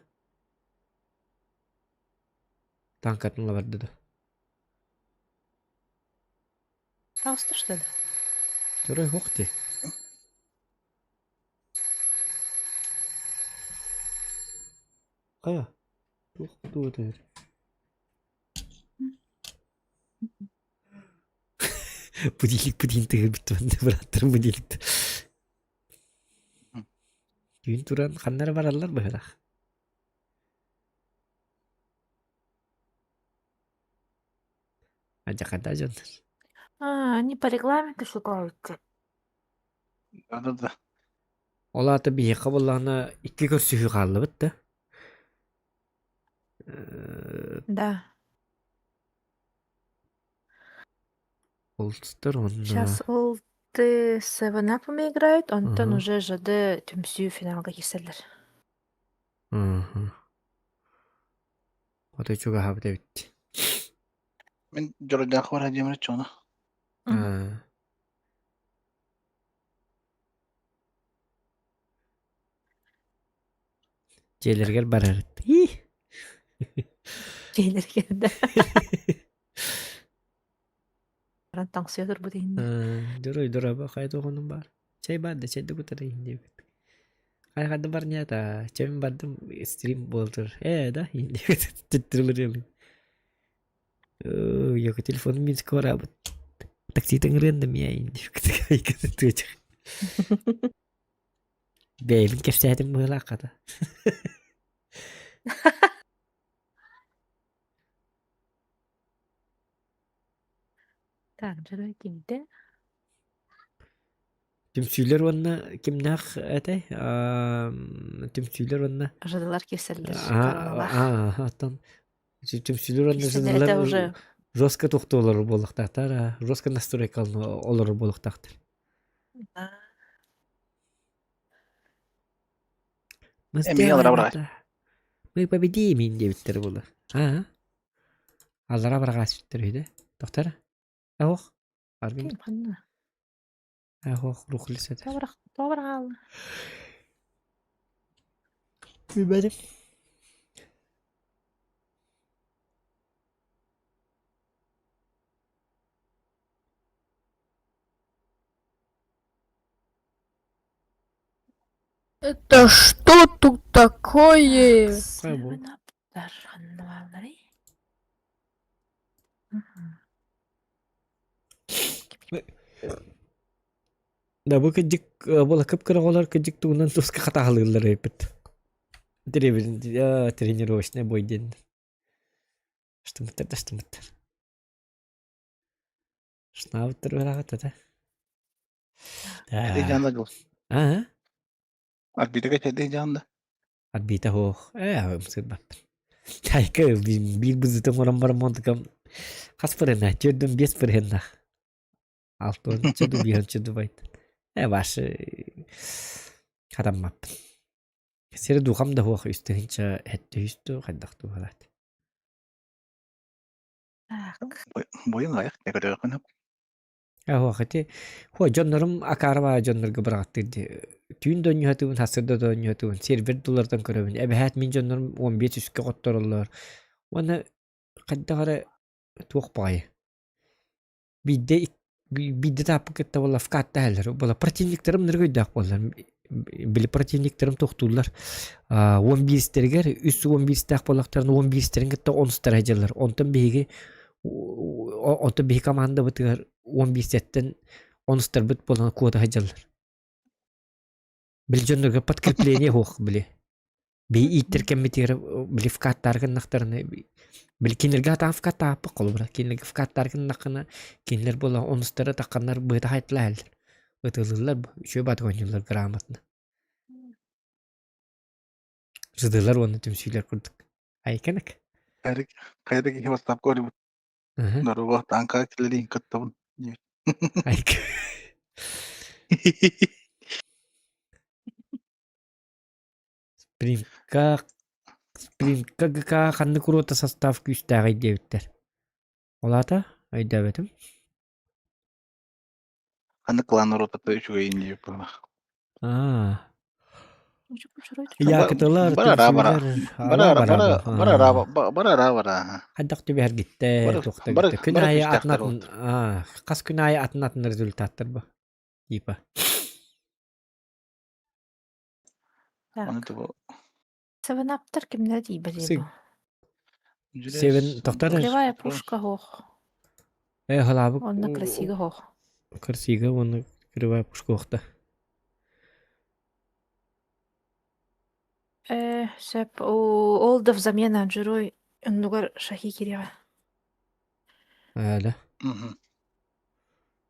Танкатын барда да. Таҕыста что ли? Дьоруой суох дии. Хайа? Туох туох этэр? Будильник будильник тыгырбыт быраттарым будильник. Түүн туран ханна эрэ бараллар быһыылаах. Адьаката дьоннор. А, они по регламенту считаются. Да-да-да. Ол аата биһиэхэ буоллаҕына икки көрсүһүү хааллыбыт да. Да. Олстор уонна Сейчас ол ты Seven Up-ами играет, онтон Ага. уже ЖД түмсүү финалга киирсэллэр. Ага. Отой чугаһаабыт эбит. Мин дьоруйдаахха барар диэмэр чуона. Аа. Дьиэлэригэр барарыт. Дьиэлэригэр да. Баран таҥсыйа турбут иһин. Дьоруй дороба хайа туоҕунум баар. Чэй баар да чэйдэ кутар иһин диэбит. Хайа ханна барнята чэйим бардым стрим буолтур. Ээ да иһин диэбит. Төттөрү Йока телефонум мин скорабыт. Такситын ыҥырыан да миэ иһин диэбит. Бэйэбин кэпсээтим быһыылаах хата. Так, дьоруой кимдэ? Түмсүүлэр уонна кимнээх этэй? Түмсүүлэр уонна Жадылар киирсэллэр короналаах. Аа, оттон түмсүүлэр уонна Киирсэллэр это жадылар уже жестко тухтуу олорор буолуохтаахтар, жестко настройка олорор буолуохтаахтар. Да. Мы Эмиэ сделаем олоробор это. Мы победим диэбиттэр буолар. Аа. Аллара бараҕаасыттар үһү да. Тохтор. Ох. Аргын. Ким ханна? Ох, рухлис это. Тоҕо тоҕо хаалла? Билбэтим. Это что тут такое? Сыгынаптар ханна баалларый? Да бу кыдьык була кып-кыра оҕолор кыдьык тугунан туска хатаһалыыллар эбит. Тренировочный бой диэн. Штымыттар да штымыттар. Шнаабыттар ыраахыт этэ. Эдэй дьаанда дьол. Аа? Арбитага эдэй дьаанда. Арбита хоох. Ээ, ымсырбаппын. Айка биир бызыты оҥорон баран монтукам хас пырына? Төрдүн бес пырыннах. Алтыонча ду биһонча ду байт. Э, ваши хараммаппын. Сири духам да хуох үстүһүнчэ хэттүһүстү хайдах туһалаат. Так. Бойун аяк не көрөөхүн. Оһуох ити хуо дьоннорум акаарыбаа дьоннорго быраҕаттыыр дии. Түүн да онньуһатыбын, сарсыарда да онньуһатыбын, сервер дулартан көрөбүн. Эбэһээт мин дьоннорум 15 үскэ хоттороллор. Уонна хайдах эрэ туох баҕайы. Биирдэ биирдэ тааппыт кытта буолла вкатта иһэллэр. Буолла противниктарым нырык өйдөөх буоллар. Били противниктарым тохтууллар. Он биирстэригэр үс он биирстээх буоллахтарына он биирстэрин кытта онустара сылдьаллар. Онтон биһиги онтон биһи командабытыгар он биирсэттэн онустарбыт буолан куота сылдьаллар. Били дьоннорго подкрепление суох били. Би ииттэр кэммитигэр били вкаттаар гыннахтарына били кинилэргэ атаан вкаттааппыт холобура кинилэргэ вкаттаар гыннаххына кинилэр буола онустары тахханнар быһыта хайтылаһаллар ытыллыллар үчүгэй баатык оонньууллар грамотно жыдылар уонна түмсүүлэр курдук айканак Хайда киһи бастапка көрүбүт. Дорого танка килерин кыттабын. Айка. Спринка Спринка ГК ханнык рота состав күүстээҕий диэбиттэр. Ол аата өйдөөбөтүм. Ханнык клан ротата үчүгэйин диэбит буоллах. Аа. Бара Якытылар, бара бара түмсүүлэр, бара бара бара бара бара Хайдах түбэһэргиттэ, туохта Бары Күн бары аайы күүстээхтэр атын атын хас күн аайы атын атын результаттар бу. Типа. Оны Так. тубу Севенаптар кимнэр тиийбэтий бу? Севен тохтор Кривая пушка хоох. Э халаабык Онно красига хоох. Красига уонна кривая пушка охта. Э, сөп. Ол да взамен Анжерой оннугар шахи кириэҕэ. Ээ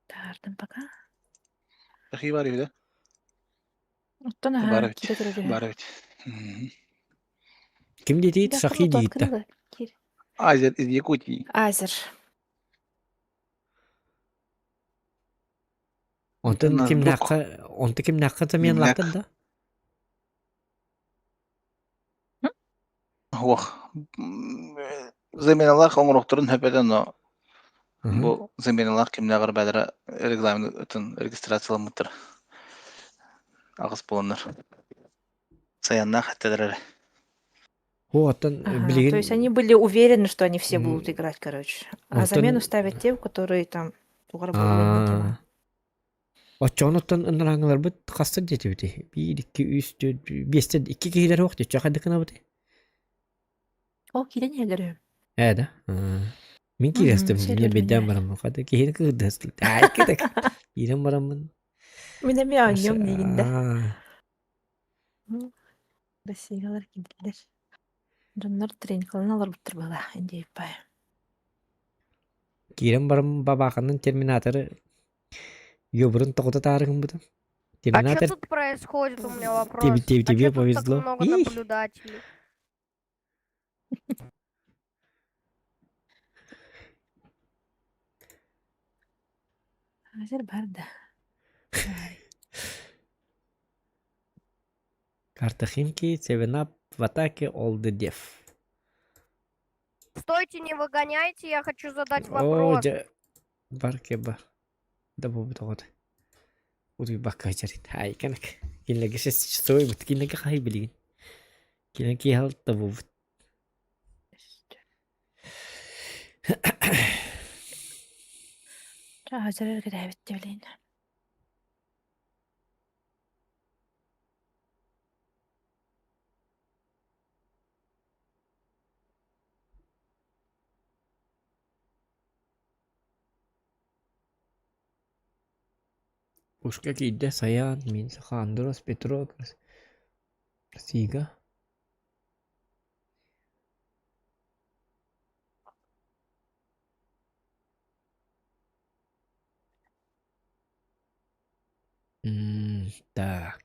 Таһаардым пока. Шахи бар үһү да? Оттон Бар аһаа эбит. киирэ турар үһү. Бар эбит. Ким диэтиит? Шахи диитта. Азер из Якутии. Азер. Онтон кимнээххэ онто кимнээххэ заменлаатар да? Ох, заменалаах оҥоруохтарын сөп этэ, но бу заменалаах кимнээҕэр бэйэлэрэ регламент ытын регистрацияламмыттар. Аҕыс буоланнар. Сайаннаах этилэр эрэ. О, оттон Ага, то есть они были уверены, что они все будут играть, короче. А замену ставят те, которые там тугар Аа. Оччоҕунуттан ынырааҥыларбыт хаста диэтибитий? Биир, икки, үс, түөрт, биэстэн икки киһилэр суох дии. Чэ, хайдах гынабытый? Ол киирэн иһэллэр үһү. Ээ да? Мин киирэ сытым, мин бэйдээн бараммын. Хата киһини кыырда сытым. Аайка Киирэн бараммын. Мин эмиэ оонньуом диигин да. Россиялар киирдилэр. Дьоннор тренингаларын олорбуттар быһыылаах индиэппай. Киирэн баран бабааханын терминаторы ёбурун тоҕута таарыгыммытым. А что тут происходит, у меня вопрос. Тебе, тебе, а тебе чё тут так повезло. много Их. наблюдателей? Азер бар да. Карта Химки, Севен Ап, в атаке All the Def. Стой. Стойте, не выгоняйте, я хочу задать Оо, вопрос. дьэ, бар кеба. Да буолбут оҕото. Утуйбакка сылдьар. Айканак. Кинилэргэ шестичасовой бут. Кинилэргэ хаһый билигин. Кинилэр киэһэ алта буолбут. Чааһа кэтээбит билин. Пушка киирдэ Саян, мин саха Андрос, Петро, Сига. М, так.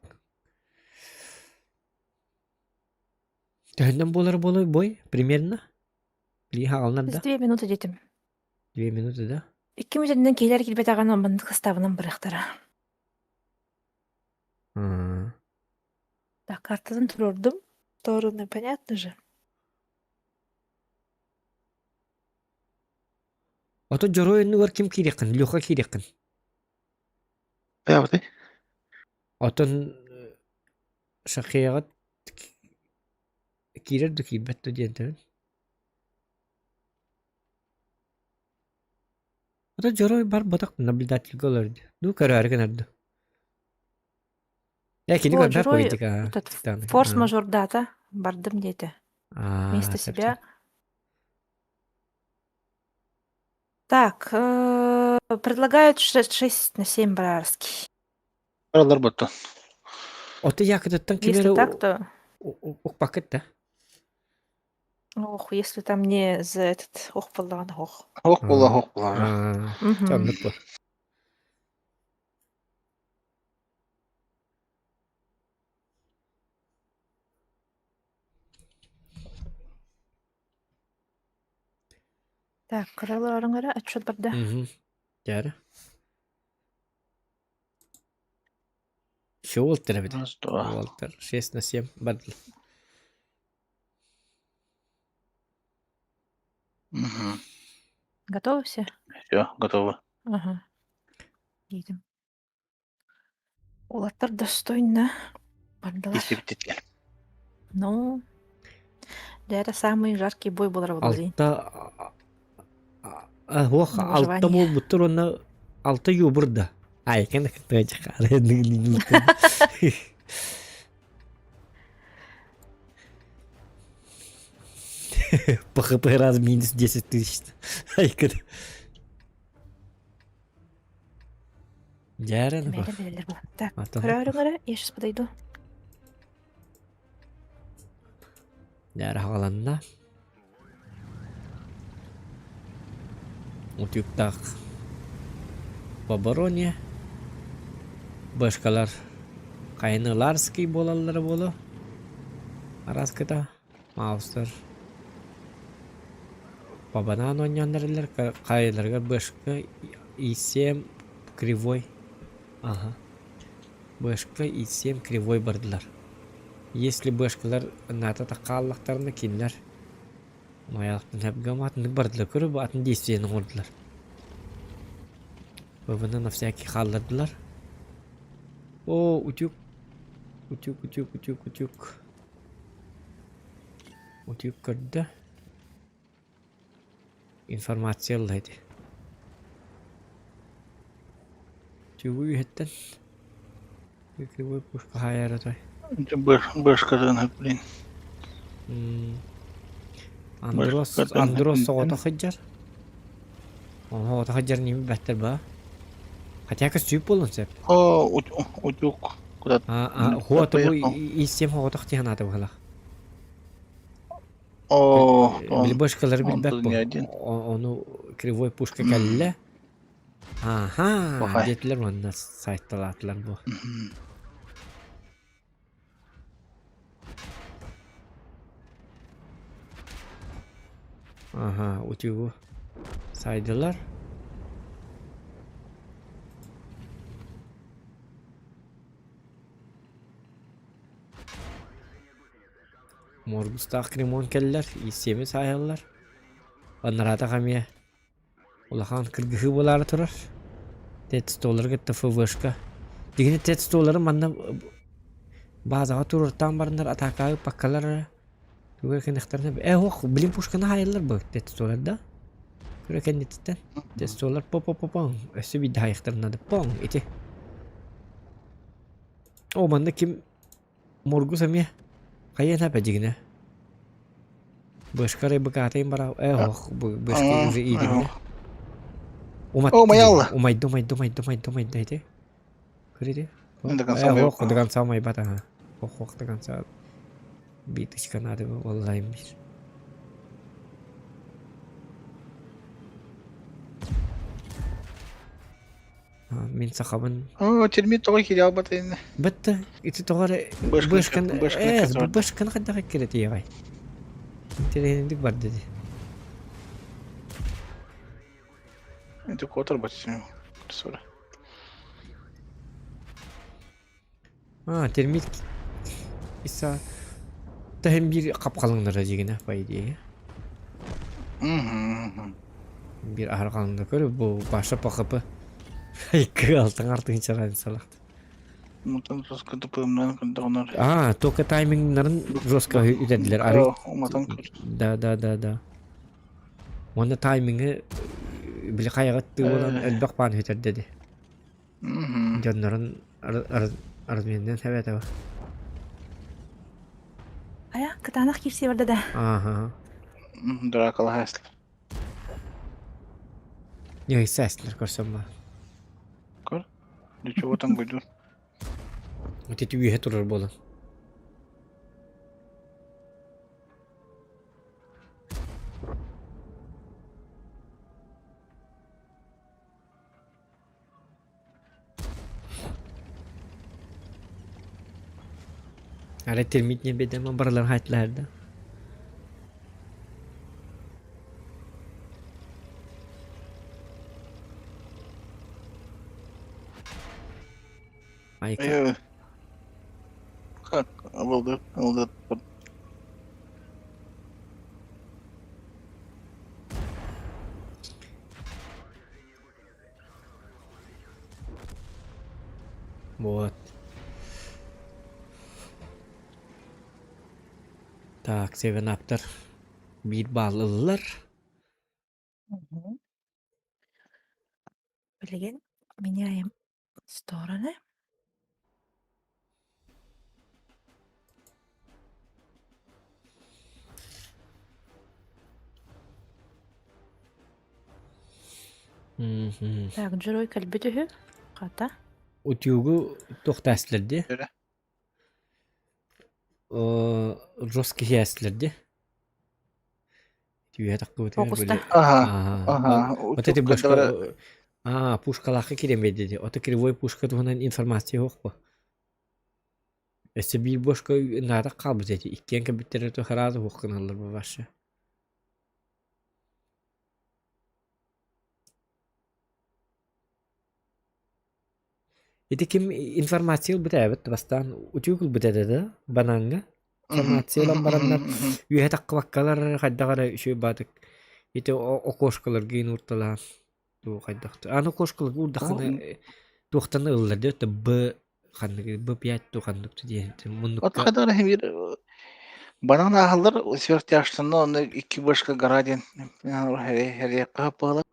Төһөннөн буолар буолуой бой примерно? Билигин хаалынар да? 2 минуты детям. 2 минуты да? 2 мүнүүтэнэн киһилэр киирбэтэҕинэ маннык састаабынан барыахтара. А. Так, картатын туруордум. Стороны понятно же. Ото дьоруой оннугар ким киириэххин? Леха киириэххин. Хайабытай? Отон Шахеяҕа киирэр да киирбэт да диэн этэрин. Ото дьоруой барбатах наблюдательга олорду. Дуу көрөөрү гынар дуу. Э кини О, көрбөт дьоруой политика. этот форс-мажор дата бардым диэтэ. Вместо себя. Так, предлагают 6 на 7 барарский. Баралар баттан. Ото якытыттан Если кимери так, то... укпакыт да. Ох, если там не за этот... Ох, буоллаҕына, ох. Ох буолла, ох буолла. Мгм. Оннук бу. Так, көрөлөрүҥ отчет барда. Дьэ. Все Уолтер эбит. Раз, два. Уолтер 6 на 7 бардыл. Мгм. Готовы все? Все, готово. Ага. Едем. Уолаттар достойно бардылар. Кисибититлер. Ну, да это самый жаркий бой был был день. Алта Ох, На алта выживание. буолбуттар уонна алта юбурда. Айкен По хп раз минус 10 тысяч. Айкен. Дьэ Бэлэр бэлэр был. Так, А то- көрөөрүҥ я сейчас подойду. Дьэ хааланна. Утуктаах по обороне. Башкалар Хайныларский буолаллара буолуо. Араскыта Маустар по банан оонньоон хайаларыгар башка И7 кривой. Ага. Башка И7 кривой бардылар. Если башкалар НАТО хааллахтарына кинилэр Майалыктан хапгаматыннык бардылар көрө бу атын действиени оҥордулар. ВВН на всякий хааллардылар. О, утюг. Утюг, утюг, утюг, утюг. Утюг көрдө. Информация ылла ити. Утюгу үһэттэн. Кривой пушка хайара той. Башкадан, блин. Андрос, Андрос соҕото сылдьар. Оҕото сылдьар ними бэттэр ба. Хотя көстүүп буолун сөп. О, утюг. Куда? А, а, хуа бу И7 оҕотох тиһанаата быһалах. О, Били башкалары он билбэт тут бу. не один. Ону кривой пушка кэллэ. Аха, Бахай. диэтилэр манна сайталаатылар бу. Мгм. Аха, утюгу сайдылар. Моргустаах кремон кэллэр, И7 саайаллар. Аннараатах эмиэ улахан кыргыһыы буолаары турар. Тет столлары кытта ФВшка. Дигини тет столлары манна базаҕа туруортаан бараннар атаакаҕа ыппаккалар эрэ. Тугу эрэ кэнэхтэринэ э ох блин пушканы хаайаллар бу тет столлар да. Көрө кэнниттэн тет столлар по по по поҥ өссө биирдэ хаайыахтарын наада поҥ ити. О манна ким Мургус эмиэ хайыан эпэ дьигинэ. Бышкары быкаатайын бара э ох бышка уже иидибинэ. Умат О, майалла. умайды умайды умайды умайды умайды ити. Көрүдү. До конца Э ох до конца умайбат аха. Ох ох до конца биточка надо онлайн бир. Мин сахабын. Оо, термит тоҕо киирэ албат иннэ. Бытты, ити тоҕо эрэ бышкан э бышкан хайдах эккирэтиэҕэй. Интэриэһинэйдик барда дии. Ити куотар бачча. Сора. А, термит иса Тэһин биир хапхалыҥнара дьигинэ, по идее. Биир аһарҕалыҥна көр, бу Паша по ХП. Икки алтан артыгын разницалаахт. Уматан жестко тупымнан кырдоҕунар. А, только таймингнарын жестко үтэрдилэр. Арый. Уматан көр. Да, да, да, да. Уонна таймингы били хайаҕыт тыылынан элбэх баан үтэрдэ ди. Дьоннорун разменнен сэбэтэ Ая, кытаанах киирсии барда да. Ааха. Дракала хэслер. Не хэслер көрсөм ба. Көр. Ничего там гойдун. Вот эти үйе турар буолан. Арай термит не бедема барыларын хайтлаһарда. Айка. Как? Обалдет, обалдет. Вот. Так, севенаптар биир баал ыллар. Билигин меняем стороны. Так, Дьоруой кэлбит үһү. Хата. Утюгу туохтаастылар дии? Жесткий киһиэстилэр дии? Түһэ таххыбытыгар Фокуста. были. Ага, ага. Вот эти башка... А, пушкалаахха киирэн биэрдэ дии. Ото кривой пушка туһунан информация суох буо. Өссө биир бошка наада хаалбыт эти. Иккиэн кэлбиттэрэ то сразу суох гыналлар бу вообще. Ити ким информация ылбыта эбит бастаан утюг ылбыт этэ да банааҥҥа информация ылан бараннар үөһэ таххыбаккалар хайдах эрэ үчүгэй баатык ити окошкаларга уурталаан дуу хайдах аны окошкаларга уурдаххына туохтан ыллар диэт б ханнык б5 дуу ханнык диэн муннукка От хайдах эрэ биир банан ааһаллар сверхтяжтанна онно икки башка гора диэн хэриэххэ буолар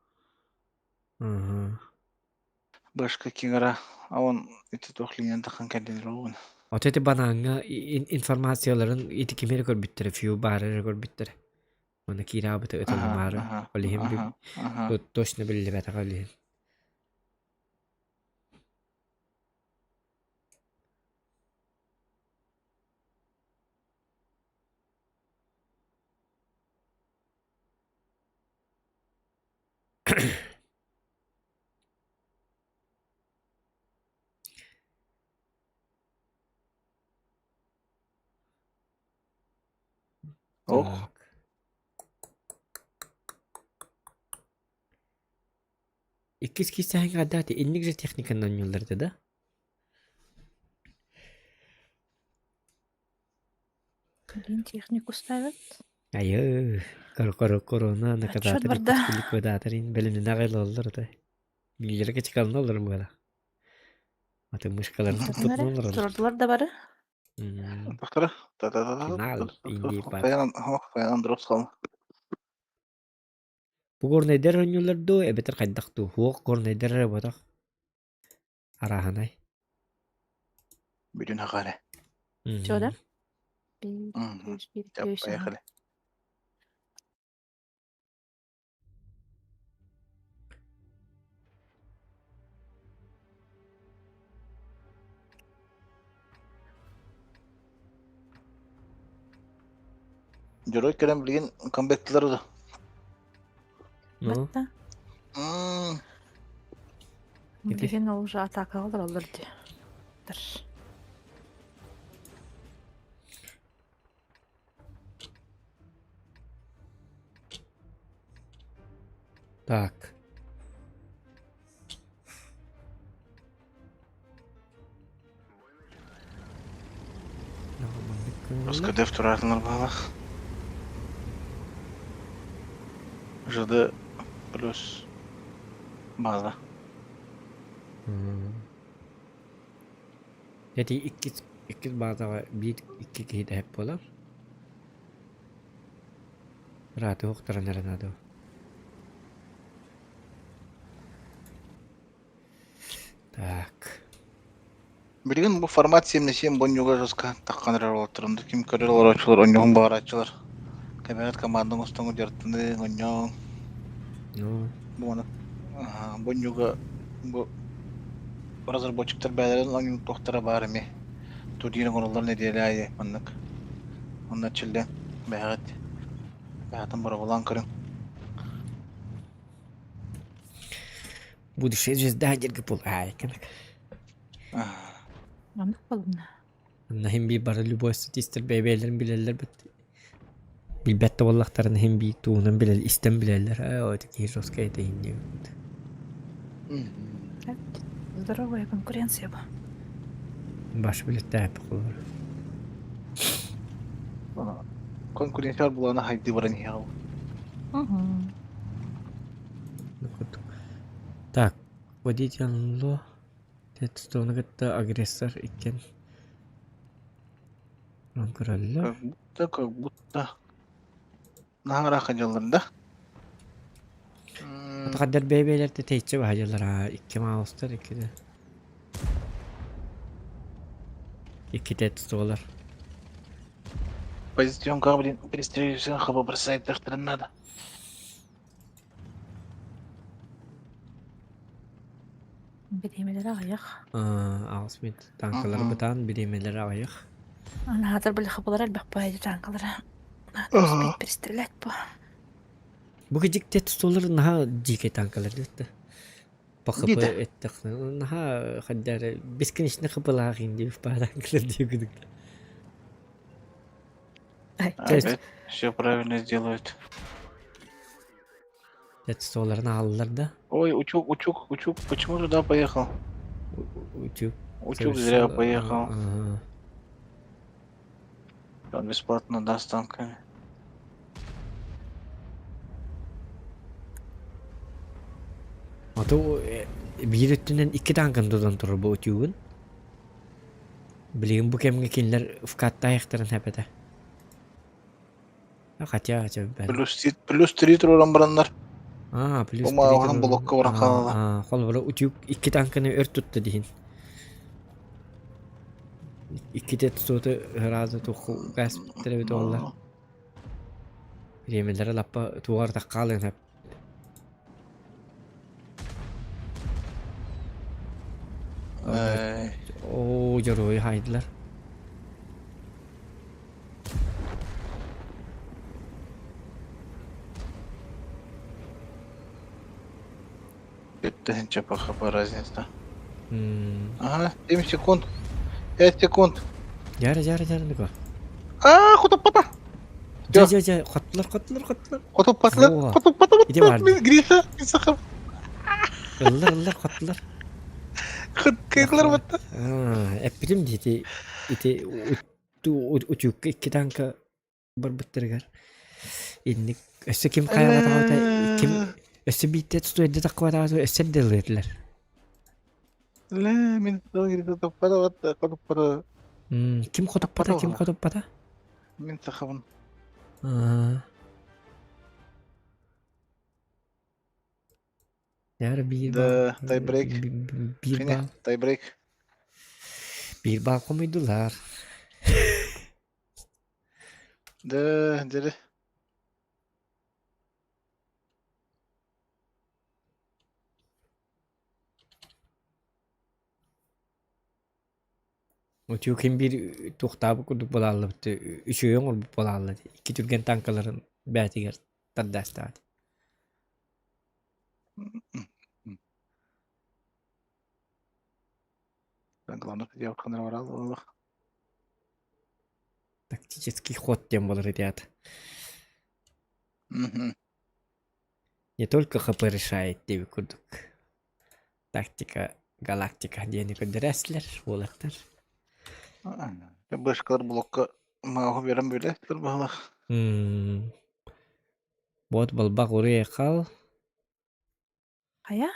Башка киҥара он ити туох линиянан таххан кэллилэр оҕун. Ото ити банааҥҥа информацияларын ити кими эрэ көрбүттэрэ, фью баары эрэ көрбүттэрэ. Уонна киирээбыты ытыллымаары. Ол иһин точно биллибэтэҕэ ол иһин. Ох. Так. Иккис киистэһиҥ адаати инник же техниканан ньылларда да? Блин, технику ставят. Айыы, корона Отчет накатаатар барда. ликвидаторин бэлэмнэнэ аҕай ылаллар ата. Миилэрэ кычыкалына олорор буолар. Аты мышкаларын Тутун эрэ, туппутунан олороллор. турдулар да бары. Тахтара. Финал Индии пар. Файан Андровскал. Бу горнайдар оонньуулар дуу, эбэтэр хайдах дуу? Хуох горнайдар эрэ буотах. Арааһынай. Бүтүн хахаре. Чё да? Биир, Всё, үс, поехали. Дьоруой кэлэн билигин комбектылар да. Ну, Батта. М, Билигин ол уже атакаҕа олороллор дии. Тар. Так. СКД тураатылар баалах. ЖД плюс база. Эти иккис иккис баатаҕа биир икки киһи дэһэп буолар. Ырааты уһуктаран эрэ наада. Так. Билигин бу формат 77 бонньуга жестко таххан эрэр уолаттарым ким көрөр олорооччулар онньоһун баҕарааччылар. Кэмэҕит командаҥ остоҥу дьарыктаныҥ, онньооҥ. Ну, Бу маны бонньуга бу разработчиктар бэйэлэрин оонньуур туохтара баар эмиэ. Турнир оҥороллор нэдиэлэ аайы маннык. Онно чиллэн бэйэҕит бэйэҕитин боруобалаан көрүҥ. Будущая звезда диэргэ буол аайканак. Маннык буолла. Онно иһин биир бары любой статистар бэйэ-бэйэлэрин билэллэр бит. Билбэт да буоллахтарына иһин биир тугунан билэл истэн билэллэр. Ээ ити киһи жестко этэ иһин диэбит. Здоровая конкуренция ба. Баш билеттээппи холобур. Конкуренция булана хайды баран иһэҕин. Так, водитель ло тетстоны кытта агрессор иккен көрөллөр. Как будто, как будто. Наһаа дьаллар да? Атахаддар бэйбээлэр тэйчи баһадьалар аа икки маустар иккитэ. Иккитэ тутуолар. Позицион как, блин, перестрелюсь, хаба бросать докторин надо. Бириэмэлэр аҕыйах. Аҕыс мүнүүт танкалар бытаан бириэмэлэр аҕыйах. Анаатар били хабылар элбэх баайы танкалара. Успеть перестрелять по. Бу кидьикте тутулар наһаа дьиикэй танкалар диэтэ. ПХП эттэххинэ наһаа хайдары бесконечно хапылаах индиев баар танкалар диэбит. Опять все правильно сделают. Тутуларын ааллар да. Ой, Утюг, Утюг, Утюг, почему туда поехал? Утюг. Утюг зря поехал. Он бесплатно даст танками. А то биир өттүнэн икки танкан тутан турар бу утюгун. Билигин бу кэмҥэ кинилэр вкаттаайахтарын хэпэтэ. Хотя, хотя Плюс три туран бараннар. А, плюс три туран блокка баран хаалла. Холобура утюг икки танканы өр тутта диһин. Икките тутуоты сразу туху газ биттэрэ олла. Бириэмэлэрэ лаппа тугар таккаалыан хэп. Оо, дьоруойу хаайдылар. 5000 по хп разница. Ага, 7 секунд. 5 секунд. Дьара, дьара, дьара, Нико. А, хотуппата. Дьэ, дьэ, дьэ, хоттулар, хоттулар, хоттулар. Хотуппатылар, хотуппата, Ити бар. Гриша, Гриша. Ыллар, ыллар, хоттулар. Кыттылар батта. Эппитим дии, ити, ити утюгка икки танка барбыттарыгар. Инник өссө ким хайалатаҕыта ким өссө биирдэ туту таххыбатаҕа өссө эрдэ Лэ, мин топпара Ким хотоппата, ким хотоппата? Мин сахабын. Яр биир Да, тайбрейк. Биир баал. Тайбрейк. Биир баал хомуйдулар. Да, дere. Утюгин биир туохтаабыт курдук буолааллыбыт үчүгэй оҥорбут буолаалла дии икки түргэн таҥкаларын бээтигэр тардаастаҕа дии Тактический ход диэн буолар ити Не только ХП решает диэбит курдук. Тактика, галактика диэни көрдөрөөччүлэр, уолаттар. Бышкалар блокка мааҕы берен бөлөттөр баһылах. Вот балбак уруй хал. Хайа?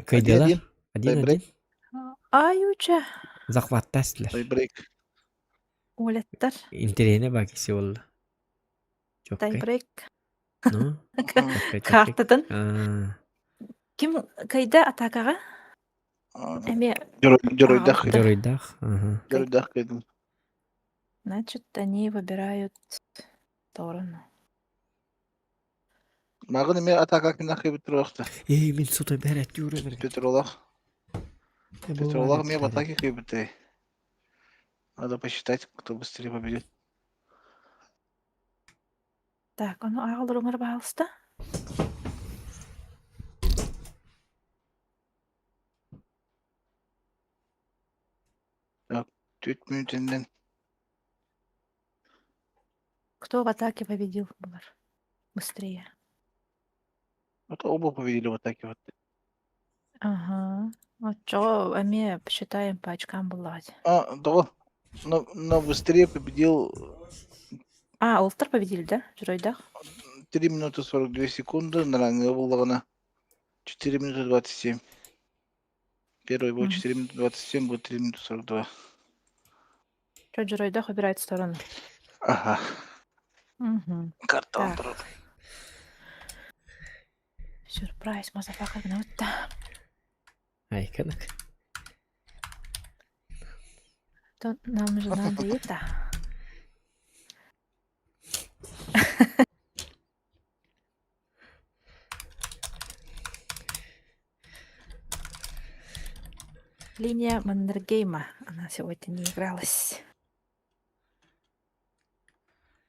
Кыйдылар. Один-один. Ай, уча. Захваттастылар. Тайбрейк. Уолаттар. Интэриэһинэ баа киси буолла. Тайбрейк. Ну, Картатын. Ким кайда атакаҕа? Эми Дьоруйдах. Дьоруйдах. Дьоруйдах кыйдым. Значит, они выбирают сторону. Мағын эме атака кинах кыбыттырохта. Эй, мин сута бәрәт юры бер. Петролах. Петролах мне в атаке кыбыты. Надо посчитать, кто быстрее победит. Так, ону аҕаларыҥар баһаалыста. Так, түт мүнүүтүнэн Кто в атаке победил булар? Быстрее. Это оба победили в атаке. Вот. Ага. Оччоҕо эмиэ посчитаем по очкам буллаҕа А, да, но, но быстрее победил А, Олтар победили, да? Дьоруойдах? 3 минуты 42 секунды, Наранга буллаҕына 4 минуты 27. Первый был 4 минуты 27, будет 3 минуты 42. Что, Дьоруойдах выбирает сторону? Ага. Угу. Карта Так. Сюрприз, мазафака гнутта. Ай, канак. Тут нам же надо это. Линия Маннергейма. Она сегодня не игралась.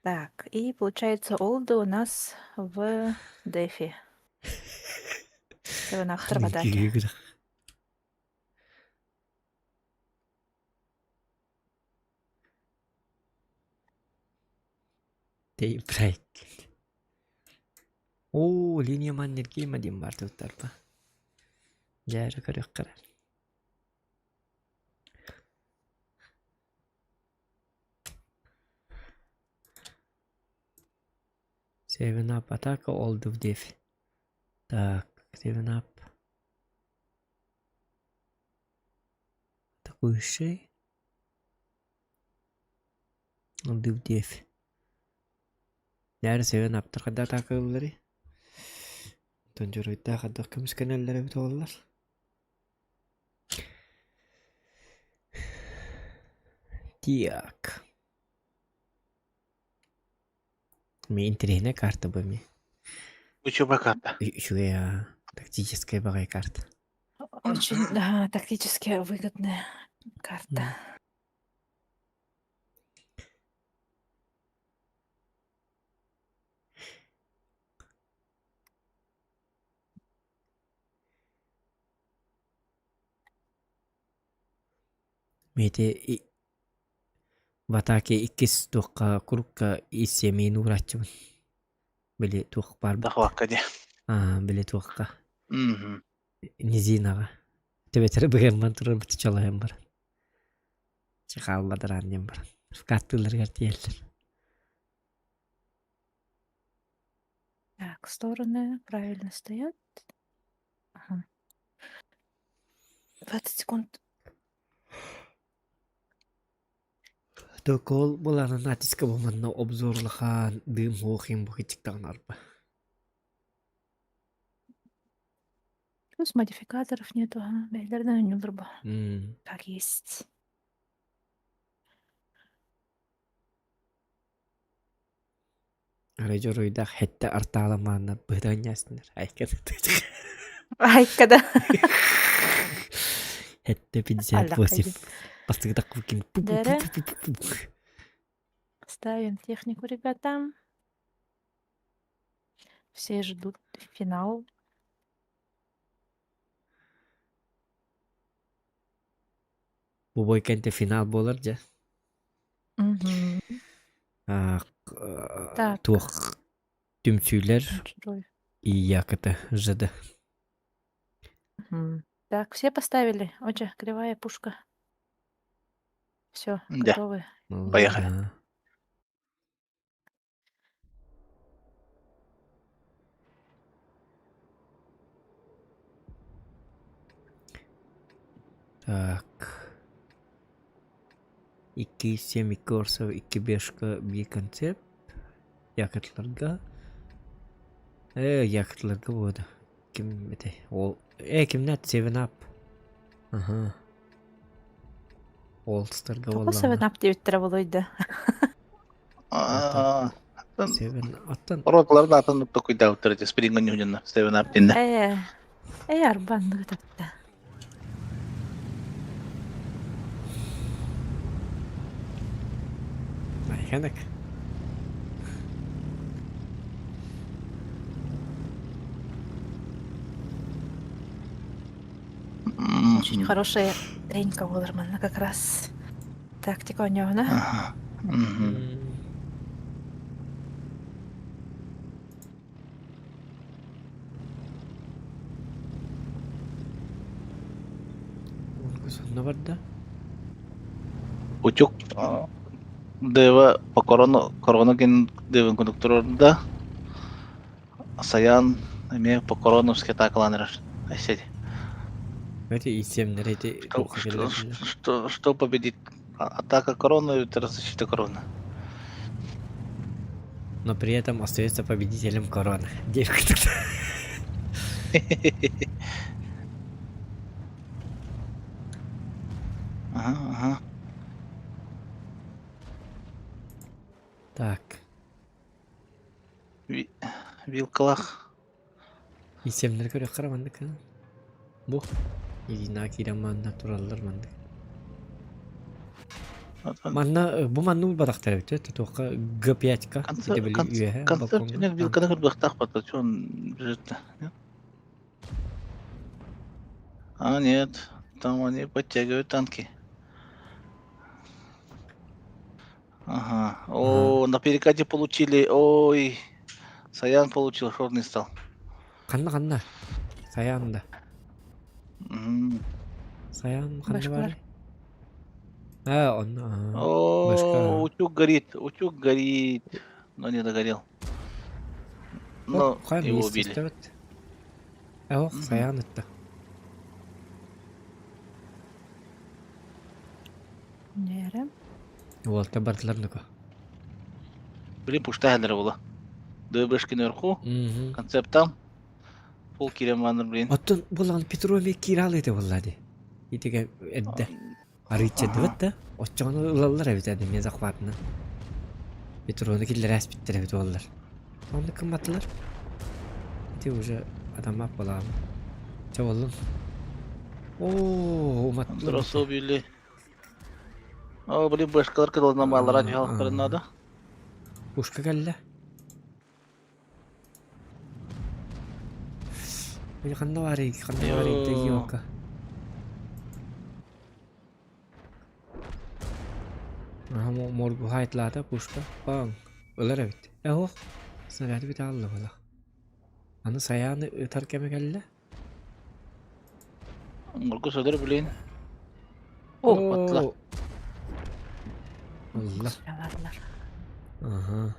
Так, и получается Олды у нас в дефе. Севенахтар в атаке. Тейбрейк. Оо, линия Маннергейма диэн баар туттарба. Дьэ, көрүөххэ эрэ. Seven up атака олды в деф. Так, Seven up. Атакующий. Олды в деф. Дьэ, Seven up-тар хайдах атаакалыылларый? Оттон дьоруойдаах хайдах көмүскэнэллэр эбит буоллар. Так. Ми интэриэһинэй карта бу эмиэ. Учуба карта. Үчүгэй аа, тактическай баҕайы карта. Очень, да, тактически выгодная карта. Миэтэ в атаке иккис туохха курукка ис-сэмиин уурааччыбын. Били туох баар Дахвакка дии. Аа, били туохха Мгм. Низинаҕа. Төбөтөрө быгыамман турар быты чолойон баран. Чехалладараан диэн баран. Вкаттыыларыгар тиийэллэр. Так, стороны правильно стоят. Ага. 20 секунд. Токол булана натиска бу манна обзорлахан дым хоохин бу хичиктаҕын арба. Плюс модификаторов нету, ага. Бэйэлэринэн оонньууллар бу. М. Как есть. Арай дьоруйдаах хэттэ артааламааннар быһыта анньаастынар. Айка Айка да. Хэттэ 58. Бастыгытак ким. Дэрэ. Ставим технику, ребята. Все ждут финал. Бу бой кэнтэ финал буолар дьэ. Так. Туох түмсүүлэр ИЯКТ ЖД. Так, все поставили? Оча, кривая пушка. Все, Да. готовы. Поехали. Так. 2,7, 2 орсов, 2 бешка, 1 концепт. Якотларга. Якотларга буода. Ким этэй? Ол кимнэт Seven Up. Аха. Олстарга Тоҕо буоллаҕына. Seven Up диэбиттэрэ буолуой да? Аа, Seven аттан Роталар да атын токуйдаабыттар эти спринга ньүһүнна Seven Up диэннэ. Арбанныгы тапта. Айханак. Очень хорошая тренька Уоллермана как раз. Тактика у него, да? Ага. Мгм. Сонно барда. Утюг Дева по корону корона ген девен кондукторда Саян эмиэ по короновски атакаланырар. Айседи. Эти исемнер эти Что, что, что, что победит? Атака короны или защита короны? Но при этом остается победителем корона. Девка Ага, ага. Так. Вилкалах. Исемнер көрө карамандык. Бу. Ирина кираманна тураллар мандык. Манна бу манна улбатахтар эбит туохха Г5-ка Концерт вилканы көрбөхтах бата чон бюджетте. А нет, там они подтягивают танки. Ага. О, на перекате получили. Ой. Саян получил, шорный стал. Ханна ханна. Саян да. Саян ханна бар. А, он. О, утюг горит, утюг горит, но не догорел. Но его убили. Ох, Саян это. Нерэ. Уолта бардылар нука. Блин, пуштайнер было. Дыбышки наверху, концепт там. Пол киреманыр, блин. Оттон булан Петрови кирал ете буллади. Итиге эдде. Арыйча дыбыт да. Оччону ылаллар эбит эди мен захватына. Петроны киллер әспиттер эбит оллар. Онны кымматылар. Ити уже адамап болам. Ча боллун. О, уматтылар. Андроса убили. О, блин, башкалар кыдылына маллара жаалыктарын надо. Пушка кэллэ. Мин ханна барый, ханна барый тегиока. Аха моргу хайтлаата пушка. Баң. Ылар эбит. Э ох. Снаряды бит алла була. Аны саяны ытар кеме кэллэ. Моргу сөдөр, блин. О, батла. Алла. Ага.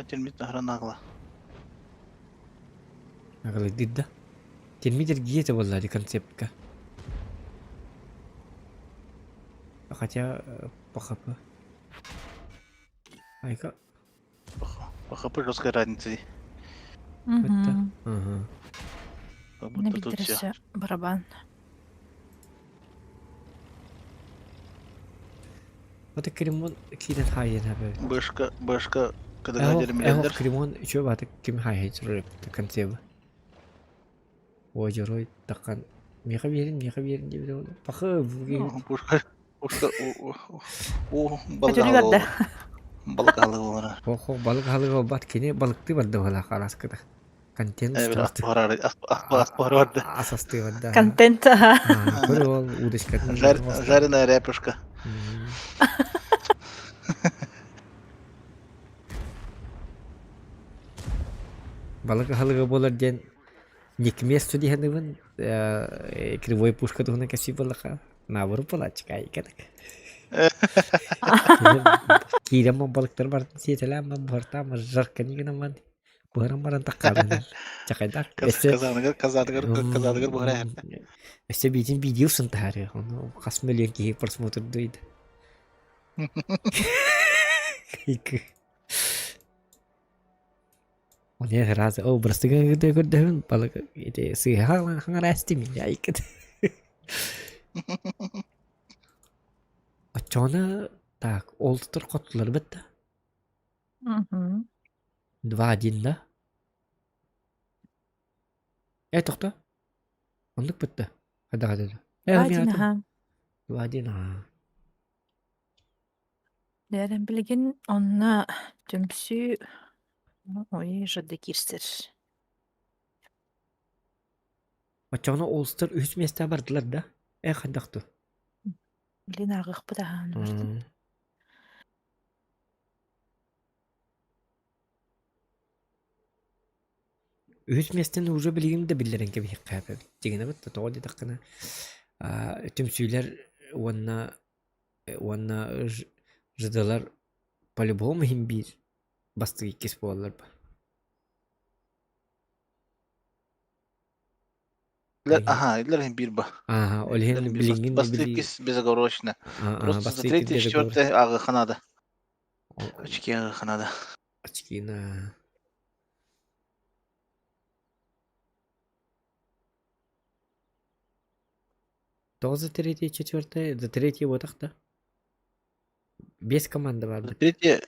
Термит аһаран агла. Агалыйдыр да. Термит эргийэ буолла ди концептка. Хотя по ХП. Айка. По ХП жесткая разница. Угу. Ага. Как будто тут все. барабан. Вот кремон киден хайен хабы. Бэшка, бэшка, когда Эхо, дермилендер. кремон еще баты ким хайен сурып концепт. О, жорой такан. Меха берин, меха берин деп ол. Пахы буги. Пушка, пушка, о, Көтөрү барда. балык алы болар. Хо балык халыга бат кине балыкты барды бала хараскыда. Контент Э, устарты. Асты Асасты барда. Контент, ага. Көрө ол удочка. Жареная ряпушка. Балык халыга болар ден не к месту дегенибин кривой пушка туһуна кэси балака. Набор балачка икедик. Киирэн балыктар бартын сиэтэлээн бартаама жарка нигинаман буһаран баран таккаабын чакайдар. Казаныгар, казаныгар, казаныгар буһара. Өссө биитин видео сынтаары. Ону хас миллион киһи просмотр дуйда. Оне разы о бырыстыгын көрдөһүн балык ити сыыха хаңарасти мин яйкыт. Очоны так олтур коттулар битті. Угу. 2-1 да? Э, тоқта. Ондук бітті. Қайда қайда. Э, Один, ага. 2-1, а. Дәрен билген онна түмсү ой жыды кирсер. Очоны олстар үс месте бардылар да? Э, қайдақты. Билин агык быдахан бардым. Үс местен уже билигим да биллерен кеби хиккәпе. Дигене бит тоҕо дитаккына түмсүйлер уонна уонна жыдылар по-любому хим бир бастык иккис буоллар ба. Ага, илер бир ба. Ага, ол хин билингин Бастык безоговорочно. Просто за третье, четвертое ага ханада. Очки ага ханада. Очки на. То за третье, четвертое, за третье вот так, да? Без команды бар. За третье.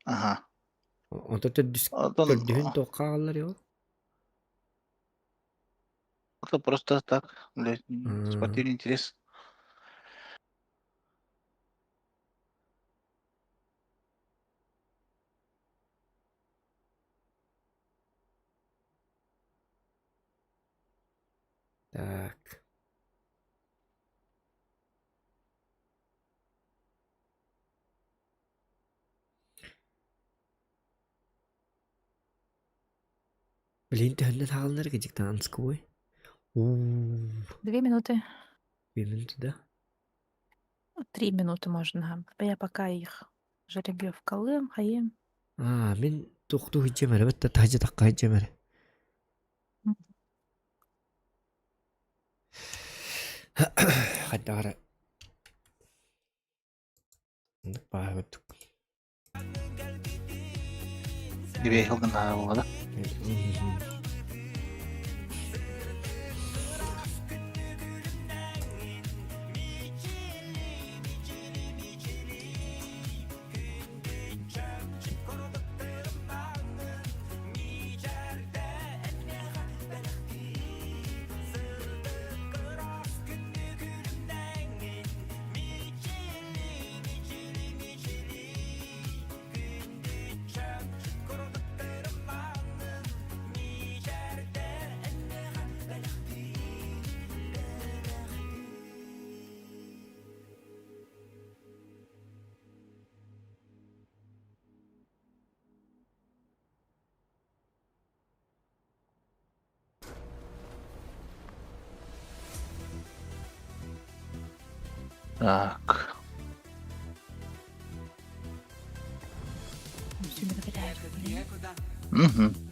Ага. Онто төрдүс төрдүһүн тоққа алар ол. Это просто так, для спортивный интерес. Так. Блин, төһөннөн хааллар гидиктан анской. 2 минуты. 2 минуты, да? 3 минуты можно. Я пока их жеребьевкалыым, хайым. А, мин тухту хиджемер, бетте тажы такка хиджемер. Хаддара. Баа Тебе хилган була, да? Так. Угу.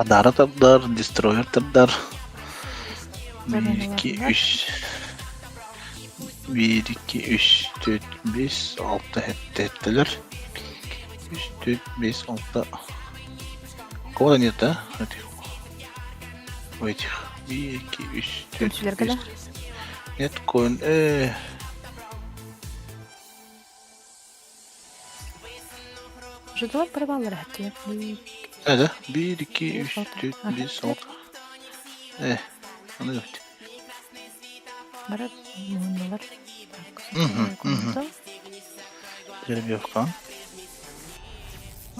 Адара тардар, дестройер тардар. 1, 2, 3. 1, 2, 3, 4, 5, 6 хеттелер. 3, 4, 5, 6. Кого-то нет, да? Этих. У этих. 1, 2, 3, 4, 5. Нет, коин. Жидор барабаллар хаттыйа. Да, 1, 2, 3, 4, 5, 6. Аны yok. Бара мунулар. Мгм, Жеребьевка.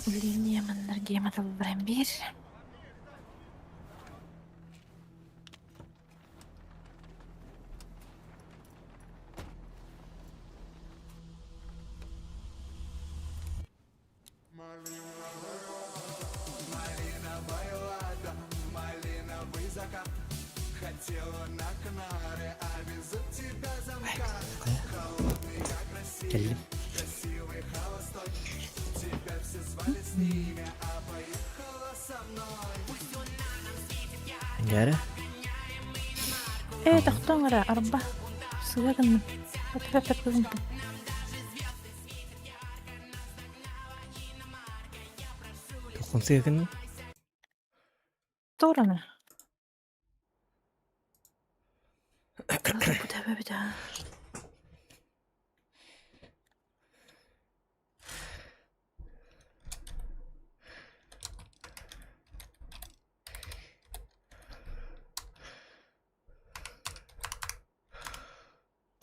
Линия Маннергейма бир. Кэллим. Гәрі. Э, тохтоң ара, арба. Сыга гынным. Патра кызым. Тоққан сыгын. Торана. Буда буда.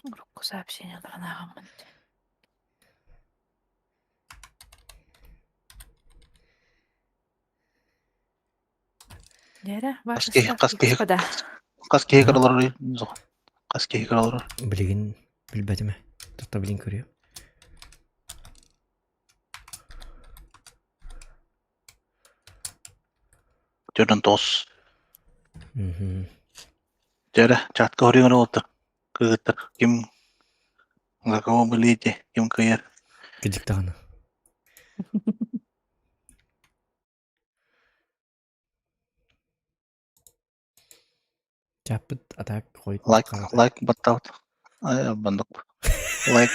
Группа сообщения ағамын. Дәрі, ваша Қас ставки, киһи господа. Қас киһи кыралар Қас киһи кыралар. Билигин билбэтиме. Тутта билин көрүө. Төрдөн тос. Мгм. Жара, чатка хориган олты. Кыгыттар. Ким за кого болеете, ким кыяр. Кыдык даҕаны. Чаппыт атак қойт. Лайк, лайк баттаут. Ай, бандык. Лайк.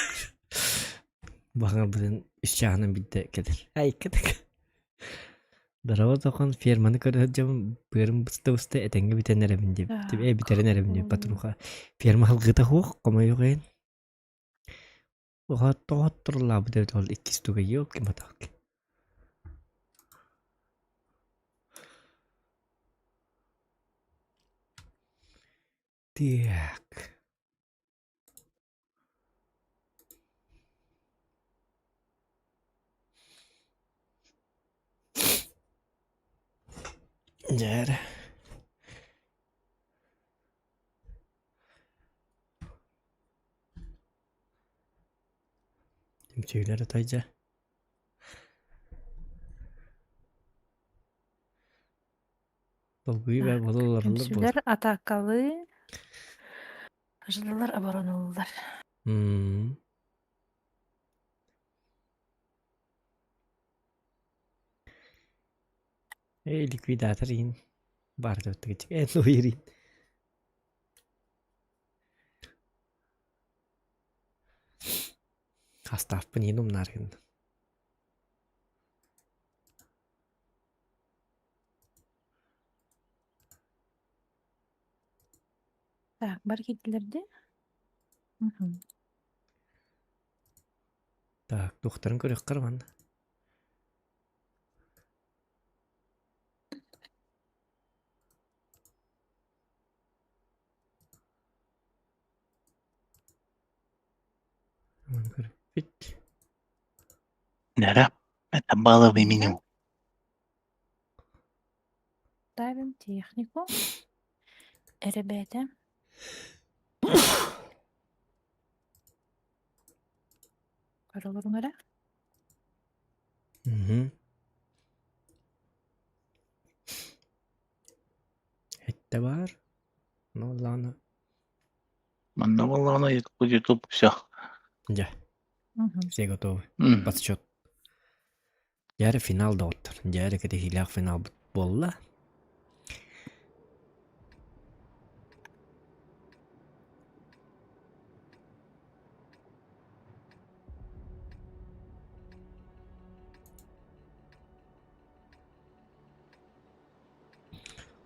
Баҕар билин үс чааһынан бидде кэлэр. Ай кытык. Дарава тохон ферманы көрө быырым быста-быста этэҥҥэ бүтэн эрэбин дип. Э бүтэрин эрэбин дип патруха. Ферма халгыта хуох комойугын. Оҕот турлаабыт ол иккис туга ёлки маталки. Так. Дьэ эрэ. Түмсүүлэр отой дьэ. Долгуйуу баа Так, буола олороллор буолар. түмсүүлэр атаакалыы, жилалар обороналлар. М. Эй, ликвидатор иин баар эн уйрин. Хастааппын иин умнааргын. Так, бар киирдилэр дии. Мгм. Так, туохтарын көрүөххэр манна. Маны көрүппүт. Нера, это балловый меню. Ставим технику. Ребята. Көрөлөрүҥ эрэ. Мгм. Эттэ баар. Ну ладно. Манна буоллаҕына YouTube все. Дьэ, Мгм. все готовы. Мм. Подсчет. Дьэ финал доҕоттор. Дьэ кэтэһиилээх финал буолла.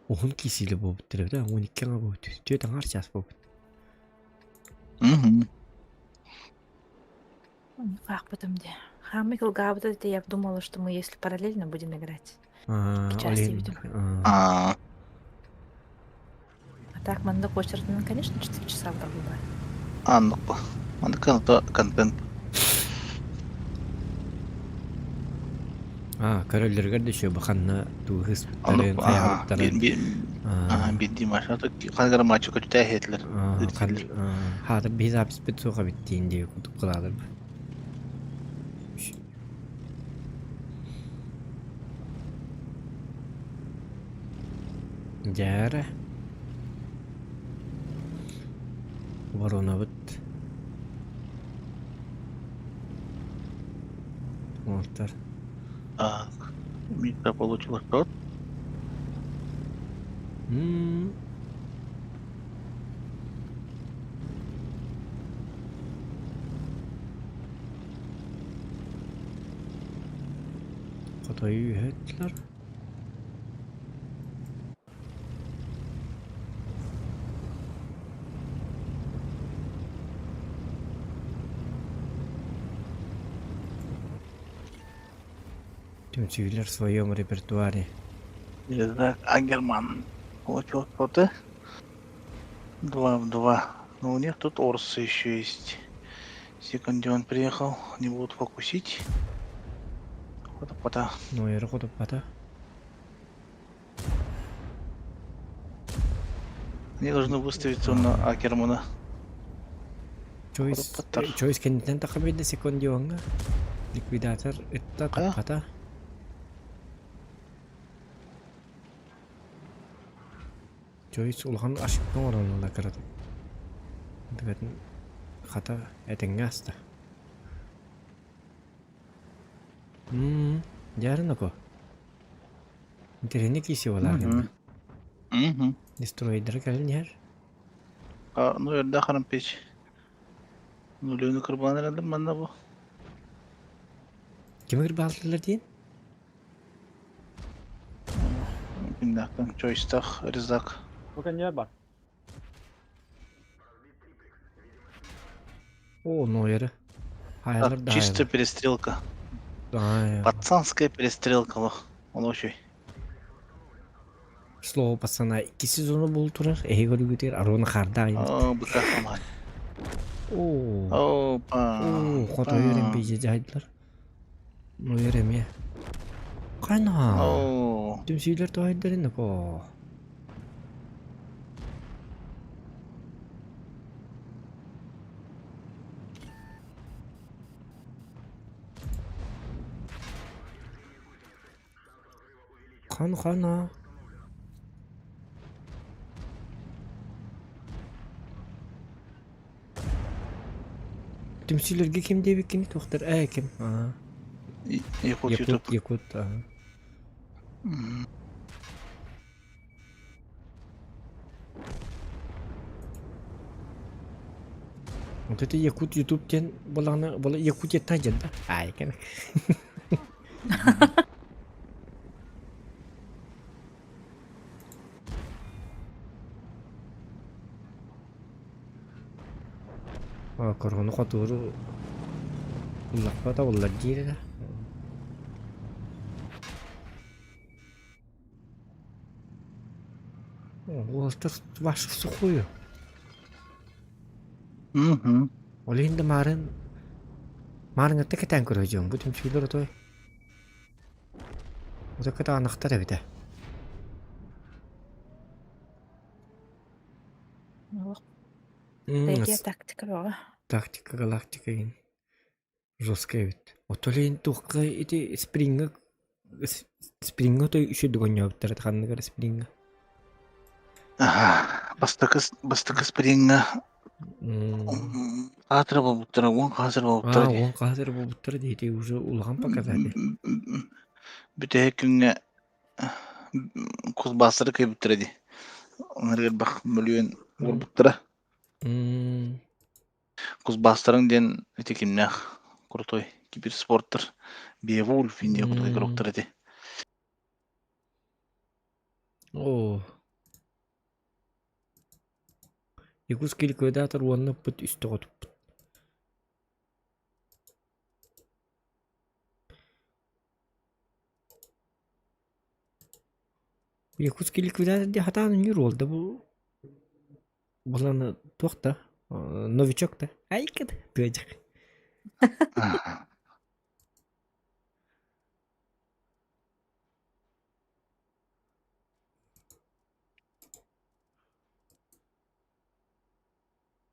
Уһун киисиилэ буолбуттар эбит, 12 аҥа буолбут, түөрт аҥаар чаас буолбут. Мгм. Хаахпытым дии. Хаамый кылгаабыта это я думала, что мы если параллельно будем играть. Аа, Икки ол чаас иһин диэбитим. аа, Аа, А так маннык очередынан, конечно, 4 часа было. аннык бу. Маннык контент. аа, көрөллөрүгэр да үчүгэй ханна тугу Оннук ыспыттарын, аа, хайаабыттарын би аа, аа, биирдии машина хангара матчы көтүтэ иһэтилэр. аа, хан аа, хаатыр биһи записпит суох эбит диин диye курдук кылаалар. Дьээрэ. Воронабыт. Оҥортор. Так, Митя получил что? М. Хотойу үһэттилэр. Түмсүүлэр в своем репертуаре. Итак, Агерман получил что-то. Два в два. Но у них тут Орсы еще есть. Секундион приехал. Они будут фокусить. Хотопота. Нойеры хотоппата. Они должны выставиться на Акермана. Чойс Хотоппаттар. Чойс кэнниттэн тахха биэрдэ секундиоҥҥа. Ликвидатор ытта Хайа? таппата. Чойс улахан ошибка оҥороннулар кыратык. Дыгатын хата этэҥҥэ аста. М дьаарынако. Интэриэһинэй кииси буолаар гынна. Угу. Дестройдара кэлэн иһэр. А, ну эрдэ харампич. Нулевны кырбаан эрэллэр манна бу. Кими кырбаалтылар диэн? Кимнээхтэн Чойстах, Резак. Бу кэннигэр бар. О, Нойеры. Хайалар да Чисто хайалар. перестрелка. Ай, Пацанская перестрелка лох. Он очень. Слово пацана икки сезону буол турар. Эһиги көрүүгүтүгэр Арона хаардаах иһит. Оо, быка хамаан. Оо. Опа. Оо, хотойор эмбиже дьаһайдылар. Нойор эмиэ. Хана. Оо. Түмсүүлэр тоһайдарын по. Хан-хана. Түмсүүлэргэ ким диэбиккини туохтар ээ ким аа Якут Якут YouTube. Якут аа Вот это Якут Ютуб диэн буоллаҕына буола Якутияттан дьон да аай кэм Коргону хотууру уллаппата уллар диир эрэ. Уолаттар ваша сухую. Мгм. Ол иһин да маарын маарыҥҥатта кэтээн көрө дьон бу түмсүүлэр отой Ото кытаанахтар эбитэ. Олох бэйдиэ тактика бөҕө. Тактика галактика игин жесткая эбит. Ото лейн туохха ити спринга спринга отой үчүгэй оонньообуттар этэ ханныгар спринга. Аха, бастакы бастакы спринга хаатыра буолбуттара, уон хаатыра буолбуттара Аа, дии. уон хаатыра буолбуттара дии, ити уже улахан показатель. Бүтэһик күҥҥэ Кузбаастары кыайбыттара дии. Оннор элбэх мөлүйүөн уорбуттара. Кузбаастарыҥ диэн ити кимнээх крутой киберспорттар Бевульф Индия курдук игроктар ити. Оо. Якутский ликвидатор уонна ыппыт үстэ хотуппут. Якутский ликвидатор дии хатаан үннүүр уол да бу Булан туох да новичок да айкыт тыадьах.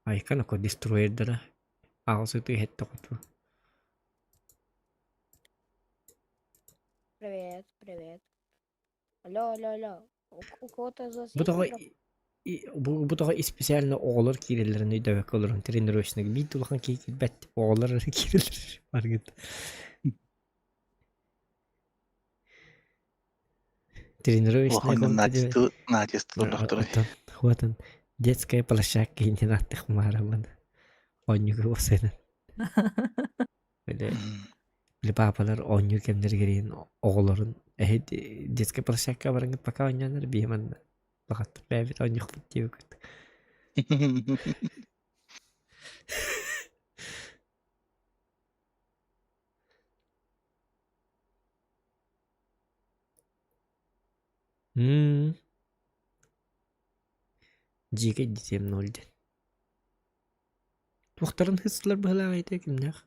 Айкан око дестройердара аҕыс ытыы иһэтте хоту. Привет, привет. Алло, алло, алло. У кого-то из вас Бу есть тоҕо микрофон? бу тоҕо специально оҕолор киирэллэрин өйдөөбөккө олорон тренировочник биир да улахан киһи киирбэт оҕолор эрэ киирэллэр баргыт. Тренировочная Улахан комната натисты натисты турдахтара. Оттон хуотан детская площадка иннин аттых маарабын оонньууга уопсайынан. Били били паапалар оонньуур кэмнэригэр оҕолорун эһи детская площадка бараҥҥыт пока оонньооннор биһи манна баҕаттар бэйэбит оонньуохпут диэбиккит. М Дьиикэй дитиэм ноль диэн. Туохтарын хыстылар быһалаах этэ кимнээх?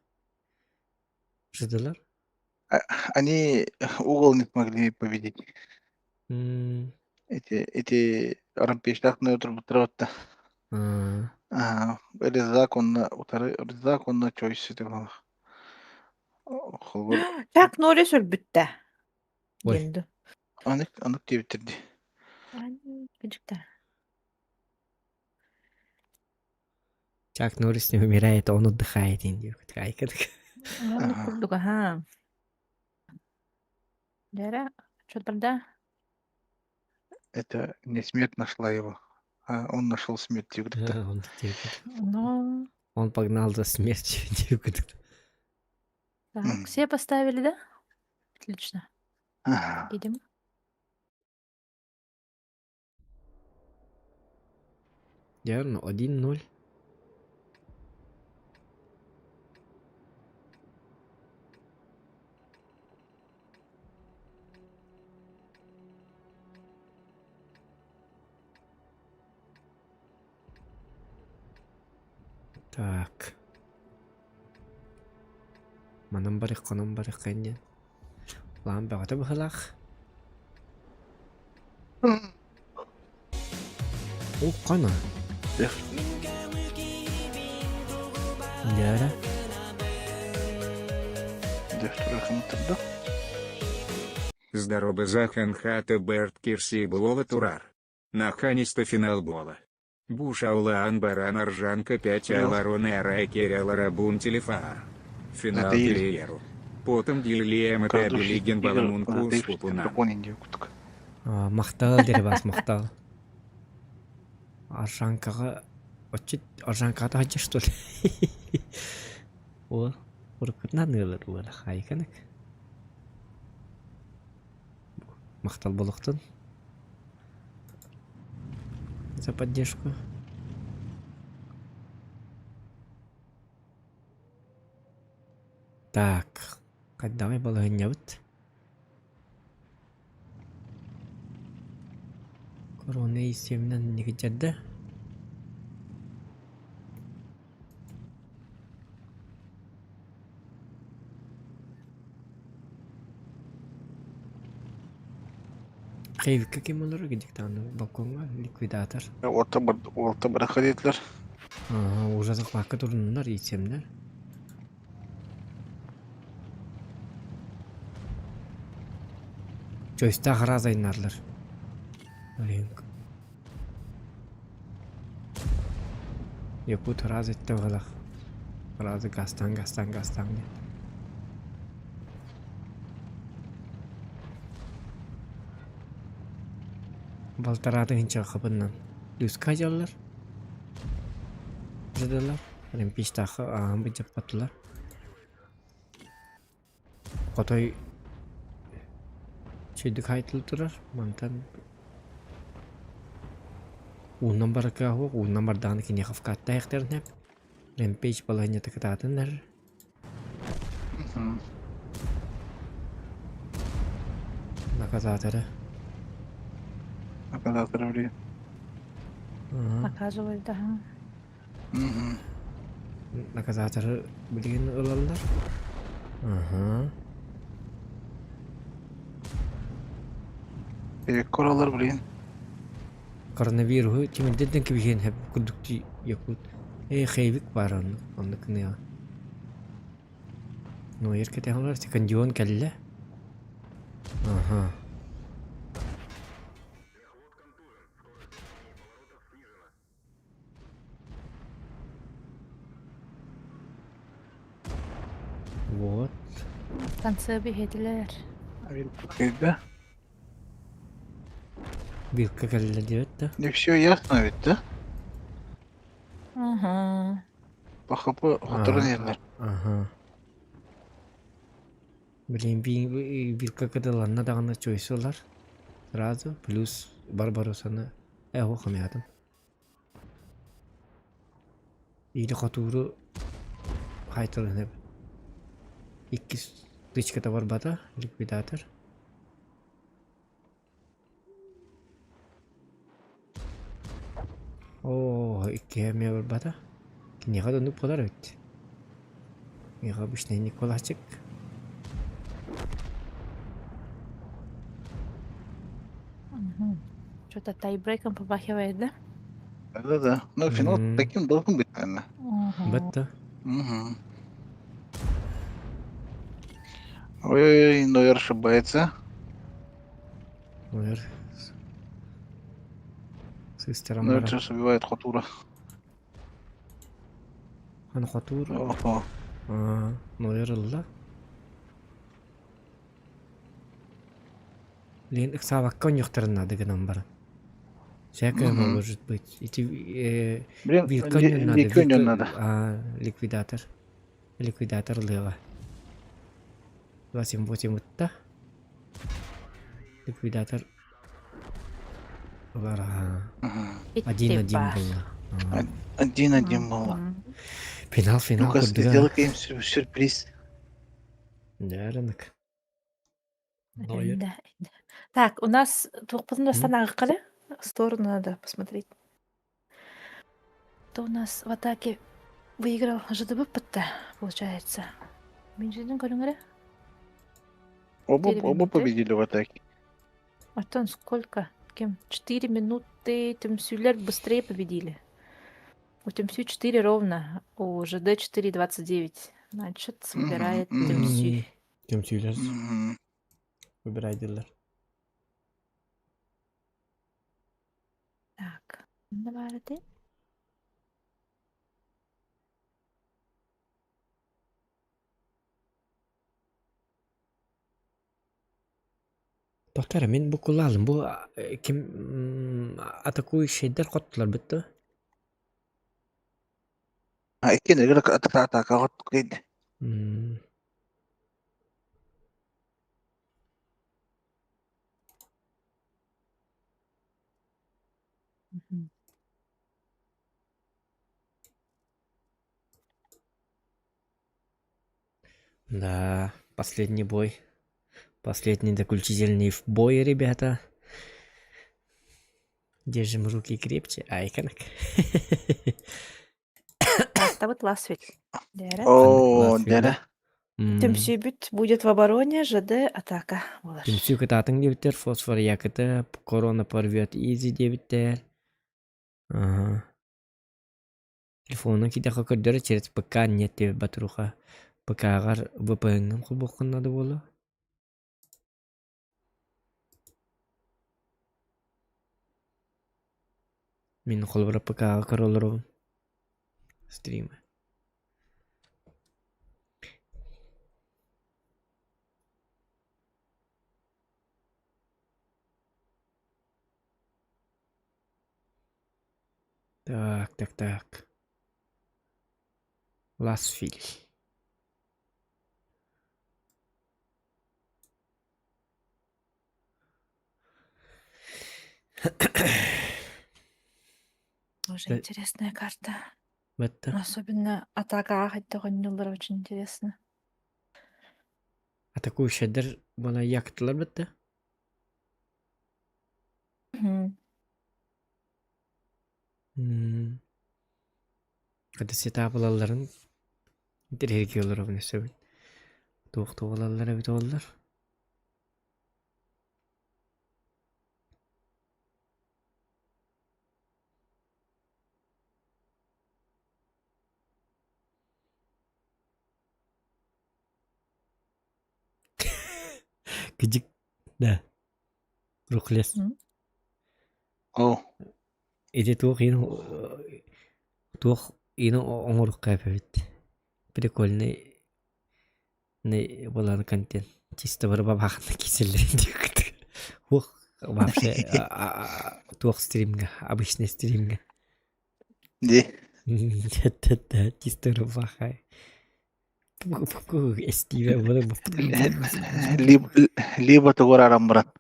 Ждалар? Они угол не смогли победить. Эти эти рампейштаах турбуттара Аа, Резак онно утары Резак онно Чойс ити Холбор Чак Норрис өлбүттэ. Ой. Диэн анык анык диэбиттэр дии. Кыдьыктар. Чак Норрис не умирает, он отдыхает диэн диэбит. Оннук курдук аһаа. Дьэрэ, чотарда. Это не смерть нашла его, а он нашел смерть диэбит. Он диэбит. Ну, Он погнал за смертью диэбит. так, все поставили, да? Отлично. Едем. Верно, 1-0. Так. Манан барыахха, онон барыахха диэн. Лаан бөҕөтө быһыылаах. О, хана. Дьээрэ. Здорово Захан хата Берт Кирси Блова Турар. Наханиста финал бола. Бушаулаан Баран Аржанка 5 Алароне Арайкеря Ларабун Телефаар. Финал Кириеру. Потом Дилием это Билиген Баламунку Скупуна. Махтал Дерибас махтал. Аржанкаҕа оччут Аржанкаҕа таһырдьа что ли? О, уруккутунан ыалар буола хайыканык. Махтал болохтун. За поддержку. Так, хайдаҕый балаһынньабыт? Корона исиэминэн никичэрдэ. Хейвикка ким олорор диктанты балкоҥҥа ликвидатор. Орто орто бырахха диэтилэр. Ага, уже захватка туруннар исиэмнэр. Чөстөөх араас айнарлар. Якут араас өттө быһалах. Араазы газтаан газтаан газтаан диэн. Балтарааты хынчаахапыннан Люска дьаллар. Дьадалар. Олимпийстаахха ааһан быдьаппатылар. Хотой Чөйдүк хаайтылы турар. Мантан уунан барарга уох, уунан бардаҕына киниэхэ вкаттаахтарын сөп. Рэмпейдж балаһыанньата кытаатан эрэр. Наказаторы. Наказаторы блин. Наказывают, да. Наказаторы билигин ылаллар. Аха. Кораллар блин. Коронавируһу тимирдэрдэн кэбиһиэн сөп курдук дии якут. Ээ хейвик баар оннук оннук гыныаҕа. Нойер кэтэһэллэр секондион кэллэ. Аха. Вот. Концерт иһэтилэр. Когда? Вилка кэллэ диэбит да? Не все ясно ведь, да? Ага. По ХП хотторон иһэллэр. Ага. Блин, вилка кытыланна даҕаны чойсулар. Сразу плюс Барбаросаны эһо хамятым. Или хотууру хайтылыһынып. Иккис тычката барбата, ликвидатор. Оо, иккиһэ эмиэ барбата. Киниэхэ да оннук буолар эбит. Миэхэ обычный Николачик. Что-то тайбрейком попахивает, да? Да-да. Ну, финал таким должен быть, наверное. Бытта. Угу. Ой, Нойер ошибается. Нойер. Сестрам Нойер сейчас убивает Хотура. Аны Хотур. Охо. Нойер ылла. Блин, ыксаабакка онньуохтарын наада гынан баран. Всякое может быть. Ити Блин, вилка онньуон наада. Вилка онньуон надо. Ликвидатор. Ликвидатор ылыаҕа. 28 ытта. Ликвидатор ылар Один-один было. Один-один было. Финал, финал. Ну-ка, сделай-ка им сюрприз. Да, рынок. Да, да. Так, у нас туохпутун останаагыккары сторону надо посмотреть. То у нас в атаке. Выиграл ЖДБ-то, получается. Менжинин көрүҥ эрэ. Оба, 4 оба минуты. победили в атаке. Оттон сколько? Кем? 4 минуты Түмсүүлэр быстрее победили. У Түмсүү 4 ровно, у ЖД 4.29. Значит, выбирает мгм. Түмсүү. Түмсүүлэр Мгм. выбирайдылар. Так, давай ты. Тоқтар, мин бу кулалым, бу ким атакующийдер хоттулар битті. А иккен эгер атака атакаҕа кейде. Мгм. Да, последний бой. Последний заключительный бой, ребята. Держим руки крепче. Айконок. Тааттабыт Ласвель. Дээрэ. Оо, дэрэ. Түмсүүбүт будет в обороне, ЖД атака болар. Түмсүү кытаатыҥ диэбиттэр, фосфор якыты, корона порвет изи диэбиттэр. Ага. Телефонун кидэхэ көрдөрө через ПК нет диэбит Батруха. ПК-ҕар VPN-ҥын холбуоххун наада буолуо. Мин холобура ПК-ҕа көрө олоробун стримы. Так, так, так. Ласфиль. Уже Да. интересная карта. Бэтта. Особенно атака оонньууллар очень интересно. Атакующайдар буна яктылар бэтта. Мгм. М. Хата сетап ылалларын интэриэһиргии олоробун өссөбүн. Туох туох ылаллар эбит буоллар. Кыдьык, да. Рухлес. М? Оо. Ити туох иин туох иин оҥоруохха эбит. Прикольный буолан контент. Чисто бары бабахна киселлэрин диэкит. Уох вообще туох стримҥа, обычный стримҥа. Ди. Чисто рубаха. Эстиибэ Либо либо тугу аран баран.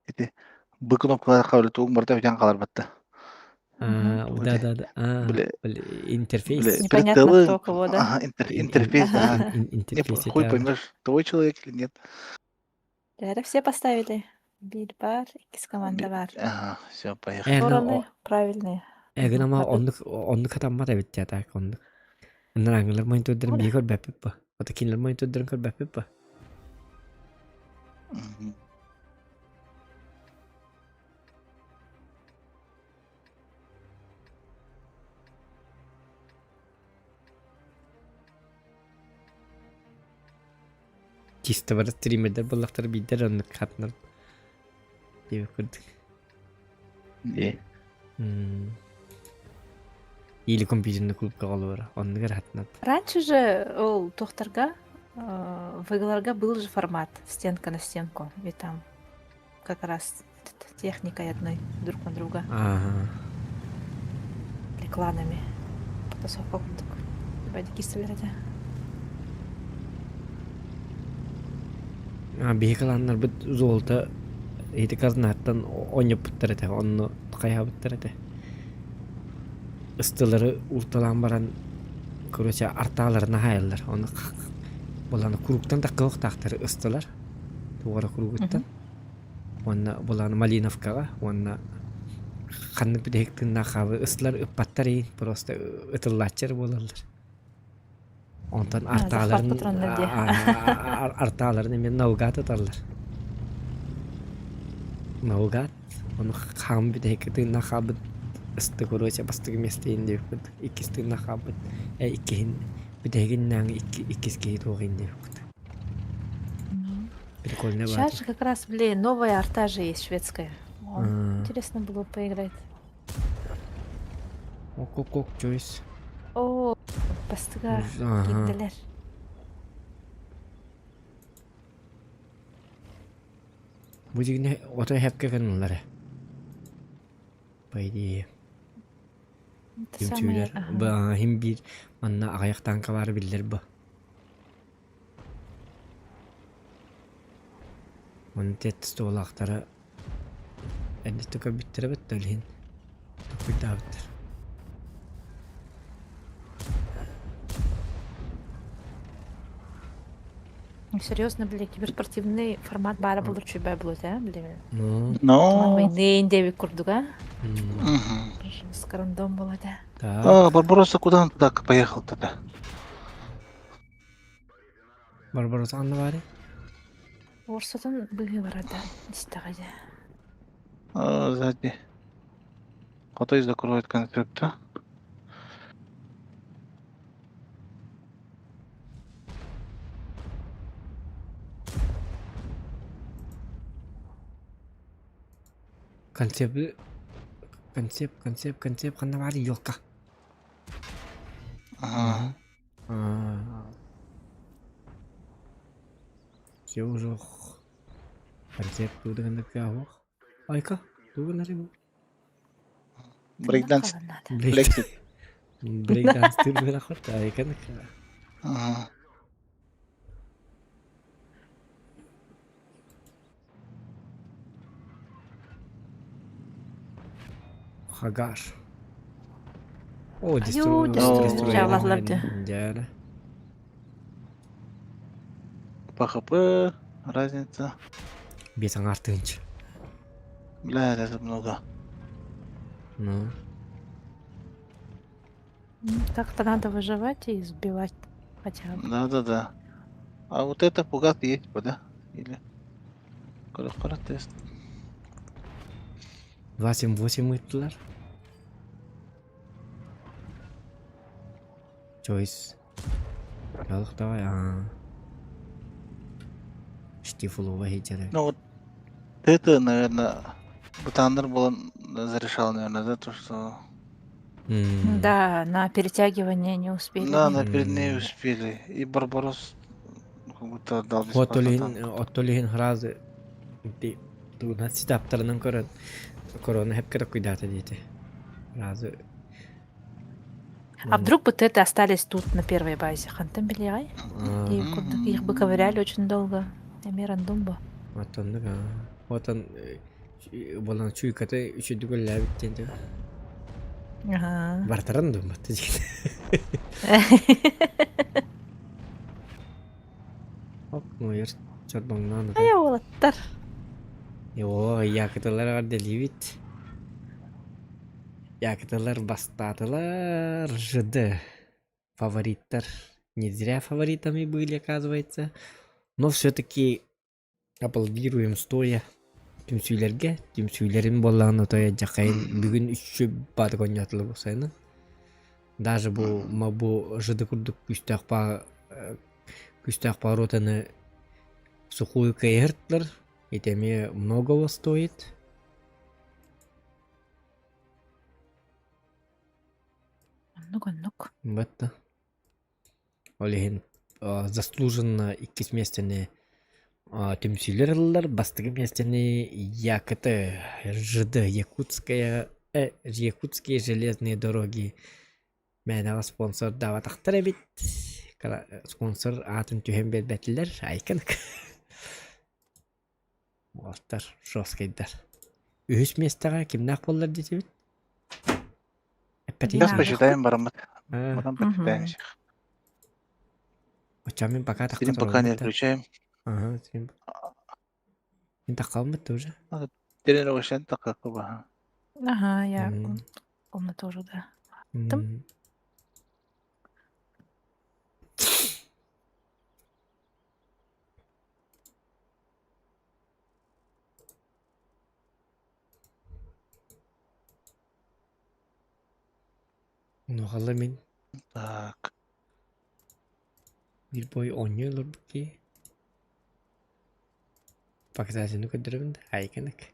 Ити б кнопкалар хабыр тугун барыта бүтэн хаалар батта. А, да, да, да. А, Бля. интерфейс. Бля, Непонятно, прицелы. кто кого, да? Ага, интерфейс, да. Не, Интерфейс хуй это- поймешь, твой человек или нет. Это все поставили. Биир баар, иккис команда баар. Ага, все, поехали. Э, ну, Стороны правильные. Эгин ама Мгм. оннук оннук хатаммат эбит дии так оннук. Ынырааҥҥылар монитордарын биһиги көрбөппүт ба. Ото кинилэр монитордарын көрбөппүт ба. Мгм. Чисто бары стримердер буоллахтар биирдэр оннук хатанар диэбит курдук. Ди. М. Или компьютерный клубка олорор. Оннугар хатанар. Раньше же ол туохтарга, э, в игларга был же формат стенка на стенку. И там как раз техникой одной друг на друга. Ага. Или кланами. Потасовка курдук. Бадики этэ. А биһи кланнарбыт золото ити казнаттан оонньоппуттар этэ, онно хайаабыттар этэ. Ыстылары урталаан баран, короче, артааларына хаайаллар. Ону буланы кругтан таккыахтаахтар ыстылар. Туора кругуттан. Уонна буланы Малиновкаҕа уонна ханнык бүтэһик тыыннаах хаалы ыстылар ыппаттар иин просто ытыллааччар буолаллар. Онтон А, артааларын захватка тураннар дии. артааларын эмиэ наугад ыталлар. Наугад ону хаам бүтэһиккэ тыыннаах хаалбыт ыстык короче бастакы миэстэ диэбиппит иккис тыыннаах хаалбыт иккиһин бүтэһигиннээҥи иккис киһи туох диэбиппит. Прикольно Сейчас же как раз, блин, новая арта же есть шведская. О, интересно было поиграть. Ок-ок-ок, Джойс. О, бастыга киирдилэр. Бу дьиҥнэ ото хэпкэ гыннылар. По идее. Түмсүүлэр. Хим биир манна аҕыйах танка баара биллэр бу. Ону тет столаахтара эрдэ көрбүттэрэ эбит да ол иһин толкуйдаабыттар. Серьезно, били, киберспортивный формат баара булар үчүгэй буолуо этэ, били. Ну. Но. Войны диэбит курдуга. Скарандом буолуо этэ. А, Барбаросса куда он туда поехал тогда? Барбаросса ханна баарый? Уорсатын быһыы барада истэҕэ дьэ. А, сзади. Хотой закроет конспекта. Концепт, концепт, концепт, концепт ханна баарый елка? Ага. Все уже концепт туудаган кыаһуох. Айка, тугунары бу? Брейкданс. Брексит. Брейкданс тыр хорт айкан. Ага. Хагар. О, Айуу, дестрой. Дьэ. По ХП разница. Биэс аҥаар тыһыынча. Бля, это много. Ну. Как-то надо выживать и сбивать хотя бы. Да-да-да. А вот это фугас есть, да? Или... Кара тест. 2.7.8 ыыттылар. Choice. Ялых давай, а. Штифулова хеджеры. Ну вот это, наверное, Бутандер был зарешал, наверное, да, то, что... Да, на перетягивание не успели. Да, на перед не успели. И Барбарос как будто отдал бесплатно Оттолиһин танк. оттолиһин сразу ити тугунан ситаптарынан көрөн корона хепке куйдаата диэти. Сразу А вдруг бы это остались тут на первой базе? Хантан билиай? И их бы ковыряли очень долго. Эми рандом бу. Оттоннук отон болан чуйката үчүдүк өллөөбүт диэн Ага. Бартаран думмат диэн. Оп, нойер чорбоҥноон Айа уолаттар. Оо, якытылар эҕэрдэлиибит. Якытылар бастаатылар ЖД. Фавориттар. Не зря фаворитами были, оказывается. Но все-таки аплодируем стоя. Түмсүүлэргэ, түмсүүлэрин буоллаҕына тоя дьахайын бүгүн үчү баатык оонньоотулар буолсайынан. Даже бу ма бу ЖД курдук күүстээх паа күүстээх пааротаны сухую кыайыһыртылар. Ити эмиэ многого стоит. Оннук, оннук. Батта. Ол иһин заслуженно иккис миэстэни түмсүүлэр ыллылар. Бастакы миэстэни ЯКТ, РЖД, Якутская, Якутские железные дороги мээнэҕэ спонсордаабатахтар эбит. Спонсор аатын түһэн биэрбэтилэр. Айканык. Уолаттар жесткайдар. Үһүс миэстэҕэ кимнээх буоллар диэтибит? Сейчас посчитаем бараммыт. Потом посчитаем всех. Оччо мин пока Стрим пока не отключаем. Ага, стрим. Мин таххалмыт уже. Тренировочный такая Ага, я комната уже, да. Там. Онуоха мин Так. биир бой оонньуу олорбут киһи. Показательны көрдөрөбүн да, айканык.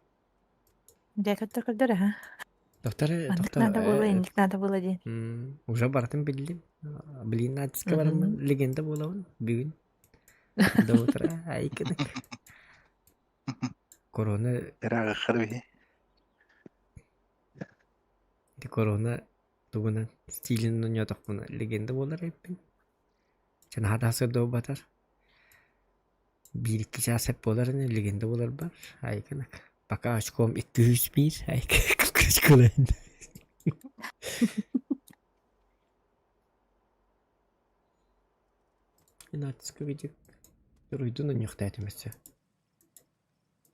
Дьэ, көрдөр көрдөр аха. Доктор, Маннык доктор, надо было, инник надо было диэн. Уже барытын биллим. Блин, натиска бараммын, легенда буолабын бүгүн. До утра, айканык. Корона Ыраах Ити корона тугунан стилин оонньоотохпуна легенда буолар эбиппин. Чэ наһаа да сырдыбатар. Биир-икки чаас сөп буолар ини легенда буоларбар. Айканак. Пока очком 201 айка очколайын. Натиска видик. Туруйдун онньуохтаатым өссө.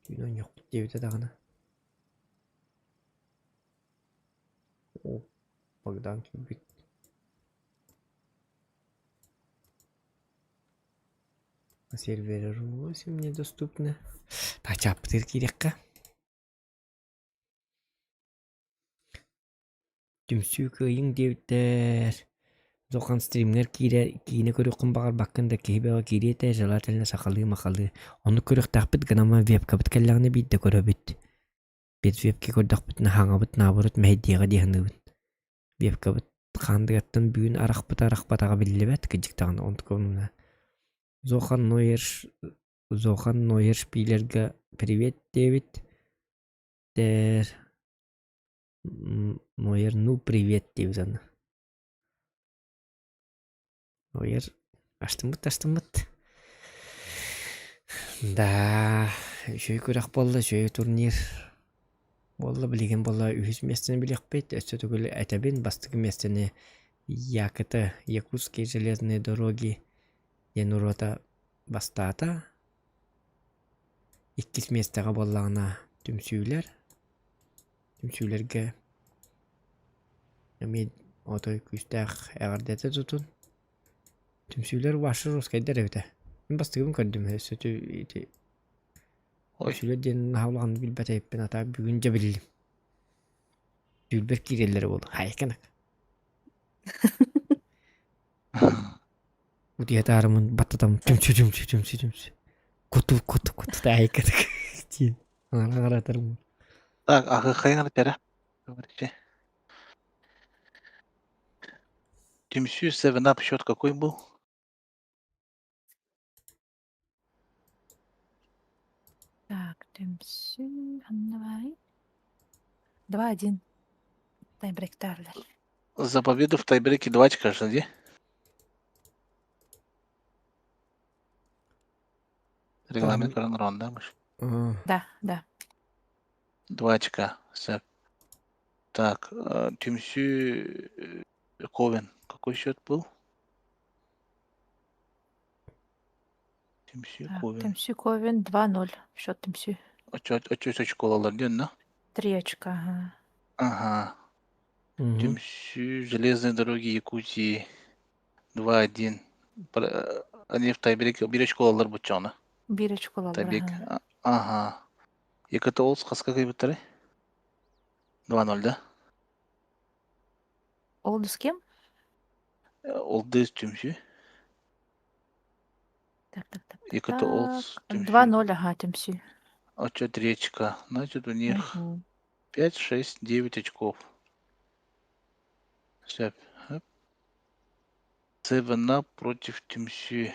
Түүн оонньуохпут диэбитэ даҕаны. Оо, Богдан киирбит. Сервер 8 недоступны. Тачааппытыгар киириэххэ. Түмсүү кыайыҥ диэбиттэр. Зохан стримҥэр киирэ киинэ көрүөххүн баҕарбаккын да киһи бөҕө киириэ этэ, желательно сахалыы-махалыы. Оннук көрүөхтээхпит гынан вебкабыт кэллэҕинэ биирдэ көрөбүт. Без вебки көрдөхпүтүнэ хаҥабыт наоборот мэһэйдиэҕэ дии саныыбын. Вебкабыт хаандыгаттан бүгүн арахпыта арахпатаҕа биллибэт, кырдьык даҕаны онтукабын Зохан Нойер Зохан Нойер шпилерга привет диэбит. Тэр Нойер ну привет диэбит аны. Нойер астыммыт астыммыт. Да, үчүгэй күрэх буолла, үчүгэй турнир буолла. Билигин буолла үһүс миэстэни билиэхпит. Өссө төгүл этэбин, бастакы миэстэни ЯКТ, Якутские железные дороги диэн уруота бастаата. Иккис миэстэҕэ буоллаҕына түмсүүлэр. Түмсүүлэргэ эмиэ отой күүстээх эҕэрдэтэ тутун. Түмсүүлэр ваши русскайдар эбитэ. Мин бастакыбын көрдүм өссө ити Түмсүүлэр диэн наһаа улаханнык билбэт эбиппин, а так бүгүн дьэ биллим. Түүлбэр киирэллэрэ буолуо. Хайканак. Утуйа таарымын баттатам түмсү түмсү түмсү түмсү. Куту куту куту таайкатык диэн аҥаратарым. Так, а хайаҥар этэрэ? Говорите. Түмсүү 7 Up счет какой был? Так, түмсүү ханна баарый? 2-1. Тайбректарлар. За победу в тайбреке 2 очка, где? Регламент көрөн ронда мыш. Да, да. 2 очка. Все. Так, Түмсүү Ковен. Какой счет был? Түмсүү Ковен. Түмсүү Ковен 2-0. Счет Түмсүү. Очо очколалар диэн, да? 3 очка, ага. Ага. Түмсүү Железные дороги Якутии 2-1. Они в тайбреке бир очколалар буччоҕуна. Бир очколалар, Тайбрек. ага. Ага. ЕКТ Олс хаска кыйбыттары? 2-0, да? Олду с кем? Олдыз Түмсүү. Так, так, так, так, ЕКТ Олс так. Түмсүү. 2-0, ага, Түмсүү. Отчет речка. Значит, у них Мгм. 5, 6, 9 очков. Все. Севена против Түмсүү.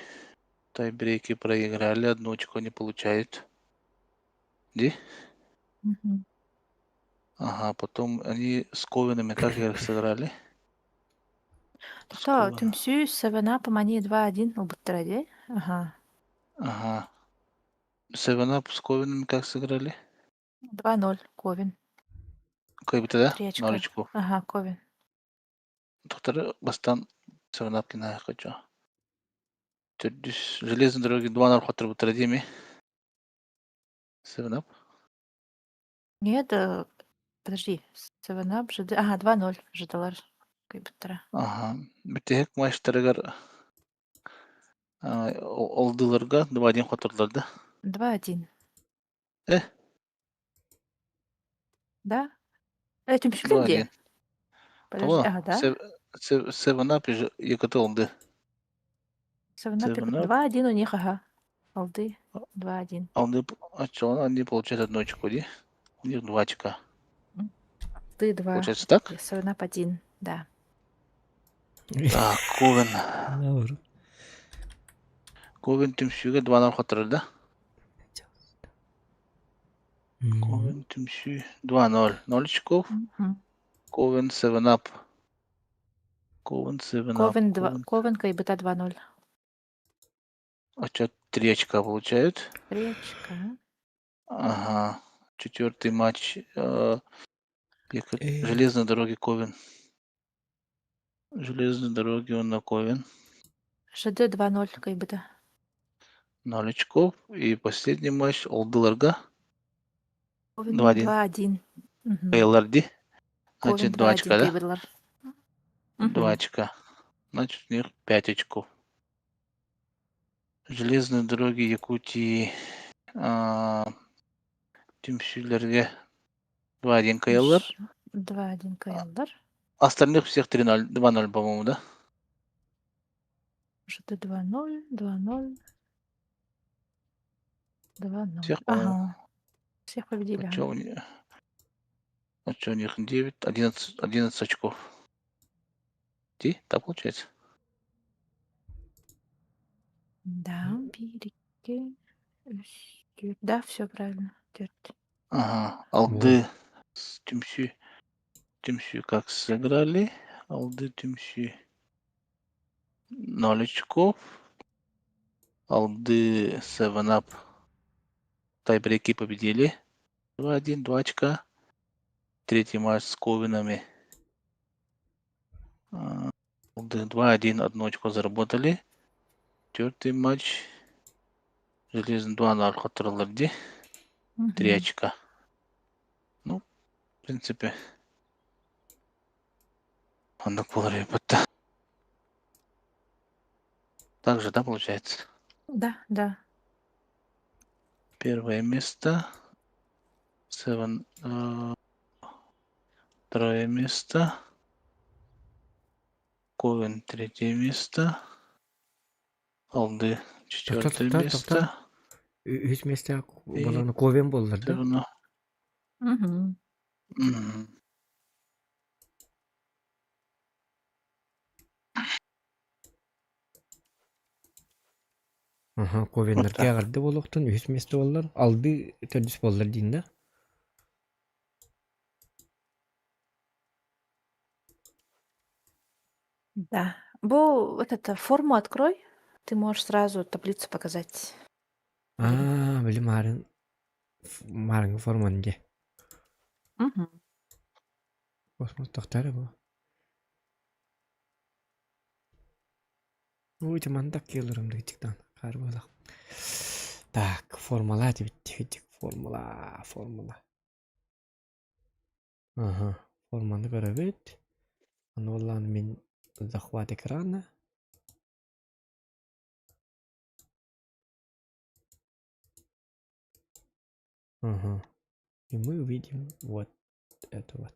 Тайбрейки проиграли, одну очко не получают. Ди? Мгм. Ага, потом они с Ковенами как их сыграли? С То, Ковеном. Түмсүү Севена помани 2-1 ылбыттара дии. Ага. Ага. Севена с Ковенами как сыграли? 2-0, Ковен. Кайбыта, да? 3 Ноль очка. очков. Ага, Ковен. Доктор бастан Севена кина хочу. Төрдүс железные дороги 2-0 хотырбыттара диэми. Севен Ап. Нет, подожди, Севена ЖД... Ага, 2-0 ждалар. Кайбыттара. Ага. Бүтэһик матчтарыгар олдыларга 2-1 хотурдулар да? 2-1. Э? Да? Түмсүүлэр 2-1. дии. Подожди, Того. ага, да? Seven Up ЕКТ Олды. Seven Up Seven Up. 2-1 у них, ага. Алды 2-1. Алды, а что, они получают одну очко, да? У них два очка. Ты 2. Получается так? Seven Up 1, да. Так, Ковен. Ковен түмсүүгэ 2-0 хотторор да? Ковен түмсүү 2-0. 0 очков. Ковен 7 Up. Ковен 7 Up. Ковен 2, Ковен Кайбыта 2-0. А что, 3 очка получают? 3 очка. Ага. Четвертый матч. Железные дороги Ковен. Железные дороги он на Ковен. ЖД 2-0 Кайбыта. 0 очков. И последний матч Олдыларга. Ковен 2-1. 2-1. Мгм. ЛРД. Ковен Значит, 2 2-1 очка, да? Кайбытлар. 2 очка. Значит, у них 5 очков. Железные дороги Якутии түмсүүлэргэ 2-1 кыайаллар. 2-1 кыайаллар. Остальных всех 3-0, 2-0, по-моему, да? ЖД 2-0, 2-0. 2-0. Всех, по-моему. Ага. Всех победили. А ага. чё у них? А чё у них 9, 11, 11 очков. Ти? Так получается? Да, биир, икки, үс, түөрт. Да, все правильно. Түөрт. Ага, Алды с Түмсүү. Түмсүү как сыграли? Алды Түмсүү. 0 очков. Алды 7 Up. Тайбреки победили. 2-1, 2 очка. Третий матч с Ковинами. Алды 2-1, 1 очко заработали. Четвертый матч. Железный 2-0 хоттороллор дии. 3 очка. Ну, в принципе, оннук буолар эбит. Так же, да, получается? Да. Первое место. Seven, второе место. Ковен третье место. Алды четвертое место. Үһүс миэстэ буолан Ковен буоллар да? Seven, Мгм. Мгм. Аха, Ковеннерге аҕарды буолуохтун үһүс миэстэ буоллар, алды төрдүс буоллар диин да? Да. Бу, вот это, форму открой, ты можешь сразу таблицу показать. Аа, били маарын маарыҥҥы форманы дии. Мгм. Космос тохтар бу. Ой, мандак келерим дыктан. Хар буолах. Так, формула дебит формула, формула. Ага, форманы көрөбүт. Аны оллаан мин захват экрана. Ага. И мы увидим вот это вот.